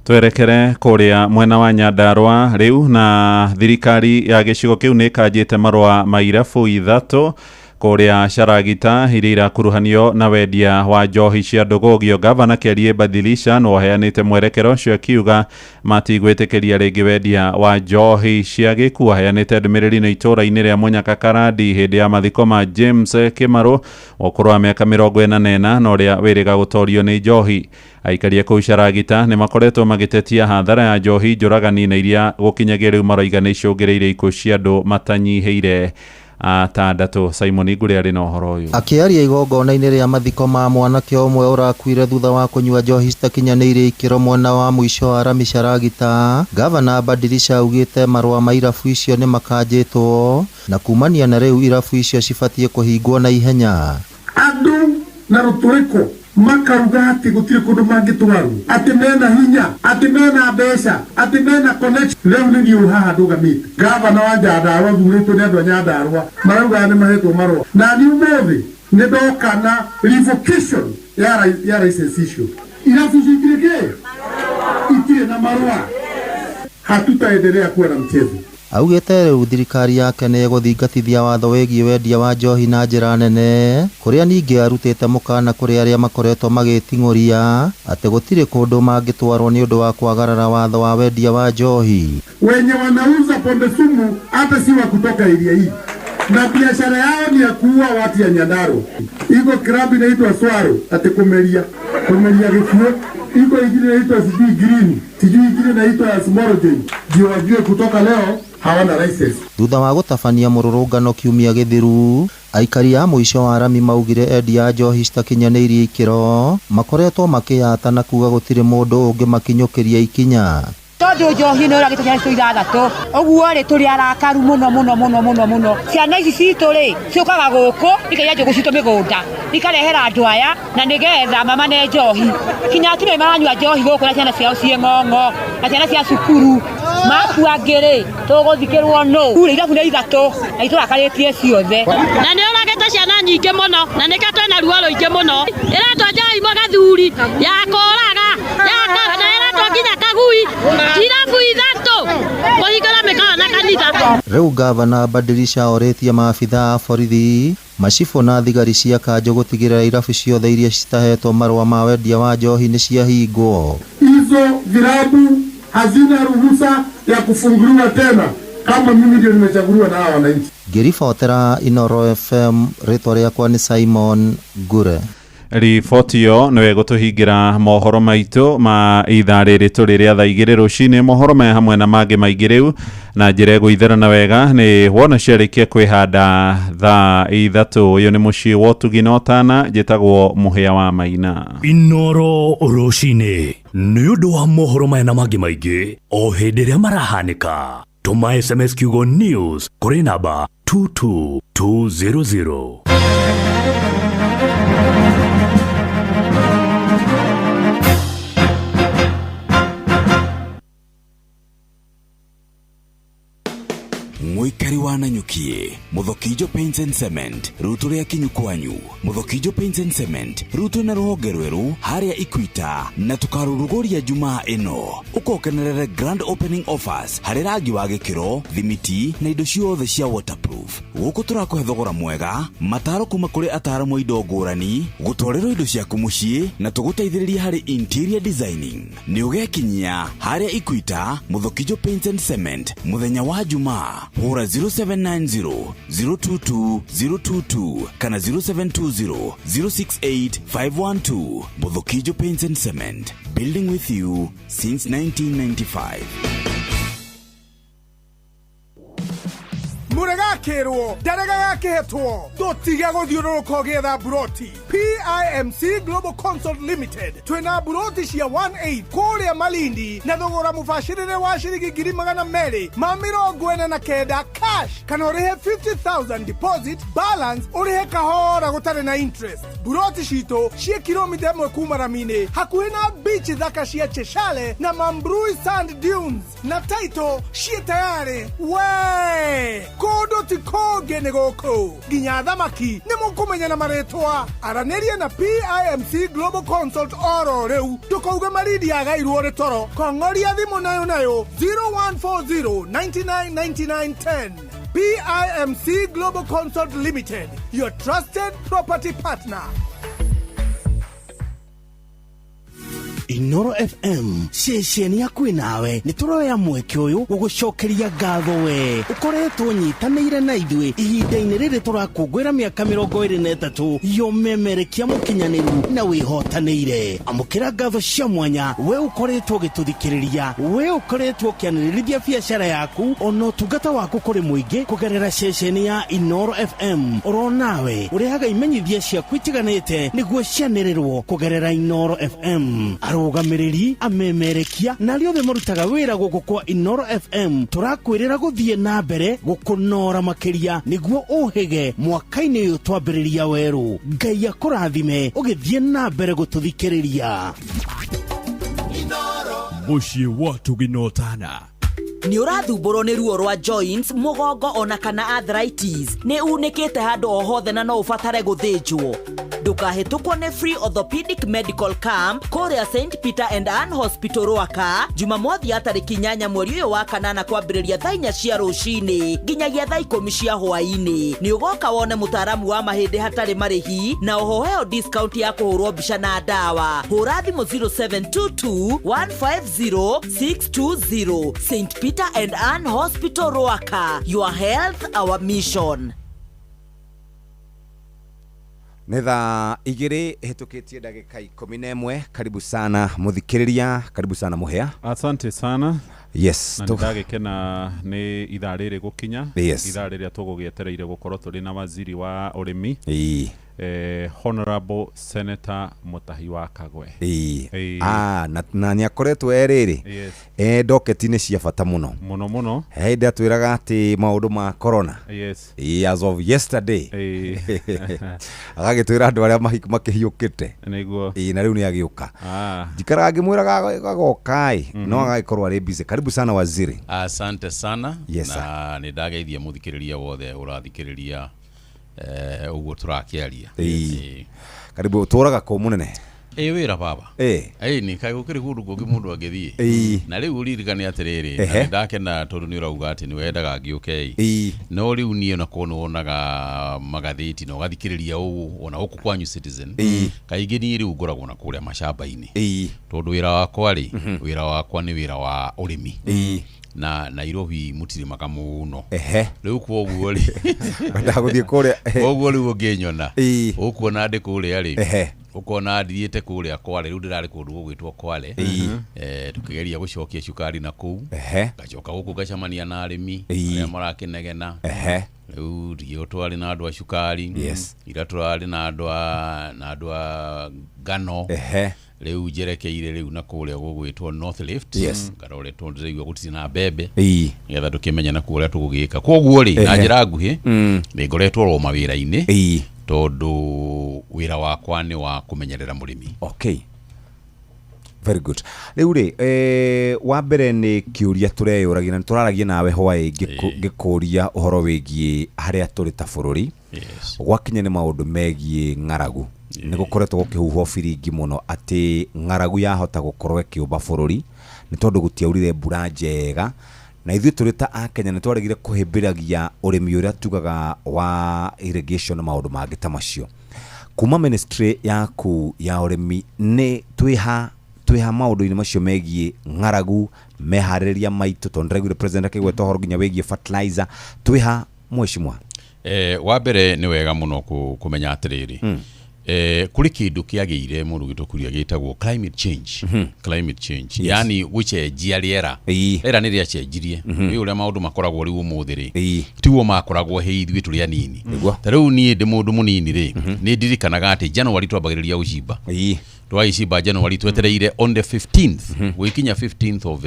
Twerekere kũrĩa mwena wa Nyandarua rĩu, na thirikari ya gĩcigo kĩu nĩ ĩkanjĩte marũa ma irabu 3 kũrĩa Sharagita iria irakuruhanio na wendia wa njohi cia ndũgũgio. Gavana Kĩarie Badilisha no aheanĩte mwerekero ũcio akiuga matigwĩtĩkĩria rĩngĩ wendia wa njohi cia gĩkuũ. Aheanĩte ndũmĩrĩri nĩ itũũra-inĩ rĩa Mũnyaka Karandi hĩndĩ ya mathiko ma James Kĩmarũ wa ũkũrũ wa mĩaka 44 na ũrĩa wĩrĩga gũtorio nĩ njohi. Aikari a kũu Sharagita nĩ makoretwo magĩtetia hathara ya njohi njũragani na iria gũkinyagia rĩu maroiga nĩ icũngĩrĩirie ikuũ cia andũ matanyihĩire atandatũ. Simon Ngure arĩ na ũhoro ũyũ.
Akĩaria igongona-inĩ rĩa mathiko ma mwanake ũmwe ũrakuire thutha wa kũnyua njohi citakinyanĩirie ikĩro mwena wa mũico wa Rami Sharagita, Gavana Badilisha augĩte marũa ma irabu icio nĩ makanjĩtwo na kumania na rĩu irabu icio cibatiĩ kũhingwo na ihenya.
Andũ na rũtũrĩko makauga atĩ gũtirĩ kũndũ mangĩtwarwo, atĩ mena hinya, atĩ mena mbeca, atĩ mena connection. Rĩu nĩ niĩ haha ndũgamĩte, gavana wa Nyandarua thurĩtwo nĩ andũ a Nyandarua, marauga nĩ mahetwo marũa, na niĩ ũmũthĩ nĩ ndoka na revocation ya license icio. Irabu icio itirĩ kĩ? Itirĩ na marũa. Hatutaendelea kuwa na mchezo.
Augĩte rĩu thirikari yake nĩ ĩgũthingatithia watho wĩgiĩ wendia wa njohi na njĩra nene, kũrĩa ningĩ arutĩte mũkana kũrĩ arĩa makoretwo magĩting'ũria atĩ gũtirĩ kũndũ mangĩtwarwo nĩ ũndũ wa kwagarara watho wa wendia wa njohi.
Wenye wanauza pombe sumu hata si wa kutoka area hii, na biashara yao ni ya kuua watu ya Nyandarua. Iko klabu inaitwa Swaro ati kumeria kumeria gĩkuũ, iko ingine inaitwa sijui green, sijui ingine inaitwa small joint. Ndio wajue kutoka leo hawana license.
Thutha wa gũtabania mũrũrũngano kiumia gĩthiru, aikari a mũico wa rami maugire endia a njohi citakinyanĩirie ikĩro makoretwo makĩyata na kuga gũtirĩ mũndũ ũngĩmakinyũkĩria ikinya.
Tondũ njohi nĩ ũragĩte ciana citũ ithathatũ, ũguo rĩ tũrĩ arakaru mũno mũno mũno mũno mũno. Ciana ici citũ rĩ ciũkaga gũkũ ikaiya njũgũ citũ mĩgũnda, ikarehera andũ aya na nĩgetha mamane njohi. Kinya atumia maranyua njohi gũkũ na ciana ciao ciĩ ng'ong'o na ciana cia cukuru. Makua angĩ rĩ tũgũthikĩrwo nũ? Rĩu irabu nĩ ithatũ na itũrakarĩtie ciothe.
Na nĩ ũragĩte ciana nyingĩ mũno na nĩkĩo twĩna ruo rũingĩ mũno. Ĩretwo njohi mũgathuri ya kũraga na ĩretwo nginya kagui. Irabu ithatũ kũhingũra mĩkawa na kanitha.
Rĩu gavana Badilisha orĩtie maabitha a borithi, macibũ na thigari cia kanjũ gũtigĩrĩra irabu ciothe iria citahetwo marũa ma wendia wa njohi nĩ ciahingwo.
Hizo vilabu hazina ruhusa ya kufunguliwa tena kama mimi ndio nimechaguliwa na hawa wananchi.
Ngĩribotera Inooro FM, rĩtwa rĩakwa nĩ Simon Ngure.
Riboti ĩyo nĩwe ĩgũtũhingĩra mohoro maitũ ma ithaa rĩrĩ tũrĩ rĩa thaa igĩrĩ rũcinĩ. Mohoro maya hamwe na mangĩ maingĩ rĩu na njĩra ĩgũitherana wega nĩ wona ciarĩkia kwĩhanda thaa ithatũ. Ũyũ nĩ mũciĩ wa ũtugi na ũtana, njĩtagwo Mũhĩa wa Maina.
Inooro rũcinĩ nĩ ũndũ wa mohoro maya na mangĩ maingĩ o hĩndĩ ĩrĩa marahanĩka. Tũma SMS kiugo news kũrĩ namba 22200.
Mũikari wa Nanyuki, Mũthokijo Paints and Cement, rutu rĩa kinyu kwanyu. Mũthokijo Paints and Cement, rutu na rũhonge rwerũ harĩa Ikwita na tũkarũrũgũria Jumaa ĩno. Ũkokenerere grand opening offers harĩ rangi wa gĩkĩro, thimiti na indo ciothe cia waterproof. Gũkũ tũrakũhe thogora mwega, mataro kuma kũrĩ ataaramu a indo ngũrani, gũtwarĩrwo indo ciaku mũciĩ na tũgũteithĩrĩria harĩ interior designing. Nĩ ũgekinyia harĩa Ikwita, Mũthokijo Paints and Cement, mũthenya wa Jumaa. Hũra 0790 022 022 kana 0720 068 512. Mũthokijo Paints and Cement, building with you since 1995.
Mũregakĩrwo ndarega gakĩhetwo ndũtige gũthiũrũrũka ũgĩetha mburoti. PIMC Global Consult Limited twĩna mburoti cia 18 kũrĩa Malindi na thogora mũbacĩrĩre wa ciringi 249,000 cash, kana ũrĩhe 50,000 deposit, balance ũrĩhe kahora gũtarĩ na interest. Mburoti citũ ciĩ kilomita 1 kuma rami-inĩ hakuhĩ na beach thaka cia Cheshale na Mambrui Sand Dunes, na title ciĩ tayarĩ. We kũndũ ti kũngĩ nĩ gũkũ, nginya thamaki nĩ mũkũmenya na marĩtwa. Aranĩria na PIMC Global Consult oro rĩu, ndũkauge Malindi yagairwo nĩ toro. Kong'oria thimũ nayo nayo 0140 99 99 10. PIMC Global Consult Limited, your trusted property partner.
Inooro FM ceceni yaku nawe nĩ tũroya mweke ũyũ gũgũcokeria ngatho we ũkoretwo nyitanĩire na ithuĩ ihinda-inĩ rĩrĩ tũrakũngũĩra mĩaka 23 yomemerekia mũkinyanĩru na wĩhotanĩire. Amũkĩra ngatho cia mwanya we ũkoretwo ũgĩtũthikĩrĩria, we ũkoretwo ũkĩanĩrĩrithia biacara yaku ona ũtungata waku kũrĩ mũingĩ kũgerera ceceni ya Inooro FM. Oro nawe ũrehaga imenyithia ciaku itiganĩte nĩguo cianĩrĩrwo kũgerera Inooro FM. Arũgamĩrĩri, amemerekia na arĩa othe marutaga wĩra gũkũ kwa Inooro FM tũrakwĩrĩra gũthiĩ na mbere gũkũnora makĩria nĩguo ũhĩge mwaka-inĩ ũyũ twambĩrĩria werũ. Ngai akũrathime ũgĩthiĩ na mbere gũtũthikĩrĩria.
Mũciĩ wa Tũginotana.
Nĩ ũrathumbũrwo nĩ ruo rwa joints, mũgongo ona kana arthritis, nĩ unĩkĩte handũ o hothe na no ũbatare gũthĩnjwo. Ndũkahĩtũkwo nĩ free orthopedic medical camp kũrĩa St Peter and Ann Hospital Rwaka, Jumamothi ya tarĩki 8 mweri ũyũ wa kanana kwambĩrĩria thaa 4 cia rũcinĩ nginyagia thaa 10 cia hwaĩ-inĩ. Nĩ ũgoka wone mũtaaramu wa mahĩndĩ hatarĩ marĩhi na oho heo discount ya kũhũrwo mbica na ndawa. Hũra thimũ 0722 150 620. St Peter and Ann Hospital Rwaka, your health our mission.
Nĩ thaa 2 hĩtũkĩtie ndagĩka 11. Karibu sana mũthikĩrĩria, karibu sana Mũhĩa.
Asante sana.
Yes.
Na nĩ ndagĩkena nĩ ithaa rĩrĩ gũkinya.
Yes.
Ithaa rĩrĩa tũgũgĩetereire gũkorwo tũrĩ na waziri wa ũrĩmi, Honorable Senator Mutahi wa Kagwe.
Ĩĩ. Ah, na nĩ akoretwo e rĩrĩ
Yes.
Ndoketi-inĩ cia bata mũno.
Mũno mũno.
He hĩndĩ atwĩraga atĩ maũndũ ma corona.
Yes.
Ĩĩ, as of yesterday. Agagĩtwĩra andũ arĩa makĩhiũkĩte.
Nĩguo.
Ĩĩ, na rĩu nĩ agĩũka.
Ah.
Njikaraga ngĩmwĩraga agoka-ĩ, no agagĩkorwo arĩ busy. Karibu sana waziri.
Asante sana.
Yes,
na nĩ ndageithia mũthikĩrĩria wothe ũrathikĩrĩria ũguo tũrakĩaria.
Ĩĩ. Karibu, ũtũraga kũ mũnene?
Ĩ wĩra baba.
Ĩ.
Ĩ nĩ kaĩ gũkĩrĩ kũndũ kũngĩ mũndũ angĩthiĩ.
Ĩ.
Na rĩu ũririkane atĩrĩrĩ, na
Ehe.
nĩ ndakena tondũ nĩ ũrauga atĩ nĩ wendaga ngĩũke ĩ.
Ĩ.
No rĩu niĩ ona korwo nĩ wonaga magathĩti na ũgathikĩrĩria ũũ ona gũkũ kwanyu Citizen.
Ĩ.
Kaingĩ niĩ rĩu ngoragwo na kũrĩa macamba-inĩ.
Ĩ.
Tondũ wĩra wakwa rĩ, wĩra wakwa nĩ wĩra wa ũrĩmi.
Ĩ.
Na Nairobi mũtirĩmaga mũno.
Ehe.
Rĩu kwoguo rĩ,
Wendaga gũthiĩ kũrĩa, ehe.
Kwoguo rĩu ũngĩnyona,
Ĩ.
ũkuona ndĩ kũrĩa rĩ,
Ehe.
ũkona thiĩte kũrĩa Kwale, rĩu ndĩrarĩ kũndũ gũgwĩtwo Kwale.
Ĩ.
Tukĩgeria gũcokia cukari na kũu.
Ehe.
Ngacoka gũkũ ngacemania na arĩmi
Ĩ.
arĩa marakĩnegena.
Ehe.
Rĩu ndiũ twarĩ na andũ a cukari.
Yes.
Ira tũrarĩ na andũ a ngano.
Ehe.
Rĩu njerekeire rĩu na kũrĩa gũgwĩtwo North Rift.
Yes.
Ngarore tondũ ndĩraigua gũtirĩ na mbembe.
Ĩ.
Nĩgetha tũkĩmenye na kũrĩa tũgũgĩka. Kwoguo rĩ, na
Ehe.
njĩra nguhĩ, nĩ ngoretwo oro mawĩra-inĩ.
Ĩ.
Tondũ wĩra wakwa nĩ wa kũmenyerera mũrĩmi.
Okay. Very good. Rĩu rĩ, wa mbere nĩ kĩũria tũreyũragia na nĩ tũraragia nawe hwaĩ ngĩkũria ũhoro wĩgiĩ harĩa tũrĩ ta bũrũri.
Yes.
Gwakinya nĩ maũndũ megiĩ ng'aragu. Nĩ gũkoretwo gũkĩhuhwo biringi mũno atĩ ng'aragu yahota gũkorwo ĩkĩũmba bũrũri nĩ tondũ gũtiaurire mbura njega, na ithuĩ tũrĩ ta Akenya nĩ twaregire kũhĩmbĩragia ũrĩmi ũrĩa tugaga wa irrigation na maũndũ mangĩ ta macio. Kuma ministry yaku ya ũrĩmi nĩ twĩha maũndũ-inĩ macio megiĩ ng'aragu, meharĩrĩria maitũ, tondũ ndĩraiguire president akĩgweta ũhoro nginya wĩgiĩ fertilizer, twĩha mheshimiwa?
Wa mbere nĩ wega mũno kũmenya atĩrĩrĩ, kũrĩ kĩndũ kĩagĩire mũno gĩtũkuria gĩtagwo climate change. Climate change.
Yes.
Yani gũcenjia rĩera. Rĩera nĩ rĩacenjirie. Rĩu ũrĩa maũndũ makoragwo rĩu ũmũthĩ rĩ, tiguo makoragwo hĩ ithuĩ tũrĩ anini. Ta rĩu niĩ ndĩ mũndũ mũnini rĩ, nĩ ndirikanaga atĩ January twambagĩrĩria gũcimba. Twagĩcimba January twetereire on the 15th, gwĩkinya 15th of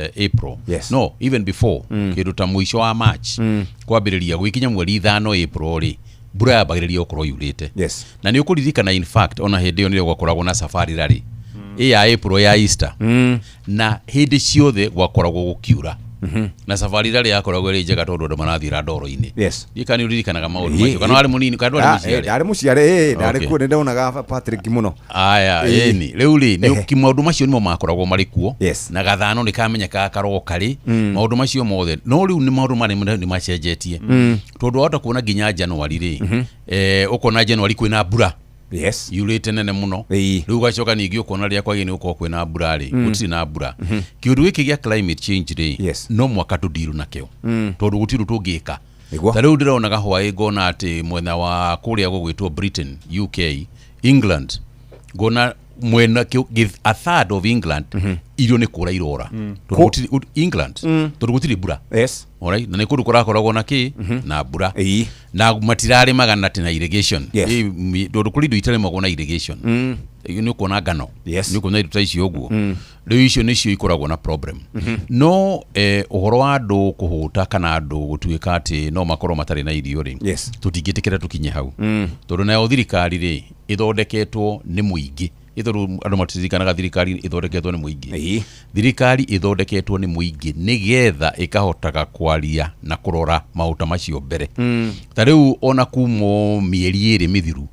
April.
Yes.
No, even before, kĩndũ ta mũico wa March, kwambĩrĩria gwĩkinya mweri 5 April rĩ, mbura yambagĩrĩria gũkorwo yurĩte.
Yes.
Na nĩ ũkũririkana in fact ona hĩndĩ ĩyo nĩrĩo gwakoragwo na safari rally ĩ ya April ya Easter. Na hĩndĩ ciothe gwakoragwo gũkiura. Na safari rally yakoragwo ĩrĩ njega tondũ andũ marathiĩra ndoro-inĩ.
Yes.
Ndiũĩ kana nĩ ũririkanaga maũndũ macio, kana warĩ mũnini, kana ndwarĩ mũciare?
Ndarĩ mũciare, ndarĩ
Okay.
kuo, nĩ ndonaga Patrick mũno.
Aya, ĩni. Rĩu rĩ, nĩ maũndũ macio nĩmo makoragwo marĩ kuo.
Yes.
Na gathano nĩ kamenyekaga karoka rĩ, maũndũ macio mothe. No rĩu nĩ maũndũ marĩa nĩ macenjetie. Tondũ wahota kuona nginya January rĩ, ũkona January kwĩna mbura.
Yes.
Yurĩte nene mũno. Rĩu ũgacoka ningĩ ũkona rĩrĩa kwagĩrĩire nĩ gũkorwo kwĩna mbura rĩ, gũtirĩ na mbura. Kĩũndũ gĩkĩ gĩa climate change rĩ,
Yes.
no mwaka tũndiru nakĩo. Tondũ gũtirĩ ũndũ tũngĩka.
Nĩguo.
Ta rĩu ndĩronaga hwaĩ ngona atĩ mwena wa kũrĩa gũgwĩtwo Britain, UK, England, ngona mwena a third of England irio nĩ kũra irora. Tondũ gũtirĩ England, tondũ gũtirĩ mbura.
Yes.
Alright, na nĩ kũndũ kũrakoragwo na kĩ? Na mbura. Na matirarĩmaga na na irrigation.
Yes.
Tondũ kũrĩ indo itarĩmagwo na irrigation. Nĩ ũkuona ngano.
Yes.
Nĩ ũkuona indo ta icio ũguo. Rĩu icio nĩcio ikoragwo na problem. No ũhoro wa andũ kũhũta kana andũ gũtuĩka atĩ no makorwo matarĩ na irio rĩ,
Yes.
tũtingĩtĩkĩra tũkinye hau. Tondũ nayo thirikari rĩ, ĩthondeketwo nĩ mũingĩ. Ĩ tondũ andũ matiririkanaga thirikari ĩthondeketwo nĩ mũingĩ. Thirikari ĩthondeketwo nĩ mũingĩ nĩgetha ĩkahotaga kwaria na kũrora maũndũ ta macio mbere. Ta rĩu ona kumo mĩeri 2 mĩthiru,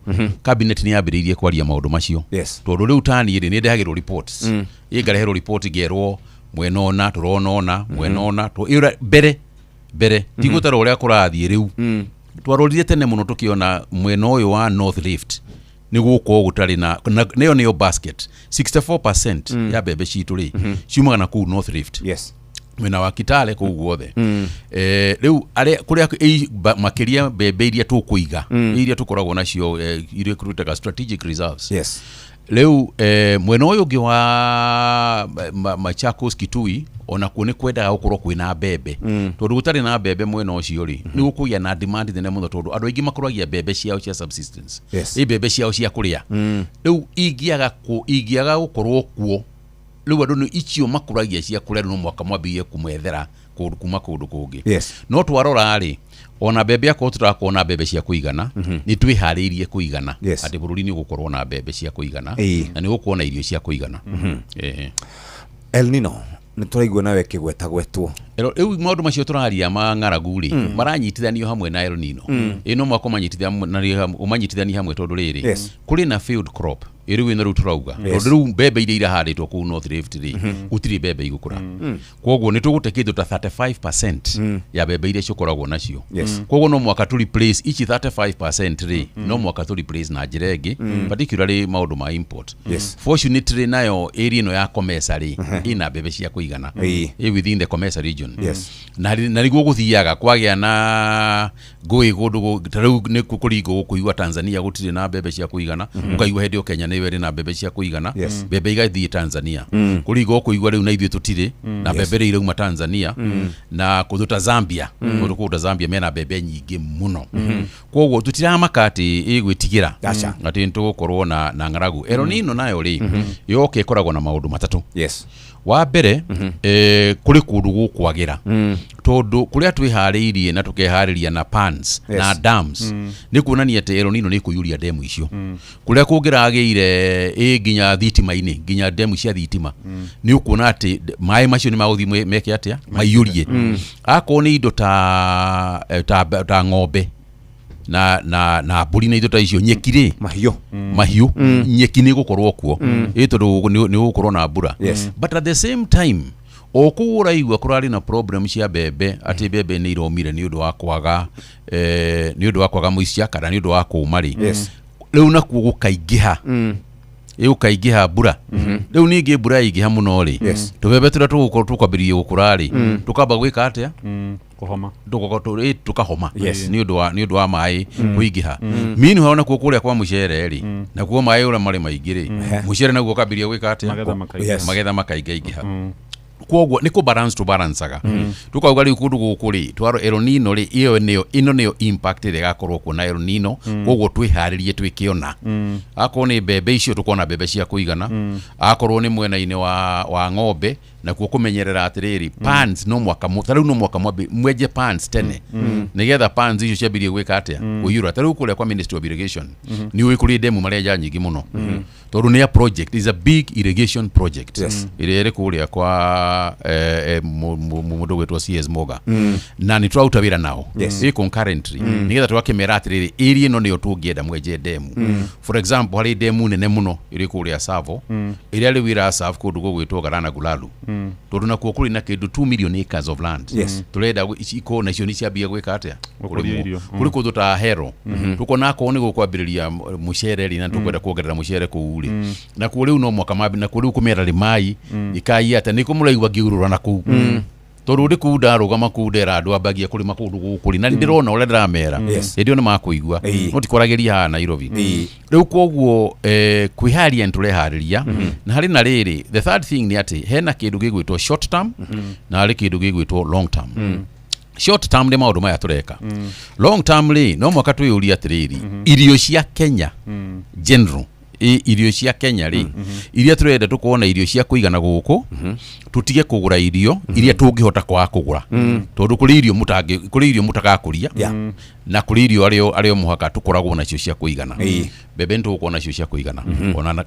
cabinet nĩ yambĩrĩirie kwaria maũndũ macio. Tondũ rĩu taniĩ rĩ, nĩ ndehagĩrwo reports. Ĩ ngareherwo report ngerwo mwena ũna tũrona ũna, mwena ũna mbere mbere ti gũtara ũrĩa kũrathiĩ. Rĩu twarorire tene mũno tũkĩona mwena ũyũ wa North Rift nĩ gũkorwo gũtarĩ na nĩyo nĩyo basket 64% ya mbembe citũ rĩ, ciumaga na kũu North Rift, mwena wa Kitale kũu guothe. Rĩu arĩa kũrĩa makĩria mbembe iria tũkũiga, iria tũkoragwo nacio, iria twĩtaga strategic reserves. Rĩu mwena ũyũ ũngĩ wa Machakos, Kitui, onakuo nĩ kwendaga gũkorwo kwĩna mbembe, tondũ gũtarĩ na mbembe mwena ũcio rĩ, nĩ gũkũgĩa na demand nene mũno, tondũ andũ aingĩ makũragia mbembe ciao cia subsistence. Ĩ mbembe ciao cia kũrĩa. Rĩu ingĩaga gũkorwo kuo, rĩu andũ nĩ icio makũragia cia kũrĩa, no mwaka mwambĩrĩrie kũmethera kũndũ kuma kũndũ kũngĩ. No twarora rĩ, ona mbembe akorwo tũrakorwo na mbembe cia kũigana, nĩ twĩharĩirie kũigana atĩ bũrũri nĩ ũgũkorwo na mbembe cia kũigana na nĩ ũgũkorwo na irio cia kũigana.
El Nino nĩ tũraigua nawe ĩkĩgwetagwetwo.
Rĩu maũndũ macio tũraria ma ng'aragu rĩ, maranyitithanio hamwe na El Nino. Ĩ no mwaka ũmanyitithanie hamwe, tondũ rĩrĩ, kũrĩ na field crop ĩrĩu ĩno rĩu tũrauga, tondũ rĩu mbembe iria irahandĩtwo kũu North Rift rĩ, gũtirĩ mbembe igũkũra. Koguo nĩ tũgũte kĩndũ ta 35% ya mbembe iria cikoragwo nacio. Koguo no mwaka tũ replace ici 35% rĩ, no mwaka tũ replace na njĩra ĩngĩ, particularly maũndũ ma import. Fortunately nayo area ĩno ya Comesa rĩ, ĩna mbembe cia kũigana. Ĩ within the Comesa region. Na nĩguo gũthiaga kwagĩa na ngũĩ kũndũ ta rĩu nĩ kũringwo gũkũigua Tanzania gũtirĩ na mbembe cia kũigana, ũkaigua hĩndĩ ĩyo Kenya nĩyo ĩrĩ na mbembe cia kũigana. Mbembe igathiĩ Tanzania. Kũringwo ũkũigua rĩu na ithuĩ tũtirĩ na mbembe rĩu irauma Tanzania na kũndũ ta Zambia, kũndũ kũu ta Zambia mena mbembe nyingĩ mũno. Koguo tũtiramaka atĩ ĩgwĩtigĩra
Aca.
atĩ nĩ tũgũkorwo na ng'aragu. El Nino nayo rĩ, yoka ĩkoragwo na maũndũ matatũ. Wa mbere, kũrĩ kũndũ gũkwagĩra, tondũ kũrĩa twĩharĩirie na tũkeharĩria na pans na dams, nĩ kuonania atĩ El Nino nĩ kũiyũria demu icio. Kũrĩa kũngĩragĩire ĩ nginya thitima-inĩ, nginya demu cia thitima, nĩ ũkuona atĩ maĩ macio nĩ magũthiĩ meke atĩa, maiyũrie. Akorwo nĩ indo ta ng'ombe na mbũri na indo ta icio, nyeki rĩ,
mahiũ,
mahiũ, nyeki nĩ gũkorwo kuo, ĩ tondũ nĩ gũkorwo na mbura. But at the same time, o kũu ũraigua kũrarĩ na problem cia mbembe, atĩ mbembe nĩ iromire nĩ ũndũ wa kwaga nĩ ũndũ wa kwaga moisture kana nĩ ũndũ wa kũma rĩ, rĩu nakuo gũkaingĩha, ĩgũkaingĩha mbura. Rĩu ningĩ mbura yaingĩha mũno rĩ, tũbembe tũrĩa tũgũkorwo tũkwambĩrĩria gũkũra rĩ, tũkamba gwĩka atĩa?
Kũhoma.
Tũkahoma nĩ ũndũ wa maĩ kũingĩha. Meanwhile nakuo kũrĩa kwa mũcere rĩ, nakuo maĩ ũrĩa marĩ maingĩ rĩ, mũcere naguo ũkambĩrĩria gwĩka atĩa?
Magetha makaingĩha.
Magetha makaingaingĩha. Koguo nĩ kũ balance tũbalancaga, tukauga rĩu kũndũ gũkũ rĩ, twaro El Nino rĩ, ĩyo nĩyo ĩno nĩyo impact ĩrĩa ĩgakorwo kuo na El Nino. Koguo twĩharĩrie, twĩkĩona akorwo nĩ mbembe icio tũkona mbembe cia kũigana, akorwo nĩ mwena-inĩ wa ng'ombe nakuo kũmenyerera atĩrĩrĩ, pans no mwaka ta rĩu no mwaka mwenje pans tene, nĩgetha pans icio ciambĩrĩrie gwĩka atĩa, kũiyũra. Ta rĩu kũrĩa kwa Ministry of Irrigation nĩ ũĩ kũrĩ demu marenja nyingĩ mũno, tondũ nĩ a project is a big irrigation project ĩrĩa ĩrĩ kũrĩa kwa mũndũ gwĩtwo CS Moga, na nĩ tũraruta wĩra nao ĩ concurrently, nĩgetha tũgakĩmera atĩrĩrĩ, area ĩno nĩyo tũngĩenda mwenje demu. For example, harĩ demu nene mũno ĩrĩ kũrĩa Tsavo, ĩrĩa rĩu ĩraserve kũndũ gũgwĩtwo Galana Kulalu, tondũ nakuo kũrĩ na kĩndũ 2 million acres of land. Tũrenda ikorwo nacio nĩ ciambia gwĩka atĩa?
Gũkũria
Kũrĩmwo.
irio.
Kũrĩ kũndũ ta Hero, tũkona akorwo nĩ gũkwambĩrĩria mũcere rĩ, na tũkwenda kuongerera mũcere kũu rĩ, nakuo rĩu no mwaka mambi nakuo rĩu kũmera rĩmai ikai atĩa, nĩkũ mũraigua ngiurũra na kũu, tondũ ndĩ kũu ndarũgama kũu ndera andũ ambagia kũrĩma kũndũ gũkũ rĩ, na nĩ ndĩrona ũrĩa ndĩramera. Hĩndĩ ĩyo nĩ makũigua, no ti kwaragĩria haha Nairobi. Rĩu koguo kwĩharĩria nĩ tũreharĩria. Na harĩ na rĩrĩ, the third thing nĩ atĩ hena kĩndũ gĩgwĩtwo short term na harĩ kĩndũ gĩgwĩtwo long term. Short term nĩ maũndũ maya tũreka. Long term rĩ, no mwaka twĩyũrie atĩrĩrĩ, irio cia Kenya general Irio cia Kenya rĩ, iria tũrenda tũkorwo na irio cia kũigana gũkũ, tũtige kũgũra irio iria tũngĩhota kwaga kũgũra, tondũ kũrĩ irio mũtangĩ, kũrĩ irio mũtagakũria, na kũrĩ irio arĩo mũhaka tũkoragwo nacio cia kũigana. Mbembe nĩ tũgũkorwo nacio cia kũigana,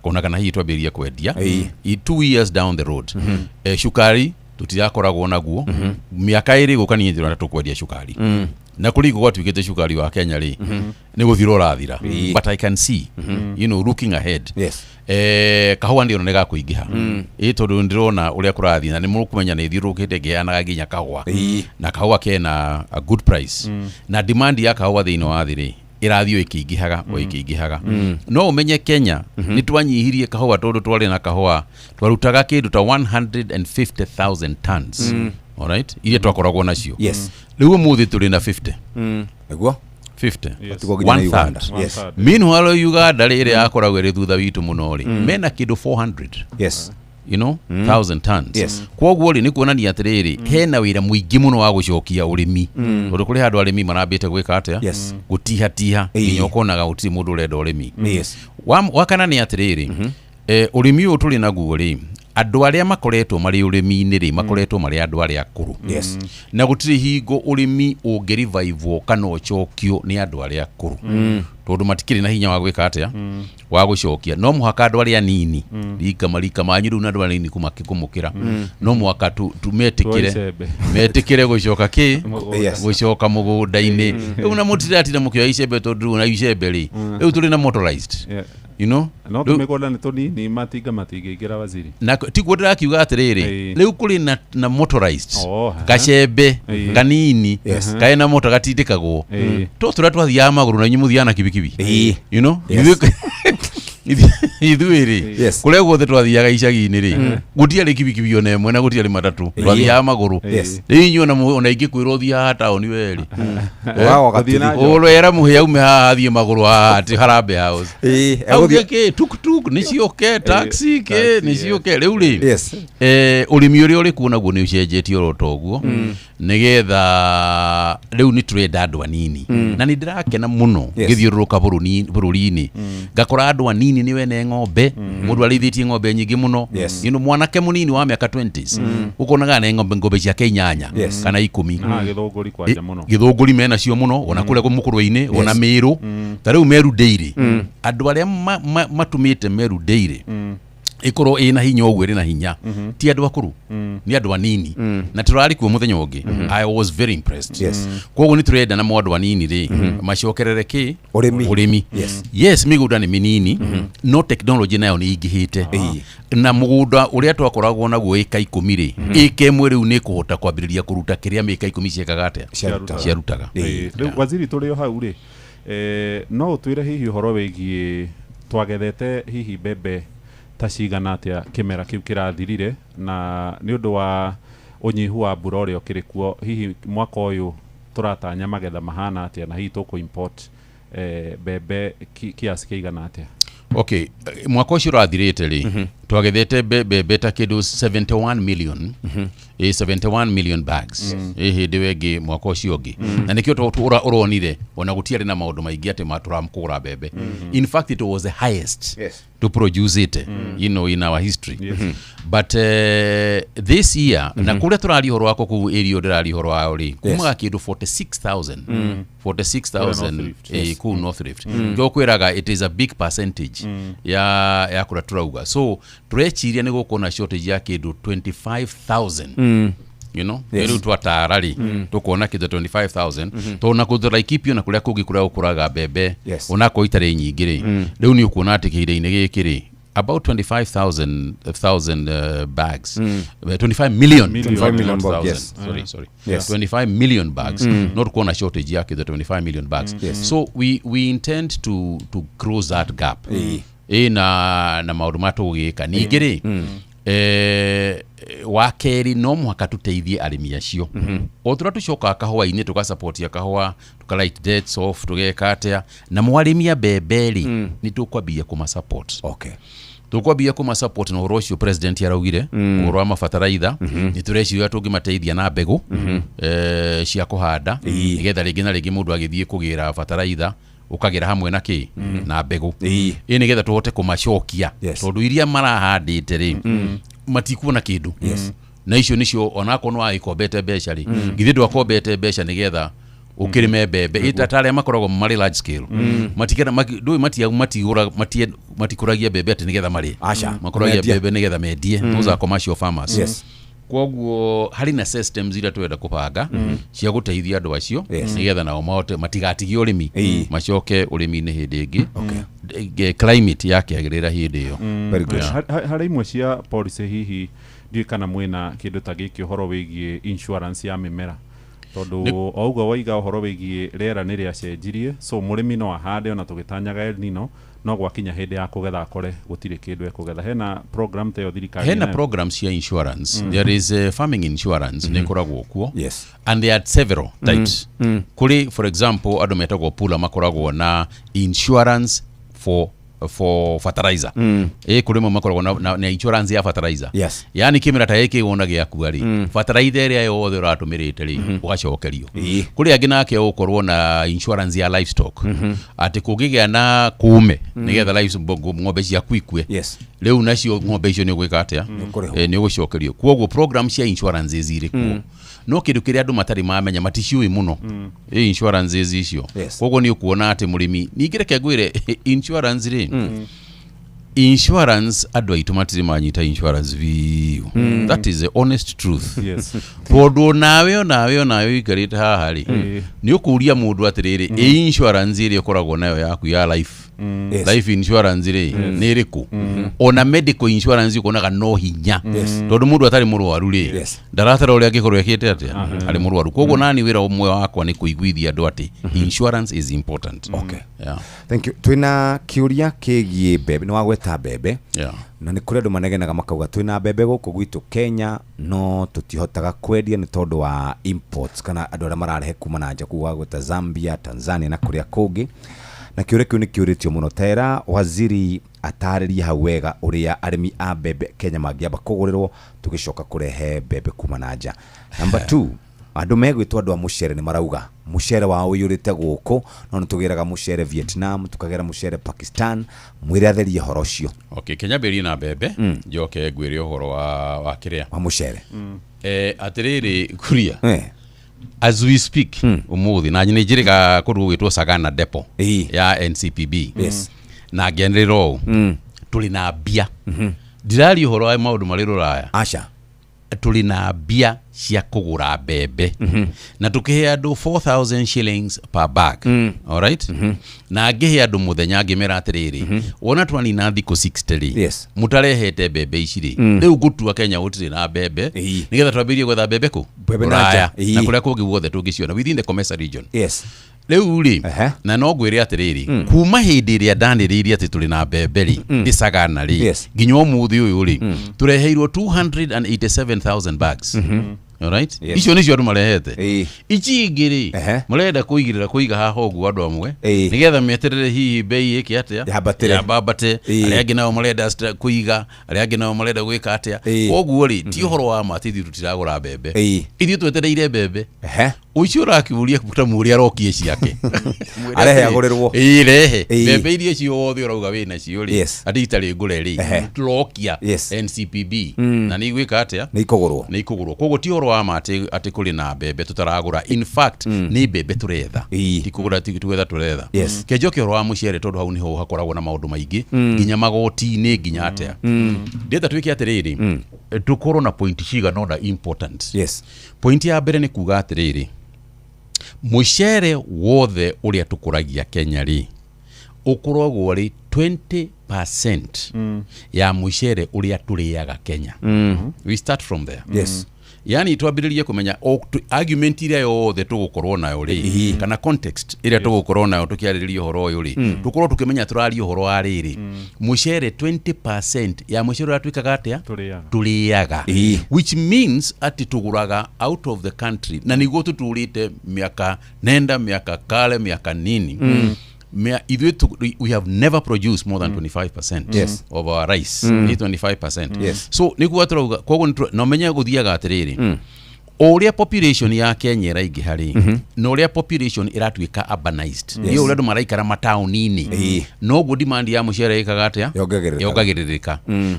ona kana hihi twambĩrĩrie kwendia 2 years down the road. Cukari tũtirakoragwo naguo, mĩaka ĩrĩ gũka niĩ ndĩrona tũkwendia cukari, na kũrĩ gwatuĩkĩte cukari wa Kenya rĩ, nĩ gũthira ũrathira. But I can see, looking ahead, kahũa ndĩrona nĩ gakũingĩha, ĩ tondũ ndĩrona ũrĩa kũrathiĩ, na nĩ mũkũmenya nĩ thiũrũrũkĩte ngĩheanaga nginya kahũa, na kahũa kena a good price, na demand ya kahũa thĩinĩ wa thĩ rĩ, ĩrathiĩ ĩkĩingĩhaga o ĩkĩingĩhaga. No ũmenye Kenya nĩ twanyihirie kahũa, tondũ twarĩ na kahũa twarutaga kĩndũ ta 150,000 tons, alright, iria twakoragwo nacio. Rĩu ũmũthĩ tũrĩ na 50.
Nĩguo?
50.
Yes. One
One
third.
third.
Yes.
Meanwhile Uganda rĩ, ĩrĩa yakoragwo ĩrĩ thutha witũ mũno rĩ, mena kĩndũ 400. 1000 tons. Kwoguo rĩ, nĩ kuonania atĩrĩrĩ, hena wĩra mũingĩ mũno wa gũcokia ũrĩmi, tondũ kũrĩ handũ arĩmi marambĩte gwĩka atĩa? Gũtihatiha, nginya ũkonaga gũtirĩ mũndũ ũrenda ũrĩmi. Wa kana nĩ atĩrĩrĩ, ũrĩmi ũyũ tũrĩ naguo rĩ, andũ arĩa makoretwo marĩ ũrĩmi-inĩ rĩ, makoretwo marĩ andũ arĩa akũrũ. Na gũtirĩ hingo ũrĩmi ũngĩrevivwo kana ũcokio nĩ andũ arĩa akũrũ, tondũ matikĩrĩ na hinya wa gwĩka atĩa, wa gũcokia. No mũhaka andũ arĩa anini, rika marika manyu rĩu, na andũ anini kũmũkĩra, no mũhaka metĩkĩre
Tuoe icembe.
Metĩkĩre gũcoka kĩ?
Mũgũnda.
Gũcoka mũgũnda-inĩ. Rĩu na mũtiratinda mũkĩoya icembe, tondũ rĩu na icembe rĩ, rĩu tũrĩ na motorized,
No
Rĩu-
tũmĩgũnda nĩ tũnini, matinga matingĩingĩra, waziri.
Na tiguo ndĩrakiuga atĩrĩrĩ, rĩu kũrĩ na motorized
Oh, aha.
gacembe kanini kaĩ na mota gatindĩkagwo, to tũrĩa twathiaga magũrũ na inyuĩ mũthiaga na kibikibi. Ithuĩ rĩ, kũrĩa guothe twathiaga icagi-inĩ rĩ, gũtiarĩ kibikibi ona ĩmwe na gũtiarĩ matatũ, twathiaga magũrũ. Rĩu inyuĩ ona ingĩkwĩrwo ũthiĩ haha taũni werĩ, ũrera mũhĩa ume haha athiĩ magũrũ haha atĩ Harambee House, auge kĩ tuktuk nĩ ciũke, taxi kĩ nĩ ciũke. Rĩu rĩ, ũrĩmi ũrĩa ũrĩ kuo naguo nĩ ũcenjetie oro ta ũguo, nĩgetha rĩu nĩ tũrenda andũ anini, na nĩ ndĩrakena mũno ngĩthiũrũrũka bũrũri-inĩ ngakora andũ anini nĩ wene ng'ombe, mũndũ arĩithĩtie ng'ombe nyingĩ mũno. Mwanake mũnini wa mĩaka 20s ũkonaga ne ng'ombe ciake 8 kana 10.
Ah, Gĩthũngũri kwanja mũno.
Gĩthũngũri menacio mũno, ona kũrĩa mũkũrwe-inĩ, ona Mĩrũ. Ta rĩu Meru Dairy, andũ arĩa matũmĩte Meru Dairy ĩkorwo ĩna hinya ũguo ĩrĩ na hinya, ti andũ akũrũ, nĩ andũ anini, na tũrarĩ kuo mũthenya ũngĩ, I was very impressed. Koguo nĩ tũrenda namo andũ anini rĩ, macokerere kĩ?
Ũrĩmi.
Ũrĩmi. Yes, mĩgũnda nĩ mĩnini, no technology nayo nĩ ingĩhĩte, na mũgũnda ũrĩa twakoragwo naguo ĩka 10 rĩ, ĩka 1 rĩu nĩ ĩkũhota kwambĩrĩria kũruta kĩrĩa mĩka 10 ciekaga atĩa?
Ciarutaga.
Ciarutaga.
Rĩu waziri, tũrĩ o hau rĩ, no ũtwĩre hihi ũhoro wĩgiĩ twagethete hihi mbembe ta cigana atĩa kĩmera kĩu kĩrathirire, na nĩ ũndũ wa ũnyihu wa mbura ũrĩa ũkĩrĩ kuo, hihi mwaka ũyũ tũratanya magetha mahana atĩa, na hihi tũkũ import mbembe kiasi kĩigana atĩa?
Okay, mwaka ũcio ũrathirĩte rĩ, twagethete mbembe ta kĩndũ 71 million, 71 million bags. Hĩndĩ ĩyo ĩngĩ, mwaka ũcio ũngĩ, na nĩkĩo ũronire ona gũtiarĩ na maũndũ maingĩ atĩ matũramkũgũra mbembe. In fact, it was the highest to produce it in our history. But this year, na kũrĩa tũraria ũhoro wako kũu area ndĩraria ũhoro wao rĩ, kumaga kĩndũ 46,000, 46,000.
North Rift.
Kũu North Rift. Nĩkĩo kwĩraga it is a big percentage ya kũrĩa tũrauga, so tũreciria nĩ gũkorwo na shortage ya kĩndũ 25,000. Rĩu twatara rĩ, tũkuona kĩndũ 25,000, tondũ na kũndũ Laikipia na kũrĩa kũngĩ kũrĩa gũkũraga mbembe, onakorwo itarĩ nyingĩ rĩ, rĩu nĩ ũkuona atĩ kĩhinda-inĩ gĩkĩ rĩ, about 25,000 thousand bags, 25 million.
25
Not
million bob,
thousand.
yes.
Sorry, sorry. 25 million bags. Not kuona shortage yake the 25 million bags. So we intend to close that gap. Na maũndũ ma tũgĩka ningĩ rĩ, wa kerĩ, no mũhaka tũteithie arĩmi acio o tũrĩa tũcokaga kahũa-inĩ, tũgasapotia kahũa, tũka write debts off, tũgeka atĩa, na mwarĩmi a mbembe rĩ, nĩ tũkwambia kũma support. Tũkwambia kũma support na ũhoro ũcio president araugire, ũhoro wa mabataraitha. Nĩ tũreciria tũngĩmateithia na mbegũ cia kũhanda, nĩgetha rĩngĩ na rĩngĩ mũndũ agĩthiĩ kũgĩra bataraitha Ũkagĩra hamwe na kĩ na mbegũ ĩ nĩgetha tũhote kũmacokia, tondũ iria marahandĩte rĩ, matikuona kĩndũ. Na icio nĩcio onakorwo nĩwagĩkombete mbeca rĩ, githĩ ndwakombete mbeca nĩgetha ũkĩrĩme mbembe ĩta ta arĩa makoragwo marĩ large scale? Matikenda ndũĩ matigũra matikũragia mbembe atĩ nĩgetha marĩe.
Aca.
Makũragia
Mendie.
mbembe nĩgetha mendie. Those are commercial farmers. Koguo harĩ na systems iria twenda kũbanga cia gũteithia andũ acio, nĩgetha nao mahote matigatigie ũrĩmi, macoke ũrĩmi-inĩ hĩndĩ ĩngĩ climate yakĩagĩrĩra hĩndĩ ĩyo.
Very good.
Yeah.
Harĩ imwe cia policy, hihi ndiũĩ kana mwĩna kĩndũ ta gĩkĩ, ũhoro wĩgiĩ insurance ya mĩmera, tondũ o ũguo waiga ũhoro wĩgiĩ rĩera nĩ rĩacenjirie, so mũrĩmi no ahande ona tũgĩtanyaga El Nino, no gwakinya hĩndĩ ya kũgetha akore gũtirĩ kĩndũ ekũgetha. Hena program ta ĩyo thirikari
Hena
ĩnayo?
program cia insurance. There is a farming insurance, nĩ ĩkoragwo kuo, and there are several types. Kũrĩ, for example, andũ metagwo pula makoragwo na insurance for fertilizer. Ĩ kũrĩ makoragwo na insurance ya fertilizer. Yani kĩmera ta gĩkĩ wona gĩakua rĩ, fertilizer ĩrĩa yothe ũratũmĩrĩte rĩ, ũgacokerio. Kũrĩ angĩ nake ũgũkorwo na insurance ya livestock, atĩ kũngĩgĩa na kũme, nĩgetha ng'ombe ciaku ikue, rĩu nacio ng'ombe icio nĩ ũgwĩka atĩa?
Ũkũrĩhwo.
Nĩ ũgũcokerio. Koguo program cia insurances irĩ kuo, no kĩndũ kĩrĩa andũ matarĩ mamenya, maticiũĩ mũno ĩ insurances icio. Koguo nĩ ũkuona atĩ mũrĩmi, ningĩ reke ngwĩre, insurance rĩ, insurance andũ aitũ matirĩ manyita insurance biũ. That is the honest truth. Tondũ onawe ũikarĩte haha rĩ, nĩ ũkũria mũndũ atĩrĩrĩ, ĩ insurance ĩrĩa ũkoragwo nayo yaku ya life, life insurance rĩ, nĩ ĩrĩkũ? Ona medical insurance ũkonaga no hinya, tondũ mũndũ atarĩ mũrwaru rĩ, ndaratara ũrĩa angĩkorwo ekĩte atĩa arĩ mũrwaru. Koguo nani wĩra ũmwe wakwa nĩ kũiguithia andũ atĩ insurance is important. Yeah.
Thank you. Twina kiuria kigie mbembe, nĩ wagweta mbembe, na nĩ kũrĩ andũ manegenaga makauga twĩna mbembe gũkũ gwitũ Kenya, no tũtihotaga kwendia nĩ tondũ wa imports kana andũ arĩa mararehe kuma na nja, kũu wagweta Zambia, Tanzania na kũrĩa kũngĩ. Na kĩũria kĩu nĩ kĩũrĩtio mũno, tera waziri atarĩrie hau wega ũrĩa arĩmi a mbembe Kenya mangĩamba kũgũrĩrwo tũgĩcoka kũrehe mbembe kuma na nja. Number 2, andũ megwĩtwo andũ a mũcere nĩ marauga mũcere wao ũiyũrĩte gũkũ, no nĩ tũgĩraga mũcere Vietnam, tũkagĩra mũcere Pakistan. Mwĩre atherie ũhoro ũcio.
Okay, kenya mbĩrie na mbembe, njoke ngwĩre ũhoro wa kĩrĩa
wa mũcere.
Atĩrĩrĩ kuria, as we speak ũmũthĩ na nĩ njĩrĩga kũndũ gũgwĩtwo Sagana Depot ya NCPB, na ngĩanĩrĩra ũũ, tũrĩ na mbia, ndiraria ũhoro wa maũndũ marĩ rũraya.
Aca.
Tũrĩ na mbia cia kũgũra mbembe na tũkĩhe andũ 4000 shillings per bag, alright? Na ngĩhe andũ mũthenya, ngĩmera atĩrĩrĩ, wona twanina thikũ 60 rĩ, mũtarehete mbembe ici rĩ, rĩu ngũtua Kenya gũtirĩ na mbembe, nĩgetha twambĩrĩrie gwetha mbembe kũ
Mbembe na nja.
Rũraya na kũrĩa kũngĩ guothe tũngĩciona within the COMESA region. Rĩu rĩ, na no ngwĩre atĩrĩrĩ, kuma hĩndĩ ĩrĩa ndanĩrĩirie atĩ tũrĩ na mbembe rĩ, ndĩ Sagana rĩ, nginya ũmũthĩ ũyũ rĩ, tũreheirwo 287,000 bags. Alright? Icio nĩcio andũ marehete. Ici ingĩ rĩ, marenda kũigĩrĩra kũiga haha ũguo andũ amwe, nĩgetha meterere hihi bei ĩke atĩa?
Yambatĩre.
Yambambate. Arĩa angĩ nao marenda kũiga, arĩa angĩ nao marenda gwĩka atĩa. Koguo rĩ, ti ũhoro wa ma atĩ ithuĩ tũtiragũra mbembe. Ithuĩ twetereire mbembe. Ũcio ũrakĩũria ta mũrĩa arokie ciake.
Arehe agũrĩrwo.
Ĩĩ, rehe mbembe iria ciothe ũrauga wĩ nacio rĩ, atĩ itarĩ ngũre rĩ, tũrokia NCPB na nĩ igwĩka atĩa?
Nĩ ikũgũrwo.
Nĩ ikũgũrwo. Koguo ti ũhoro wa ma atĩ kũrĩ na mbembe tũtaragũra. In fact, nĩ mbembe tũretha, ti kũgũra, ti gwetha tũretha. Kenjoke ũhoro wa mũcere, tondũ hau nĩho hakoragwo na maũndũ maingĩ, nginya magoti-inĩ, nginya atĩa. Ndĩrenda twĩke atĩrĩrĩ, tũkorwo na point cigana ũna important. Point ya mbere nĩ kuga atĩrĩrĩ, mũcere wothe ũrĩa tũkũragia Kenya rĩ, ũkoragwo rĩ 20% ya mũcere ũrĩa tũrĩaga Kenya. We start from there. Yani twambĩrĩrie kũmenya argument ĩrĩa yothe tũgũkorwo nayo rĩ, kana context ĩrĩa tũgũkorwo nayo tũkĩarĩrĩria ũhoro ũyũ rĩ, tũkorwo tũkĩmenya tũraria ũhoro wa rĩrĩ, mũcere, 20% ya mũcere ũrĩa twĩkaga atĩa?
Tũrĩaga.
Tũrĩaga, which means atĩ tũgũraga out of the country, na nĩguo tũtũrĩte mĩaka nenda, mĩaka kale, mĩaka nini. Ithuĩ we have never produced more than 25% of our rice. Nĩ 25%. So nĩguo tũrauga, koguo na ũmenye gũthiaga atĩrĩrĩ, O ũrĩa population ya Kenya ĩraingĩha rĩ, na ũrĩa population ĩratuĩka urbanized, nĩ ũrĩa andũ maraikara mataũni-inĩ, noguo demand ya mũcere ĩkaga atĩa?
Yongagĩrĩrĩkaga.
Yongagĩrĩrĩka.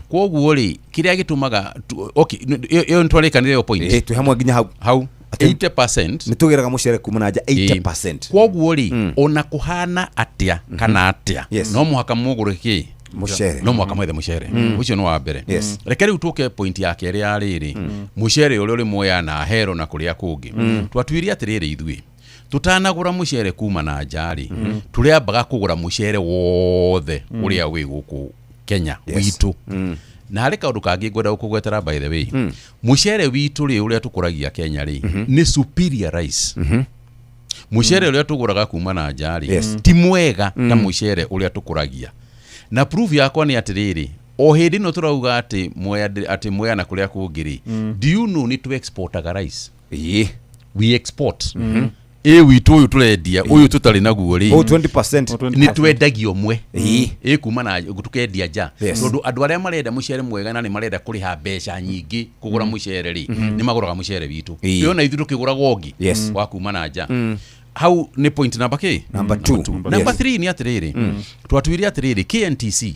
Koguo rĩ, kĩrĩa gĩtũmaga okay, ĩyo nĩtwarĩkanĩra ĩyo point.
Ĩĩ, twĩ hamwe nginya hau.
Hau 80%
nĩ tũgĩraga mũcere kuma na nja 80%.
Koguo rĩ, ona kũhana atĩa kana atĩa, no mũhaka mũgũre kĩ?
Mũcere.
No mũhaka mwethe mũcere. Ũcio nĩ wa mbere. Reke rĩu tũke point ya kerĩ ya rĩrĩ, mũcere ũrĩa ũrĩ Mwea na Ahero na kũrĩa kũngĩ. Twatuire atĩrĩrĩ, ithuĩ tũtanagũra mũcere kuma na nja rĩ, tũrĩambaga kũgũra mũcere wothe ũrĩa wĩ gũkũ Kenya witũ. Na harĩ kaũndũ kangĩ ngwenda gũkũgwetera, by the way. Mũcere witũ rĩ, ũrĩa tũkũragia Kenya rĩ, nĩ superior rice. Mũcere ũrĩa tũgũraga kuma na nja rĩ, ti mwega ta mũcere ũrĩa tũkũragia. Na proof yakwa nĩ atĩrĩrĩ, o hĩndĩ ĩno tũrauga atĩ Mwea, atĩ Mwea na kũrĩa kũngĩ rĩ, do you know nĩ tũ exportaga rice? We export. Ĩ witũ ũyũ tũrendia, ũyũ tũtarĩ naguo rĩ,
Oh, 20%.
Nĩ twendagia ũmwe ĩ kuma na tũkendia nja, tondũ andũ arĩa marenda mũcere mwega na nĩ marenda kũrĩha mbeca nyingĩ kũgũra mũcere rĩ, nĩ magũraga mũcere witũ. Ĩyo na ithuĩ tũkĩgũraga ũngĩ wa kuma na nja. Hau nĩ point number kĩ?
Number two.
Number 3 nĩ atĩrĩrĩ, twatuire atĩrĩrĩ, KNTC,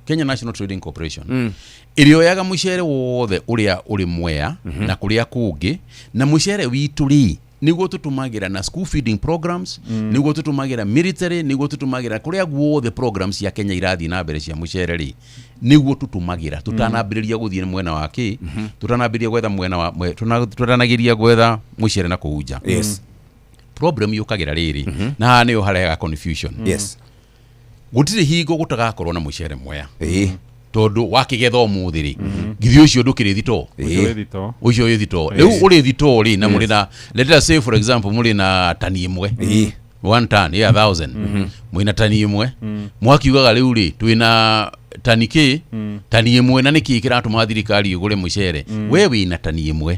Kenya National Trading Corporation, ĩrĩoyaga mũcere wothe ũrĩa ũrĩ Mwea na kũrĩa kũngĩ, na mũcere witũ rĩ, nĩguo tũtũmagĩra na school feeding programs, nĩguo tũtũmagĩra military, nĩguo tũtũmagĩra kũrĩa guothe programs cia Kenya irathiĩ na mbere cia mũcere rĩ, nĩguo tũtũmagĩra tũtanambĩrĩria gũthiĩ mwena wa kĩ, tũtanambĩrĩria gwetha mwena wa tũtanageria gwetha mũcere na kũu nja. Problem yũkagĩra rĩrĩ, na haha nĩho harehaga confusion. Gũtirĩ hingo gũtagakorwo na mũcere Mwea, tondũ wakĩgetha ũmũthĩ rĩ, githĩ ũcio ndũkĩrĩ thitoo?
Ũcio wĩ thitoo.
Ũcio wĩ thitoo. Rĩu ũrĩ thitoo rĩ, na mũrĩ na, let us say for example, mũrĩ na tani 1, one ton, yeah, 1000, mwĩna tani 1, mwakiugaga rĩu rĩ, twĩna tani kĩ, tani 1, na nĩkĩ kĩratũma thirikari ĩgũre mũcere? We wĩna tani 1,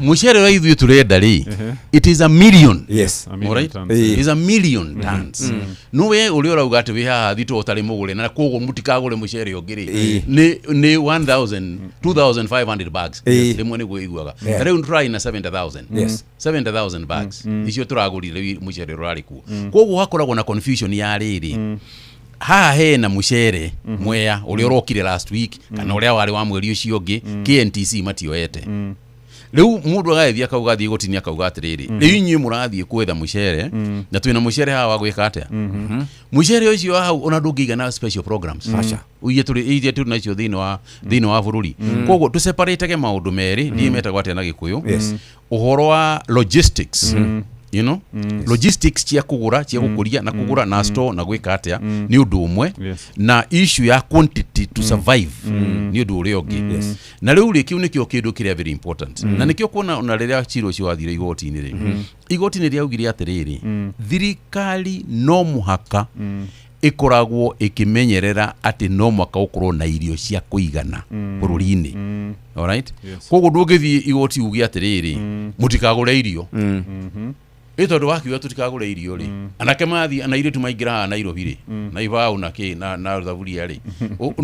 mũcere ũrĩa ithuĩ tũrenda rĩ, it is a million.
A
million
Alright?
tons.
Is a million tons. No we ũrĩa ũrauga atĩ wĩ haha thitoo ũtarĩ mũgũre, na koguo mũtikagũre mũcere ũngĩ rĩ, nĩ 1000 2500 bags rĩmwe nĩguo iguaga. Ta rĩu tũrarĩ na 70,000. 70,000 bags icio tũragũrire mũcere ũrarĩ kuo. Koguo hakoragwo na confusion ya rĩrĩ, haha hena mũcere Mwea ũrĩa ũrokire last week kana ũrĩa warĩ wa mweri ũcio ũngĩ, KNTC matioete. Rĩu mũndũ agagĩthiĩ akauga, athiĩ gũtinia akauga atĩrĩrĩ, rĩu inyuĩ mũrathiĩ gwetha mũcere na twĩna mũcere haha wa gwĩka atĩa? Mũcere ũcio wa hau ona ndũngĩigana special programs.
Aca.
Iria tũrĩ nacio thĩinĩ wa bũrũri. Koguo tũseparatege maũndũ merĩ, ndiĩ metagwo atĩa na Gĩkũyũ, ũhoro wa logistics, logistics cia kũgũra, cia gũkũria na kũgũra na store na gwĩka atĩa, nĩ ũndũ ũmwe, na issue ya quantity to survive nĩ ũndũ ũrĩa ũngĩ. Na rĩu rĩ, kĩu nĩkĩo kĩndũ kĩrĩa very important, na nĩkĩo kuona ona rĩrĩa cira ũcio wathire igoti-inĩ rĩ, igoti nĩ rĩaugire atĩrĩrĩ, thirikari no mũhaka ĩkoragwo ĩkĩmenyerera atĩ no mũhaka ũkorwo na irio cia kũigana bũrũri-inĩ. Alright? Koguo ndũngĩthiĩ igoti uge atĩrĩrĩ, mũtikagũre irio, ĩ tondũ wakiuga tũtikagũre irio rĩ, anake mathiĩ na airĩtu maingĩra haha Nairobi rĩ, na ibaũ na kĩ na thaburia rĩ,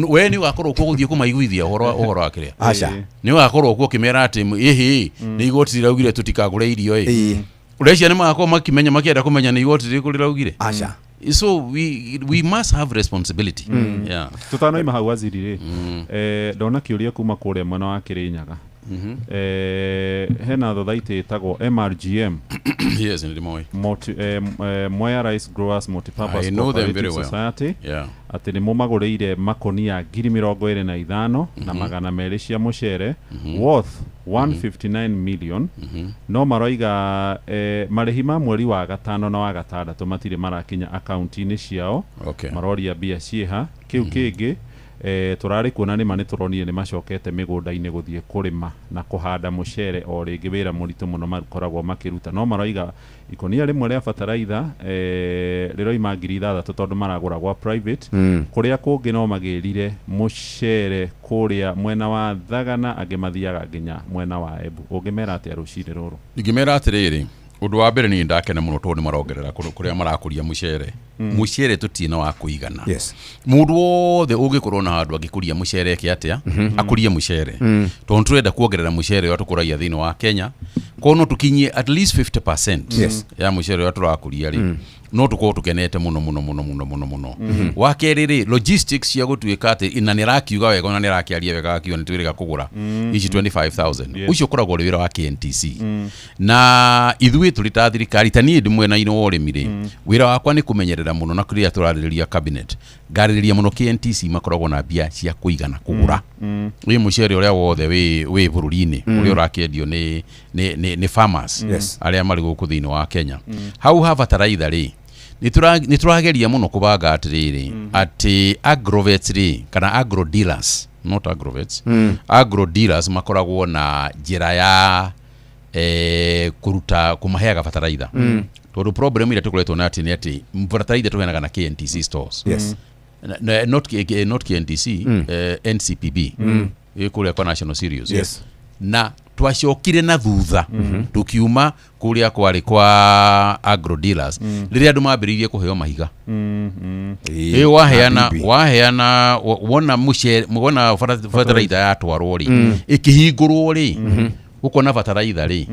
we nĩ ũgakorwo kuo gũthiĩ kũmaiguithia ũhoro wa kĩrĩa?
Aca.
Nĩ ũgakorwo kuo ũkĩmera atĩ ĩhĩ, nĩ igoti rĩraugire tũtikagũre irio? Ĩ ũreciria nĩ magakorwo makĩmenya, makĩenda kũmenya nĩ igoti rĩrĩkũ rĩraugire?
Aca.
So we must have responsibility, yeah.
Tutanoima hau, waziri rĩ, ndona kĩũria kuma kũrĩa mwena wa Kĩrĩnyaga. Hena thothaitĩ ĩtagwo MRGM.
Yes, nĩ ndĩmoĩ.
Mwea Rice Growers Multipurpose
I know them very
Cooperative
well.
Society, atĩ nĩ mũmagũrĩire makonia 25,200 cia mũcere worth 159 million, no maroiga marĩhi ma mweri wa gatano na wa gatandatũ matirĩ marakinya akaunti-inĩ ciao. Maroria mbia ciĩha. Kĩu kĩngĩ, tũrarĩ kuona nĩma nĩ tũronire nĩ macokete mĩgũnda-inĩ gũthiĩ kũrĩma na kũhanda mũcere o rĩngĩ, wĩra mũritũ mũno makoragwo makĩruta, no maroiga ikonia rĩmwe rĩa bataraitha rĩroima 6,000 tondũ maragũra gwa private. Kũrĩa kũngĩ no magĩrire mũcere kũrĩa mwena wa Thagana, angĩ mathiaga nginya mwena wa Embu. Ũngĩmera atĩa rũcinĩ rũrũ?
Ingĩmera atĩrĩrĩ, Ũndũ wa mbere niĩ ndakena mũno tondũ nĩ marongerera kũrĩa marakũria mũcere. Mũcere tũtirĩ na wa kũigana. Mũndũ wothe ũngĩkorwo na handũ angĩkũria mũcere eke atĩa, akũrie mũcere. Tondũ tũrenda kuongerera mũcere ũrĩa tũkũragia thĩinĩ wa Kenya, korwo no tũkinyie at least 50% ya mũcere ũrĩa tũrakũria rĩ, no tũkorwo tũkenete mũno mũno mũno mũno mũno mũno. Wa kerĩ rĩ, logistics cia gũtuĩka atĩ na nĩ arakiuga wega na nĩ arakĩaria wega akiuga nĩ twĩrĩga kũgũra ici 25,000. Ũcio ũkoragwo ũrĩ wĩra wa KNTC. Na ithuĩ tũrĩ ta thirikari, ta niĩ ndĩ mwena-inĩ wa ũrĩmi rĩ, wĩra wakwa nĩ kũmenyerera mũno na kũrĩa tũrarĩrĩria cabinet, ngarĩrĩria mũno KNTC makoragwo na mbia cia kũigana kũgũra wĩ mũcere ũrĩa wothe wĩ bũrũri-inĩ, ũrĩa ũrakĩendio nĩ farmers arĩa marĩ gũkũ thĩinĩ wa Kenya. Hau ha bataraitha rĩ, nĩ tũrageria mũno kũbanga atĩrĩrĩ, atĩ agrovets rĩ, kana agro dealers, not agrovets, agro dealers makoragwo na njĩra ya kũruta kũmaheaga bataraitha. Tondũ problem ĩrĩa tũkoretwo nayo atĩ nĩ atĩ bataraitha tũheanaga na KNTC stores. Not KNTC, NCPB, ĩ kũrĩa kwa National Cereals. Na twacokire na thutha tukiuma kũrĩa kwarĩ kwa agro dealers rĩrĩa andũ mambĩrĩirie kũheo mahiga. Ĩ waheana
na
waheana wona mũcere, wona bataraitha yatwarwo rĩ, ĩkĩhingũrwo rĩ, ũkona bataraitha rĩ,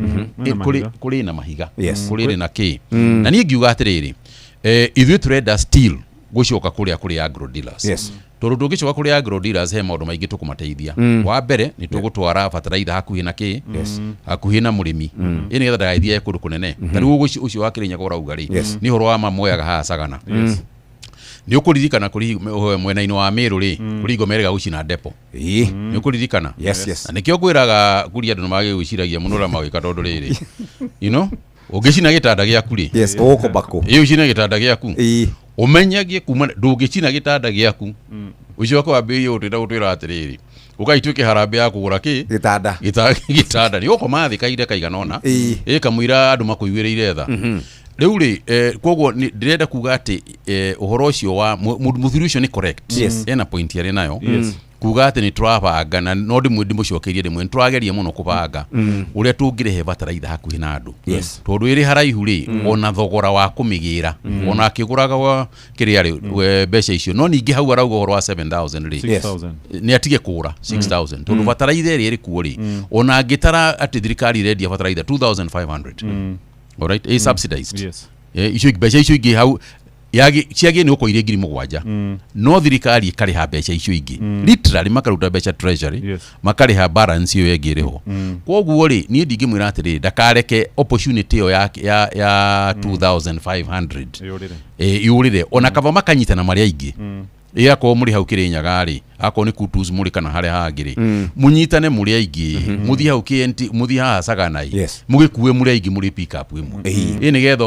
Ĩna mahiga.
Kũrĩ na mahiga, kũrĩ na kĩ. Na niĩ ngiuga atĩrĩrĩ, ithuĩ tũrenda still gũcoka kũrĩa kũrĩ agro dealers. Tondũ tũngĩcoka kũrĩ agro dealers he maũndũ maingĩ tũkũmateithia. Wa mbere nĩ tũgũtwara bataraitha hakuhĩ na kĩ, hakuhĩ na mũrĩmi, ĩ nĩgetha ndagagĩthiĩ kũndũ kũnene. Ta rĩu ũcio wa Kĩrĩnyaga ũrauga rĩ, nĩ ũhoro wa mamoyaga haha Sagana. Nĩ ũkũririkana kũrĩ mwena-inĩ wa Meru rĩ, kũrĩ hingo merĩga gũcina depo. Nĩ ũkũririkana?
Yes.
Na nĩkĩo ngwĩraga kũria andũ nĩ magĩgwĩciragia mũno ũrĩa magwĩka tondũ rĩrĩ, ũngĩcina gĩtanda gĩaku rĩ,
Yes, ũgũkomba kũ?
Ĩ ũcine gĩtanda gĩaku, ũmenyagie kuma ndũngĩcina gĩtanda gĩaku ũcoke wambĩrĩrie gũtwĩra atĩrĩrĩ, ũgaituĩke harambĩ ya kũgũra kĩ?
Gĩtanda.
Gĩtanda nĩ ũgũkoma thĩ kahinda kaigana ũna, ĩ kamũira andũ makũiguĩrĩire tha. Rĩu rĩ, koguo ndĩrenda kuga atĩ, ũhoro ũcio wa mũthuri ũcio nĩ correct. Ena point arĩ nayo. Kuga atĩ nĩ tũrabanga, na no ndĩmũcokeirie rĩmwe, nĩ tũrageria mũno kũbanga ũrĩa tũngĩrehe bataraitha hakuhĩ na andũ. Tondũ ĩrĩ haraihu rĩ, ona thogora wa kũmĩgĩra, ona akĩgũraga wa kĩrĩa rĩ, mbeca icio. No ningĩ hau arauga ũhoro wa 7,000 rĩ,
6,000.
Nĩ atige kũgũra 6,000, tondũ bataraitha ĩrĩa ĩrĩ kuo rĩ, ona angĩtara atĩ thirikari ĩrendia bataraitha 2,500, alright, ĩ subsidized. Icio mbeca icio ingĩ hau ciagĩ nĩ gũkorwo irĩ 7,000, no thirikari ĩkarĩha mbeca icio ingĩ, literally makaruta mbeca treasury, makarĩha balance ĩyo ĩngĩ ĩrĩ ho. Koguo rĩ, niĩ ndingĩmwĩra atĩrĩrĩ, ndakareke opportunity ĩyo ya 2500
Yũrĩre.
Yũrĩre, ona kaba makanyitana marĩa aingĩ. Ĩ akorwo mũrĩ hau Kĩrĩnyaga rĩ, akorwo nĩ Kutus mũrĩ kana harĩa hangĩ rĩ, mũnyitane mũrĩ aingĩ, mũthiĩ hau KNT, mũthiĩ haha Sagana ĩ, mũgĩkue mũrĩ aingĩ mũrĩ pick up ĩmwe, ĩ nĩgetha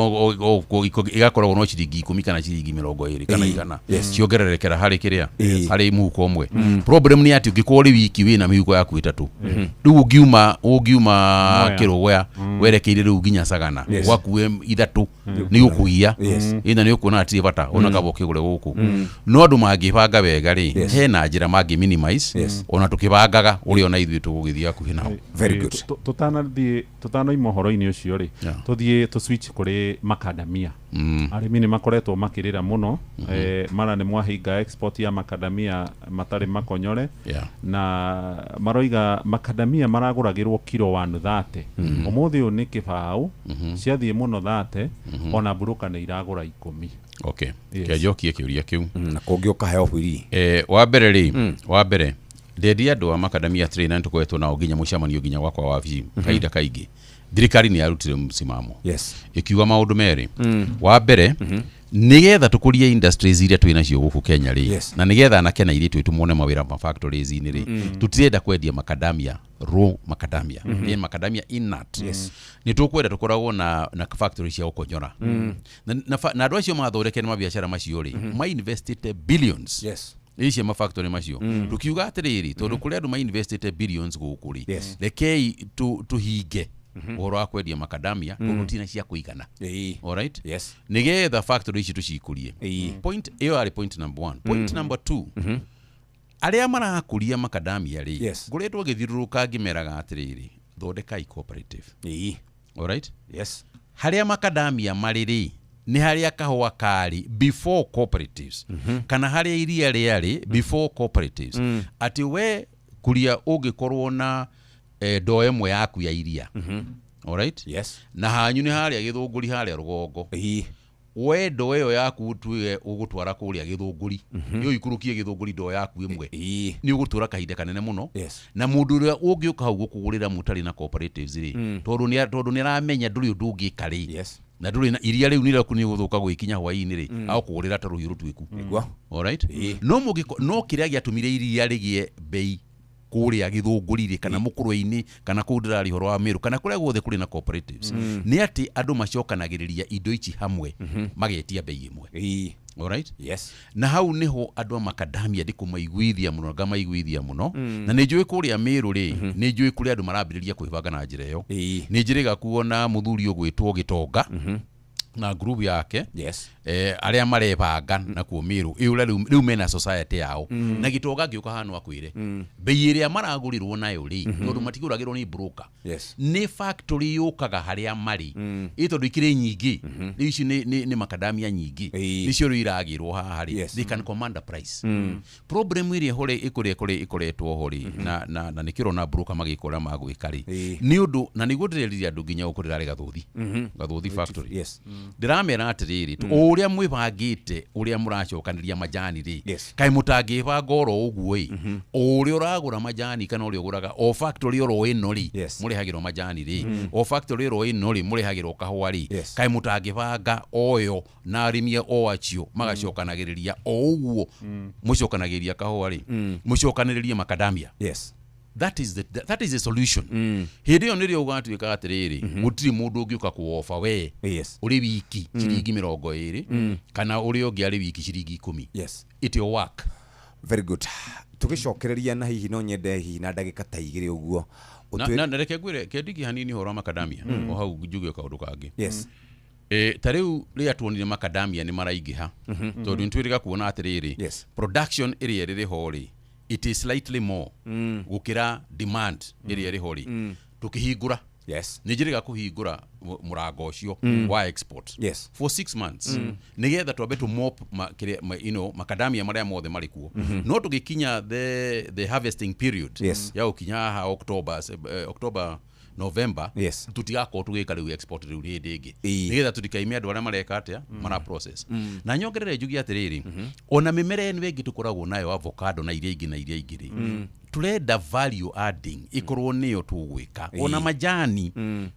ĩgakoragwo no ciringi 10 kana ciringi 20 kana 100 ciongererekera harĩ kĩrĩa, harĩ mũhuko ũmwe. Problem nĩ atĩ ũngĩkorwo ũrĩ wiki wĩna mĩhuko yaku ĩtatũ, rĩu ũngiuma
Mwea.
Kĩrũgũya werekeire rĩu nginya Sagana, ũgakue ithatũ, nĩ ũkũgia. Ĩ na nĩ ũkuona hatirĩ bata ona kaba ũkĩgũre gũkũ. No andũ mangĩbanga wega rĩ, hena njĩra mangĩ minimize, ona tũkĩbangaga ũrĩa ona ithuĩ tũgũgĩthiĩ hakuhĩ nao.
Very good.
Tũtanathiĩ, tũtanoima ũhoro-inĩ ũcio rĩ, tũthiĩ tũ switch kũrĩ makadamia. Arĩmi nĩ makoretwo makĩrĩra mũno, mara nĩ mwahinga export ya makadamia matarĩ makonyore, na maroiga makadamia maragũragĩrwo kiro 130, ũmũthĩ ũyũ nĩ kĩbaũ, ciathiĩ mũno 30, ona mburuka nĩ iragũra 10.
Okay.
Yes.
Kĩanjokie kĩũria kĩu.
Na kũngĩ ũkaheo bwiri.
Wa mbere rĩ, wa mbere ndendia andũ a makadamia atĩrĩ, na nĩtũkoretwo nao nginya mũcemanio nginya gwakwa wabici kahinda kaingĩ, thirikari nĩ yarutire msimamo ĩkiuga maũndũ merĩ. Wa mbere, nĩgetha tũkũrie industries iria twĩ nacio gũkũ Kenya rĩ, na nĩgetha anake na airĩtu aitũ mone mawĩra ma factories-inĩ rĩ, tũtirenda kwendia macadamia raw macadamia, mm macadamia inert. Nĩ tũkwenda tũkoragwo na factory cia gũkonyora, na andũ acio mathondekete mabiacara macio rĩ, ma-investite billions icio mafactory macio. Tukiuga atĩrĩrĩ, tondũ kũrĩ andũ mainvestĩte billions gũkũ rĩ, rekei tũhinge ũhoro wa kwendia macadamia, tondũ tina cia kũigana. Alright? Nĩgetha factory ici tũcikũrie. Point ĩyo yarĩ point number one. Point number two, arĩa marakũria macadamia rĩ, ngoretwo ngĩthiũrũrũka ngĩmeraga atĩrĩrĩ, thondekai cooperative. Alright? Harĩa makadamia marĩ rĩ, nĩ harĩa kahũa karĩ before cooperatives, kana harĩa iria rĩarĩ before cooperatives. Atĩ we kuria ũngĩkorwo na ndoo ĩmwe yaku ya iria, alright?
Yes.
Na hanyu nĩ harĩa Gĩthũngũri, harĩa rũgongo, we ndoo ĩyo yaku ũtuĩge ũgũtwara kũrĩa Gĩthũngũri, nĩ ũikũrũkie Gĩthũngũri ndoo yaku ĩmwe, nĩ ũgũtũra kahinda kanene mũno. Na mũndũ ũrĩa ũngĩũka hau gũkũgũrĩra mũtarĩ na cooperatives rĩ, tondũ nĩ aramenya ndũrĩ ũndũ ũngĩka rĩ, na ndũrĩ na iria rĩu nĩ rĩaku, nĩ gũthũka gũgĩkinya hwaĩ-inĩ rĩ, agũkũgũrĩra ta rũhiũ rũtuĩku. Alright? No mũngĩko no kĩrĩa gĩatũmire iria rĩgĩe bei kũrĩa Gĩthũngũri rĩ, kana Mũkũrwe-inĩ, kana kũu ndĩraria ũhoro wa Meru, kana kũrĩa guothe kũrĩ na cooperatives, nĩ atĩ andũ macokanagĩrĩria indo ici hamwe, magetia bei ĩmwe. Alright?
Yes.
Na hau niho andũ a makadamia ndĩkũmaiguithia mũno, ngamaiguithia mũno. Na nĩ njũĩ kũrĩa Meru rĩ, nĩ njũĩ kũrĩa andũ marambĩrĩria kwĩbanga na njĩra ĩyo. Nĩ njĩrĩga kuona mũthuri ũgwĩtwo Gĩtonga na group yake, arĩa marebanga nakuo Meru ĩ, ũrĩa rĩu mena society yao. Na Gĩtonga ngĩũka hano akwĩre bei ĩrĩa maragũrĩrwo nayo rĩ, tondũ matigũragĩrwo nĩ broker, nĩ factory yũkaga harĩa marĩ, ĩ tondũ ikĩrĩ nyingĩ rĩu, ici nĩ makadamia nyingĩ, nĩcio rĩu iragĩrwo haha rĩ, they can command a price. Problem ĩrĩa hore ĩkũrĩa kũrĩ ĩkoretwo ho rĩ, na nĩkĩo ũrona broker magĩka ũrĩa magwĩka rĩ, nĩ ũndũ na nĩguo ndĩrerire andũ nginya gũkũ ndĩrarĩ Gathuthi, Gathuthi factory, ndĩramera atĩrĩrĩ, o ũrĩa mwĩbangĩte, ũrĩa mũracokanĩria majani rĩ, kaĩ mũtangĩbanga oro ũguo ĩ, o ũrĩa ũragũra majani kana ũrĩa ũgũraga o factory oro ĩno rĩ, mũrehagĩrwo majani rĩ, o factory oro ĩno rĩ, mũrehagĩrwo kahũa rĩ, kaĩ mũtangĩbanga oyo na arĩmi o acio magacokanagĩrĩria o ũguo mũcokanagĩrĩria kahũa rĩ, mũcokanĩrĩrie makadamia. That is the solution. Hĩndĩ ĩyo nĩrĩo ũgatuĩka atĩrĩrĩ, gũtirĩ mũndũ ũngĩũka kũoba we ũrĩ wiki ciringi 20, kana ũrĩa ũngĩ arĩ wiki ciringi 10. It will work.
Very good. Tũgĩcokereria na hihi no nyende hihi na ndagĩka ta 2 ũguo
Na reke ngwĩre kendigi hanini ũhoro wa makadamia, o hau njuge kaũndũ kangĩ. Ta rĩu rĩrĩa tuonire makadamia nĩ maraingĩha, tondũ nĩ twĩrĩga kuona atĩrĩrĩ, production ĩrĩa ĩrĩ ho rĩ, it is slightly more gũkĩra demand ĩrĩa ĩrĩ ho rĩ, tũkĩhingũra, nĩ njĩrĩga kũhingũra mũrango ũcio wa export for 6 months, nĩgetha twambe tũ mop ma, kĩrĩa, ma, makadamia marĩa mothe marĩ kuo. No tũgĩkinya the harvesting period ya gũkinya haha October, October, November, tutigakorwo tũgĩka rĩu export rĩu hĩndĩ ĩngĩ, nĩgetha tũtikaime andũ arĩa mareka atĩa, mara process. Na nyongerere njuge atĩrĩrĩ, ona mĩmera ĩno ĩngĩ tũkoragwo nayo, avocado na iria ingĩ na iria ingĩ rĩ, turenda value adding ikorwo nĩyo tũgwĩka. Ona majani,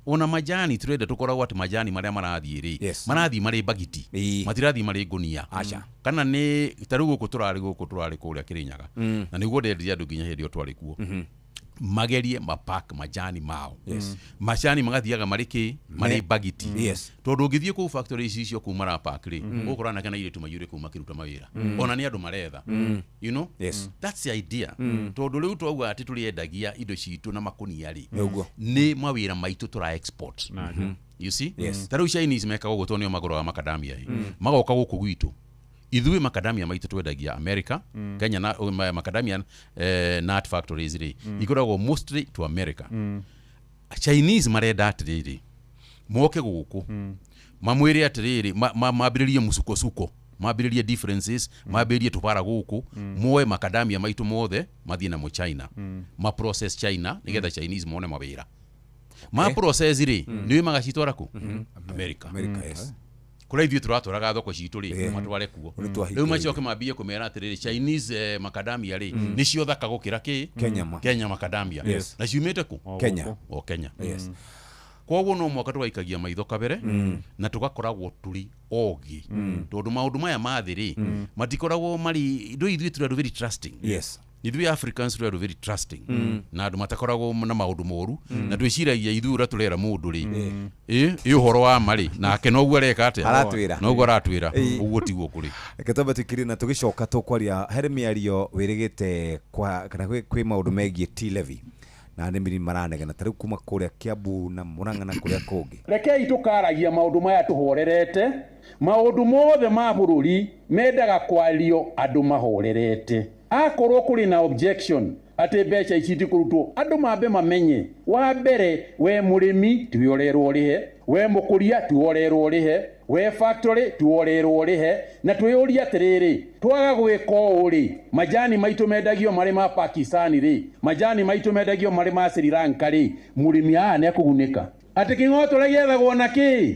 ona majani turenda tũkoragwo atĩ majani marĩa marathiĩ rĩ, marathiĩ marĩ bagiti, matirathiĩ marĩ ngũnia.
Aca.
Kana nĩ ta rĩu gũkũ tũrarĩ kũrĩa Kĩrĩnyaga, na nĩguo ndendire andũ nginya hĩndĩ ĩyo twarĩ kuo magerie mapak majani mao. Macani magathiaga marĩ kĩ, marĩ bagiti, tondũ ũngĩthiĩ kũu factory ici icio kũu marapak rĩ, ũgũkora anake na airĩtu maiyũre kũu makĩruta mawĩra. Ona nĩ andũ maretha. That's the idea, tondũ rĩu twauga atĩ tũrĩendagia indo citũ na makũnia rĩ, nĩ mawĩra maitũ tũra export, you see? Ta rĩu Chinese mekaga ũguo, tondũ nĩo magũraga makadamia ĩ, magoka gũkũ gwitũ ithuĩ makadamia maitũ twendagia America. Kenya na macadamia nut factories rĩ, ikoragwo mostly to America. Chinese marenda atĩrĩrĩ, moke gũkũ mamwĩre atĩrĩrĩ, mambĩrĩrie mũsukosuko, mambĩrĩrie differences, mambĩrĩrie tũbara gũkũ, moe makadamia maitũ mothe mathiĩ namo China, ma process China, nĩgetha Chinese mone mawĩra. Ma process rĩ, nĩũĩ magacitwara kũ? America.
America, yes.
Kũrĩa ithuĩ tũratwaraga thoko citũ rĩ, matware kuo.
Ũrĩa twahingũrire.
Rĩu macoke mambie kũmera atĩrĩrĩ, Chinese macadamia rĩ, nĩcio thaka gũkĩra kĩ?
Kenya ma.
Kenya macadamia. Na ciumĩte kũ?
Kenya.
O Kenya. Koguo no mwaka tũgaikagia maitho kabere na tũgakoragwo tũrĩ ogĩ, tondũ maũndũ maya ma thĩ rĩ, matikoragwo marĩ ndũ ithuĩ tũrĩ andũ very trusting. Ithuĩ Africans tũrĩ andũ very trusting na andũ matakoragwo na maũndũ moru, na twĩciragia ithuĩ ũrĩa tũrera mũndũ rĩ, ĩ ũhoro wa ma rĩ, nake noguo areka atĩa?
Aratwĩra.
Noguo aratwĩra. Ũguo tiguo kũrĩ.
Reke twambe tũikĩrie na tũgĩcoka tũkwaria harĩ mĩario wĩrĩgĩte kwa kana kwĩ maũndũ megiĩ tea levy na arĩmi maranegena ta rĩu kuma kũrĩa Kiambu na Murang'a na kũrĩa kũngĩ.
Rekei tũkaragia maũndũ maya tũhorerete. Maũndũ mothe ma bũrũri mendaga kwario andũ mahorerete. Akorwo kũrĩ na objection, Atĩ mbeca ici itikũrutwo, andũ mambe mamenye. Wa mbere, we mũrĩmi tiwe ũrerwo ũrĩhe, we mũkũria tiwe ũrerwo ũrĩhe, we factory tiwe ũrerwo ũrĩhe. Na twĩyũrie atĩrĩrĩ, twaga gwĩka ũũ rĩ, majani maitũ mendagio marĩ ma Pakistan rĩ, majani maitũ mendagio marĩ ma Sri Lanka rĩ, mũrĩmi haha nĩ ekũgunĩka? Atĩ kĩng'otore gĩethagwo na kĩ?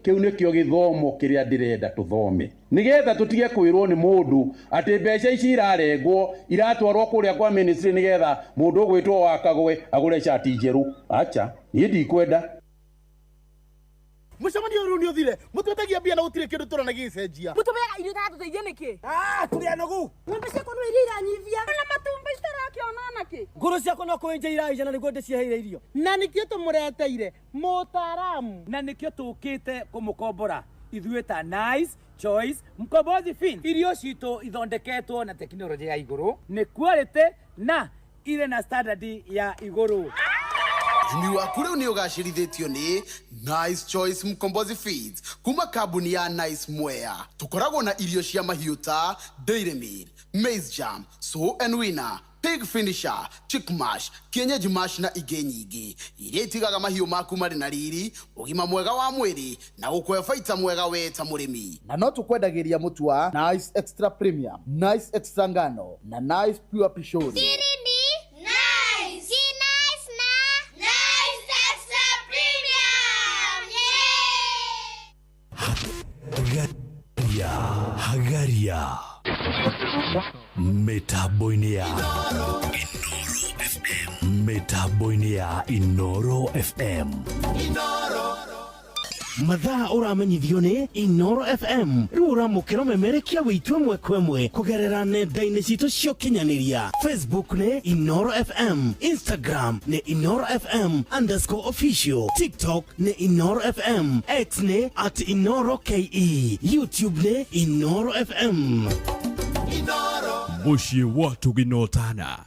Kĩu nĩkĩo gĩthomo kĩrĩa ndĩrenda tũthome, nĩgetha tũtige kwĩrwo nĩ mũndũ atĩ mbeca ici irarengwo iratwarwo kũrĩa kwa ministry nĩgetha mũndũ ũgwĩtwo wa Kagwe agũre cati njerũ. Acha, niĩ ndikwenda.
Mũcemanio ũyũ rĩu nĩ ũthire, mũtwetagia mbia na gũtirĩ kĩndũ tũrona gĩgĩcenjia.
Mũtũmeaga irio itaratũteithia nĩkĩ?
Tũrĩ anogu.
Ng'ombe ciakwa no iria iranyivia na matumbĩ citarakĩona nakĩ.
Ngũrũ ciakwa no kũenja iraenja na nĩguo ndĩciheire irio.
Na nĩkĩo tũmũreteire mũtaaramu.
Na nĩkĩo tũkĩte kũmũkombora ithuĩ ta Nice Choice Mkombozi Fin. Irio citũ ithondeketwo na tekinoronjĩ ya igũrũ, nĩ quality na irĩ na standard ya igũrũ.
Ũrĩmi waku rĩu nĩ ũgacĩrithĩtio nĩ Nice Choice Mkombozi Feeds kuma kambuni ya Nice Mwea. Tũkoragwo na irio cia mahiũ ta Dairy Meal, Maize Jam, Sow and Winner, Pig Finisher, Chick Mash, Kienyeji Mash na ingĩ nyingĩ iria itigaga mahiũ maku marĩ na riri, ũgima mwega wa mwĩrĩ na gũkũhe baita mwega we ta mũrĩmi.
Na no tũkwendagĩria mũtu wa Nice Extra Premium, Nice Extra Ngano na Nice Pure Pishori.
Siri ni nice. Si nice na Nice Extra Premium. Yeah.
Hagaria, hagaria mĩtambo-inĩ ya Inoro FM, mĩtambo-inĩ ya Inoro FM.
Mathaa ũramenyithio nĩ Inoro FM. Rĩu ũramũkĩra ũmemerekia wĩitũ ĩmwe kwa ĩmwe kũgerera nenda-inĩ citũ cia ũkinyanĩria. Facebook nĩ Inoro FM, Instagram nĩ Inoro FM underscore official, TikTok nĩ Inoro FM, X nĩ at Inoro KE, YouTube nĩ Inoro FM.
Mũciĩ wa Tũginotana.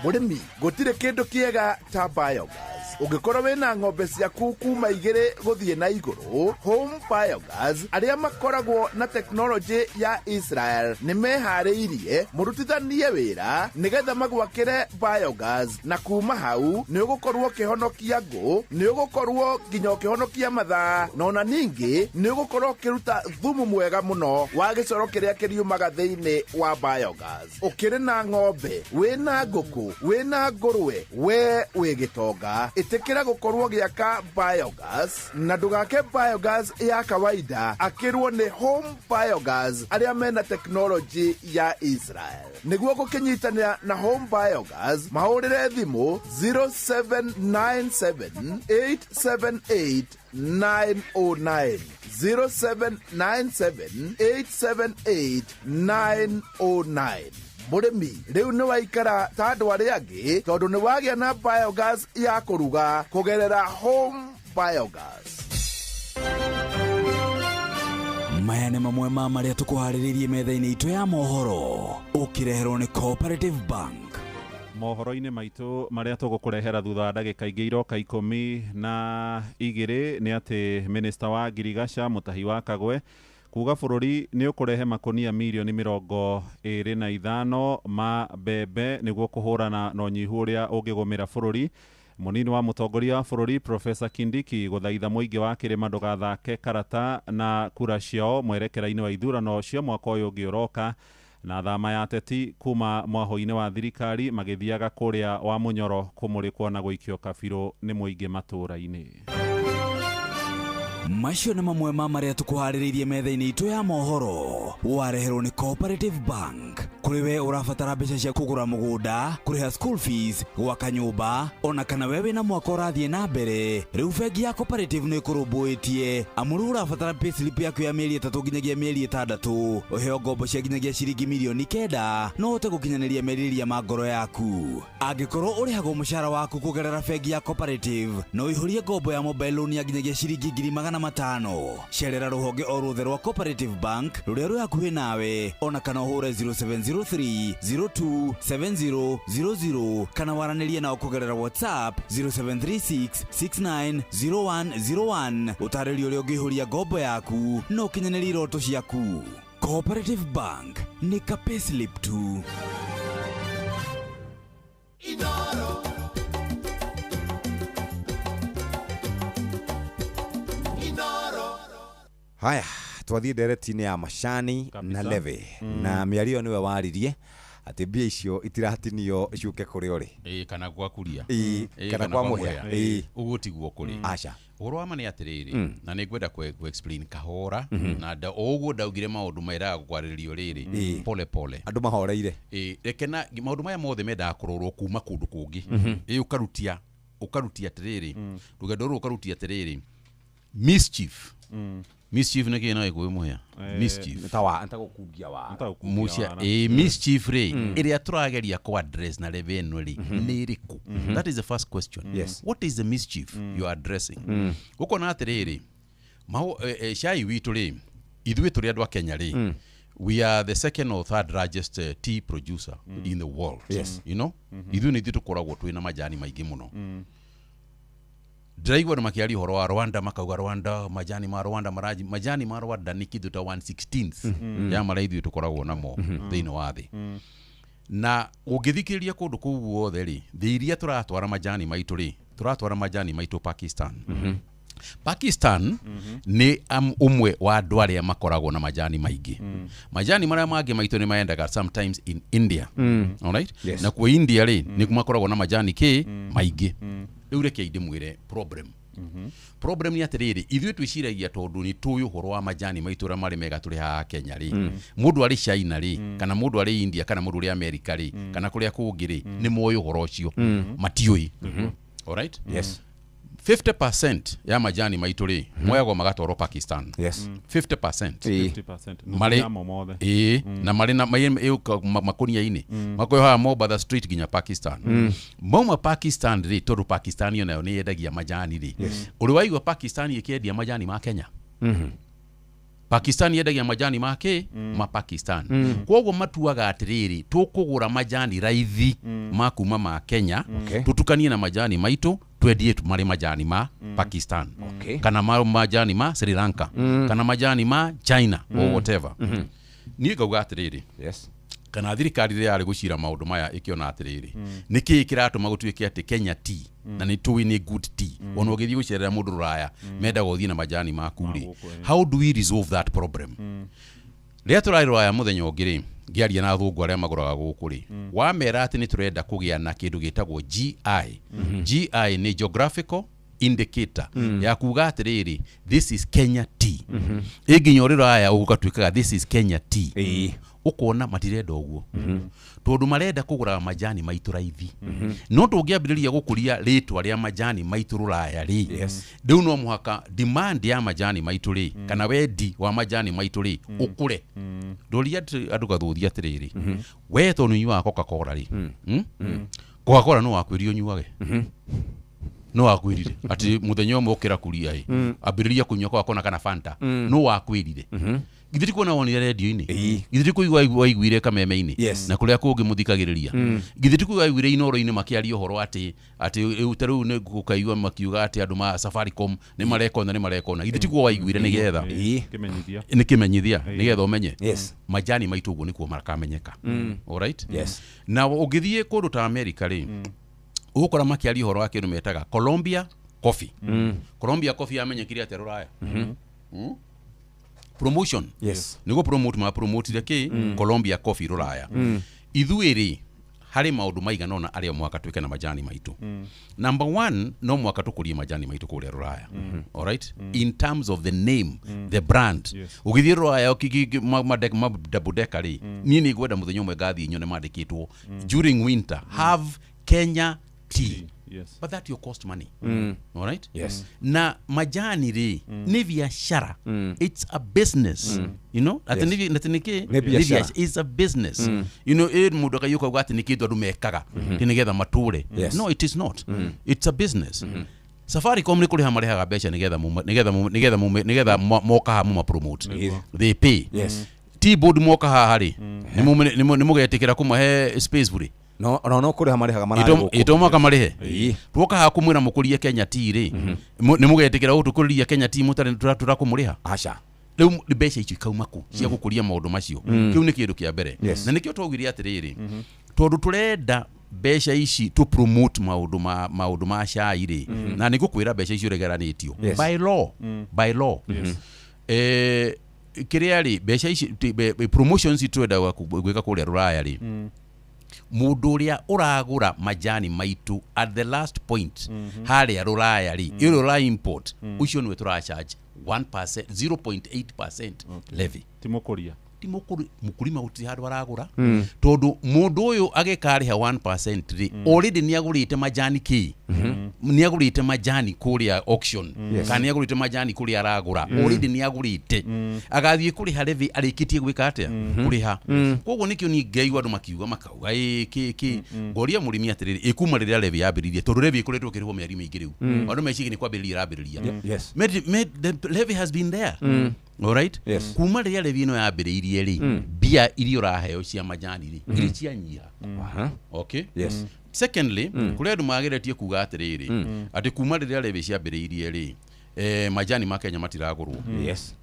Mũrĩmi, gũtirĩ kĩndũ kĩega ta biogas. Ũngĩkorwo wĩna ng'ombe ciaku kuma 2 gũthiĩ na igũrũ, Home Biogas arĩa makoragwo na tekinoronjĩ ya Israel nĩ meharĩirie mũrutithanie wĩra nĩgetha magwakĩre biogas, na kuma hau nĩ ũgũkorwo ũkĩhonokia ngũ, nĩ ũgũkorwo nginya ũkĩhonokia mathaa, na ona ningĩ nĩ ũgũkorwo ũkĩruta thumu mwega mũno wa gĩcoro kĩrĩa kĩriumaga thĩinĩ wa biogas. Ũkĩrĩ na ng'ombe, wĩna ngũkũ, wĩna ngũrwe, we wĩ gĩtonga, ĩtĩkĩra gũkorwo gĩaka biogas, na ndũgake biogas ya kawaida, akĩrwo nĩ Home Biogas arĩa mena tekinoronjĩ ya Israel. Nĩguo gũkĩnyitanĩra na Home Biogas, mahũrĩre thimũ 0797 878 909, 0797 878 909. Mũrĩmi, rĩu nĩ waikara ta andũ arĩa angĩ tondũ nĩ wagĩa na biogas ya kũruga kũgerera Home Biogas.
Maya nĩ mamwe ma marĩa tũkũharĩrĩirie metha-inĩ itũ ya mohoro, ũkĩreherwo nĩ Cooperative Bank.
Mohoro-inĩ maitũ marĩa tũgũkũrehera thutha wa ndagĩka ingĩ iroka 12 nĩ atĩ minista wa Ngirigaca Mũtahi wa Kagwe kuga bũrũri nĩ ũkũrehe makonia mirioni 25 ma mbembe nĩguo kũhũrana na ũnyihu ũrĩa ũngĩgũmĩra bũrũri. Mũnini wa mũtongoria wa bũrũri Profesa Kindiki gũthaitha mũingĩ wa kĩrĩma ndũgathake karata na kura ciao mwerekera-inĩ wa ithurano cia mwaka ũyũ ũngĩ ũroka. Na thama ya ateti kuma mwaho-inĩ wa thirikari magĩthiaga kũrĩa wa Mũnyoro kũmũrĩkwo na gũikio kabirũ nĩ mũingĩ matũũra-inĩ.
Macio nĩ mamwe ma marĩa tũkũharĩrĩirie metha-inĩ itũ ya mohoro, wareherwo nĩ Cooperative Bank. Kũrĩ we ũrabatara mbeca cia kũgũra mũgũnda, kũrĩha school fees, gwaka nyũmba, ona kana we wĩna mwaka ũrathiĩ na mbere, rĩu bengi ya Cooperative nĩ ĩkũrũmbũĩtie. Amu rĩu ũrabatara payslip yaku ya mĩeri 3 nginyagia mĩeri 6, ũheo ngombo cia nginyagia ciringi mirioni 9, no ũhote gũkinyanĩria merirĩria ma ngoro yaku. Angĩkorwo ũrĩhagwo mũcara waku kũgerera bengi ya Cooperative, no ũihũrie ngombo ya mobile loan ya nginyagia ciringi ngiri magana 500. Cerera rũhonge o ruothe rwa Cooperative Bank rũrĩa rwĩ hakuhĩ nawe, ona kana ũhũre 0703 027000 kana waranĩrie nao kũgerera WhatsApp 0736 690101. Ũtarĩrio ũrĩa ũngĩihũria ngombo yaku na ũkinyanĩrie iroto ciaku. Cooperative Bank nĩ ka payslip tu.
Haya, twathiĩ ndereti-inĩ ya macani na levy. Na mĩario nĩwe waririe atĩ mbia icio itiratinio ciũke kũrĩ ũrĩ.
Ĩĩ, kana gwa kuria.
Ĩĩ,
Ĩĩ,
kana kwa mũhĩa. Ĩĩ.
Ũguo tiguo kũrĩ.
Aca.
Ũhoro wa ma nĩ atĩrĩrĩ, na nĩ ngwenda kũ explain kahora, na o ũguo ndaugire maũndũ mendaga kwarĩrĩrio rĩrĩ pole pole.
Andũ mahoreire.
Ĩĩ, reke na maũndũ maya mothe mendaga kũrorwo kuma kũndũ kũngĩ. Ĩĩ, ũkarutia atĩrĩrĩ, rũgendo rũrũ ũkarutia atĩrĩrĩ, mischief. Mischief nĩ kĩĩ na Gĩkũyũ, mũhĩa? Mischief.
Nĩ ta wa- nĩ ta gũkungia wara.
Mucia, ĩ mischief rĩ, ĩrĩa tũrageria kũ address na levy ĩno rĩ, nĩ ĩrĩkũ? That is the first question. What is the mischief you are addressing? Ũkona atĩrĩrĩ, cai witũ rĩ, ithuĩ tũrĩ andũ a Kenya rĩ, we are the second or third largest tea producer in the world. Ithuĩ nĩ ithuĩ tũkoragwo twĩna majani maingĩ mũno. Ndĩraigua andũ makĩaria ũhoro wa Rwanda, makauga Rwanda, majani ma Rwanda maraji, majani ma Rwanda nĩ kĩndũ ta 1/16 ya marĩa ithuĩ tũkoragwo namo thĩinĩ wa thĩ. Na ũngĩthikĩrĩria kũndũ kũu guothe rĩ, thĩ iria tũratwara majani maitũ rĩ, tũratwara majani maitũ Pakistan. Pakistan nĩ ũmwe wa andũ arĩa makoragwo na majani maingĩ. Majani marĩa mangĩ maitũ nĩ maendaga sometimes in India. Alright?
Yes.
Na kuo India rĩ, nĩ makoragwo na majani kĩ maingĩ. Rĩu reke ndĩmwĩre problem. Problem nĩ atĩrĩrĩ, ithuĩ twĩciragia tondũ nĩ tũĩ ũhoro wa majani maitũ ũrĩa marĩ mega tũrĩ haha Kenya rĩ, mũndũ arĩ China rĩ, kana mũndũ arĩ India, kana mũndũ ũrĩ America rĩ, kana kũrĩa kũngĩ rĩ, nĩ moĩ ũhoro ũcio. Matiũĩ. Alright?
Yes.
50% ya majani maitũ rĩ, moyagwo magatwarwo Pakistan. 50%.
50%. Nuthu
Marĩ
yamo mothe.
Ĩĩ, na marĩ na makũnia-inĩ makoyohaga Mombatha Street nginya Pakistan. Mauma Pakistan rĩ, tondũ Pakistan yo nayo nĩ yendagia majani rĩ, ũrĩ waigua Pakistan ĩkĩendia majani ma Kenya? Pakistan yendagia majani ma kĩ? Ma Pakistan. Koguo matuaga atĩrĩrĩ, tũkũgũra majani raithi ma kuma ma Kenya, tũtukanie na majani maitũ, twendie marĩ majani ma Pakistan, kana majani ma Sri Lanka, kana majani ma China, or whatever. Niĩ ngauga atĩrĩrĩ, kana thirikari rĩrĩa yarĩ gũcira maũndũ maya ĩkĩona atĩrĩrĩ, nĩ kĩĩ kĩratũma gũtuĩke atĩ Kenya tea, na nĩ tũĩ nĩ good tea, ona ũgĩthiĩ gũcerera mũndũ rũraya, mendaga ũthiĩ na majani maku rĩ, how do we resolve that problem? Rĩrĩa tũrarĩ rũraya mũthenya ũngĩ rĩ, ngĩaria na athũngũ arĩa magũraga gũkũ rĩ, wamera atĩ nĩ tũrenda kũgĩa na kĩndũ gĩtagwo GI. GI nĩ geographical indicator ya kuga atĩrĩrĩ, this is Kenya tea. Ĩ nginya ũrĩ rũraya ũgatuĩkaga this is Kenya tea. Ũkona matirenda ũguo, tondũ marenda kũgũraga majani maitũ raithi. No tũngĩambĩrĩria gũkũria rĩtwa rĩa majani maitũ rũraya rĩ, rĩu no mũhaka demand ya majani maitũ rĩ, kana wendi wa majani maitũ rĩ, ũkũre. Ndoria andũ gathũthia atĩrĩrĩ, we tondũ nĩ ũnyuaga Coca-Cola rĩ, Coca-Cola no wakwĩrire ũnyuage? No wakwĩrire atĩ mũthenya ũmwe ũkĩra kuria ĩ, ambĩrĩria kũnyua Coca-Cola kana Fanta? No wakwĩrire? Githĩ ti kuona wonire redio-inĩ? Githĩ ti kũigua waiguire kameme-inĩ na kũrĩa kũngĩ mũthikagĩrĩria? Githĩ ti kũigua waiguire inoro-inĩ makĩaria ũhoro atĩ rĩu ta rĩu nĩ gũkaigua makiuga atĩ andũ ma Safaricom nĩ marekona, nĩ marekona? Githĩ tiguo waiguire? Nĩgetha
Kĩmenyithia.
Nĩ kĩmenyithia nĩgetha ũmenye majani maitũ ũguo nĩkuo makamenyeka. Alright? Na ũngĩthiĩ kũndũ ta America rĩ, ũgũkora makĩaria ũhoro wa kĩndũ metaga Colombia Coffee. Colombia Coffee yamenyekire atĩa rũraya? Promotion. Nĩguo promote ma promotire kĩ Colombia Coffee rũraya. Ithuĩ rĩ, harĩ maũndũ maigana ũna arĩa mũhaka twĩke na majani maitũ. Number one, no mũhaka tũkũrie majani maitũ kũrĩa rũraya. Alright? In terms of the name, the brand. Ũgĩthiĩ rũraya double decker rĩ, niĩ nĩ ngwenda mũthenya ũmwe ngathiĩ nyone mandĩkĩtwo during winter, have Kenya tea. But that will cost money. Alright? Na majani rĩ, nĩ biacara. It's a business. Atĩ atĩ nĩ kĩ?
Nĩ biacara.
It's a business. Ĩ mũndũ akaiũka auga atĩ nĩ kĩndũ andũ mekaga, atĩ nĩgetha matũre. No, it is not. It's a business. Safaricom nĩ kũrĩha marĩhaga mbeca nĩgetha muma- nĩgetha muma- nĩgetha muma- nĩgetha moka haha muma promote.
Nĩguo.
They pay.
Yes.
T-board moka haha rĩ, nĩ mũgetĩkĩra kũmahe space bure?
No no no kũrĩha marĩhaga mararĩ gũkũ.
Ito mwaka marĩhe.
Ĩĩ.
Twoka haha kũmwĩra mũkũrie Kenya tea rĩ, nĩ mũgetĩkĩra gũtũkũrĩria Kenya tea mũtarĩ tũrakũmũrĩha?
Aca.
Rĩu mbeca icio ikauma kũ cia gũkũria maũndũ macio? Kĩu nĩ kĩndũ kĩa mbere.
Yes.
Na nĩkĩo twaugire atĩrĩrĩ, tondũ tũrenda mbeca ici to promote maũndũ ma cai rĩ, na nĩ ngũkwĩra mbeca icio ũregeranĩtio
Yes.
by law, by law. Kĩrĩa rĩ, mbeca ici promotions twendaga gwĩka kũrĩa rũraya rĩ, mũndũ ũrĩa ũragũra majani maitũ at the last point harĩa rũraya rĩ, ĩrĩa ũra import, ũcio nĩwe tũracharge 1%, 0.8% levy.
Ti mũkũria.
Ti mũkũrima gũtirĩ handũ aragũra, tondũ mũndũ ũyũ agĩkarĩha 1% rĩ, already nĩ agũrĩte majani kĩ, nĩ agũrĩte majani kũrĩa auction, kana nĩ agũrĩte majani kũrĩa aragũra, already nĩ agũrĩte, agathiĩ kũrĩha levy arĩkĩtie gwĩka atĩa? Kũrĩha. Koguo nĩkĩo niĩ ngaigua andũ makiuga makauga ĩ kĩ kĩ, ngoria mũrĩmi atĩrĩrĩ, ĩ kuma rĩrĩa levy yambĩrĩirie, tondũ levy ĩkoretwo ĩkĩrĩhwo mĩeri mĩingĩ rĩu, andũ meciria nĩ kwambĩrĩria ĩrambĩrĩria. The levy has been there. Alright?
Yes.
Kuma rĩrĩa levy ĩno yambĩrĩirie rĩ, mbia iria ũraheo cia majani rĩ, irĩ cianyiha. Okay?
Yes.
Secondly, kũrĩ andũ mageretie kuga atĩrĩrĩ, atĩ kuma rĩrĩa levy ciambĩrĩirie rĩ, majani ma Kenya matiragũrwo.
Yes.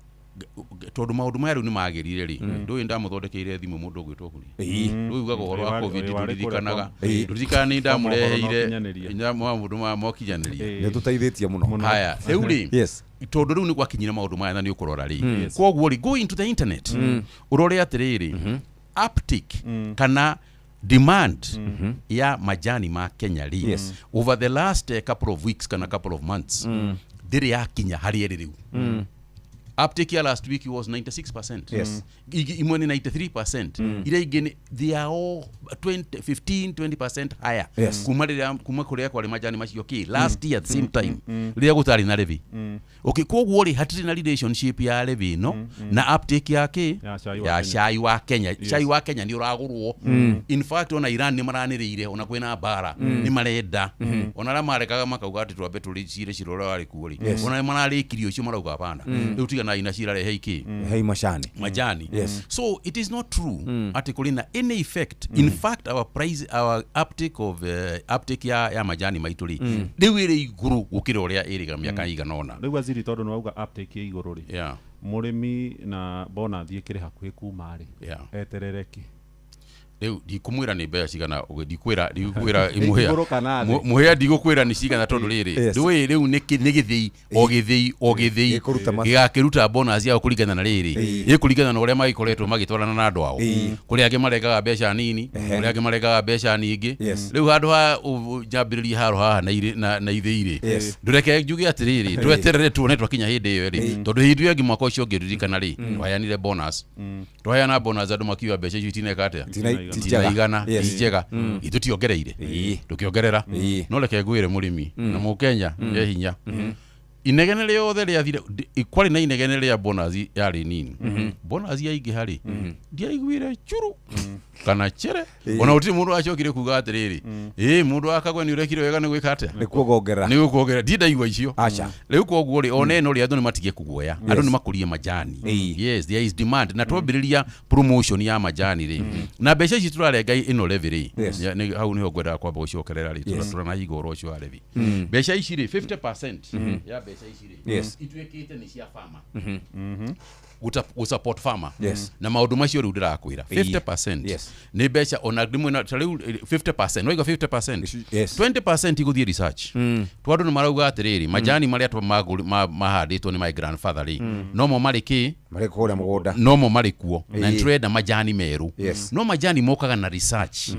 Tondũ maũndũ maya rĩu nĩ magĩrire rĩ, ndũĩ ndamũthondekeire thimũ mũndũ ũgwĩtwo kũria.
Ĩĩ.
Ndũĩ ugaga ũhoro wa COVID,
Ĩĩ, warĩ
tũririkanaga
kũrĩa
tũririkanaga nĩ ndamũreheire
Mohoro
maũndũ ma mokinyanĩria.
Nĩ tũteithĩtie mũno.
Haya, rĩu rĩ,
Yes.
tondũ rĩu nĩ gwakinyire maũndũ maya na nĩ ũkũrora rĩ, koguo rĩ, go into the internet, ũrore atĩrĩrĩ, uptick kana demand ya majani ma Kenya rĩ,
Yes.
over the last couple of weeks kana couple of months, ndĩrĩ yakinya harĩa ĩrĩ rĩu. Uptake ya last week was 96%.
Yes.
Imwe nĩ 93%, iria ingĩ they are all 20, 15 20% higher
Yes.
kuma rĩrĩa kuma kũrĩa kwarĩ majani macio kĩ last year at the same time rĩrĩa gũtarĩ na levy. Okay, koguo rĩ, hatirĩ na relationship ya levy ĩno na uptake ya kĩ?
Ya cai wa
Ya
Kenya.
cai wa Kenya. Cai wa Kenya nĩ ũragũrwo. In fact, ona Iran nĩ maranĩrĩire, ona kwĩna mbara nĩ marenda, ona arĩa marekaga makauga atĩ twambe tũrĩcire cira ũrĩa warĩ kuo rĩ, ona nĩ mararĩkirie ũcio, marauga hapana, rĩu tiga na cira, rehe ikĩ?
Hei macani.
Majani.
Yes.
So it is not true ati kũrĩ na any effect. In fact, our price, our uptake of uptake ya majani maitũ rĩ, rĩu ĩrĩ igũrũ gũkĩra ũrĩa ĩrĩga mĩaka igana ũna.
Rĩu waziri, tondũ nĩ wauga uptake ĩ igũrũ rĩ, mũrĩmi na bonus ĩkĩrĩ hakuhĩ kuma rĩ, eterere kĩ?
Rĩu ndikumwĩra nĩ mbeca cigana, ndikwĩra mũhĩa.
Igũrũ kana thĩ?
Mũhĩa ndigũkwĩra nĩ cigana tondũ rĩrĩ, ndũĩ rĩu nĩ gĩthĩi o gĩthĩi o gĩthĩi
Gĩkũruta
gĩgakĩruta bonus yao kũringana na rĩrĩ, ĩkũringana na ũrĩa magĩkoretwo magĩtwarana na andũ ao. Kũrĩ angĩ marengaga mbeca nini, kũrĩ angĩ marengaga mbeca nyingĩ. Rĩu handũ ha njambĩrĩrie haro haha na na ithĩi rĩ, ndũreke njuge atĩrĩrĩ, tweterere tuone twakinya hĩndĩ ĩyo rĩ, tondũ hĩndĩ ĩyo ĩngĩ mwaka ũcio ũngĩ ririkana rĩ, twaheanire bonus, twaheana bonus andũ makiuga mbeca icio itineka atĩa?
Ti njega.
Itinaigana.
Yes.
Ti njega. Itũ tiongereire, tũkĩongerera. No reke ngwĩre mũrĩmi na mũkenya e hinya, inegene rĩothe rĩathire kwarĩ na inegene rĩa bonus yarĩ nini, bonus yaingĩha rĩ, ndiaiguire churu kana chere, ona gũtirĩ mũndũ acokire kuga atĩrĩrĩ, ĩ mũndũ wa Kagwe nĩ ũrekire wega nĩ gwĩka atĩa?
Nĩ kuongerera.
Nĩ gũkuongerera, ndirĩ ndaigua icio.
Aca.
Rĩu koguo rĩ, ona ĩno rĩ, andũ nĩ matige kuguoya, andũ nĩ makũrie majani. Yes, there is demand, na twambĩrĩria promotion ya majani rĩ, na mbeca ici tũrarenga ĩno levy rĩ, hau nĩho ngwendaga kwamba gũcokerera rĩ, tũranahinga ũhoro ũcio wa levy. Mbeca ici rĩ, 50% ya mbeca ici rĩ, ituĩkĩte nĩ cia farmer, gũ support farmer na maũndũ macio rĩu ndĩrakwĩra. 50% nĩ mbeca ona rĩmwe ta rĩu 50%, waiga 50%, 20% igũthiĩ research, tondũ nĩ marauga atĩrĩrĩ, majani marĩa mahandĩtwo nĩ my grandfather rĩ, nomo marĩ kĩ?
Marĩ kũrĩa mũgũnda.
Nomo marĩ kuo na nĩtũrenda majani merũ. No majani mokaga na research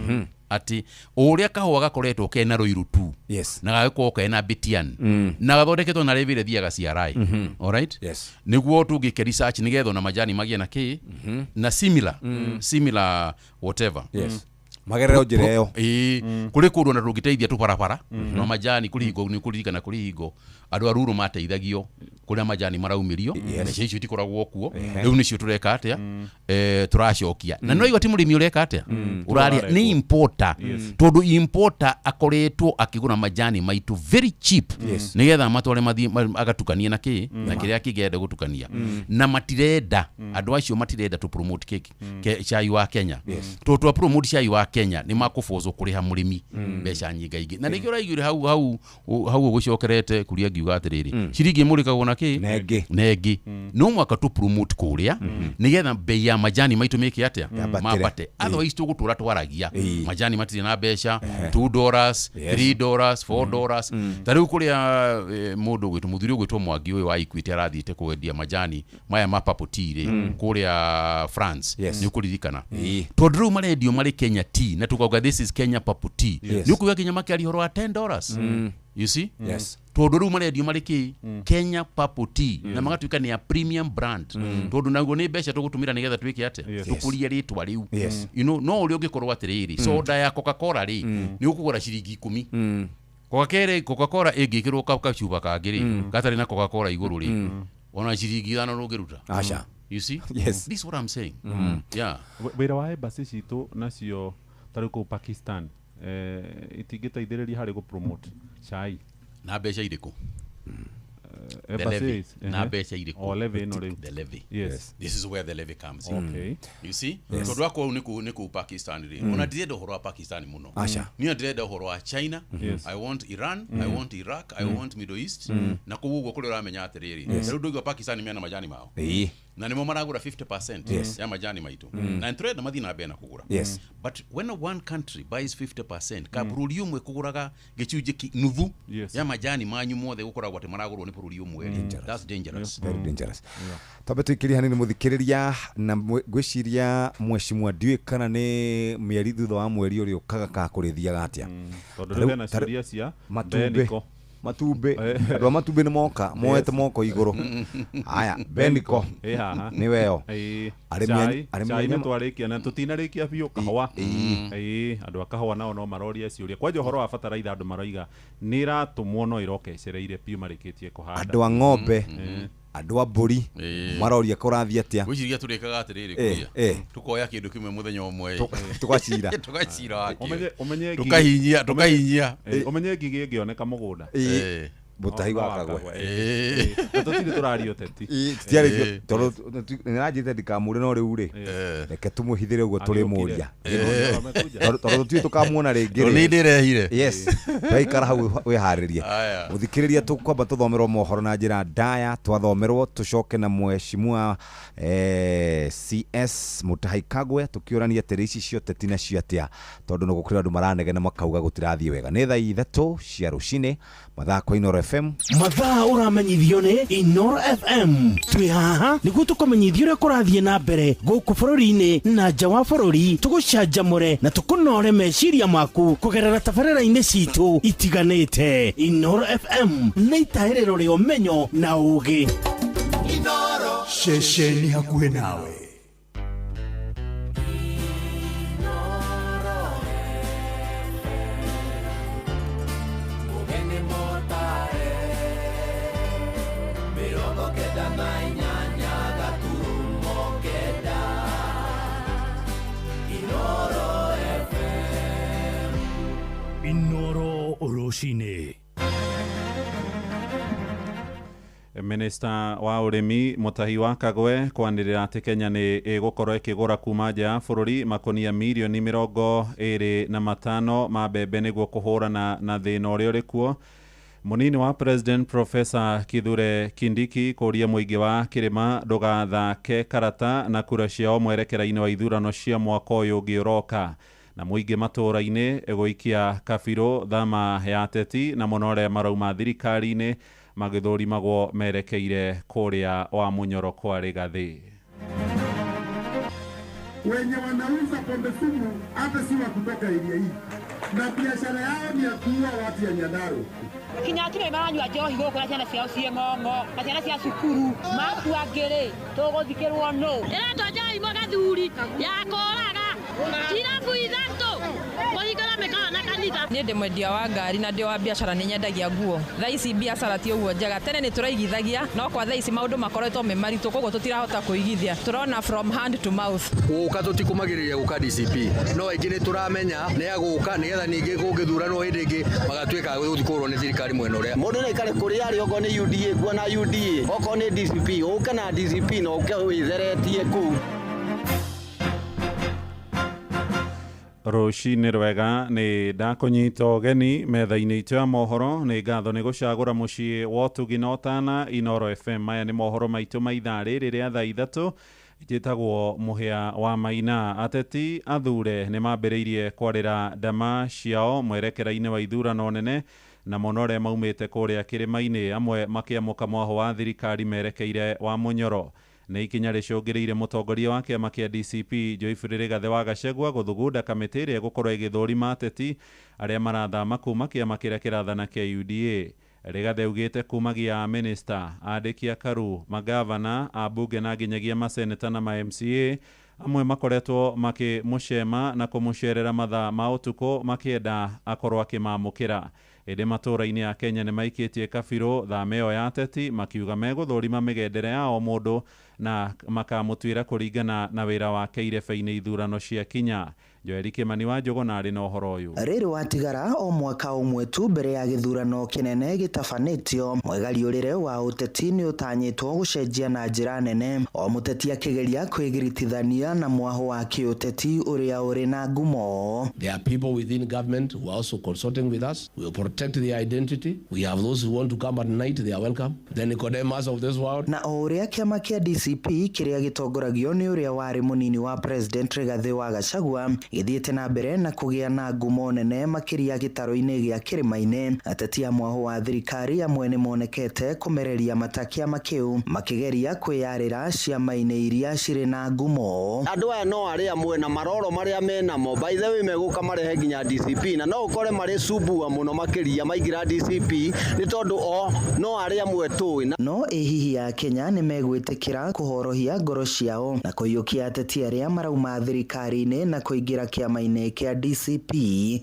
atĩ o ũrĩa kahũa gakoretwo kena rũirũ tu na gagakorwo kena bitian na gathondeketwo na rĩvĩ rĩthiaga CRI. Alright? Nĩguo tũngĩke research nĩgetha ona majani magĩe na kĩ na similar whatever.
Magerero njĩra ĩyo.
Ĩĩ, kũrĩ kũndũ ona tũngĩteithia tũbarabara no majani kũrĩ hingo nĩ kũririkana kũrĩ hingo andũ a ruru mateithagio kũrĩa majani maraumĩrio, mbeca icio itikoragwo kuo. Rĩu nĩcio tũreka atĩa? Tũracokia na no igua ti mũrĩmi ũreka atĩa ũrarĩa, nĩ importer, tondũ importer akoretwo akĩgũra majani maitũ very cheap nĩgetha matware mathiĩ agatukanie na kĩ na kĩrĩa kĩngĩenda gũtukania, na matirenda andũ acio matirenda to promote cai wa Kenya, tondũ twa promote cai wa Kenya nĩ makũbocwo kũrĩha mũrĩmi mbeca nyingaingĩ, na nĩkĩo ũraiguire hau hau hau ũgũcokerete kuria ngiuga atĩrĩrĩ, ciringi ĩmũrĩkagwo na kĩ nengĩ, no mwaka tũ promote kũrĩa nĩgetha bei ya majani maitũ mĩke atĩa?
Yambatĩre.
Mambate, otherwise tũgũtũra twaragia majani matirĩ na mbeca, $2, $3, $4. Ta rĩu kũrĩa mũndũ ũgwĩtwo mũthuri ũgwĩtwo Mwangi ũyũ wa Equity arathiĩte kwendia majani maya ma purple tea rĩ kũrĩa France, nĩ ũkũririkana, tondũ rĩu marendio marĩ Kenya tea na tukauga this is Kenya purple tea, nĩ ũkuiga kinya makĩaria ũhoro wa $10, you see? Tondũ rĩu marendio marĩ kĩ Kenya purple tea na magatuĩka nĩ a premium brand, tondũ naguo nĩ mbeca tũgũtũmĩra nĩgetha twĩke atĩa? Tũkũrie rĩtwa rĩu. No ũrĩa ũngĩkorwo atĩrĩrĩ, soda ya Coca-Cola rĩ, nĩ ũkũgũra ciringi 10. Coca-Cola ĩngĩkĩrwo kacuba kangĩ rĩ gatarĩ na Coca-Cola igũrũ rĩ, ona ciringi 5 ndũngĩruta.
Aca.
You see?
Yes.
This is what I'm saying. Yeah.
Wĩra wa embassy citũ nacio tarĩu kũu Pakistan, itingĩteithĩrĩria harĩ gũ-promote cai?
Na mbeca irĩkũ? The
Embassies,
levy. Na mbeca irĩkũ?
O levy ĩno rĩu.
The levy. This is where the levy comes in. You see? Tondũ akorwo nĩ kũu Pakistan rĩ, ona ndirenda ũhoro wa Pakistan mũno.
Aca.
Niĩ ndĩrenda ũhoro wa China. I want Iran, I want Iraq, I want Middle East. Na kũu ũguo kũrĩa ũramenya atĩrĩrĩ, rĩu ndũigua Pakistan mena majani mao. Na nĩmo maragũra 50% ya majani maitũ. Na nĩtũrenda mathiĩ na mbere na kũgũra. But when one country buys 50%, ka bũrũri ũmwe kũgũraga gĩcunjĩ nuthu ya majani manyu mothe, gũkoragwo atĩ maragũrwo nĩ bũrũri ũmwe rĩ, that's dangerous.
Very dangerous. Twambe tũikĩrie hanini mũthikĩrĩria, na ngwĩciria mweshimua ndiũĩ kana nĩ mĩeri thutha wa mweri ũrĩa ũkaga kana kũrĩthiaga atĩa.
Tondũ rĩu hena ciũria cia
matumbĩ.
Beniko.
Matumbĩ, andũ a matumbĩ nĩ moka moete moko igũrũ. Aya, Beniko
Ĩ haha.
nĩ weo.
Ĩ,
Arĩmi
cai
arĩmi
cai
a
nĩ
nyama-
twarĩkia na tũtinarĩkia biũ kahũa. Ĩ, andũ a kahũa nao no maroria ciũria kwanja ũhoro wa bataraitha, andũ maroiga nĩ ĩratũmwo no ĩroka ĩcereire biũ marĩkĩtie kũhanda.
Andũ a ng'ombe, andũ a mbũri maroria kũrathiĩ atĩa.
Gwĩciria tũrĩkaga atĩrĩrĩ, kuria tũkoya kĩndũ kĩmwe mũthenya ũmwe.
Tũgacira.
Tũgacira wakĩo.
Ũmenye
Tũkahinyia, tũkahinyia.
Ũmenye ngigĩ ĩngĩoneka mũgũnda.
Mũtahi
No
wa
wa
Kagwe.
Kagwe. Na tũtirĩ tũraria ũteti.
Tũtiarĩtie tondũ nĩranjĩte ndikamũre, no rĩu rĩ, reke tũmũhithĩre ũguo tũrĩmũria, tondũ tũtiũĩ tũkamuona rĩngĩ
Tondũ
rĩ.
nĩ ndĩrehire.
Yes, waikara hau wĩharĩrie.
Aya.
Mũthikĩrĩria, tũkwamba tũthomerwo mohoro na njĩra ndaya, twathomerwo tũcoke na mheshimiwa CS Mutahi Kagwe tũkĩũrania atĩrĩ, ici cia ũteti nacio atĩa, tondũ no gũkĩrĩ andũ maranegena makauga gũtirathiĩ wega. Nĩ thaa 3 cia rũcinĩ, mathaa kwa Inooro FM.
Mathaa ũramenyithio nĩ Inoro FM. Twĩ haha nĩguo tũkũmenyithia ũrĩa kũrathiĩ na mbere gũkũ bũrũri-inĩ na nja wa bũrũri, tũgũcanjamũre na tũkũnore meciria maku kũgerera tabarĩra-inĩ citũ itiganĩte. Inoro FM nĩ itahĩrĩro rĩa ũmenyo na ũũgĩ.
Ceceni hakuhĩ nawe.
Mugeni motare 98.9 Inoro FM.
Inoro rũcinĩ.
Minista wa ũrĩmi Mutahi wa Kagwe kwanĩrĩra atĩ Kenya nĩ ĩgũkorwo ĩkĩgũra kuma nja ya bũrũri makonia mirioni 25 ma mbembe nĩguo kũhũrana na thĩna ũrĩa ũrĩ kuo. Mũnini wa President Professor Kithure Kindiki kũria mũingĩ wa kĩrĩma ndũgathake karata na kura ciao mwerekera-inĩ wa ithurano cia mwaka ũyũ ũngĩ ũroka, na mũingĩ matũũra-inĩ gũikia kabirũ thama ya ateti na mũno arĩa marauma thirikari-inĩ magĩthũrimagwo merekeire kũrĩa wa Munyoro kwa Rigathĩ.
Wenye wanauza pombe sumu hata si wa kutoka area hii, na biashara yao ni ya kuua watu ya Nyandarua.
Kinya atumia maranyua njohi gũkũ na ciana ciao ciĩ ng'ong'o na ciana cia cukuru makua ngĩrĩ tũgũthikĩrwo nũ.
Ĩretwo njohi mũgathuri ya kũraga irabu 3.
Niĩ ndĩ mwendia wa ngari na ndĩ wa biacara, nĩ nyendagia nguo. Thaa ici biacara ti ũguo njega, tene nĩ tũraigithagia, no kwa thaa ici maũndũ makoretwo me maritũ, koguo tũtirahota kũigithia, tũrona from hand to mouth.
Gũka tũtikũmagĩrĩria gũka DCP, no aingĩ nĩ tũramenya nĩ agũka nĩgetha ningĩ kũngĩthuranwo hĩndĩ ĩngĩ magatuĩka a gũthiĩ kũhũrwo nĩ thirikari mwena ũrĩa.
Mũndũ no aikare kũrĩa arĩ, okorwo nĩ UDA kuona UDA, okorwo nĩ DCP ũke na DCP na ũke wĩtheretie kũu.
Rũcinĩ rwega, nĩ ndakũnyita ũgeni metha-inĩ itũ ya mohoro. Nĩ ngatho nĩ gũcagũra mũciĩ wa ũtugi na ũtana Inoro FM. Maya nĩ mohoro maitũ ma ithaa rĩrĩ rĩa thaa 3. Njĩtagwo Mũhĩa wa Maina. Ateti athure nĩ mambĩrĩirie kwarĩra ndama ciao mwerekera-inĩ wa ithurano nene, na mũno arĩa maumĩte kũrĩa kĩrĩma-inĩ, amwe makĩamũka mwaho wa thirikari merekeire wa Mũnyoro. Nĩ ikinya rĩcũngĩrĩire mũtongoria wa kĩama kĩa DCP Joyfrey Rigathĩ wa Gachagua gũthugunda kamĩtĩ ĩrĩa ĩgũkorwo ĩgĩthũrima ateti arĩa marathama kuma kĩama kĩrĩa kĩrathana kĩa UDA. Rigathĩ augĩte kumagia minista, andĩki a karu, magavana, ambunge na nginyagia maseneta na ma MCA amwe makoretwo makĩmũcema na kũmũcerera mathaa ma ũtukũ makĩenda akorwo akĩmamũkĩra. Ĩndĩ matũũra-inĩ ya Kenya nĩ maikĩtie kabirũ thama ĩyo ya ateti, makiuga megũthũrima mĩgendere ya o mũndũ na makamũtuĩra kũringana na wĩra wake irebe-inĩ ithurano cia kinya. Joeli Kimani wa Njũgũna arĩ na ũhoro ũyũ.
Rĩrĩ watigara o mwaka ũmwe tu mbere ya gĩthurano kĩnene gĩtabanĩtio, mwegariũrĩre wa ũteti nĩ ũtanyĩtwo gũcenjia na njĩra nene, o mũteti akĩgeria kwĩgiritithania na mwaho wa kĩũteti ũrĩa ũrĩ na ngumo.
There are people within government who are also consulting with us. We will protect their identity. We have those who want to come at night, they are welcome. The Nicodemus of this world.
Na o ũrĩa kĩama kĩa DCP kĩrĩa gĩtongoragio nĩ ũrĩa warĩ mũnini wa President Rigathĩ wa Gachagua gĩthiĩte na mbere na kũgĩa na ngumo nene makĩria gĩtarũ-inĩ gĩa kĩrĩma-inĩ, ateti a mwaho wa thirikari amwe nĩ monekete kũmereria mata kĩama kĩu makĩgeria kwĩyarĩra ciama-inĩ iria cirĩ na ngumo.
Andũ aya no arĩa amwe na maroro marĩa menamo, by the way megũka marehe nginya DCP, na no ũkore marĩ sumbua mũno makĩria maingĩra DCP nĩ tondũ o no arĩa amwe tũĩ.
No ĩ hihi ya Kenya nĩ megwĩtĩkĩra kũhorohia ngoro ciao na kũiyũkia ateti arĩa marauma thirikari-inĩ na kũingĩra kĩama-inĩ kĩa DCP?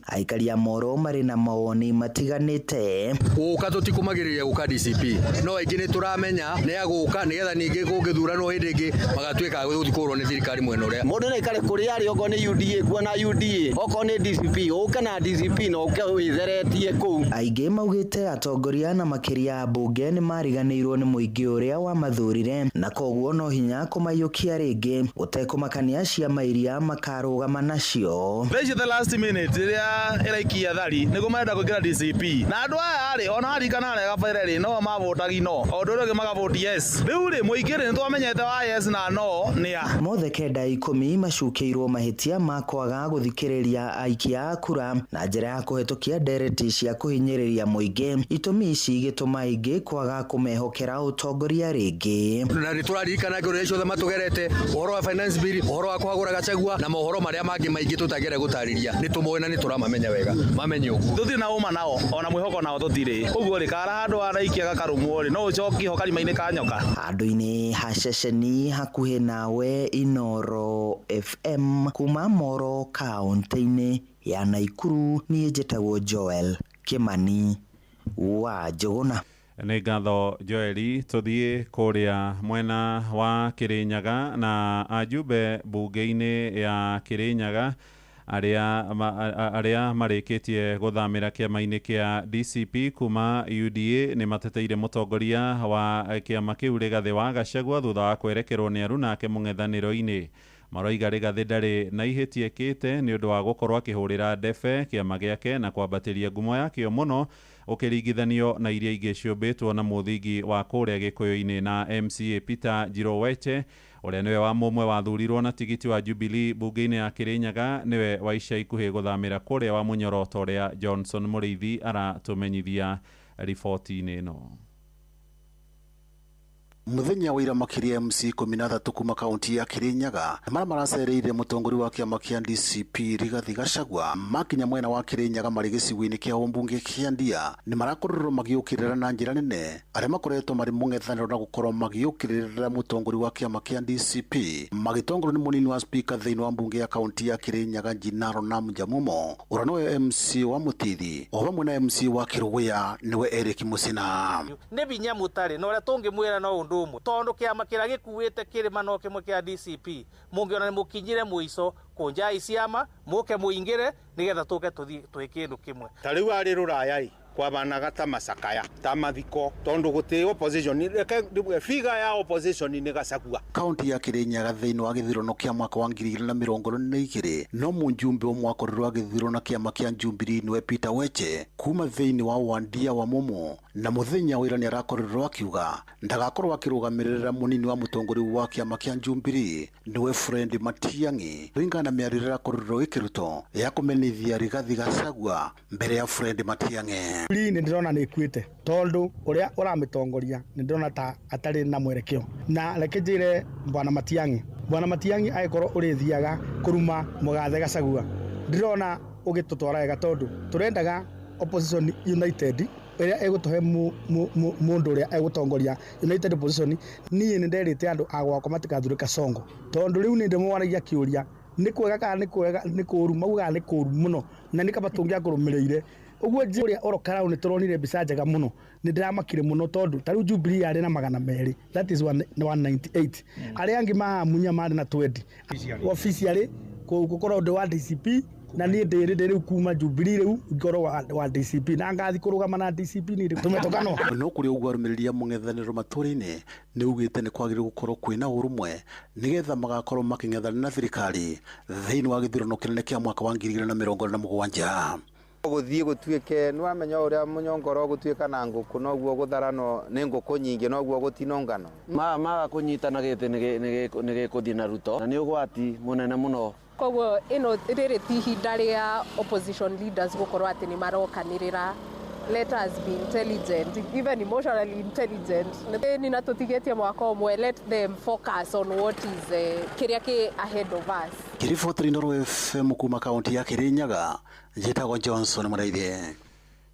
Aikari a Moro marĩ na mawoni matiganĩte.
Gũka tũtikũmagĩrĩria gũka DCP, no aingĩ nĩ tũramenya nĩ agũka nĩgetha ningĩ kũngĩthuranwo hĩndĩ ĩngĩ magatuĩka a gũthiĩ kũhũrwo nĩ thirikari mwena ũrĩa.
Mũndũ no aikare kũrĩa arĩ, okorwo nĩ UDA kuona UDA, okorwo nĩ DCP ũke na DCP na ũke wĩtheretie kũu.
Aingĩ maugĩte atongoria na makĩria ambunge nĩ mariganĩirwo nĩ mũingĩ ũrĩa wamathurire, na koguo no hinya kũmaiyũkia rĩngĩ gũtekũmakania ciama iria makarũgama nacio.
Thaa ici the last minute ĩrĩa ĩraikia thari nĩguo marenda kũingĩra DCP, na andũ aya rĩ ona arikana arĩa kabere rĩ no mavotagi no o ũndũ ũrĩa ũngĩ makavoti yes. Rĩu rĩ mũingĩ rĩ nĩtwamenyete wa yes na no nĩ a.
Mothe 9 macukĩirwo mahĩtia ma kwaga gũthikĩrĩria aikia a kura na njĩra ya kũhetũkia ndereti cia kũhinyĩrĩria mũingĩ, itũmi ici igĩtũma aingĩ kwaga kũmehokera ũtongoria rĩngĩ.
Na nĩ tũraririkana ngĩũrĩa ciothe matũgerete, ũhoro wa finance bill, ũhoro wa kũhagũra Gachagua na mohoro marĩa mangĩ maingĩ tũtangĩenda gũtarĩria, nĩ tũmoĩ na nĩ tũramamenya wega, mamenye ũguo.
Tũtirĩ na ũma nao ona mwĩhoko nao tũtirĩ, ũguo rĩ kara handũ waraikia gakarũmwo rĩ no ũcokie ho karima-inĩ ka nyoka.
Handũ-inĩ ha ceceni hakuhĩ nawe Inoro FM kuma Moro kaũntĩ-inĩ ya Naikuru, niĩ njĩtagwo Joel Kimani wa Njũgũna.
Nĩ ngatho Joeli. Tũthiĩ kũrĩa mwena wa Kĩrĩnyaga na ajumbe bunge-inĩ ya Kĩrĩnyaga arĩa marĩkĩtie gũthamĩra kĩama-inĩ kĩa DCP kuma UDA nĩ mateteire mũtongoria wa kĩama kĩu Rigathĩ wa Gachagua thutha wa kwerekerwo nĩ aruna ake mũng'ethanĩro-inĩ. Maroiga Rigathĩ ndarĩ na ihĩtia ekĩte nĩ ũndũ wa gũkorwo akĩhũrĩra ndebe kĩama gĩake na kwambatĩria ngumo yakĩo mũno ũkĩringithanio na iria ingĩ ciũmbĩtwo na mũthingi wa kũrĩa Gĩkũyũ-inĩ. Na MCA Peter Njiroweche ũrĩa nĩwe wa mũmwe wathurirwo na tigiti wa Jubilee bunge-inĩ ya Kĩrĩnyaga nĩwe wa ica ikuhĩ gũthamĩra kũrĩa wa Mũnyoro ta ũrĩa Johnson Mũrĩithi aratũmenyithia riboti-inĩ ĩno.
Muthenya wa ira makiria MC 13 kuma kaunti ya Kirinyaga mara maracereire mutongoria wa kiama kia DCP Rigathi Gachagua makinya mwena wa Kirinyaga mari gicigo-ini kia umbunge kia Ndia ni marakorirwo magiukirira na njira nene aria makoretwo mari mung'ethaniro na gukorwo magiukirira mutongoria wa kiama kia DCP magitongorio ni munini wa speaker thiini wa mbunge ya kaunti ya Kirinyaga Jinaro na Njamumo uria niwe MC wa Mutithi o hamwe na MC wa Kiruguya niwe Eric Musina.
Ni binya mutari na uria tungimwira no undu umwe tondu kiama kiria gikuite kirima no kimwe kia DCP mungiona ni mukinyire muico kunjai ciama muke muingire nigetha tuke tuthi twi kindu kimwe.
Ta riu ari ruraya kwabanaga ta macakaya ta mathiko tondu guti opposition reke figa ya opposition ni Gachagua.
Kaunti ya Kirinyaga thiini wa githurano kia mwaka wa 2022 no munjumbe umwe akorirwo agithurwo kiama kia Jubilee niwe Peter Weche kuma thiini wa Wandia wa Mumo na muthenya wa ira ni arakorirwo akiuga ndagakorwo akirugamirira munini wa mutongoria wa kiama kia Jubilee niwe Fred Matiang'i ringana na miario ĩrĩa ĩrakorirwo ĩkĩrutwo ya kũmenithia Rigathi Gachagua mbere ya Fred Matiang'i.
Nĩ ndĩrona nĩ ĩkuĩte tondu ũrĩa ũramĩtongoria nĩ ndĩrona ta atarĩ na mwerekeo na reke njĩre Bwana Matiang'i, Bwana Matiang'i agĩkorwo ũrĩthiaga kũruma mũgathe Gachagua ndĩrona ũgĩtũtwara wega tondu tũrendaga opposition united ĩrĩa ĩgũtũhe mũndũ ũrĩa egũtongoria united opposition. Niĩ nĩ nderĩte andũ a gwakwa matigathure Kasongo tondu rĩu nĩ ndĩmwaragia kĩũria nĩ kwega kana nĩ kwega nĩ kũũru, maugaga nĩ kũũru mũno na nĩ kaba tũngĩakũrũmĩrĩire uguo ũrĩa orokarau nĩ tũronire mbica njega mũno nĩ ndĩramakire mũno tondu ta rĩu Jubilee yarĩ na 200, that is 198 arĩa angĩ mamunya marĩ na 20 officially gũkorwo ũndũ wa DCP na niĩ ndĩrĩ rĩu kuma Jubilee rĩu ngorwo wa DCP na ngathi kũrũgama na DCP nĩ tũmetũkanwo.
No kũrĩ ũguo arũmĩrĩri a mũng'ethanĩro matũũra-inĩ nĩ ugĩte nĩ kwagĩrĩire gũkorwo kwĩna ũrũmwe nĩgetha magakorwo makĩng'ethana na thirikari thĩinĩ wa gĩthurano kĩnene kĩa mwaka wa 2027.
Guthie gutuike ni wamenya uria munyongoro gutuika na nguku noguo gutharano ni nguku nyingi noguo gutinongano
maga kunyitana giti ni gikuthie na Ruto na ni ugwati munene muno.
Koguo ino riri ti ihinda ria opposition leaders gukorwo ati ni marokanirira. Let us be intelligent, even emotionally intelligent. Ni na tutigetie mwaka umwe, let them focus on what is kiria ki ahead of us.
Kiriboti Inooro FM kuma kaunti ya Kirinyaga, njitagwo Johnson Mũraithi.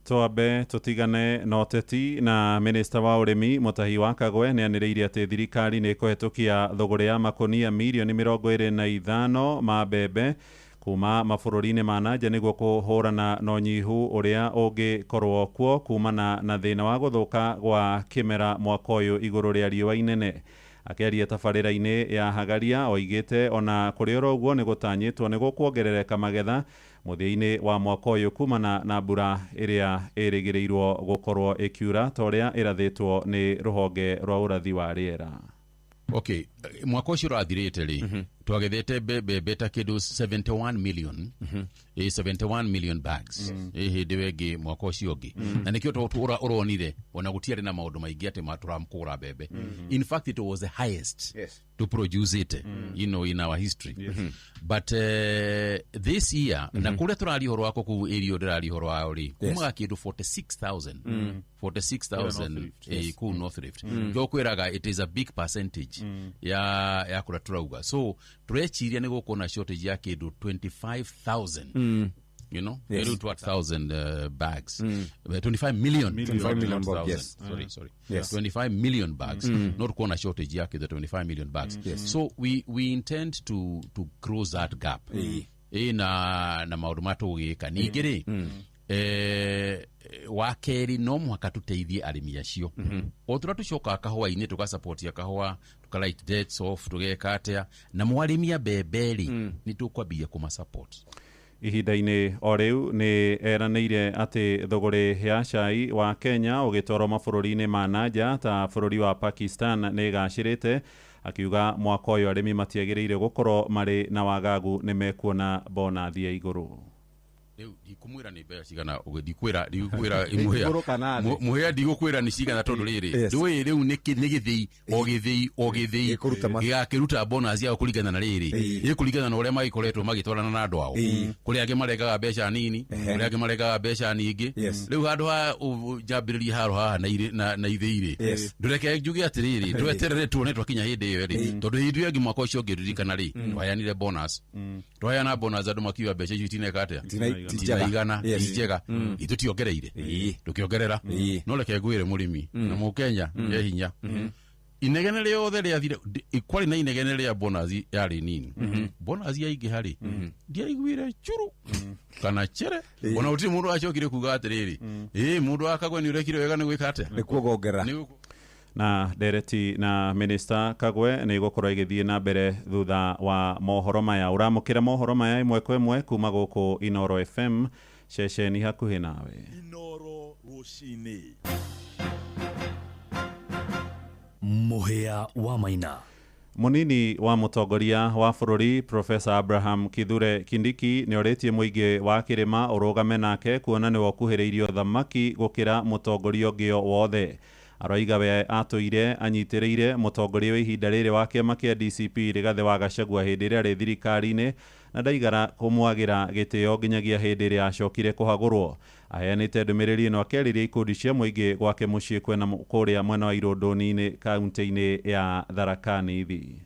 Twambe tutigane na ũteti na minista wa ũrĩmi Mutahi wa Kagwe nĩ anĩrĩire atĩ thirikari nĩ ĩkũhetũkia thũgũrĩ ya makonia mirioni 25 ma mbembe kuma mabũrũri-inĩ ma nanja nĩguo kũhũrana na ũnyihu ũrĩa ũngĩkorwo kuo kumana na thĩna wa gũthũka gwa kĩmera mwaka ũyũ igũrũ rĩa riũa inene. Akĩaria tabarĩra-inĩ ya Hagaria oigĩte ona kũrĩ oro ũguo nĩ gũtanyĩtwo nĩ gũkuongerereka magetha mũthia-inĩ wa mwaka ũyũ kumana na mbura ĩrĩa ĩrĩgĩrĩirwo gũkorwo ĩkiura ta ũrĩa ĩrathĩtwo nĩ rũhonge rwa ũrathi wa rĩera.
Okay, mwaka ũcio ũrathirĩte rĩ twagethete mbembe ta kĩndũ 71 million 71 million bags hĩndĩ ĩyo ĩngĩ mwaka ũcio ũngĩ na nĩkĩo ũronire ona gũtiarĩ na maũndũ maingĩ atĩ tũramkũra mbembe. In fact it was the highest to produce it you know in our history. But this year na kũrĩa tũraria ũhoro wako kũu area ndĩraria ũhoro wao rĩ kumaga kĩndũ 46,000 46,000 kũu North Rift. Ngĩkwĩraga it is a big percentage ya kũrĩa tũrauga. So tureciria nĩ gũkorwo na shortage ya kĩndũ 25,000 you know, yes. 25,000 bags, 25 million,
25 million bags, yes.
Sorry,
yes.
25 million bags, not kuona shortage yake the 25 million bags.
Yes.
So we intend to close that gap. Na maũndũ ma tũgĩka ningĩ rĩ wa kerĩ no mũhaka tũteithie arĩmi acio o tũrĩa tũcokaga kahũa-inĩ tũgasapotia kahũa tũka-write debts off tũgeka atĩa na mwarĩmi a mbembe rĩ nĩ tũkwambia kũmasupport.
Ihinda-inĩ o rĩu nĩ eranĩire atĩ thũgũrĩ ya cai wa Kenya ũgĩtwarwo mabũrũri-inĩ ma nanja ta bũrũri wa Pakistan nĩ ĩgacĩrĩte, akiuga mwaka ũyũ arĩmi matiagĩrĩire gũkorwo marĩ na wagagu nĩ mekuona bonathi ya igũrũ.
Rĩu ndikumwĩra nĩ mbeca cigana, ndikwĩra ndikwĩra mũhĩa.
Igũrũ kana thĩ?
Mũhĩa ndigũkwĩra nĩ cigana tondũ rĩrĩ,
Yes.
ndũĩ rĩu nĩ gĩthĩi o gĩthĩi o gĩthĩi gĩgakĩruta bonus yao kũringana na rĩrĩ, ĩkũringana na ũrĩa magĩkoretwo magĩtwarana na andũ ao. Kũrĩ angĩ marengaga mbeca nini, kũrĩ angĩ marengaga mbeca nyingĩ. Rĩu handũ ha njambĩrĩrie haro haha na na ithĩi rĩ, ndũreke njuge atĩrĩrĩ, tweterere tuone twakinya hĩndĩ ĩyo rĩ, tondũ hĩndĩ ĩyo ĩngĩ mwaka ũcio ũngĩ ririkana rĩ, twaheanire bonus, twaheana bonus andũ makiuga mbeca icio itineka atĩa,
Ti njega.
itinaigana,
Yes.
ti njega. Ithuĩ tiongereire, tũkĩongerera. No reke ngwĩre mũrĩmi na mũkenya e hinya, inegene rĩothe rĩathire kwarĩ na inegene rĩa bonus yarĩ nini, bonus yaingĩha rĩ, ndiaiguire churu kana chere, ona gũtirĩ mũndũ acokire kuga atĩrĩrĩ, ĩ mũndũ wa Kagwe nĩ ũrekire wega nĩ gwĩka atĩa,
nĩ kuongerera.
Na ndereti na minista Kagwe nĩ igũkorwo igĩthiĩ na mbere thutha wa mohoro maya. Ũramũkĩra mohoro maya ĩmwe kwa ĩmwe kuma gũkũ Inoro FM, ceceni hakuhĩ nawe.
Inoro rũcinĩ.
Mũhĩa wa Maina.
Munini wa mũtongoria wa bũrũri Profesa Abraham Kithure Kindiki nĩ orĩtie mũingĩ wa kĩrĩma ũrũgame nake kuona nĩwe ũkuhĩrĩirie ũthamaki gũkĩra mũtongoria ũngĩ o wothe. Aroiga we atũire anyitĩrĩire mũtongoria wa ihinda rĩrĩ wa kĩama kĩa DCP Rigathĩ wa Gachagua hĩndĩ ĩrĩa arĩ thirikari-inĩ, na ndaigana kũmwagĩra gĩtĩo nginyagia hĩndĩ ĩrĩa acokire kũhagũrwo. Aheanĩte ndũmĩrĩri ĩno akĩarĩria ikundi cia mũingĩ gwake mũciĩ kwena kũrĩa mwena wa Irũndũni-inĩ kaunti-inĩ ya Tharaka Nithi.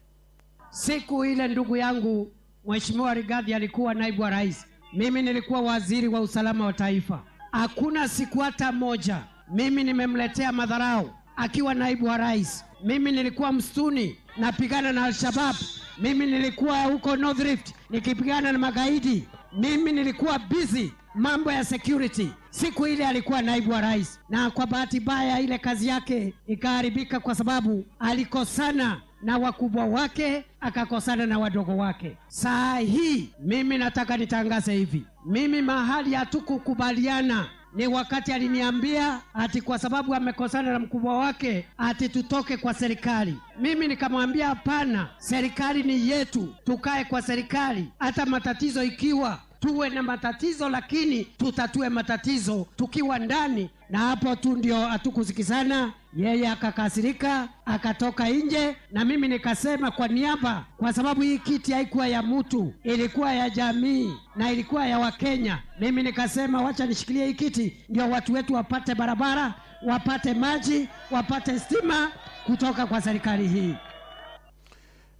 Siku ile ndugu yangu Mheshimiwa Rigathi alikuwa naibu wa rais, mimi nilikuwa waziri wa usalama wa taifa. Hakuna siku hata moja mimi nimemletea madharau akiwa naibu wa rais. Mimi nilikuwa msituni napigana na Al-Shabaab, mimi nilikuwa huko North Rift nikipigana na magaidi, mimi nilikuwa busy mambo ya security. Siku ile alikuwa naibu wa rais, na kwa bahati mbaya ile kazi yake ikaharibika kwa sababu alikosana na wakubwa wake, akakosana na wadogo wake. Saa hii mimi nataka nitangaze hivi, mimi mahali hatukukubaliana ni wakati aliniambia ati kwa sababu amekosana na mkubwa wake ati tutoke kwa serikali. Mimi nikamwambia hapana, serikali ni yetu, tukae kwa serikali, hata matatizo ikiwa tuwe na matatizo, lakini tutatue matatizo tukiwa ndani. Na hapo tu ndio hatukusikizana. Yeye akakasirika akatoka nje, na mimi nikasema kwa niaba, kwa sababu hii kiti haikuwa ya mtu, ilikuwa ya jamii na ilikuwa ya Wakenya. Mimi nikasema wacha nishikilie hii kiti ndio watu wetu wapate barabara, wapate maji, wapate stima kutoka kwa serikali hii.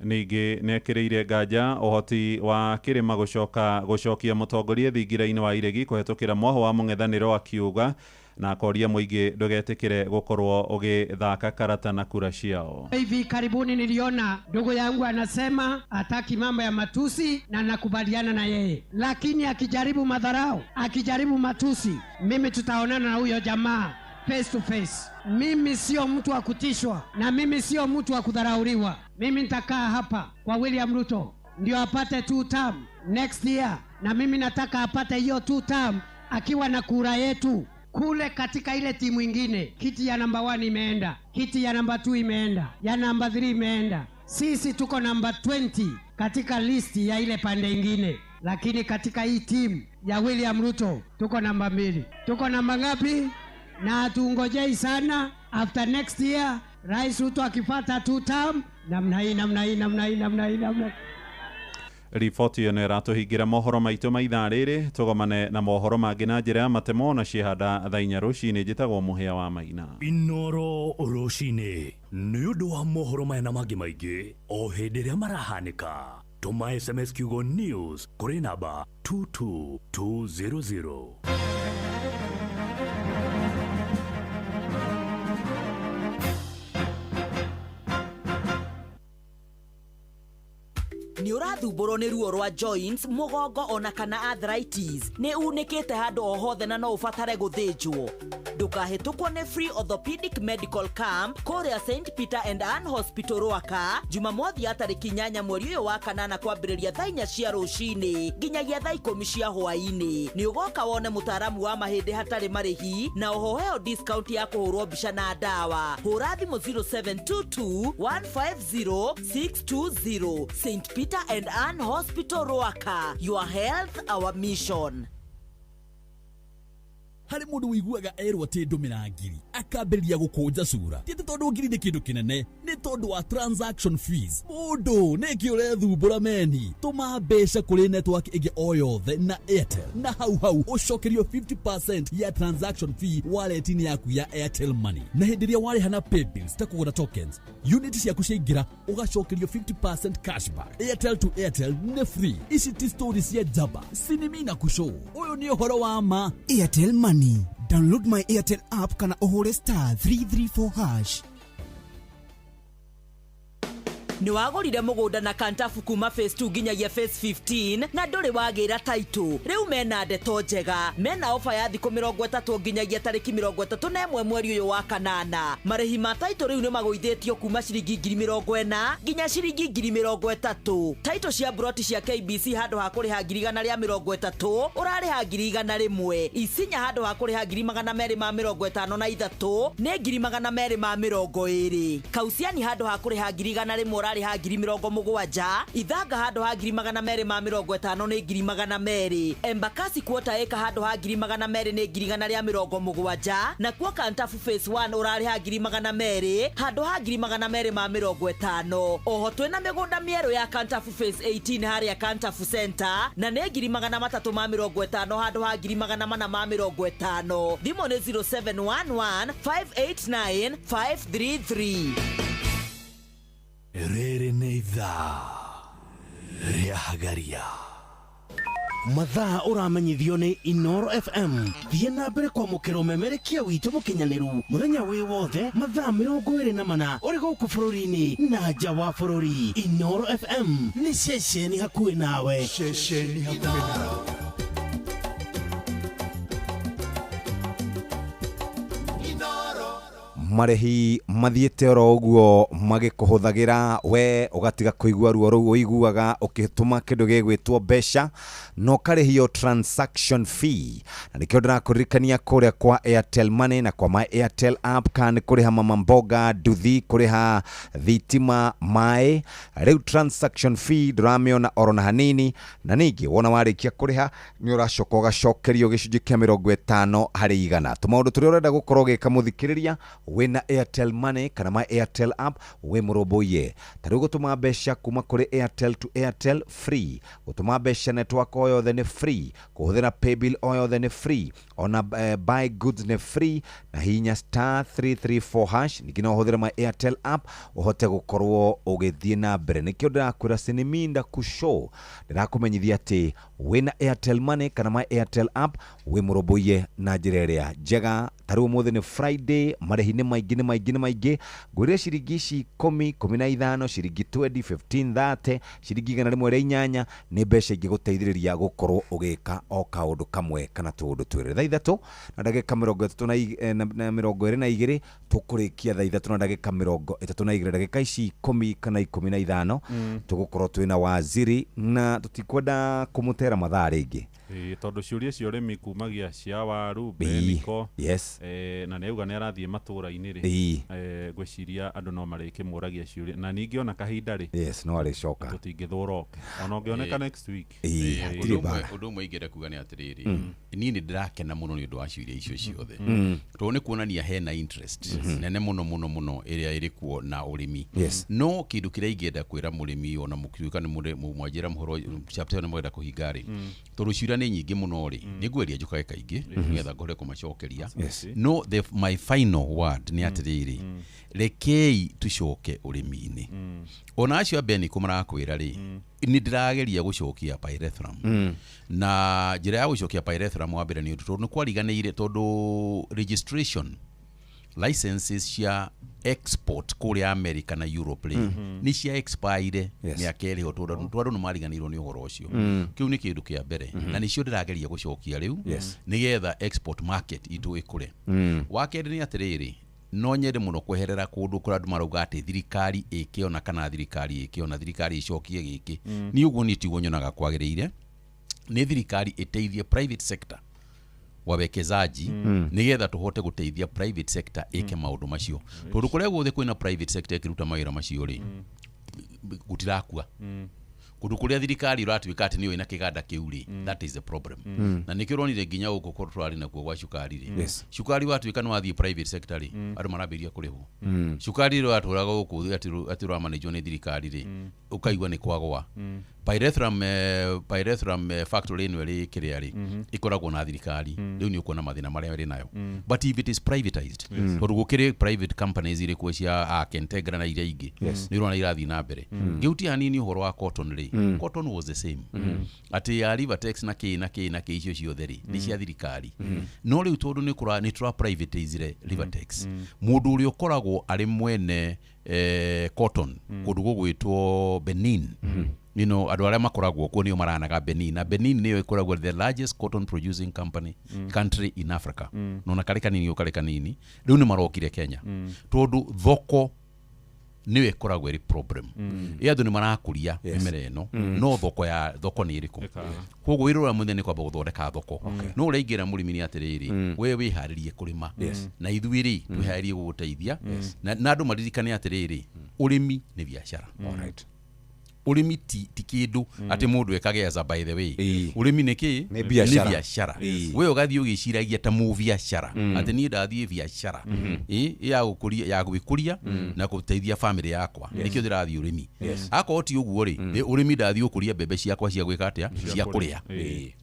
Ningĩ nĩ ekĩrĩire nganja ũhoti wa kĩrĩma gũcoka gũcokia mũtongoria thingira-inĩ wa iregi kũhetũkĩra mwaho wa mũng'ethanĩro, akiuga na akoria mũingĩ ndũgetĩkĩre gũkorwo ũgĩthaka karata na kura ciao.
Hivi karibuni niliona ndugu yangu anasema hataki mambo ya matusi na nakubaliana na yeye, lakini akijaribu madharau, akijaribu matusi, mimi tutaonana na huyo jamaa face to face. Mimi sio mtu wa kutishwa na mimi sio mtu wa kudharauliwa. Mimi nitakaa hapa kwa William Ruto ndio apate two term next year, na mimi nataka apate hiyo two term akiwa na kura yetu kule katika ile timu ingine. Kiti ya namba 1 imeenda, kiti ya namba 2 imeenda, ya namba 3 imeenda. Sisi tuko namba 20 katika listi ya ile pande ingine, lakini katika hii timu ya William Ruto tuko namba 2. Tuko namba ngapi? Na hatungojei sana. After next year Rais Ruto akipata two term, namna hii namna hii namna hii namna hii namna hii.
Riboti ĩyo nĩ ĩratũhingĩra mohoro maitũ ma ithaa rĩrĩ. Tũgomane na mohoro mangĩ na njĩra ya matemo na ciĩhanda thaa 4 rũcinĩ. Njĩtagwo Mũhĩa wa Maina.
Inoro rũcinĩ nĩ ũndũ wa mohoro maya na mangĩ maingĩ o hĩndĩ ĩrĩa marahanĩka, tũma SMS kiugo news kũrĩ namba 22200.
Nĩ ũrathumbũrwo nĩ ruo rwa joints, mũgongo ona kana arthritis, nĩ unĩkĩte handũ o hothe na no ũbatare gũthĩnjwo, ndũkahĩtũkwo nĩ free orthopedic medical camp kũrĩa St Peter and Ann Hospital Rwaka, Jumamothi ya tarĩki 8 mweri ũyũ wa kanana kwambĩrĩria thaa 4 cia rũcinĩ nginyagia thaa 10 cia hwaĩ-inĩ. Nĩ ũgoka wone mũtaaramu wa mahĩndĩ hatarĩ marĩhi na oho heo discount ya kũhũrwo mbica na ndawa. Hũra thimũ 0722 150 620. St Peter and Ann Hospital Rwaka, your health our mission.
Harĩ mũndũ ũiguaga erwo atĩ ndũmĩra ngiri akambĩrĩria gũkũnja cura. Ti atĩ tondũ ngiri nĩ kĩndũ kĩnene, nĩ tondũ wa transaction fees. Mũndũ nĩkĩ ũrethumbũra meni? Tũma mbeca kũrĩ network ĩngĩ o yothe na Airtel, na hau hau ũcokerio 50% ya transaction fee wallet-inĩ yaku ya Airtel Money. Na hĩndĩ ĩrĩa warĩha na paybills ta kũgũra tokens, unit ciaku ciaingĩra ũgacokerio 50% cashback. Airtel to Airtel nĩ free. Ici ti story cia njamba, sinimina kushow. Ũyũ nĩ ũhoro wa ma.
Airtel Money. Download my Airtel app kana ũhũre star 334 hash.
Nĩ wagũrire mũgũnda na Kantafu kuma phase 2 nginyagia phase 15 na ndũrĩ wagĩra taitũ. Rĩu mena ndeto njega, mena ofa ya thikũ 30 nginyagia tarĩki 31 mweri ũyũ wa kanana. Marĩhi ma taitũ rĩu nĩ magũithĩtio kuma ciringi 40,000 nginya ciringi 30,000. Taitũ cia broti cia KBC handũ ha kũrĩha 130,000 ũrarĩha 101,000. Isinya handũ ha kũrĩha 253,000 nĩ 220,000. Kausiani handũ ha kũrĩha 100,000 ũrarĩha 70,000. Ithanga handũ ha 250,000 nĩ 200,000. Embakasi quarter acre handũ ha 200,000 nĩ 170,000. Nakuo Kantafu phase 1 ũrarĩha 200,000 handũ ha 250,000. Oho twĩna mĩgũnda mĩerũ ya Kantafu phase 18 harĩa Kantafu Center na nĩ 350,000 handũ ha 450,000. Thimũ nĩ 0711 589 533.
Rĩrĩ nĩ ithaa rĩa Hagaria.
Mathaa ũramenyithio nĩ Inoro FM. Thiĩ na mbere kwamũkĩra ũmemerekia witũ mũkinyanĩru mũthenya wĩ wothe mathaa 24 ũrĩ gũkũ bũrũri-inĩ na nja wa bũrũri. Inoro FM nĩ ceceni hakuhĩ nawe.
Ceceni hakuhĩ nawe.
Marĩhi mathiĩte oro ũguo magĩkũhũthagĩra, we ũgatiga kũigua ruo rũu ũiguaga ũkĩtũma kĩndũ gĩgwĩtwo mbeca na ũkarĩhio transaction fee. Na nĩkĩo ndĩrakũririkania kũrĩa kwa Airtel Money na kwa my Airtel app, kana nĩ kũrĩha mama mboga, nduthi, kũrĩha thitima, maĩ. Rĩu transaction fee ndũramĩona oro na hanini, na ningĩ wona warĩkia kũrĩha nĩ ũracoka ũgacokerio gĩcunjĩ kĩa 50 harĩ igana. Tũmaũndũ tũrĩa ũrenda gũkorwo ũgĩka mũthikĩrĩria wĩna Airtel Money kana my Airtel app wĩ mũrũmbũiye. Ta rĩu gũtũma mbeca kuma kũrĩ Airtel to Airtel free, gũtũma mbeca network o yothe nĩ free, kũhũthĩra paybill o yothe nĩ free, ona buy goods nĩ free, na hinya star 334 hash. Ningĩ no ũhũthĩre my Airtel app ũhote gũkorwo ũgĩthiĩ na mbere. Nĩkĩo ndĩrakwĩra siniminda kushow, ndĩrakũmenyithia atĩ wĩna Airtel Money kana my Airtel app wĩ mũrũmbũiye na njĩra ĩrĩa njega. Ta rĩu ũmũthĩ nĩ Friday, marĩhi nĩ maingĩ nĩ maingĩ nĩ maingĩ. Ngwĩrire ciringi ici 10, 15, ciringi 20, 15, 30, ciringi 108 nĩ mbeca ingĩgũteithĩrĩria gũkorwo ũgĩka o kaũndũ kamwe kana tũũndũ twĩrĩ. Thaa 3 na ndagĩka 32 tũkũrĩkia thaa 3 na ndagĩka 32, ndagĩka ici 10 kana 15 tũgũkorwo twĩna waziri na tũtikwenda kũmũtera mathaa rĩngĩ.
Tondũ ciũria cia ũrĩmi kumagia cia waru, beniko,
yes,
na nĩ auga nĩ arathiĩ matũũra-inĩ rĩ, ngwĩciria andũ no marĩkĩmũragia ciũria, na ningĩ ona kahinda rĩ,
yes, no arĩcoka,
tũtingĩthũra oke ona ũngĩoneka next week.
Ũndũ ũmwe ingĩenda kuga nĩ atĩrĩrĩ, niĩ nĩ ndĩrakena mũno nĩ ũndũ wa ciũria icio ciothe, tondũ nĩ kuonania hena interest nene mũno mũno mũno ĩrĩa ĩrĩ kuo na ũrĩmi. No kĩndũ kĩrĩa ingĩenda kwĩra mũrĩmi ona mũkiuga nĩ mwanjĩra mũhoro chapter nĩ mwenda kũhinga rĩ, tondũ ciũria nĩ nyingĩ mũno rĩ, nĩ ngweria njũkage kaingĩ nĩgetha ngore kũmacokeria. No my final word nĩ atĩrĩrĩ, rekei tucoke ũrĩmi-inĩ. Ona acio a Beniko marakwĩra rĩ, nĩ ndĩrageria gũcokia pyrethrum. Na njĩra ya gũcokia pyrethrum wa mbere nĩ ũndũ tondũ nĩ kwariganĩire, tondũ registration licenses cia export kũrĩa America na Europe rĩ, nĩ cia expire mĩaka ĩrĩ ho, tondũ andũ nĩ mariganĩirwo nĩ ũhoro ũcio. Kĩu nĩ kĩndũ kĩa mbere, na nĩcio ndĩrageria gũcokia rĩu nĩgetha export market itũ ĩkũre. Wa kerĩ nĩ atĩrĩrĩ, no nyende mũno kweherera kũndũ kũrĩa andũ marauga atĩ thirikari ĩkĩona kana thirikari ĩkĩona thirikari ĩcokie gĩkĩ. Niĩ ũguo niĩ tiguo nyonaga kwagĩrĩire. Nĩ thirikari ĩteithie private sector wawekezaji, nĩgetha tũhote gũteithia private sector ĩke maũndũ macio, tondũ kũrĩa guothe kwĩna private sector ĩkĩruta mawĩra macio rĩ, gũtirakua. Kũndũ kũrĩa thirikari ũratuĩka atĩ nĩyo ĩna kĩganda kĩu rĩ, that is the problem. Na nĩkĩo ũronire nginya gũkũ kũrĩa tũrarĩ nakuo gwa cukari rĩ, cukari watuĩka nĩ wathiĩ private sector rĩ, andũ marambĩrĩria kũrĩhwo. Cukari rĩ watũraga gũkũ atĩ ũramanĩjwo nĩ thirikari rĩ, ũkaigua nĩ kwagwa. Pyrethrum factory ĩno ĩrĩ kĩrĩa rĩ, ĩkoragwo na thirikari, rĩu nĩ ũkuona mathĩna marĩa ĩrĩ nayo. But if it is privatized, tondũ gũkĩrĩ private companies irĩkuo cia Kentegra na iria ingĩ, nĩ ũrona irathiĩ na mbere. Ngĩhutia hanini ũhoro wa cotton rĩ, cotton was the same, atĩ ya Rivertex na kĩ na kĩ na kĩ, icio ciothe rĩ, nĩ cia thirikari. No rĩu tondũ nĩ kũra nĩ tũra privatizire Rivertex, mũndũ ũrĩa ũkoragwo arĩ mwene cotton kũndũ gũgwĩtwo Benin, andũ arĩa makoragwo kuo nĩo maranaga Benin, na Benin nĩyo ĩkoragwo the largest cotton producing company, country in Africa. Nona karĩ kanini o karĩ kanini, rĩu nĩ marokire Kenya, tondũ thoko nĩyo ĩkoragwo ĩrĩ problem. Ĩ andũ nĩ marakũria mĩmera ĩno, no thoko ya thoko nĩ ĩrĩkũ? Koguo wĩra ũrĩa mũnene nĩ kwamba gũthondeka thoko. No ũrĩa ingĩra mũrĩmi nĩ atĩrĩrĩ, we wĩharĩrie kũrĩma, na ithuĩ rĩ, twĩharĩrie gũgũteithia. Na andũ maririkane atĩrĩrĩ, ũrĩmi nĩ biacara. Ũrĩmi ti kĩndũ atĩ mũndũ ekage as a by the way. Ũrĩmi nĩ kĩ?
Nĩ biacara.
Nĩ biacara. We ũgathiĩ ũgĩciragia ta mũbiacara, atĩ niĩ ndathiĩ biacara ĩ ya gũkũria, ya gwĩkũria na gũteithia family yakwa, nĩkĩo ndĩrathiĩ ũrĩmi. Akorwo ti ũguo rĩ, ũrĩmi ndathiĩ gũkũria mbembe ciakwa cia gwĩka atĩa, cia kũrĩa.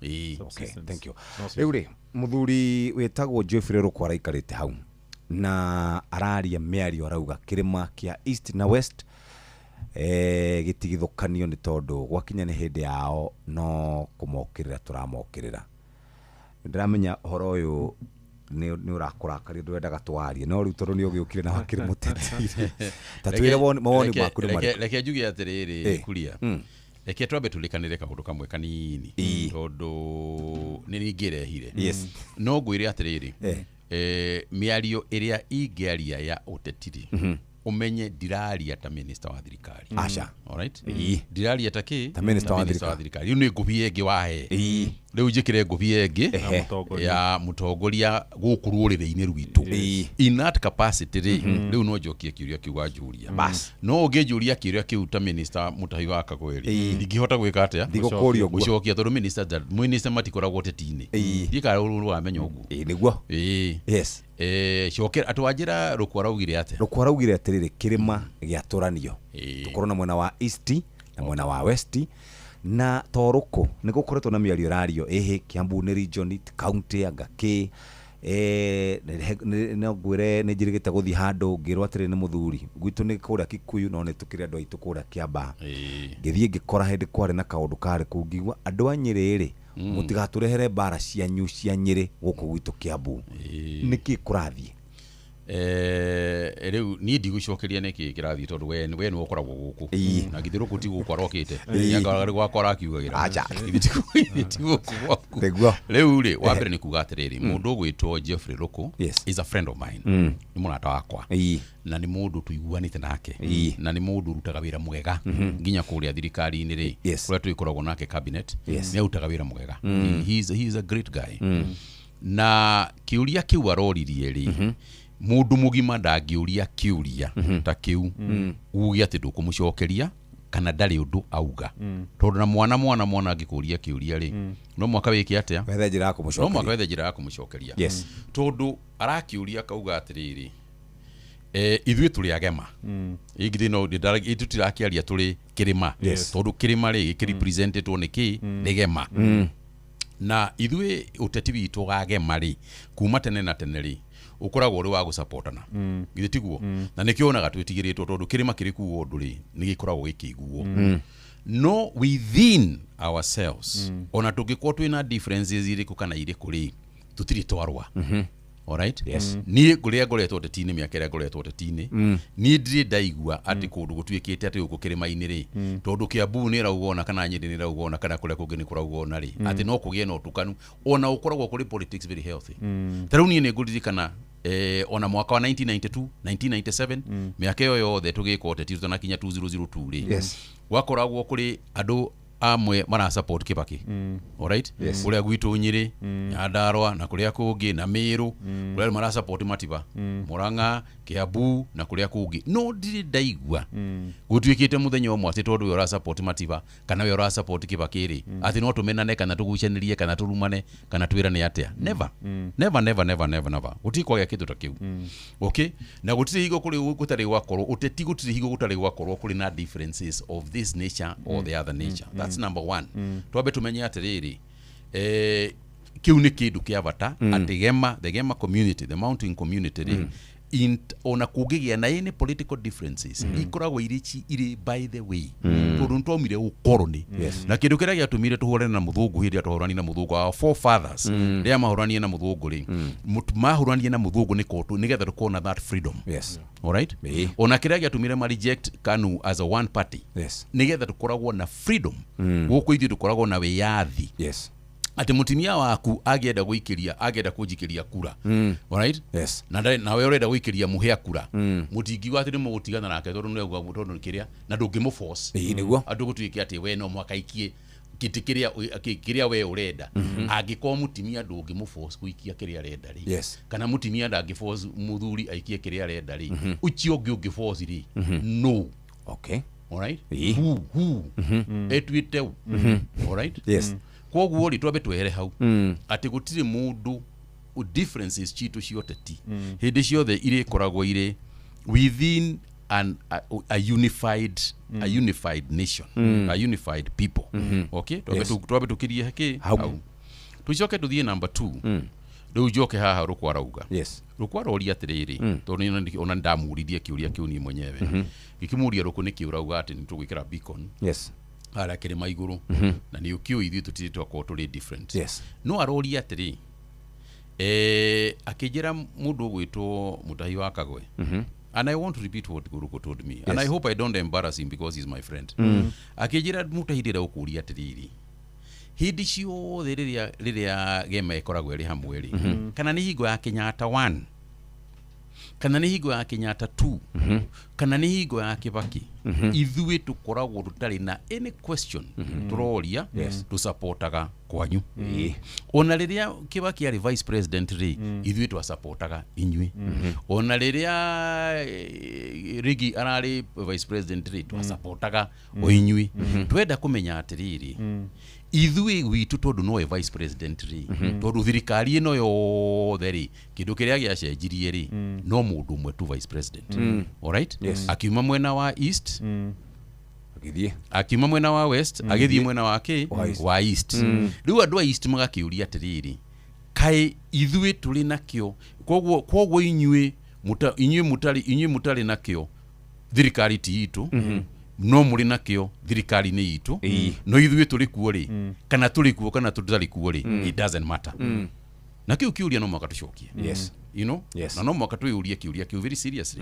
Ĩ.
Okay, thank you. Rĩu rĩ, mũthuri wĩtagwo Geoffrey Rũkũ araikarĩte hau na araria mĩario, arauga kĩrĩma kĩa East na West gĩtigithũkanio, nĩ tondũ gwakinya nĩ hĩndĩ yao no kũmokĩrĩra tũramokĩrĩra. Ndĩramenya ũhoro ũyũ nĩ ũrakũrakaria, ndũrendaga twarie, no rĩu tondũ nĩ ũgĩũkire na wakĩrĩ mũteti, ta twĩre mawoni maku nĩ marĩkũ?
Reke njuge atĩrĩrĩ, Kuria, reke twambe tũrĩkanĩre kaũndũ kamwe kanini, tondũ nĩ ningĩrehire. No ngwĩre atĩrĩrĩ, mĩario ĩrĩa ingĩaria ya ũteti rĩ, ũmenye ndiraria ta minister wa thirikari.
Aca.
Alright? Ndiraria ta kĩ?
Ta minister wa thirikari.
Thirikari. Rĩu nĩ ngũbia ĩngĩ wahe. Rĩu njĩkĩre ngũbia ĩngĩ ya mũtongoria gũkũ rũrĩrĩ-inĩ rwitũ. In that capacity rĩ, rĩu no njokie kĩũria kĩu wanjũria.
Bas.
No ũngĩnjũria kĩũria kĩu ta minister Mutahi wa Kagwe rĩ, ndingĩhota gwĩka atĩa?
Ndigũkũria ũguo.
Gũcokia, tondũ minister matikoragwo ũteti-inĩ. Ndiĩ kana ũrũ wamenya ũguo.
Ĩĩ, nĩguo.
Ĩĩ. Cokera atwanjĩra Rũkũ araugire atĩa?
Rũkũ araugire atĩrĩrĩ, kĩrĩma gĩatũranio, tũkorwo na mwena wa East na mwena wa West, na to Rũkũ nĩ gũkoretwo na mĩario ĩrario ĩhĩ Kiambu nĩ region, ti county anga kĩ. No ngwĩre nĩ njĩrĩgĩte gũthiĩ handũ ngĩrwo atĩrĩ nĩ mũthuri gwitũ nĩ kũrĩa Kikuyu, no nĩ tũkĩrĩ andũ aitũ kũrĩa Kiambaa. Ngĩthiĩ ngĩkora hĩndĩ kwarĩ na kaũndũ karĩ kũu, ngĩigua andũ a Nyĩrĩ rĩ, mũtigatũrehere mbara cianyu cia Nyĩrĩ gũkũ gwitũ Kiambu. Nĩkĩ kũrathiĩ?
Rĩu niĩ ndigũcokeria nĩkĩ kĩrathiĩ, tondũ we nĩwe ũkoragwo gũkũ, na githĩ Rũkũ ti gũkũ arokĩte? Nĩanga gwakwa arakiugagĩra.
Aca.
Githĩ ti gũkũ gwaku?
Nĩguo.
Rĩu rĩ, wa mbere nĩ kuga atĩrĩrĩ, mũndũ ũgwĩtwo Geoffrey Rũkũ is a friend of mine, nĩ mũrata wakwa, na nĩ mũndũ tũiguanĩte nake, na nĩ mũndũ ũrutaga wĩra mwega nginya kũrĩa thirikari-inĩ rĩ, kũrĩa tũgĩkoragwo nake cabinet, nĩ arutaga wĩra mwega. He is a great guy. Na kĩũria kĩu aroririe rĩ, mũndũ mũgima ndangĩũria kĩũria ta kĩu uge atĩ ndũkũmũcokeria kana ndarĩ ũndũ auga, tondũ na mwana angĩkũria kĩũria rĩ, no mwaka wĩke atĩa?
Wethe njĩra ya
No mwaka
kũmũcokeria.
wethe njĩra ya kũmũcokeria. Tondũ arakĩũria akauga atĩrĩrĩ, ithuĩ tũrĩ agema ingithĩ no tũtirakĩaria tũrĩ kĩrĩma, tondũ kĩrĩma rĩ gĩkĩrepresentetwo nĩ kĩ? Nĩ gema. Na ithuĩ ũteti witũ wa gema rĩ, kuma tene na tene rĩ, ũkoragwo ũrĩ wa gũsapotana, githĩ tiguo? Na nĩkĩo wonaga twĩtigĩrĩtwo, tondũ kĩrĩma kĩrĩ kuo ũndũ rĩ, nĩ gĩkoragwo gĩkĩiguo. No within ourselves, ona tũngĩkorwo twĩna differences irĩkũ kana irĩkũ rĩ, tũtirĩ twarũa. Alright? Niĩ kũrĩa ngoretwo ũteti-inĩ, mĩaka ĩrĩa ngoretwo ũteti-inĩ, niĩ ndirĩ ndaigua atĩ kũndũ gũtuĩkĩte atĩ gũkũ kĩrĩma-inĩ rĩ, tondũ Kiambu nĩ ĩrauga ona kana Nyĩrĩ nĩ ĩrauga ona kana kũrĩa kũngĩ nĩ kũrauga ona rĩ, atĩ no kũgĩe na ũtukanu. Ona ũkoragwo kũrĩ politics very healthy. Ta rĩu niĩ nĩ ngũririkana ona mwaka wa 1992, 1997, mĩaka ĩyo yothe tũgĩka ũteti tũtanakinya 2002 rĩ, gwakoragwo kũrĩ andũ Amwe mara support Kibaki. Alright.
Yes.
Kuria gwitũ Nyĩrĩ, Nyandarua na kuria kũngĩ na Meru, kuria mara support Matiba, Murang'a, Kiambu na kuria kũngĩ, no ndirĩ ndaigua gũtuĩkĩte mũthenya ũmwe atĩ tondũ we ũra support Matiba kana we ũra support Kibaki rĩ, atĩ no tũmenane kana tũgucanĩrie kana tũrumane kana twĩrane atĩa. Never, never, never, never, never, never. Gũtirĩ kwagĩa kĩndũ ta kĩu. Okay, na gũtirĩ hingo kũrĩ gũtarĩ gwakorwo ũteti, gũtirĩ hingo gũtarĩ gwakorwo kũrĩ na differences of this nature or the other nature. That's number one. Twambe tũmenye atĩrĩrĩ, kĩu nĩ kĩndũ kĩa bata, atĩ Gema, the Gema community, the mountain community rĩ, ona kũngĩgĩa na any political differences, ikoragwo irĩ irĩ by the way, tondũ nĩ twaumire ũkoroni. Na kĩndũ kĩrĩa gĩatũmire tũhũrane na mũthũngũ hĩndĩ ĩrĩa twahũranire na mũthũngũ, our forefathers rĩrĩa mahũranire na mũthũngũ rĩ, mahũranire na mũthũngũ nĩ kotũ nĩgetha tũkorwo na that freedom. Alright, ona kĩrĩa gĩatũmire ma reject KANU as a one party, nĩgetha tũkoragwo na freedom. Gũkũ ithuĩ tũkoragwo na wĩyathi, atĩ mũtumia waku angĩenda gũikĩria, angĩenda kũnjikĩria kura, alright, na nawe ũrenda gũikĩria mũhĩa kura, mũtingiuga atĩ nĩ mũgũtigana nake tondũ nĩ auga, tondũ nĩ kĩrĩa, na ndũngĩmũforce.
Ĩĩ, nĩguo.
Andũ gũtuĩke atĩ we no mũhaka aikie gĩtĩ kĩrĩa kĩrĩa we ũrenda. Angĩkorwo mũtumia ndũngĩmũforce gũikia kĩrĩa arenda rĩ, kana mũtumia ndangĩforce mũthuri aikie kĩrĩa arenda rĩ, ũcio ũngĩ ũngĩforce rĩ, no. Alright, who etuĩte u? Alright. Koguo rĩ, twambe twehere hau atĩ gũtirĩ mũndũ differences citũ cia ũteti hĩndĩ ciothe irĩkoragwo irĩ within a unified nation, a unified people. Okay, twambe twambe tũkirie kĩ
Hau.
Tũcoke tũthiĩ number 2. Rĩu njoke haha Rũkũ arauga. Rũkũ aroria atĩrĩrĩ, tondũ ona ndamũririe kĩũria kĩu niĩ mwenyewe, ngĩkĩmũria, Rũkũ, nĩkĩ ũrauga atĩ nĩ tũgwĩkĩra beacon harĩa kĩrĩma igũrũ, na nĩ ũkĩũĩ ithuĩ tũtirĩ twakorwo tũrĩ different? No aroria atĩrĩ, akĩnjĩra mũndũ ũgwĩtwo Mũtahi wa Kagwe, and I want to repeat what Guruko told me, and I hope I don't embarrass him because he's my friend. Akĩnjĩra, Mũtahi, ndĩrenda gũkũria atĩrĩrĩ, hĩndĩ ciothe rĩrĩa Gema ĩkoragwo ĩrĩ hamwe rĩ, kana nĩ hingo ya Kenyatta 1, kana nĩ hingo ya Kenyatta 2, kana nĩ hingo ya Kibaki, ithuĩ tũkoragwo tũtarĩ na any question tũroria, tũsapotaga kwanyu. Ona rĩrĩa Kibaki arĩ vice president rĩ, ithuĩ twasapotaga inyuĩ. Ona rĩrĩa Rigi ararĩ vice president rĩ, twasapotaga o inyuĩ. Twenda kũmenya atĩrĩrĩ, ithuĩ gwitũ tondũ nowe vice president rĩ, tondũ thirikari ĩno yothe rĩ, kĩndũ kĩrĩa gĩacenjirie rĩ, no mũndũ ũmwe tu vice president. Alright. Akiuma mwena wa east,
Agĩthiĩ.
Akiuma mwena wa west, agĩthiĩ mwena wa kĩ?
Wa east.
Wa east. Rĩu andũ a east magakĩũria atĩrĩrĩ, kaĩ ithuĩ tũrĩ nakĩo, koguo inyuĩ mũtarĩ nakĩo thirikari ti itũ, no mũrĩ nakĩo thirikari nĩ itũ, no ithuĩ tũrĩ kuo rĩ, kana tũrĩ kuo kana tũtarĩ kuo rĩ, it doesn't matter. Na kĩu kĩũria no mũhaka tũcokie. Na no mũhaka twĩyũrie kĩũria kĩu very seriously,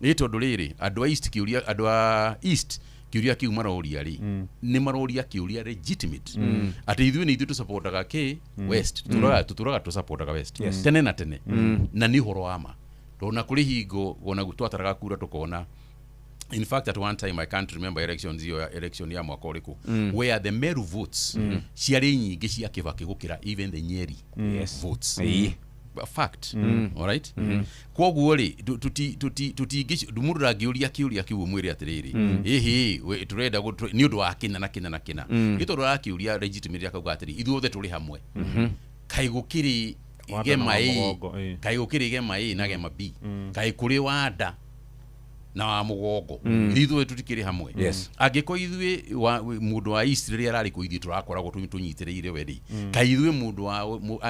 ĩ tondũ rĩrĩ, andũ a east kĩũria kĩu maroria rĩ, nĩ maroria kĩũria legitimate, atĩ ithuĩ nĩ ithuĩ tũsapotaga kĩ west, tũtũraga tũsapotaga west tene na tene. Na nĩ ũhoro wa ma, tondũ na kũrĩ hingo ona twataraga kura tũkona, in fact, at one time, I can't remember elections iyo ya election ya mwaka ũrĩkũ, where the Meru votes ciarĩ nyingĩ cia Kibaki gũkĩra even the Nyeri votes. Fact. Alright, koguo rĩ, tũtingĩ mũndũ ndangĩũria kĩũria kĩu ũmwĩre atĩrĩrĩ, ĩhĩ tũrenda nĩ ũndũ wa kĩna na kĩna na kĩna. Nĩ tondũ arakĩũria legitimate, akauga atĩrĩ, ithuothe tũrĩ hamwe, kaĩ gũkĩrĩ
Wanda na
Gema
wa
A,
mũgongo, ĩ.
kaĩ gũkĩrĩ Gema A na Gema B, kaĩ kũrĩ wanda na wa mũgongo, ithuĩ tũtikĩrĩ hamwe? Angĩkorwo ithuĩ mũndũ wa east rĩrĩa ararĩ kũ ithuĩ tũrakoragwo tũnyitĩrĩire we rĩ, kaĩ ithuĩ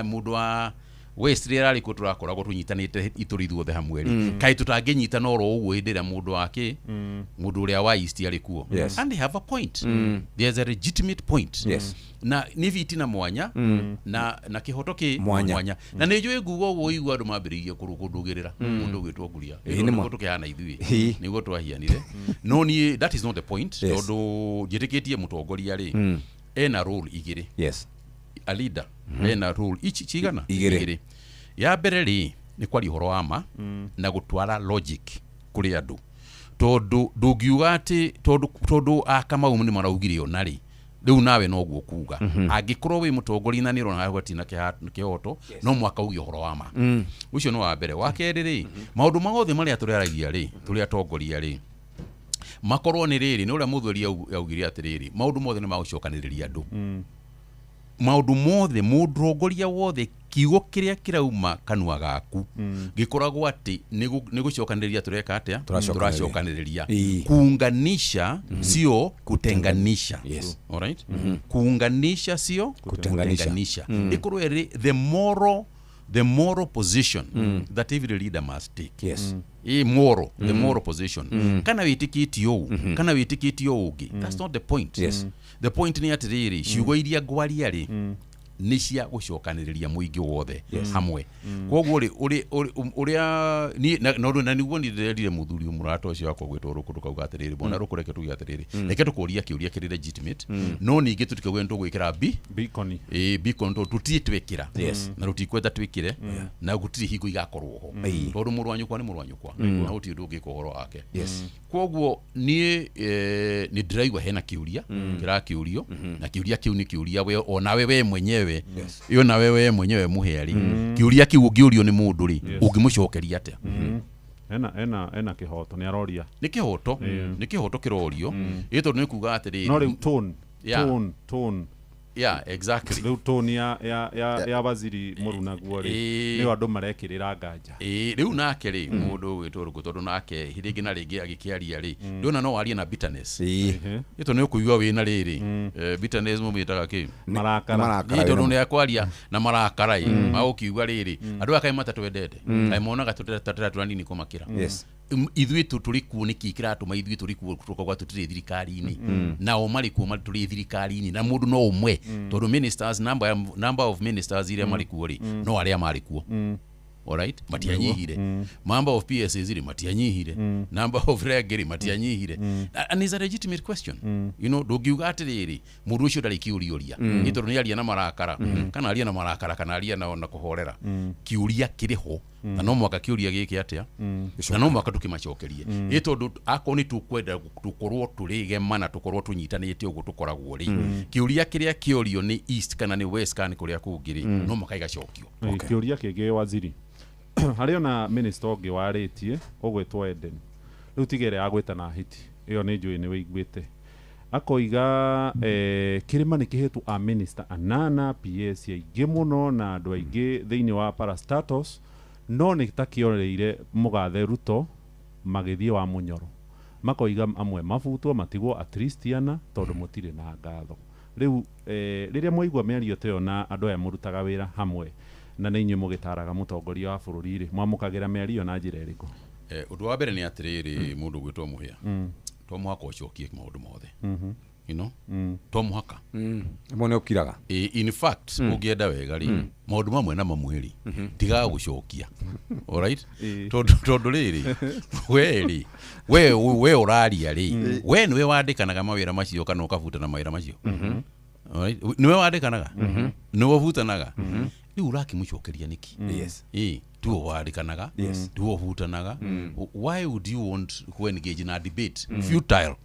mũndũ wa west rĩrĩa ararĩ kũ tũrakoragwo tũnyitanĩte itũrĩ ithuothe hamwe rĩ, kaĩ tũtangĩnyitana oro ũguo hĩndĩ ĩrĩa mũndũ wa kĩ mũndũ ũrĩa wa east arĩ kuo? And they have a point. There's a legitimate point. Na nĩ bitina mwanya na kĩhoto kĩ
Mwanya.
Na nĩ njũĩ nguga ũguo igua andũ mambĩrĩirie kũndũgĩrĩra mũndũ ũgwĩtwo Nguria.
Ĩĩ, nĩ ma.
Nĩguo tũkĩhana ithuĩ, nĩguo twahianire, no niĩ that is not the point, tondũ njĩtĩkĩtie mũtongoria rĩ, ena role igĩrĩ. A leader ena role ici cigana?
Igĩrĩ.
Ya mbere rĩ, nĩ kwaria ũhoro wa ma na gũtwara logic kũrĩ andũ, tondũ ndũngiuga atĩ tondũ a Kamau nĩ maraugire ona rĩ, Rĩu nawe noguo kuga angĩkorwo wĩ mũtongoria na nĩ ũrona gwatirĩ na kĩhoto, no mwaka uge ũhoro wa ma. Ũcio nĩ wa mbere. Wa kerĩ rĩ, maũndũ mothe marĩa tũrĩaragia rĩ, tũrĩ atongoria rĩ, makorwo nĩ rĩrĩ, nĩ ũrĩa mũthuri augire atĩrĩrĩ, maũndũ mothe nĩ magũcokanĩrĩria andũ. Maũndũ mothe, mũndũrongoria wothe, kiugo kĩrĩa kĩrauma kanua gaku gĩkoragwo atĩ nĩ gũcokanĩrĩria tũreka atĩa?
Tũracokanĩrĩria.
Tũracokanĩrĩria. Kuunganisha sio kutenganisha. Alright? Kuunganisha sio
Kutenganisha.
kutenganisha. Ĩkorwo ĩrĩ the moral position that every leader must take. Ĩ moral, the moral position. Kana wĩtĩkĩtie ũũ, kana wĩtĩkĩtie ũũ ũngĩ, that's not the point. The point nĩ atĩrĩrĩ, ciugo iria ngwaria rĩ, nĩ cia gũcokanĩrĩria mũingĩ wothe hamwe. Koguo rĩ, ũrĩa niĩ na nĩguo niĩ ndĩrerire mũthuri mũrata ũcio wakwa gwĩtwo Rũkũ, tũkauga atĩrĩrĩ, bona Rũkũ, reke tuge atĩrĩrĩ, reke tũkũria kĩũria kĩrĩ legitimate, no ningĩ tũtikauge nĩ tũgwĩkĩra
beacon.
Ĩ beacon, tondũ tũtirĩ twĩkĩra na rũtikwenda twĩkĩre, na gũtirĩ hingo igakorwo ho, tondũ mũrũ wa nyũkwa nĩ mũrũ wa nyũkwa, na gũtirĩ ũndũ ũngĩka ũhoro wake. Koguo niĩ nĩ ndĩraigua hena kĩũria kĩrakĩũrio, na kĩũria kĩu nĩ kĩũria we onawe we mwenyewe, ĩyo nawe we mwenyewe mũhĩa rĩ, kĩũria kĩu ũngĩũrio nĩ mũndũ rĩ, ũngĩmũcokeria atĩa?
Ena kĩhoto nĩ aroria.
Nĩ kĩhoto, nĩ kĩhoto kĩrorio, ĩ tondũ nĩ kuga atĩrĩrĩ,
No rĩu tone,
Yeah.
tone.
Yeah, exactly.
Rĩu tone ya waziri mũrunaguo rĩ, nĩyo andũ marekĩrĩra nganja.
Ĩĩ, rĩu nake rĩ, mũndũ ũgwĩtwo Rũkũ, tondũ nake rĩngĩ na rĩngĩ agĩkĩaria rĩ, ndĩrona no warie na bitterness. Ĩ tondũ nĩ ũkũigua wĩna rĩrĩ, bitterness mũmĩtaga kĩ?
Marakara.
Marakara
Ĩ tondũ
wĩna-
nĩ akwaria na marakara, ĩ magũkiuga rĩrĩ, andũ aya kaĩ matatwendete, kaĩ monaga tũtatũra nini kũmakĩra. Ithuĩ tũrĩ kuo nĩkĩ kĩratũma ithuĩ tũrĩ kuo tũkauga tũtirĩ thirikari-inĩ, nao marĩ kuo tũrĩ thirikari-inĩ, na mũndũ no ũmwe, tondũ ministers, number of ministers iria marĩ kuo rĩ, no arĩa marĩ kuo. Alright, matianyihire. Number of PSAs rĩ, matianyihire. Number of reg rĩ, matianyihire. And it's a legitimate question. Ndũngiuga atĩrĩrĩ, mũndũ ũcio ndarĩ kĩũria ũria, ĩ tondũ nĩ aria na marakara, kana aria na marakara, kana aria na kũhorera, kĩũria kĩrĩ ho, na no mwaka kĩũria gĩkĩ atĩa, na no mwaka tũkĩmacokerie, ĩ tondũ akorwo nĩ tũkwenda tũkorwo tũrĩ gema na tũkorwo tũnyitanĩte ũguo tũkoragwo rĩ, kĩũria kĩrĩa kĩorio nĩ east kana nĩ west kana nĩ kũrĩa kũngĩ rĩ, no mwaka igacokio.
Kĩũria kĩngĩ, waziri, harĩ ona minister ũngĩ warĩtie ũgwĩtwo Eden, rĩu tiga ĩrĩa ya gwĩtana hiti ĩyo nĩ njũĩ nĩ wĩiguĩte, akoiga kĩrĩma nĩ kĩhetwo a minister anana, PS aingĩ mũno na andũ aingĩ thĩinĩ wa parastatos, no nĩ ta kĩoreire mũgathe Ruto magĩthiĩ wa mũnyoro, makoiga amwe mabutwo matigwo at least ana tondũ mũtirĩ na ngatho. Rĩu rĩrĩa mwaigua mĩario ta ĩyo na andũ aya mũrutaga wĩra hamwe na nĩ inyuĩ mũgĩtaraga mũtongoria wa bũrũri rĩ, mwamũkagĩra mĩario na njĩra ĩrĩkũ?
Ũndũ wa mbere nĩ atĩrĩrĩ, mũndũ ũgwĩtwo Mũhĩa, to mũhaka ũcokie maũndũ mothe, to mũhaka.
Ĩmwe nĩ ũkiraga.
Ĩ, in fact, ũngĩenda wega rĩ, maũndũ mamwe na mamwe rĩ, tigaga gũcokia. Alright, tondũ rĩrĩ, we rĩ, we ũraria rĩ, we nĩwe wandĩkanaga mawĩra macio kana ũkabutana mawĩra macio? Alright? Nĩwe wandĩkanaga, nĩwe ũbutanaga, rĩu ũrakĩmũcokeria nĩkĩ? Ĩ tiwe wandĩkanaga, tiwe ũbutanaga. Why would you want to engage in a debate futile,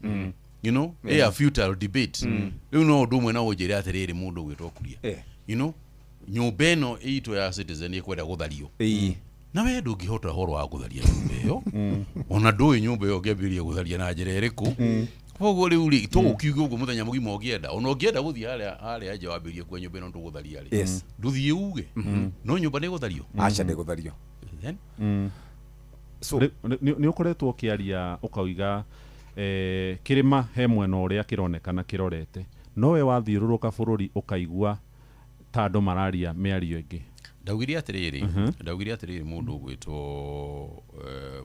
a futile debate? Rĩu no ũndũ ũmwe na ũnjĩre atĩrĩrĩ, mũndũ ũgwĩtwo Kuria, nyũmba ĩno itũ ya Citizen ĩkwenda gũthario, na we ndũngĩhota ũhoro wa gũtharia nyũmba ĩyo, ona ndũĩ nyũmba ĩyo ũngĩambĩrĩria gũtharia na njĩra ĩrĩkũ. Koguo rĩu rĩ, tũgũkiuga ũguo mũthenya mũgima, ũngĩenda, ona ũngĩenda gũthiĩ harĩa nja wambĩrĩrie kuo nyũmba ĩno tũgũtharia rĩ, ndũthiĩ uge no nyũmba nĩ ĩgũthario?
Aca, ndĩgũthario.
Then
So
Nĩ ũkoretwo ũkĩaria ũkauga kĩrĩma he mwena ũrĩa kĩronekana kĩrorete, no we wathiũrũrũka bũrũri ũkaigua ta andũ mararia mĩario ĩngĩ.
Ndaugire atĩrĩrĩ, mũndũ ũgwĩtwo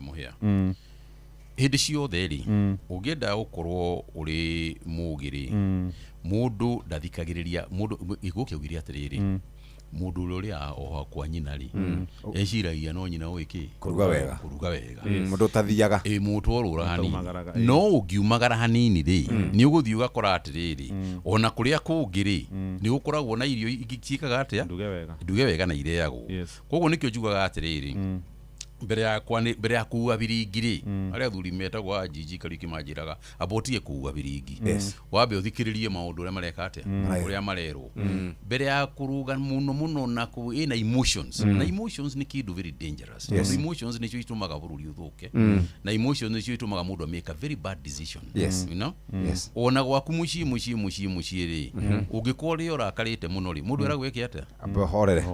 Mũhĩa, hĩndĩ ciothe rĩ, ũngĩenda gũkorwo ũrĩ mũgĩ rĩ, mũndũ ndathikagĩrĩria mũndũ. Gĩkuũ kĩaugire atĩrĩrĩ, mũndũ ũrĩa ũrĩaga o kwa nyina rĩ, eciragia no nyina ũĩ kĩ.
Kũruga wega.
Kũruga wega.
Mũndũ ũtathiaga.
Ĩ mũndũ orũra hanini.
Ũtaumagaraga, ĩ.
No ũngiumagara hanini rĩ, nĩ ũgũthiĩ ũgakora atĩrĩrĩ, ona kũrĩa kũngĩ rĩ, nĩ gũkoragwo na irio ingĩ ciĩkaga atĩa?
Nduge wega.
Nduge wega na ireagwo. Koguo nĩkĩo njugaga atĩrĩrĩ, Mbere ya mbere ya kuua biringi rĩ, arĩa athuri metagwo a jiji Kariuki manjĩraga amba ũtige kuua biringi, wambe ũthikĩrĩrie maũndũ ũrĩa mareka atĩa, ũrĩa marerwo, mbere ya kũrũga mũno mũno na kũ ĩna emotions, na emotions nĩ kĩndũ very dangerous, tondũ emotions nĩcio itũmaga bũrũri ũthũke, na emotions nĩcio itũmaga mũndũ amake a very bad decision. You know?
Yes.
Ona gwaku mũciĩ mũciĩ mũciĩ mũciĩ rĩ, ũngĩkorwo rĩ ũrakarĩte mũno rĩ, mũndũ eragwo eke atĩa?
Ambe horere.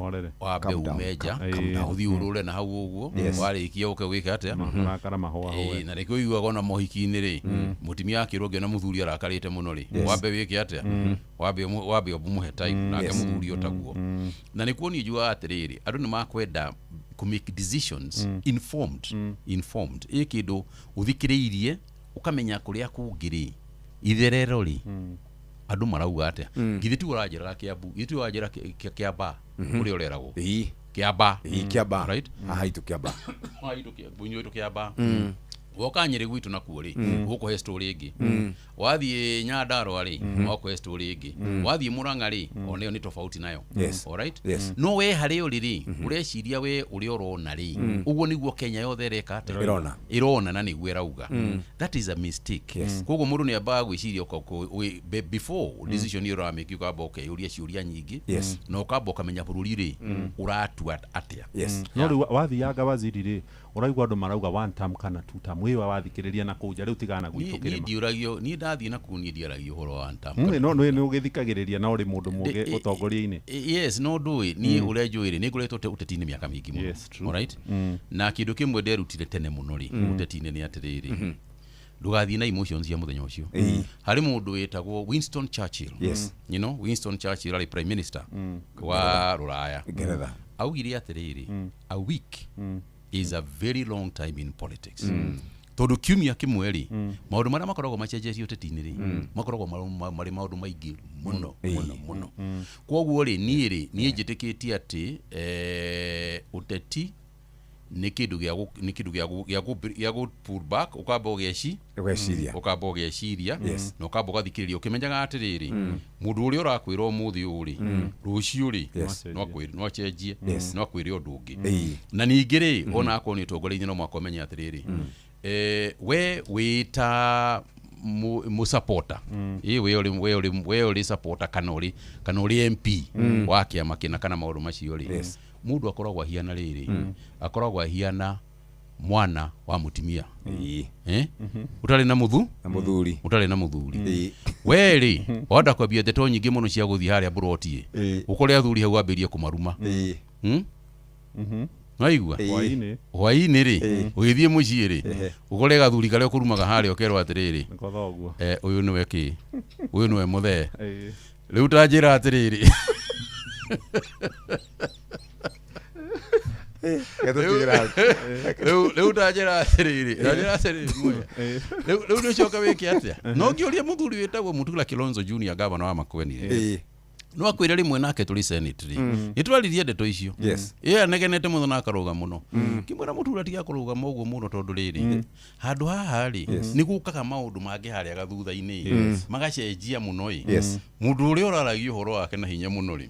Wambe
Calm down.
ume nja,
Calm down.
ũthiĩ ũrũre na hau ũguo, warĩkia ũke wĩke atĩa?
Marakara mahũahũe.
Ĩĩ, na nĩkĩo ũiguaga ona mohiki-inĩ rĩ, mũtumia akĩrwo ngĩona mũthuri arakarĩte mũno rĩ, wambe wĩke atĩa? Wambe ũmũhe time, nake mũthuri o taguo. Na nĩkuo niĩ njugaga atĩrĩrĩ, andũ nĩ makwenda kũ make decisions informed, ĩ kĩndũ ũthikĩrĩirie ũkamenya kũrĩa kũngĩ rĩ, itherero rĩ, andũ marauga atĩa. Githĩ ti ũranjĩraga Kĩambu, githĩ ti ũranjĩra Kĩambaa kũrĩa ũreragwo? Kĩambaa.
Ĩĩ, Kĩambaa.
Right?
Haha itũ Kĩambaa.
Haha itũ Kĩambu, inyuĩ itũ Kĩambaa. Woka Nyĩrĩ gwitũ nakuo rĩ, ũkũhe story ĩngĩ. Wathiĩ Nyandarũa rĩ, ũkũhe story ĩngĩ. Wathiĩ Mũrang'a rĩ, ona ĩyo nĩ tofauti nayo. Alright? No we harĩa ũrĩ rĩ, ũreciria we ũrĩa ũrona rĩ, ũguo nĩguo Kenya yothe ĩreka atĩa?
Ĩrona.
Ĩrona na nĩguo ĩrauga. That is a mistake. Koguo mũndũ nĩ ambaga gwĩciria before decision ĩyo ũramake, ũkamba ũkeyũria ciũria nyingĩ, na ũkamba ũkamenya bũrũri rĩ, ũratua atĩa.
No rĩu wathianga waziri rĩ, ũraigua andũ marauga one term kana two term, wĩwa wathikĩrĩria na kũu nja rĩu tigana gwitũ
Niĩ
kĩrĩma.
Ndiũragio, niĩ ndathiĩ na kũu, niĩ ndiaragia ũhoro wa one term.
No nĩ ũgĩthikagĩrĩria na ũrĩ mũndũ mũgĩ ũtongoria-inĩ.
Yes, no ndũĩ niĩ ũrĩa njũĩ rĩ, nĩ ngoretwo ũteti-inĩ mĩaka mĩingĩ mũno.
Yes, true.
Alright? Na kĩndũ kĩmwe nderutire tene mũno rĩ, ũteti-inĩ nĩ atĩrĩrĩ, ndũgathiĩ na emotions cia mũthenya ũcio. Harĩ mũndũ wĩtagwo Winston Churchill. Winston Churchill arĩ prime minister wa rũraya.
Ngeretha.
Augire atĩrĩrĩ, a week is a very long time in politics, tondũ kiumia kĩmwe rĩ, maũndũ marĩa makoragwo macenjetio ũteti-inĩ rĩ, makoragwo marĩ maũndũ maingĩ mũno mũno mũno. Koguo rĩ, niĩ rĩ, niĩ njĩtĩkĩtie atĩ ũteti nĩ kĩndũ nĩ kĩndũ gĩa gũ pull back, ũkamba ũgeci
Ũgeciria.
Ũkamba ũgeciria, na ũkamba ũgathikĩrĩria ũkĩmenyaga atĩrĩrĩ, mũndũ ũrĩa ũrakwĩra ũmũthĩ ũũ rĩ, rũciũ rĩ, no acenjie, no akwĩre ũndũ ũngĩ. Na ningĩ rĩ, ona akorwo nĩ ũtongoria-inĩ, no mũhaka ũmenye atĩrĩrĩ, we wĩta mũ supporter, ĩ we ũrĩ supporter kana ũrĩ MP wa kĩama kĩna kana maũndũ macio rĩ, mũndũ akoragwo ahiana rĩrĩ, akoragwo ahiana mwana wa mũtumia, eh? Ũtarĩ na mũthu
Na mũthuri.
Ũtarĩ na mũthuri. We rĩ, wanda kwambia ndeto nyingĩ mũno cia gũthiĩ harĩa mburoti ĩ, ũkore athuri hau wambĩrĩrie kũmaruma. Waigua?
Hwaĩ-inĩ.
Hwaĩ-inĩ rĩ, ũgĩthiĩ mũciĩ rĩ, ũkore gathuri karĩa ũkũrumaga harĩa ũkerwo atĩrĩrĩ,
Nĩko thoguo.
Ũyũ nĩwe kĩ, ũyũ nĩwe mũthee. Rĩu ta njĩra atĩrĩrĩ, rĩu ta njĩra atĩrĩrĩ Mwea. Rĩu nĩ ũcoke wĩke atĩa? No ngĩũria mũthuri wĩtagwo Mutula Kilonzo Junior, gavana wa Makueni rĩ, no akwĩre rĩmwe nake tũrĩ senate rĩ, nĩ twaririe ndeto icio. Ĩ anegenete mũno na akarũga mũno, kĩmwĩra Mũtura tiga kũrũgama ũguo mũno, tondũ rĩrĩ handũ haha rĩ, nĩ gũkaga maũndũ mangĩ harĩa gathutha-inĩ magacenjia mũno ĩ. Mũndũ ũrĩa ũraragia ũhoro wake na hinya mũno rĩ,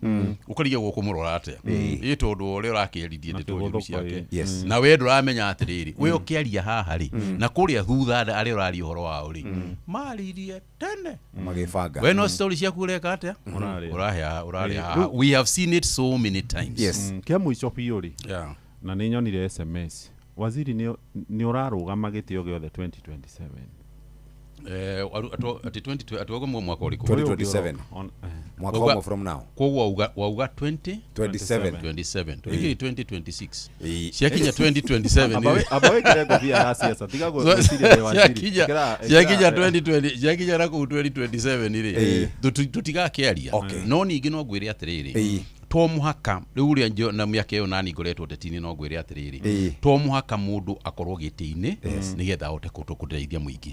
ũkarigagwo kũmũrora atĩa, ĩ tondũ wa ũrĩa ũrakĩaririe ndeto njũru
kĩgũthũko,
ciake. Na we ndũramenya atĩrĩrĩ, we ũkĩaria haha rĩ, na kũrĩa thutha arĩa ũraria ũhoro wao rĩ, maririe tene
Magĩbanga.
We no story ciaku ũreka atĩa?
Ũrarĩa.
Ũrarĩa ũrarĩa haha. We have seen it so many times.
Kĩa mũico biũ rĩ, na nĩ nyonire SMS, waziri, nĩ ũrarũgama gĩtĩo gĩothe 2027?
Atĩ 20 atĩ wauga mwaka ũrĩkũ?
2027. Mwaka ũmwe from now.
Koguo wauga 20
27.
27, tũikĩri 2026, ciakinya 2027.
Amba wĩkĩre ngobia ya siasa, tiga gwĩciria wĩ waziri.
Ciakinya 2020, ciakinya na kũu 2027 rĩ, tũtigakĩaria. No ningĩ no ngwĩre atĩrĩrĩ, to mũhaka rĩu ũrĩa na mĩaka ĩyo nani ngoretwo ũteti-inĩ, no ngwĩre atĩrĩrĩ, to mũhaka mũndũ akorwo gĩtĩ-inĩ nĩgetha ahote kũteithia mũingĩ.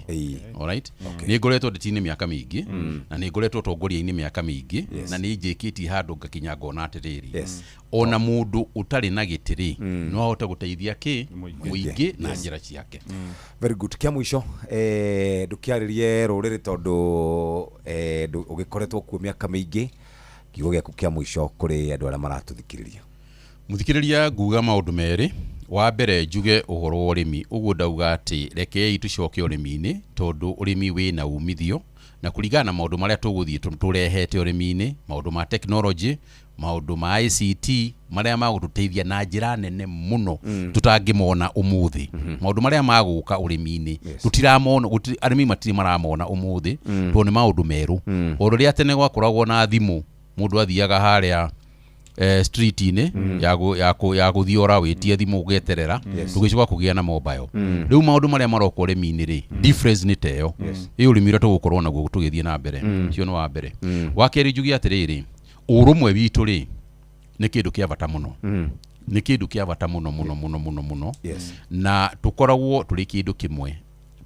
Alright? Nĩ ngoretwo ũteti-inĩ mĩaka mĩingĩ, na nĩ ngoretwo ũtongoria-inĩ mĩaka mĩingĩ, na nĩ njĩkĩtie handũ ngakinya ngona atĩrĩrĩ, ona mũndũ ũtarĩ na gĩtĩ rĩ, no ahote gũteithia kĩ mũingĩ na njĩra ciake.
Very good. Kĩa mũico, ndũkĩarĩrie rũrĩrĩ, tondũ ũgĩkoretwo kuo mĩaka mĩingĩ, kiugo gĩaku kĩa mũico kũrĩ andũ arĩa maratũthikĩrĩria.
Mũthikĩrĩria, nguga maũndũ merĩ. Wa mbere njuge ũhoro wa ũrĩmi, ũguo ndauga atĩ rekei tũcoke ũrĩmi-inĩ tondũ ũrĩmi wĩna umithio, na kũringana na maũndũ marĩa tũgũthiĩ tũrehete ũrĩmi-inĩ, maũndũ ma technology, maũndũ ma ICT marĩa magũtũteithia na njĩra nene mũno tũtangĩmona ũmũthĩ. Maũndũ marĩa magũka ũrĩmi-inĩ tũtiramona, arĩmi matirĩ maramona ũmũthĩ tondũ nĩ maũndũ merũ. O rĩrĩa tene gwakoragwo na thimũ, mũndũ athiaga harĩa street-inĩ ya gũthiora wĩtie thimũ ũgeterera. Tũgĩcoka kũgĩa na mobile. Rĩu maũndũ marĩa maroka ũrĩmi-inĩ rĩ, difference nĩ ta ĩyo. Ĩ ũrĩmi ũrĩa tũgũkorwo naguo tũgĩthiĩ na mbere. Ũcio nĩ wa mbere. Wa kerĩ njuge atĩrĩrĩ, ũrũmwe witũ rĩ nĩ kĩndũ kĩa bata mũno. Nĩ kĩndũ kĩa bata mũno mũno mũno mũno mũno. Na tũkoragwo tũrĩ kĩndũ kĩmwe.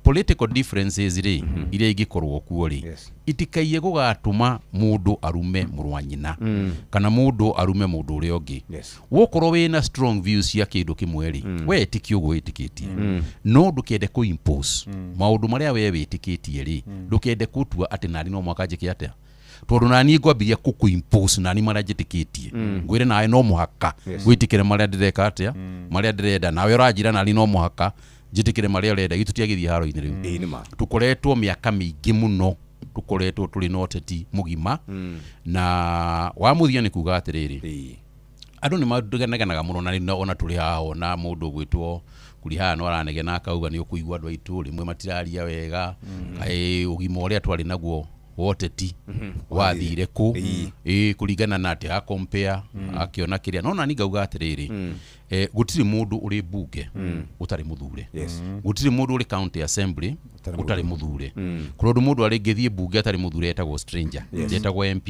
Political differences rĩ, iria ingĩkorwo kuo rĩ, itikaiye gũgatũma mũndũ arume mũrũ wa nyina kana mũndũ arume mũndũ ũrĩa ũngĩ. Wokorwo wĩna strong views cia kĩndũ kĩmwe rĩ, we ĩtĩkie ũguo wĩtĩkĩtie, no ndũkende kũ impose maũndũ marĩa we wĩtĩkĩtie rĩ, ndũkende gũtua atĩ nani no mũhaka njĩke atĩa, tondũ nani ngwambiria kũkũ impose nani marĩa njĩtĩkĩtie, ngwĩre nawe no mũhaka wĩtĩkĩre marĩa ndĩreka atĩa, marĩa ndĩrenda, nawe ũranjĩra nani no mũhaka njĩtĩkĩre marĩa ũrenda. Githĩ tũtiagĩthiĩ haro-inĩ rĩu?
Ĩĩ nĩ ma.
Tũkoretwo mĩaka mĩingĩ mũno tũkoretwo tũrĩ na ũteti mũgima, na wa mũthia nĩ kuga atĩrĩrĩ, andũ nĩ manegenaga mũno, na ona tũrĩ haha ona mũndũ ũgwĩtwo Kurihaha no aranegena akauga nĩ ũkũigua andũ aitũ rĩmwe matiraria wega, kaĩ ũgima ũrĩa twarĩ naguo wa ũteti wathire kũ? Ĩĩ, kũringana na atĩ a compare akĩona kĩrĩa no nani ngauga atĩrĩrĩ, gũtirĩ mũndũ ũrĩ mbunge ũtarĩ mũthure. Gũtirĩ mũndũ ũrĩ county assembly ũtarĩ mũthure. Kũrĩ ũndũ mũndũ arĩngĩthiĩ mbunge atarĩ mũthure etagwo stranger, etagwo MP.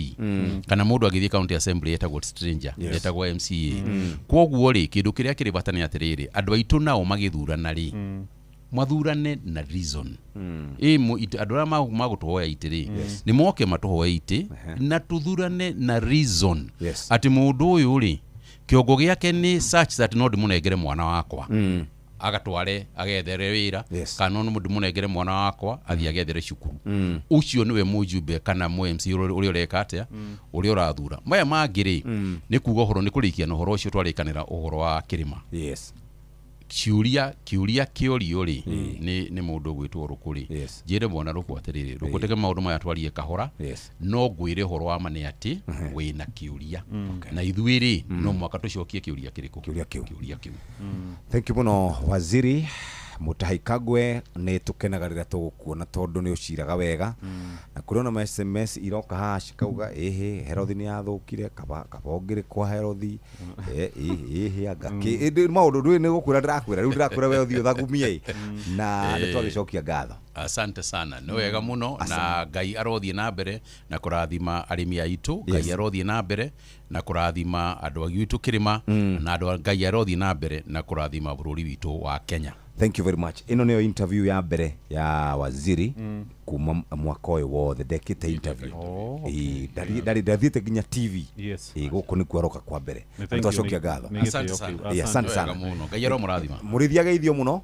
Kana mũndũ angĩthiĩ county assembly etagwo stranger, etagwo MCA. Kwoguo rĩ, kĩndũ kĩrĩa kĩrĩ bata nĩ atĩrĩrĩ, andũ aitũ nao magĩthurana rĩ, mathurane na reason. Ĩ andũ arĩa magũtũhoya itĩ rĩ, nĩ moke matũhoe itĩ na tũthurane na reason. Atĩ mũndũ ũyũ rĩ, kĩongo gĩake nĩ such that no ndĩmũnengere mwana wakwa agatware agethere wĩra, kana no ndĩmũnengere mwana wakwa athiĩ agethere cukuru. Ũcio nĩwe mũjumbe kana mũ MC ũrĩa ũreka atĩa, ũrĩa ũrathura. Maya mangĩ rĩ, nĩ kuga ũhoro, nĩ kũrĩkia na ũhoro ũcio twarĩkanĩra ũhoro wa kĩrĩma. Kĩũria kĩorio rĩ, nĩ mũndũ ũgwĩtwo Rũkũ rĩ. Njĩre mwana Rũkũ atĩrĩrĩ, Rũkũ teke maũndũ maya twarie kahora, no ngwĩre ũhoro wa ma nĩ atĩ wĩna kĩũria. Na ithuĩ rĩ, no mũhaka tũcokie kĩũria kĩrĩkũ?
Kĩũria kĩu.
Kĩũria kĩu.
Thank you mũno Waziri Mutahi Kagwe, nĩ tũkenaga rĩrĩa tũgũkuona tondũ nĩ ũciraga wega. Na kũrĩ ona ma SMS iroka haha cikauga ĩhĩ Herothi nĩ yathũkire, kaba ũngĩrĩ kwa Herothi, ĩhĩ anga kĩ. Ĩndĩ maũndũ ndũĩ nĩ gũkwĩra ndĩrakwĩra, rĩu ndĩrakwĩra we ũthiĩ ũthagumie ĩ. Na nĩ twagĩcokia ngatho.
Asante sana, nĩ wega mũno, na Ngai arothiĩ na mbere na kũrathima arĩmi aitũ, Ngai arothiĩ na mbere na kũrathima andũ a gwitũ kĩrĩma, na andũ a Ngai arothiĩ na mbere na kũrathima bũrũri witũ wa Kenya.
Thank you very much. Ĩno nĩyo interview ya mbere ya waziri kuma mwaka ũyũ wothe ndekĩte interview. Ĩĩ, ndathiĩte nginya TV. Ĩĩ, gũkũ nĩkuo aroka kwa mbere.
Nĩ thank you,
Twacokia ngatho.
nĩ gĩtĩo
Asante sana.
kĩu.
Ĩĩ, asante sana.
Wega mũno. Ngai aromũrathima.
Mũrĩithi ageithio mũno.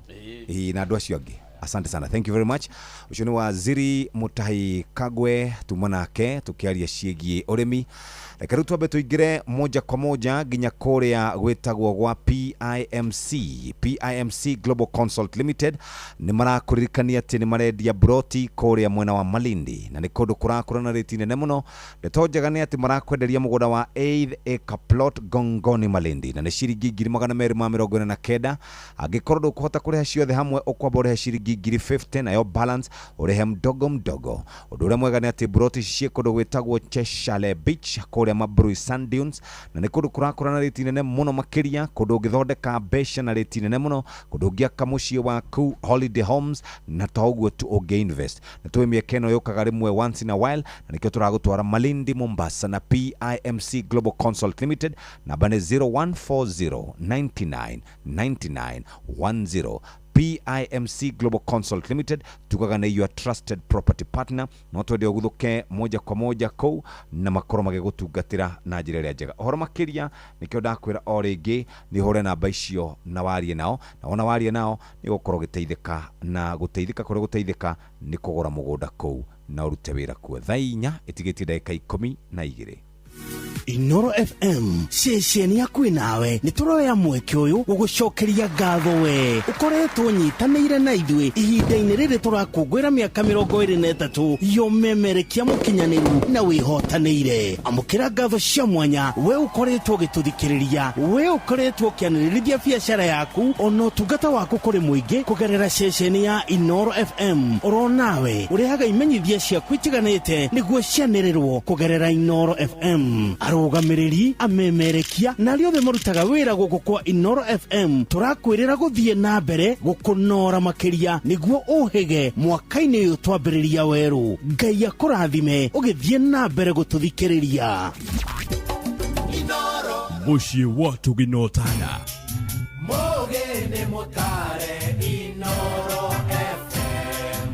Ĩĩ, na andũ acio angĩ. Asante sana. Thank you very much. Ũcio nĩ Waziri Mutahi Kagwe, tuma nake tũkĩaria ciĩgiĩ ũrĩmi. Reke rĩu twambe tũingĩre moja kwa moja nginya kũrĩa gwĩtagwo gwa PIMC. PIMC Global Consult Limited nĩ marakũririkania atĩ nĩ marendia broti kũrĩa mwena wa Malindi, na nĩ kũndũ kũrakũra na rĩti nene mũno. Ndeto njega nĩ atĩ marakwenderia mũgũnda wa 8 acre plot Gongoni Malindi, na nĩ ciringi 249,000. Angĩkorwo ndũkũhota kũrĩha ciothe hamwe, ũkwamba ũrĩhe ciringi 50,000, nayo balance ũrĩhe mdogo mdogo. Ũndũ ũrĩa mwega nĩ atĩ broti ici ciĩ kũndũ gwĩtagwo Cheshale Beach kũrĩa Mabrui Sand Dunes, na nĩ kũndũ kũrakũra na rĩti nene mũno makĩria, kũndũ ũngĩthondeka mbeca na rĩti nene mũno, kũndũ ũngĩaka mũciĩ waku holiday homes, na to ũguo tu ũngĩ invest. Na tũĩ mĩeke ĩno yũkaga rĩmwe once in a while, na nĩkĩo tũragũtwara Malindi Mombasa na PIMC Global Consult Limited. Namba nĩ 0140 99 99 10. PIMC Global Consult Limited tugaga nĩ your trusted property partner. No twende ũguthũke moja kwa moja kũu na makorwo magĩgũtungatĩra na njĩra ĩrĩa njega. Ũhoro makĩria nĩkĩo ndakwĩra o rĩngĩ nĩ ũhũre namba icio na warie nao, na wona warie nao nĩ ũgũkorwo ũgĩteithĩka, na gũteithĩka kũrĩa gũteithĩka nĩ kũgũra mũgũnda kũu na ũrute wĩra kuo. Thaa 4 ĩtigĩtie ndagĩka 12.
Inoro FM ceceni yaku nawe nĩ tũroya mweke ũyũ gũgũcokeria ngatho we ũkoretwo nyitanĩire na ithuĩ ihinda-inĩ rĩrĩ tũrakũngũĩra mĩaka 23 yomemerekia mũkinyanĩru na wĩhotanĩire. Amũkĩra ngatho cia mwanya we ũkoretwo ũgĩtũthikĩrĩria, we ũkoretwo ũkĩanĩrĩrithia biacara yaku ona ũtungata waku kũrĩ mũingĩ kũgerera ceceni ya Inoro FM. Oro nawe ũrehaga imenyithia ciaku itiganĩte nĩguo cianĩrĩrwo kũgerera Inoro FM. Arũgamĩrĩri, amemerekia na arĩa othe marutaga wĩra gũkũ kwa Inoro FM tũrakwĩrĩra gũthiĩ na mbere gũkũnora makĩria nĩguo ũhĩge mwaka-inĩ ũyũ twambĩrĩria werũ. Ngai akũrathime ũgĩthiĩ na mbere gũtũthikĩrĩria.
Mũciĩ wa Tũginotana.
Mũgĩ nĩ mũtare Inoro FM.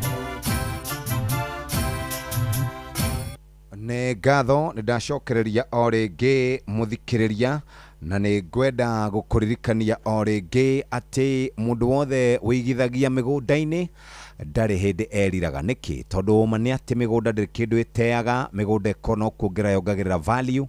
Nĩ ngatho nĩ ndacokereria o rĩngĩ mũthikĩrĩria, na nĩ ngwenda gũkũririkania o rĩngĩ atĩ mũndũ wothe wĩigithagia mĩgũnda-inĩ ndarĩ hĩndĩ eriraga. Nĩkĩ? Tondũ ma nĩ atĩ mĩgũnda ndĩrĩ kĩndũ ĩteaga, mĩgũnda ĩkorwo no kuongerera yongagĩrĩra value,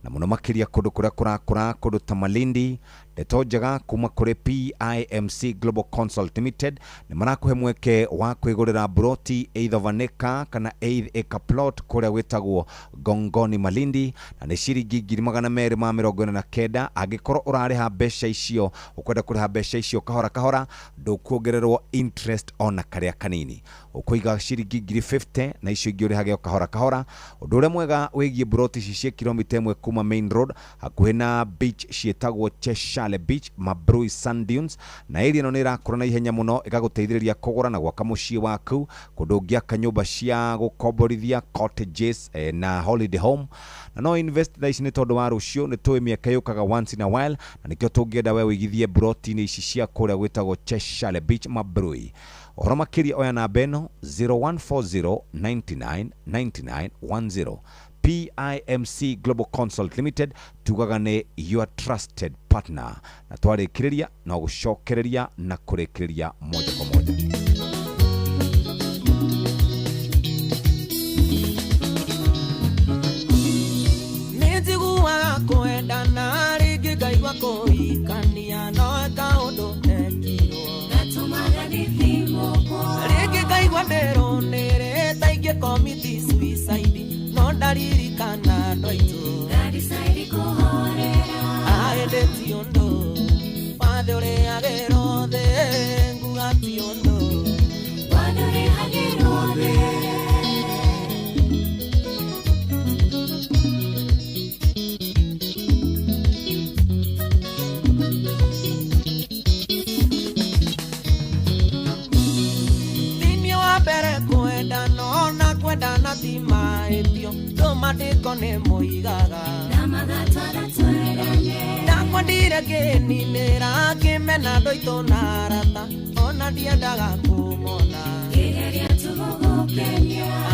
na mũno makĩria kũndũ kũrĩa kũrakũra, kũndũ ta Malindi. Ndeto njega kuma kũrĩ PIMC Global Consult Limited nĩ marakũhe mweke wa kwĩgũrĩra buroti either of an acre kana eighth acre plot kũrĩa gwĩtagwo Gongoni Malindi, na nĩ ciringi 249,000. Angĩkorwo ũrarĩha mbeca icio, ũkwenda kũrĩha mbeca icio kahora kahora, ndũkuongererwo interest ona karĩa kanini. Ũkũiga ciringi 50,000 na icio ingĩ ũrĩhage o kahora kahora. Ũndũ ũrĩa mwega wĩgiĩ buroti ici ciĩ kilomita 1 kuma main road hakuhĩ na beach ciĩtagwo Cheshale Beach, Mabrui Sand Dunes, na area ĩno nĩ ĩrakũra na ihenya mũno, ĩgagũteithĩrĩria kũgũra na gwaka mũciĩ waku, kũndũ ũngĩaka nyũmba cia gũkomborithia cottages na holiday home. Na no invest thaa ici nĩ tondũ wa rũciũ, nĩ tũĩ mĩaka yũkaga once in a while, na nĩkĩo tũngĩenda we wĩigithie buroti-inĩ ici cia kũrĩa gwĩtagwo Cheshale Beach, Mabrui. Ũhoro makĩria oya namba ĩno 0140 99 99 10. PIMC Global Consult Limited tugaga nĩ your trusted partner. Na twarĩkĩrĩria no gũcokereria na kũrĩkĩrĩria moja kwa moja.
Nĩnjiguaga kwendana rĩngĩ ngaigua kũhikania no kaũndũ gekirwo rĩngĩ ngaigua ndĩrũnĩrĩte ingĩ commit suicide no ndaririkana andũ aitũ aĩndĩ ti ũndũ wathe ũrĩagĩrwo thĩ nguga ti ũndũ. Thĩinĩ wa mbere kwendana ona kwendana ti mahĩtio ndũmandĩko nĩ moigaga ndakwendire kĩninĩra kĩmena andũ aitũ na arata ona ndiendaga kũmona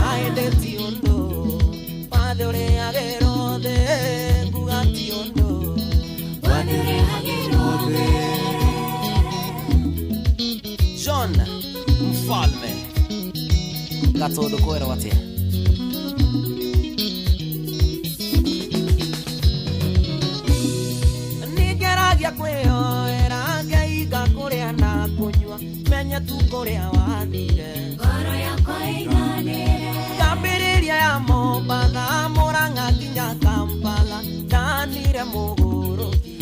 aĩndĩ ti ũndũ wathe ũrĩagĩrwo thĩ nguga ti ũndũ. John Mfalme Gatũndũ kwĩrwo atĩa? Nĩngeragia kwĩyoera ngeiga kũrĩa na kũnyua menye tu kũrĩa wathire ngambĩrĩria ya Mombatha Mũrang'a nginya Kampala ndanire mũgũrũki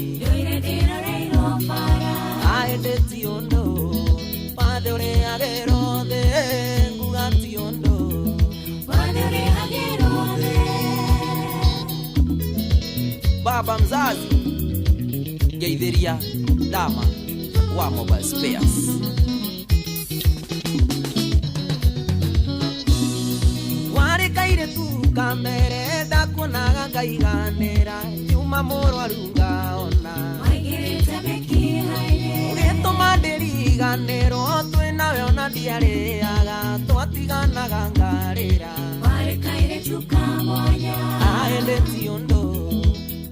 aĩndĩ ti ũndũ wathe ũrĩagĩrwo thĩ nguga ti ũndũ. Baba mzazi ngeithĩria Dama wa Mobile Spares. Warĩ kairĩtu kamere ndakuonaga ngaiganĩra nyuma mũrwaru ngaona ũgĩtũma ndĩriganĩrwo twĩ nawe ona ndiarĩaga twatiganaga ngarĩra aĩndĩ ti ũndũ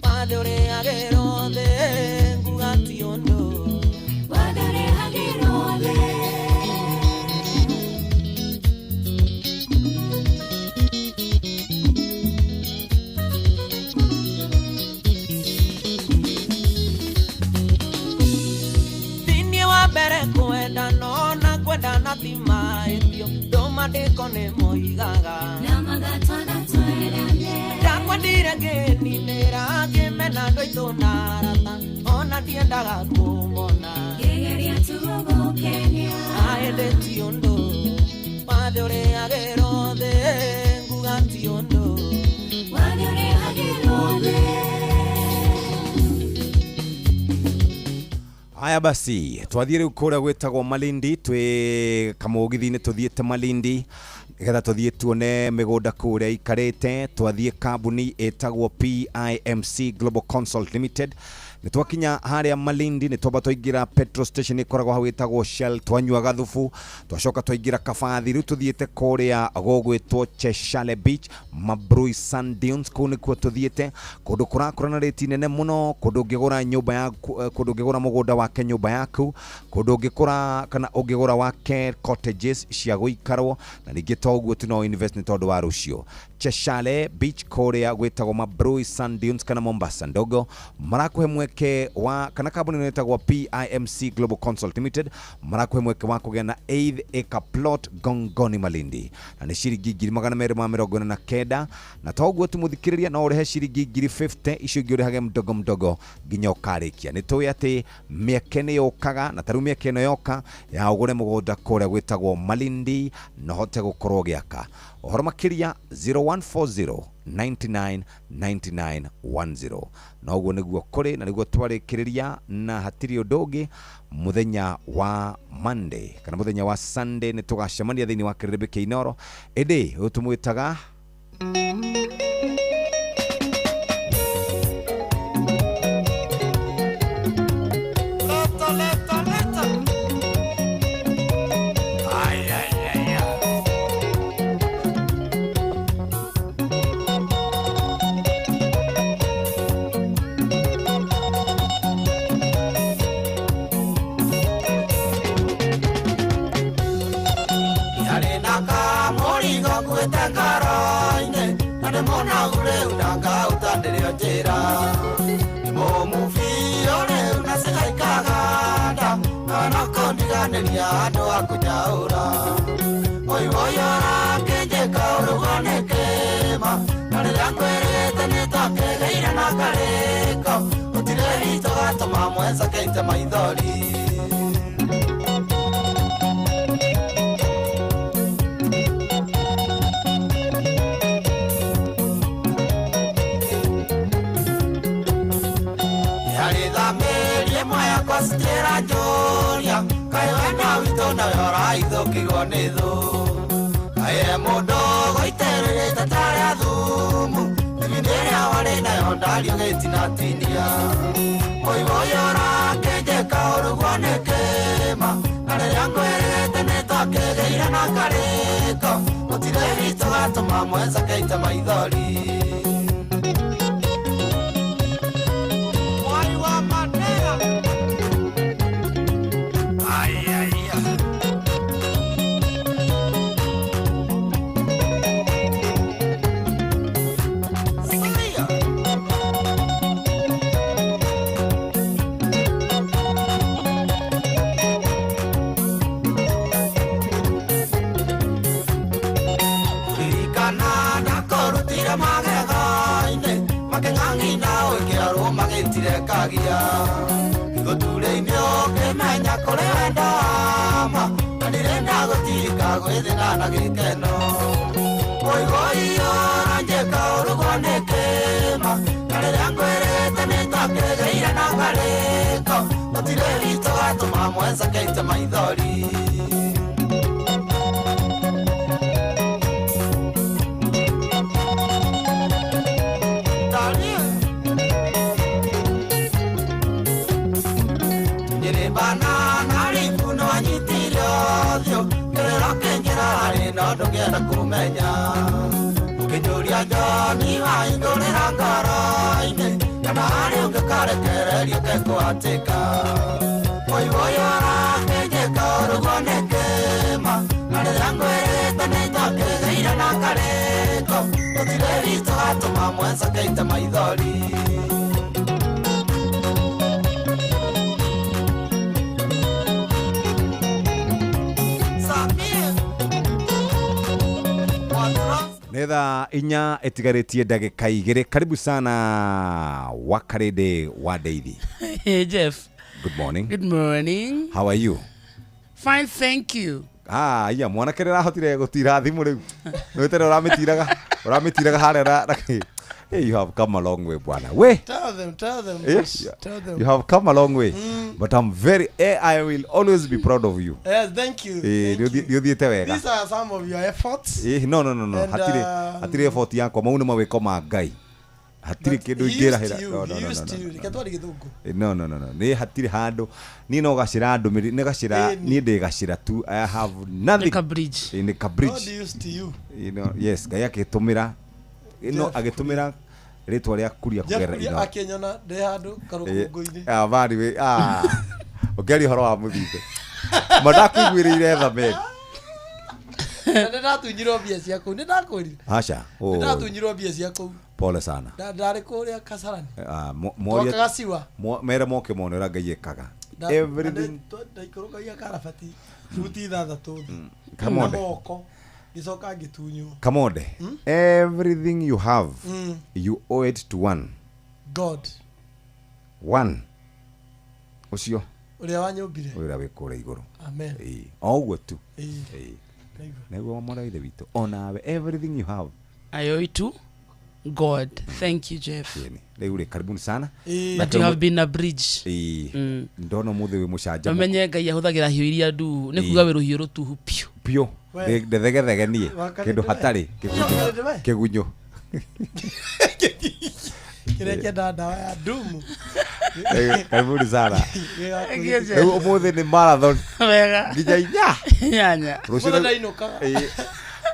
wathe ũrĩagĩrwo thĩ nguga ti ũndũ. na ti mahĩtio ndũmandĩko nĩ moigaga ndakwendire ngĩninĩra ngĩmena andũ aitũ na arata ona ndiendaga kũmona ĩndĩ ti ũndũ wathe ũrĩagĩrwo thĩ nguga ti ũndũ
Haya basi, twathiĩ rĩu kũrĩa gwĩtagwo Malindi, twĩ kamũgithi-inĩ tũthiĩte Malindi nĩgetha tũthiĩ tuone mĩgũnda kũrĩa ikarĩte. Twathiĩ kambuni ĩtagwo PIMC Global Consult Limited. Nĩ twakinya harĩa Malindi, nĩ twamba twaingĩra petrol station ĩkoragwo hau ĩtagwo Shell, twanyua gathubu, twacoka twaingĩra kabathi. Rĩu tũthiĩte kũrĩa gũgwĩtwo Cheshale Beach, Mabrui Sand Dunes, kũu nĩkuo tũthiĩte, kũndũ kũrakũra na rĩti nene mũno, kũndũ ũngĩgũra nyũmba yaku, kũndũ ũngĩgũra mũgũnda wake nyũmba yaku, kũndũ ũngĩkũra kana ũngĩgũra wake cottages cia gũikarwo, na ningĩ to ũguo tu no invest nĩ tondũ wa rũciũ. Cheshale Beach kũrĩa gwĩtagwo Mabrui Sand Dunes kana Mombasa ndogo, marakũhe mweke wa kana kambuni ĩno ĩtagwo PIMC Global Consult Limited marakũhe mweke wa kũgĩa na 8 acre plot Gongoni Malindi, na nĩ ciringi 249,000. Na to ũguo tu mũthikĩrĩria, no ũrĩhe ciringi 50,000 icio ingĩ ũrĩhage mdogo mdogo nginya ũkarĩkia. Nĩ tũĩ atĩ mĩeke nĩ yũkaga, na tarĩu mĩeke ĩno yoka ya ũgũre mũgũnda kũrĩa gwĩtagwo Malindi na ũhote gũkorwo ũgĩaka. Ũhoro makĩria 0140 99 99 10. Na ũguo nĩguo kũrĩ na nĩguo twarĩkĩrĩria, na hatirĩ ũndũ ũngĩ. Mũthenya wa Monday kana mũthenya wa Sunday nĩ tũgacemania thĩinĩ wa kĩrĩrĩmbĩ kĩa Inooro, ĩndĩ ũyũ tũmwĩtaga
Leta, leta, leta. Ay, ay, ay, ay. Yarĩ na kamũrigo nguĩte ngoro-inĩ, na nĩ mũnogu rĩu ndangauta ndĩrĩ o njĩra. Nĩ mũũmũ biũ rĩu na cigaikaganda, nawe no kũndiganĩria andũ a kũnyaũra. Ũi ũyũ ũrakĩnjĩka ũrugwo nĩ kĩma, na rĩrĩa ngwĩrĩte nĩtwakĩgĩire na karĩko, gũtirĩ hitũ gatũma mwenza keite maithori. Yarithamĩrie ĩmwe yakwa citiranjũria, kaĩ wendo witũ nawe ũraithũkirwo nĩ thũ. Kaĩ he mũndũ gũitĩrĩrĩte tarĩa thumu, thibindi ĩrĩa warĩ nayo ndariũgĩtinatinia. Ũi ũyũ ũrakĩnjĩka ũrugwo nĩ kĩma, na rĩrĩa ngwĩrĩte nĩtwakĩgĩire na karĩko, gũtirĩ hitũ gatũma mwenza keite maithori. Mwari wa Mandela. Ai, ai, ai. Sikia. Ririkana ndakũrutire magego-inĩ, makĩng'ang'i na ũkĩarwo magĩtirekagia. Gũturĩ-inĩ ũkĩmenya kũrĩ wendo wa ma, na ndirĩ ndagũtiga gwĩthĩna na gĩkeno. Ũigũi ũranjĩka ũrugwo nĩ kĩma, na rĩrĩa ngwĩrĩte nĩtwakĩgĩire na karĩko, gũtirĩ hitũ gatũma mwenza keite maithori. Nyĩrĩmbana na ribu nĩwanyitire ũthiũ, kĩrĩro kĩingĩra harĩ no ndũngĩenda kũmenya. Ũkĩnjũria Njoni waingũrĩra ngoro-inĩ, kana harĩ ũngĩkarekererio kekũhatĩka. Ũi ũyũ ũrakĩnjĩka ũrugwo nĩ kĩma, na rĩrĩa ngwĩrĩte nĩtwakĩgĩire na karĩko, gũtirĩ hitũ gatũma mwenza keite maithori.
Nĩ thaa 4 ĩtigarĩtie ndagĩka 2. Karibu sana Wakarĩndĩ wa Ndeithi.
Hey, Jeff.
Good morning.
Good morning.
How are you?
Fine, thank you.
Ah, iya mwanake nĩrahotire gũtira thimũ rĩu. Nĩwĩtere ũramĩtiraga harĩa na Hey, you have come a long way, bwana. We.
Tell them, tell them.
Yes.
Tell them.
You have come a long way. But I'm very I will always be proud of you.
Yes, thank you.
Nĩ ũthiĩte wega.
These are some of your efforts.
No.
And,
Hatirĩ effort yakwa, mau nĩ mawĩko ma Ngai. Hatirĩ kĩndũ ingĩrahĩra. No. No. Nĩ hatirĩ handũ. Niĩ no gacĩra ndũmĩrĩri, nĩ gacĩra, niĩ ndĩ gacĩra tu. I have nothing.
Nĩ ka bridge.
Nĩ ka bridge.
God used you.
You know, yes, Ngai akĩtũmĩra. No agĩtũmĩra rĩtwa rĩa Kuria kũgerera
Jeff akĩnyona ndĩ handũ karũkũngũ-inĩ.
Ah, bari we. Ah. Ũkĩaria ũhoro wa mũthithe. Ma ndakuiguĩrĩire tha men.
Na nĩndatunyirwo mbia cia kũu, nĩndakwĩrire.
Aca.
Nĩndatunyirwo mbia cia kũu.
Pole sana.
Ndarĩ kũrĩa Kasarani.
Ah, moria.
Twakaga siwa.
Mere moke mone ũrĩa Ngai ekaga. Everything.
Ndaikũrũkagia karabati buti 6 thĩ.
Kamode.
Na moko. Gĩcoka ngĩtunywo.
Kamode. Everything you have, you owe it to one.
God.
One. Ũcio.
Ũrĩa wanyũmbire.
Ũrĩa wĩ kũrĩa igũrũ.
Amen.
O ũguo tu. Nĩguo mwana wa Ithe witũ. Onawe everything you have.
I owe it to God. Thank you, Jeff.
Rĩu rĩ, karibuni sana.
But you have been a bridge.
Ndona mũthĩ wĩ mũcanjamũku.
Ũmenye Ngai ahũthagĩra hiũ iria nduhu, nĩ kuga wĩ rũhiũ rũtuhu piũ.
Piũ. Ndethegethege niĩ. Kĩndũ hatarĩ. Kĩgunyũ.
Kĩrĩa kĩendaga ndawa ya ndumu.
Karibuni sana. Rĩu ũmũthĩ nĩ marathon.
Wega.
Nginya inya.
Inyanya.
Rũciũ ndainũkaga.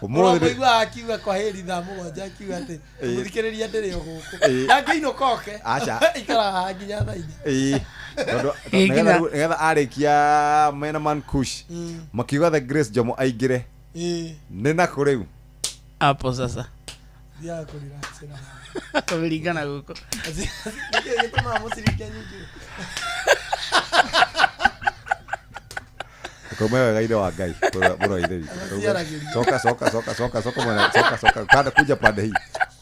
Ũmũthĩ ũraigua akiuga kwa heri thaa 7 akiuga atĩ mũthikĩrĩria ndĩrĩ o gũkũ. Ndangĩinũka oke.
Aca.
Ikaraga haha nginya thaa 4.
Tondũ nĩgetha arĩkia mena man kush makiuga the Grace Jomo aingĩre. Nĩ nakũ rĩu?
Hapo sasa.
Thiaga kũrelax.
Kũringana gũkũ.
Nĩkĩĩ gĩtũmaga mũcirike nyingĩ?
Kome wega ithe wa Ngai, mũrũ wa Ithe witũ. Soka soka soka soka soka mwana soka soka kada kuja pande hii.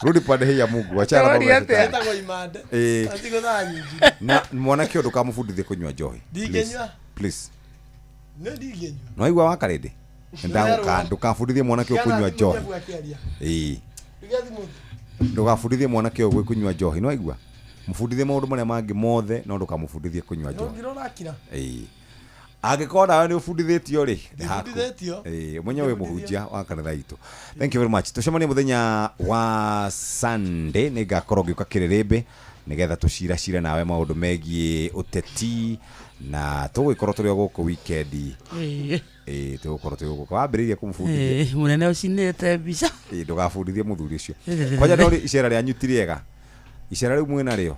Rudi pande hii ya Mungu. Achana na mambo ya shetani.
Etagwo imande. Atigũthaa nyingĩ.
Na mwanake ũyũ ndũkamũbundithie kũnyua njohi.
Ndingĩnyua.
Please.
Nĩ ndingĩnyua.
Nĩwaigua Wakarĩndĩ? Ndagũka ndũkabundithie mwanake ũyũ kũnyua njohi. Ndũgabundithie mwanake ũyũ kũnyua njohi, nĩwaigua? Mũbundithie maũndũ marĩa mangĩ mothe no ndũkamũbundithie kũnyua njohi. Angĩkorwo nawe nĩ ũbundithĩtio rĩ, mwenye wĩ mũhunjia wa kanitha itũ. Thank you very much. Tũcemanie mũthenya wa Sunday, nĩngakorwo ngĩũka kĩrĩrĩmbĩ nĩgetha tũciracire nawe maũndũ megiĩ ũteti na tũgũgĩkorwo tũrĩ o gũkũ weekend. Tũgũkorwo tũrĩ gũkũ. Wambĩrĩirie kũmũbundithia.
Mũnene ũcinĩte mbica.
Ndũgabundithie mũthuri ũcio. Kwanja ndori icera rĩanyu ti rĩega. Icera rĩu mwĩnarĩo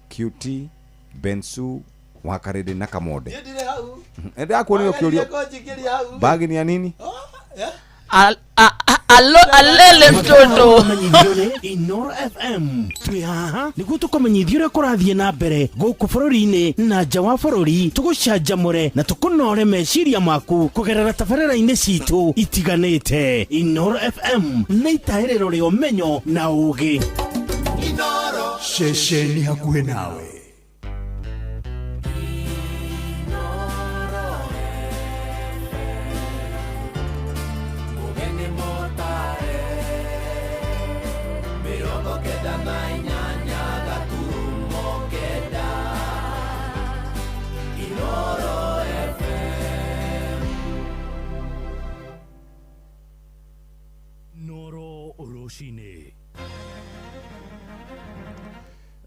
QT, Bensu, Wakarĩndĩ na Kamode. Ndakuonire ũkĩũrio bagi ni ya nini?
Alele mtoto.
Inoro FM twĩ haha nĩguo tũkũmenyithie ũrĩa kũrathiĩ na mbere gũkũ bũrũri-inĩ na nja wa bũrũri, tũgũcanjamũre na tũkũnore meciria maku kũgerera tabarĩra-inĩ citũ itiganĩte. Inoro FM nĩ itahĩrĩro rĩa ũmenyo na ũũgĩ.
Ceceni hakuhĩ nawe.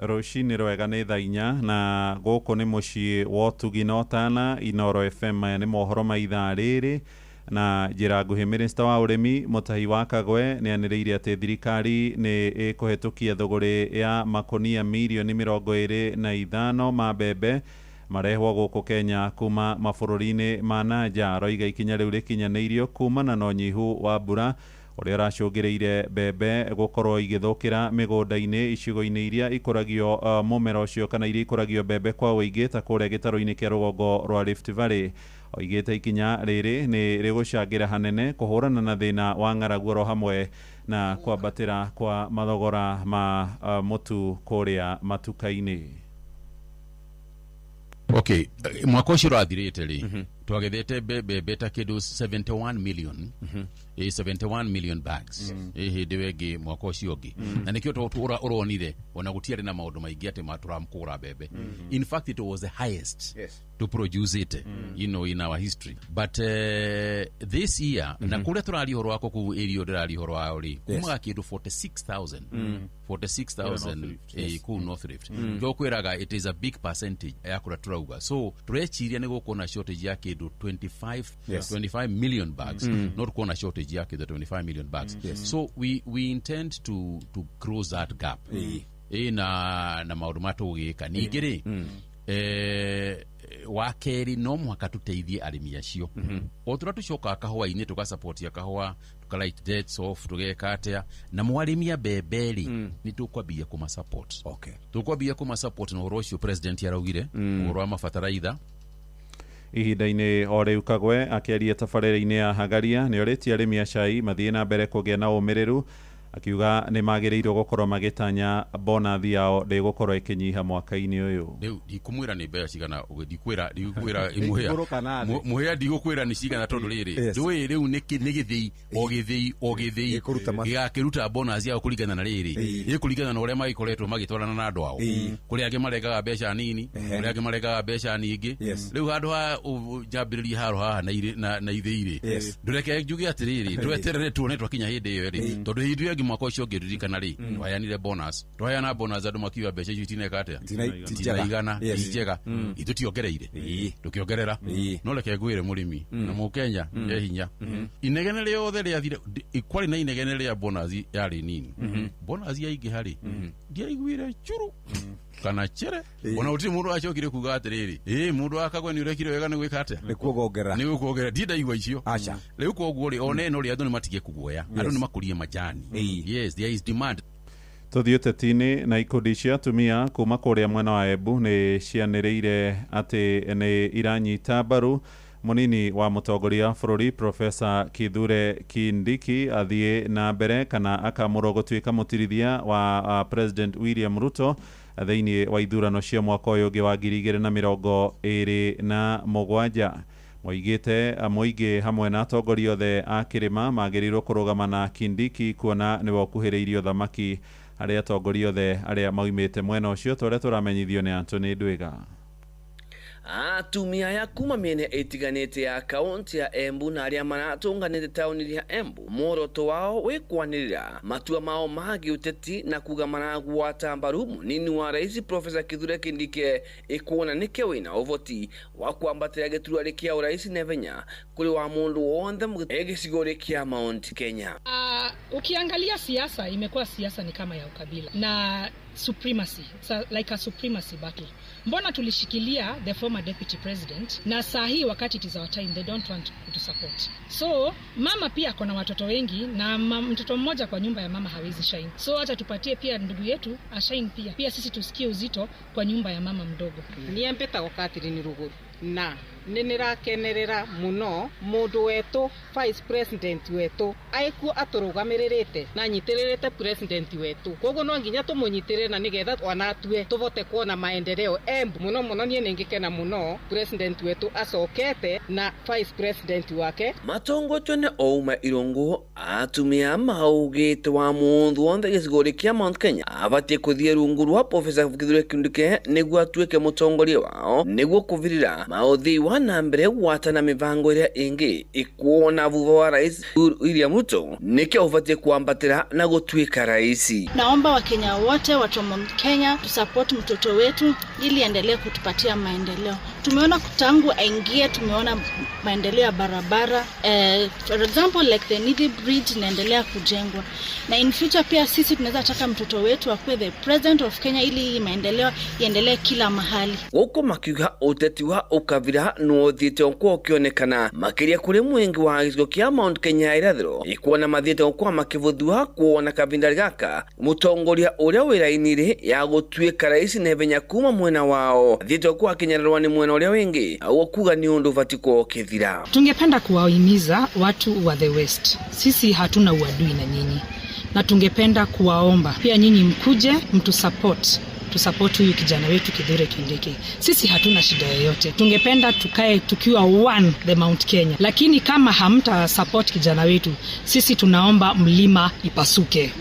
Rũcinĩ rwega nĩ thaa 4 na gũkũ nĩ mũciĩ wa ũtugi na ũtana Inoro FM. Maya nĩ mohoro ma ithaa rĩrĩ na njĩra nguhĩ. Minista wa ũrĩmi Mutahi wa Kagwe nĩ anĩrĩire atĩ thirikari nĩ ĩkũhetũkia thũgũrĩ ya makonia mirioni 25 ma mbembe marehwo gũkũ Kenya kuma mabũrũri-inĩ ma na nja. Aroiga ikinya rĩu rĩkinyanĩirio kumana na ũnyihu wa mbura ũrĩa ũracũngĩrĩire mbembe gũkorwo igĩthũkĩra mĩgũnda-inĩ icigo-inĩ iria ikũragio mũmera ũcio kana iria ikũragio mbembe kwa ũingĩ ta kũrĩa gĩtarũ-inĩ kĩa rũgongo rwa Rift Valley. Oigĩte ikinya rĩrĩ nĩ rĩgũcangĩra hanene kũhũrana na thĩna wa ng'aragu oro hamwe Na kwambatĩra kwa mathogora ma mũtu kũrĩa matuka-inĩ.
Okay, mwaka ũcio ũrathirĩte rĩ, twagethete mbembe ta kĩndũ 71 million, 71 million bags. Hĩndĩ ĩyo ĩngĩ mwaka ũcio ũngĩ, na nĩkĩo ũronire ona gũtiarĩ na maũndũ maingĩ atĩ matũramkũgũra mbembe. In fact, it was the highest to produce it in our history. But this year, na kũrĩa tũraria ũhoro wako kũu area ndĩraria ũhoro wao rĩ, kumaga kĩndũ 46,000, 46,000 kũu North Rift. Ndio it is a big percentage ya kũrĩa tũrauga, so tũreciria nĩ gũkorwo na shortage ya kĩndũ 25 25 million bags. No tukorwo na shortage ya kĩndũ 25 million bags. So we intend to close that gap na maũndũ marĩa tũgũgĩka. Ningĩ rĩ, wa kerĩ, no mũhaka tũteithie arĩmi acio o tũrĩa tũcokaga kahũa-inĩ, tũgasapotia kahũa, tũka write debts off, tũgeka atĩa. Na mwarĩmi a mbembe rĩ, nĩ tũkwambia kũma support. Tũkwambia kũma support na ũhoro ũcio president araugire, ũhoro wa mabataraitha.
Ihinda-inĩ o rĩu, Kagwe akĩaria tabarĩra-inĩ ya Hagaria nĩ orĩtie arĩmi a cai mathiĩ na mbere kũgĩa na ũmĩrĩru, akiuga nĩ magĩrĩirwo gũkorwo magĩtanya bonathi yao ndĩgũkorwo ĩkĩnyiha mwaka-inĩ ũyũ.
Rĩu ndikumwĩra nĩ mbeca cigana, ndikwĩra mũhĩa.
Igũrũ kana thĩ?
Mũhĩa ndigũkwĩra nĩ cigana, tondũ rĩrĩ, ndũĩ rĩu nĩ gĩthĩi o gĩthĩi o gĩthĩi
Gĩkũruta
gĩgakĩruta bonus yao kũringana na rĩrĩ, ĩkũringana na ũrĩa magĩkoretwo magĩtwarana na andũ ao. Kũrĩ angĩ marengaga mbeca nini, kũrĩ angĩ marengaga mbeca nyingĩ. Rĩu handũ ha njambĩrĩrie haro haha na na ithĩi rĩ, ndũreke njuge atĩrĩrĩ, tweterere tuone twakinya hĩndĩ ĩyo rĩ, tondũ hĩndĩ ĩyo ĩngĩ mwaka ũcio ũngĩ ririkana rĩ, twaheanire bonus, twaheana bonus andũ makiuga mbeca icio itineka atĩa.
Ti njega.
Itinaigana. Ti njega. Itũ tiongereire, tũkĩongerera. No reke ngwĩre mũrĩmi na mũkenya e hinya, inegene rĩothe rĩathire kwarĩ na inegene rĩa bonus yarĩ nini. Bonus yaingĩha rĩ, ndiaiguire churu kana chere, ona gũtirĩ mũndũ acokire kuga atĩrĩrĩ, ĩ mũndũ wa Kagwe nĩ ũrekire wega nĩ gwĩka atĩa,
nĩ kuongerera.
Nĩ gũkuongerera. Ndiĩ ndaigua icio.
Aca.
Rĩu koguo rĩ, ona ĩno rĩ, andũ nĩ matige kuguoya, andũ nĩ makũrie majani. Yes, there is demand.
Tũthiĩ ũteti-inĩ, na ikundi cia atumia kuma kũrĩa mwena wa Embu nĩ cianĩrĩire atĩ nĩ iranyita mbaru mũnini wa mũtongoria wa bũrũri Profesa Kithure Kindiki athiĩ na mbere kana akamũrwo gũtuĩka mũtirithia wa President William Ruto thĩinĩ wa ithurano cia mwaka ũyũ ũngĩ wa 2027. Moigĩte mũingĩ hamwe na atongoria othe a kĩrĩma magĩrĩirwo kũrũgama na Kindiki kuona nĩwe ũkuhĩrĩirie ũthamaki harĩ atongoria othe arĩa maumĩte mwena ũcio, ta ũrĩa tũramenyithio nĩ Anthony Ndwiga.
Atumia aya kuma mĩena ĩtiganĩte ya kaunti ya Embu na arĩa maratũnganĩte taũni ya Embu, muoroto wao wĩ kwanĩrĩra matua mao ma gĩũteti na kuga maragwata mbaru mũnini wa rais Profesa Kithure Kindiki, ĩkuona nĩke wĩna ũvoti wa kwambatĩra gĩturwa kĩa ũrais naihenya kũrĩ wa mũndũ wothe gĩcigo kĩa Mount Kenya.
Ukiangalia siasa imekuwa siasa ni kama ya ukabila na supremacy. It's like a supremacy battle. Mbona tulishikilia the former deputy president, na saa hii wakati it is our time they don't want to support? So mama pia ako na watoto wengi, na mtoto mmoja kwa nyumba ya mama hawezi shine. So hata tupatie pia ndugu yetu ashine pia. Pia sisi tusikie uzito kwa nyumba ya mama mdogo.
Niĩ mbĩtagwo Catherine Ruguru na nĩ nĩrakenerera mũno mũndũ wetũ vice president wetũ aĩkuo atũrũgamĩrĩrĩte na anyitĩrĩrĩte president wetũ, koguo no nginya tũmũnyitĩrĩre na nĩgetha onatue tũvote kuona maendeleo Embu mũno mũno. Niĩ nĩngĩkena mũno president wetũ acokete na vice president wake.
Matongotio nĩ Ouma Irungu, atumia maugĩte wa mũndũ wothe gĩcigo kĩa Mount Kenya abatiĩ kũthiĩ rungu rwa Profesa Kithure Kindiki nĩguo atuĩke mũtongoria wao, nĩguo kũvirira maũthii wa na mbere gwatana mĩbango ĩrĩa ĩngĩ ĩkuona vuva wa rais William Ruto nĩkĩo ũbatiĩ kwambatĩra na gũtuĩka raisi.
Naomba Wakenya wote, watu wa Mount Kenya, tusupport mtoto wetu ili aendelee kutupatia maendeleo. Tumeona tangu aingie, tumeona maendeleo ya barabara, for example like the Nithi Bridge inaendelea kujengwa, na in future pia sisi tunaweza taka mtoto wetu akuwe the president of Kenya ili hii maendeleo iendelee kila mahali.
Gũkũ makiuga ũteti wa ũkabira nĩũthiĩte ũkwo ũkĩonekana makĩria kũrĩ mũingĩ wa gĩcigo kĩa Mount Kenya irathĩro, ikuona mathiĩte gũkorwo makĩbũthua kuona kavinda gaka mũtongoria ũrĩa wĩ raini-rĩ ya gũtuĩka rais naihenya kuma mwena wao athiĩte gũkorwo akĩnyararwo nĩ mwena ũrĩa wĩngĩ, ũguo kuga nĩ ũndũ ũbatiĩ gũkorwo ũkĩthira.
Tungependa kuwahimiza watu wa the West, sisi hatuna uadui na nyinyi. na tungependa kuwaomba pia nyinyi mkuje mtusupport, tusupport huyu kijana wetu Kithure Kindiki. Sisi hatuna shida yoyote, tungependa tukae tukiwa one the Mount Kenya, lakini kama hamta support kijana wetu, sisi tunaomba mlima ipasuke.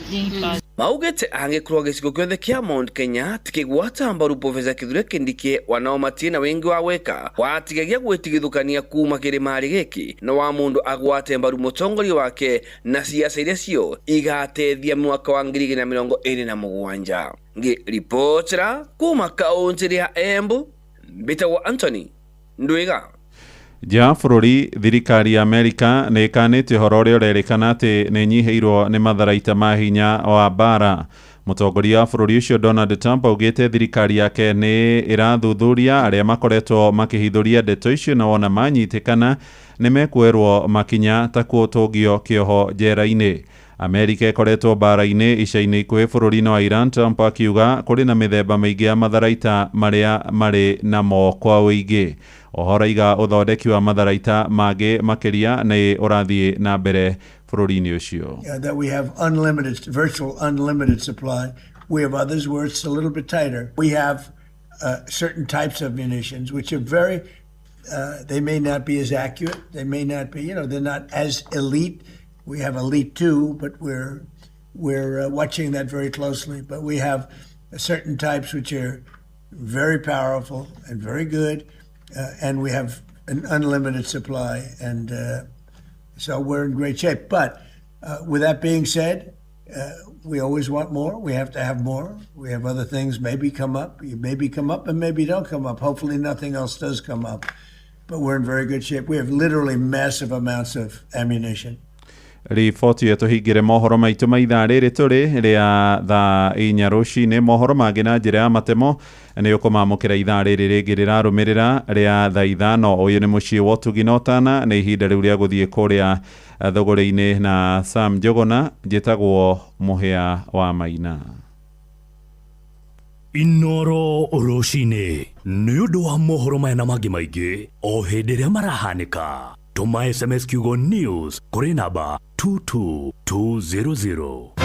Maugite angikorwo gicigo giothe kia Mount Kenya tikigwata mbaru Profesa Kithure Kindiki wanao matie na wingi wa gwika watigagia gwitigithukania kuma kirimari giki na wa mundu agwate mbaru mutongoria wake na siasa iria cio igatethia mwaka wa 2027. Ngiripotera kuma kaunti ya Embu, mbitagwo Anthony Ndwiga.
Nja wa bũrũri, thirikari ya Amerika nĩ ĩkanĩte ũhoro ũrĩa ũrerĩkana atĩ nĩ ĩnyihĩirwo nĩ matharaita ma hinya wa mbaara. Mũtongoria wa bũrũri ũcio Donald Trump augĩte thirikari yake nĩ ĩrathuthuria arĩa makoretwo makĩhithũria ndeto icio na wona manyitĩkana nĩ mekuoerwo makinya ta kũtũngio kĩoho njera-inĩ. Amerika ĩkoretwo mbaara-inĩ ica-inĩ ikuhĩ bũrũri-inĩ wa Iran, Trump akiuga kũrĩ na mĩthemba mĩingĩ ya matharaita marĩa marĩ namo kwa ũingĩ. Oho araiga ũthondeki wa matharaita mangĩ makĩria nĩ ũrathiĩ na mbere bũrũri-inĩ ũcio.
That we have unlimited, virtual unlimited supply. We have others where it's a little bit tighter. We have certain types of munitions which are very, they may not be as accurate. They may not be, they're not as elite. We have elite too, but we're watching that very closely. But we have certain types which are very powerful and very good, and we have an unlimited supply, and so we're in great shape. But with that being said, we always want more. We have to have more. We have other things maybe come up. You maybe come up and maybe don't come up. Hopefully nothing else does come up. But we're in very good shape. We have literally massive amounts of ammunition.
Riboti ĩyo tũhingĩre mohoro maitũ ma ithaa rĩrĩ tũrĩ rĩa thaa 4 rũcinĩ. Mohoro mangĩ na njĩra ya matemo nĩ ũkũmamũkĩra ithaa rĩrĩ rĩngĩ rĩrarũmĩrĩra rĩa thaa 5. Ũyũ nĩ mũciĩ wa ũtugi na ũtana, nĩ ihinda rĩu rĩa gũthiĩ kũrĩa thũgũrĩ-inĩ na Sam Njũgũna. Njĩtagwo Mũhĩa wa Maina.
Inoro rũcinĩ nĩ ũndũ wa mohoro maya na mangĩ maingĩ o hĩndĩ ĩrĩa marahanĩka. Tũma SMS kiugo news kũrĩ namba 22200.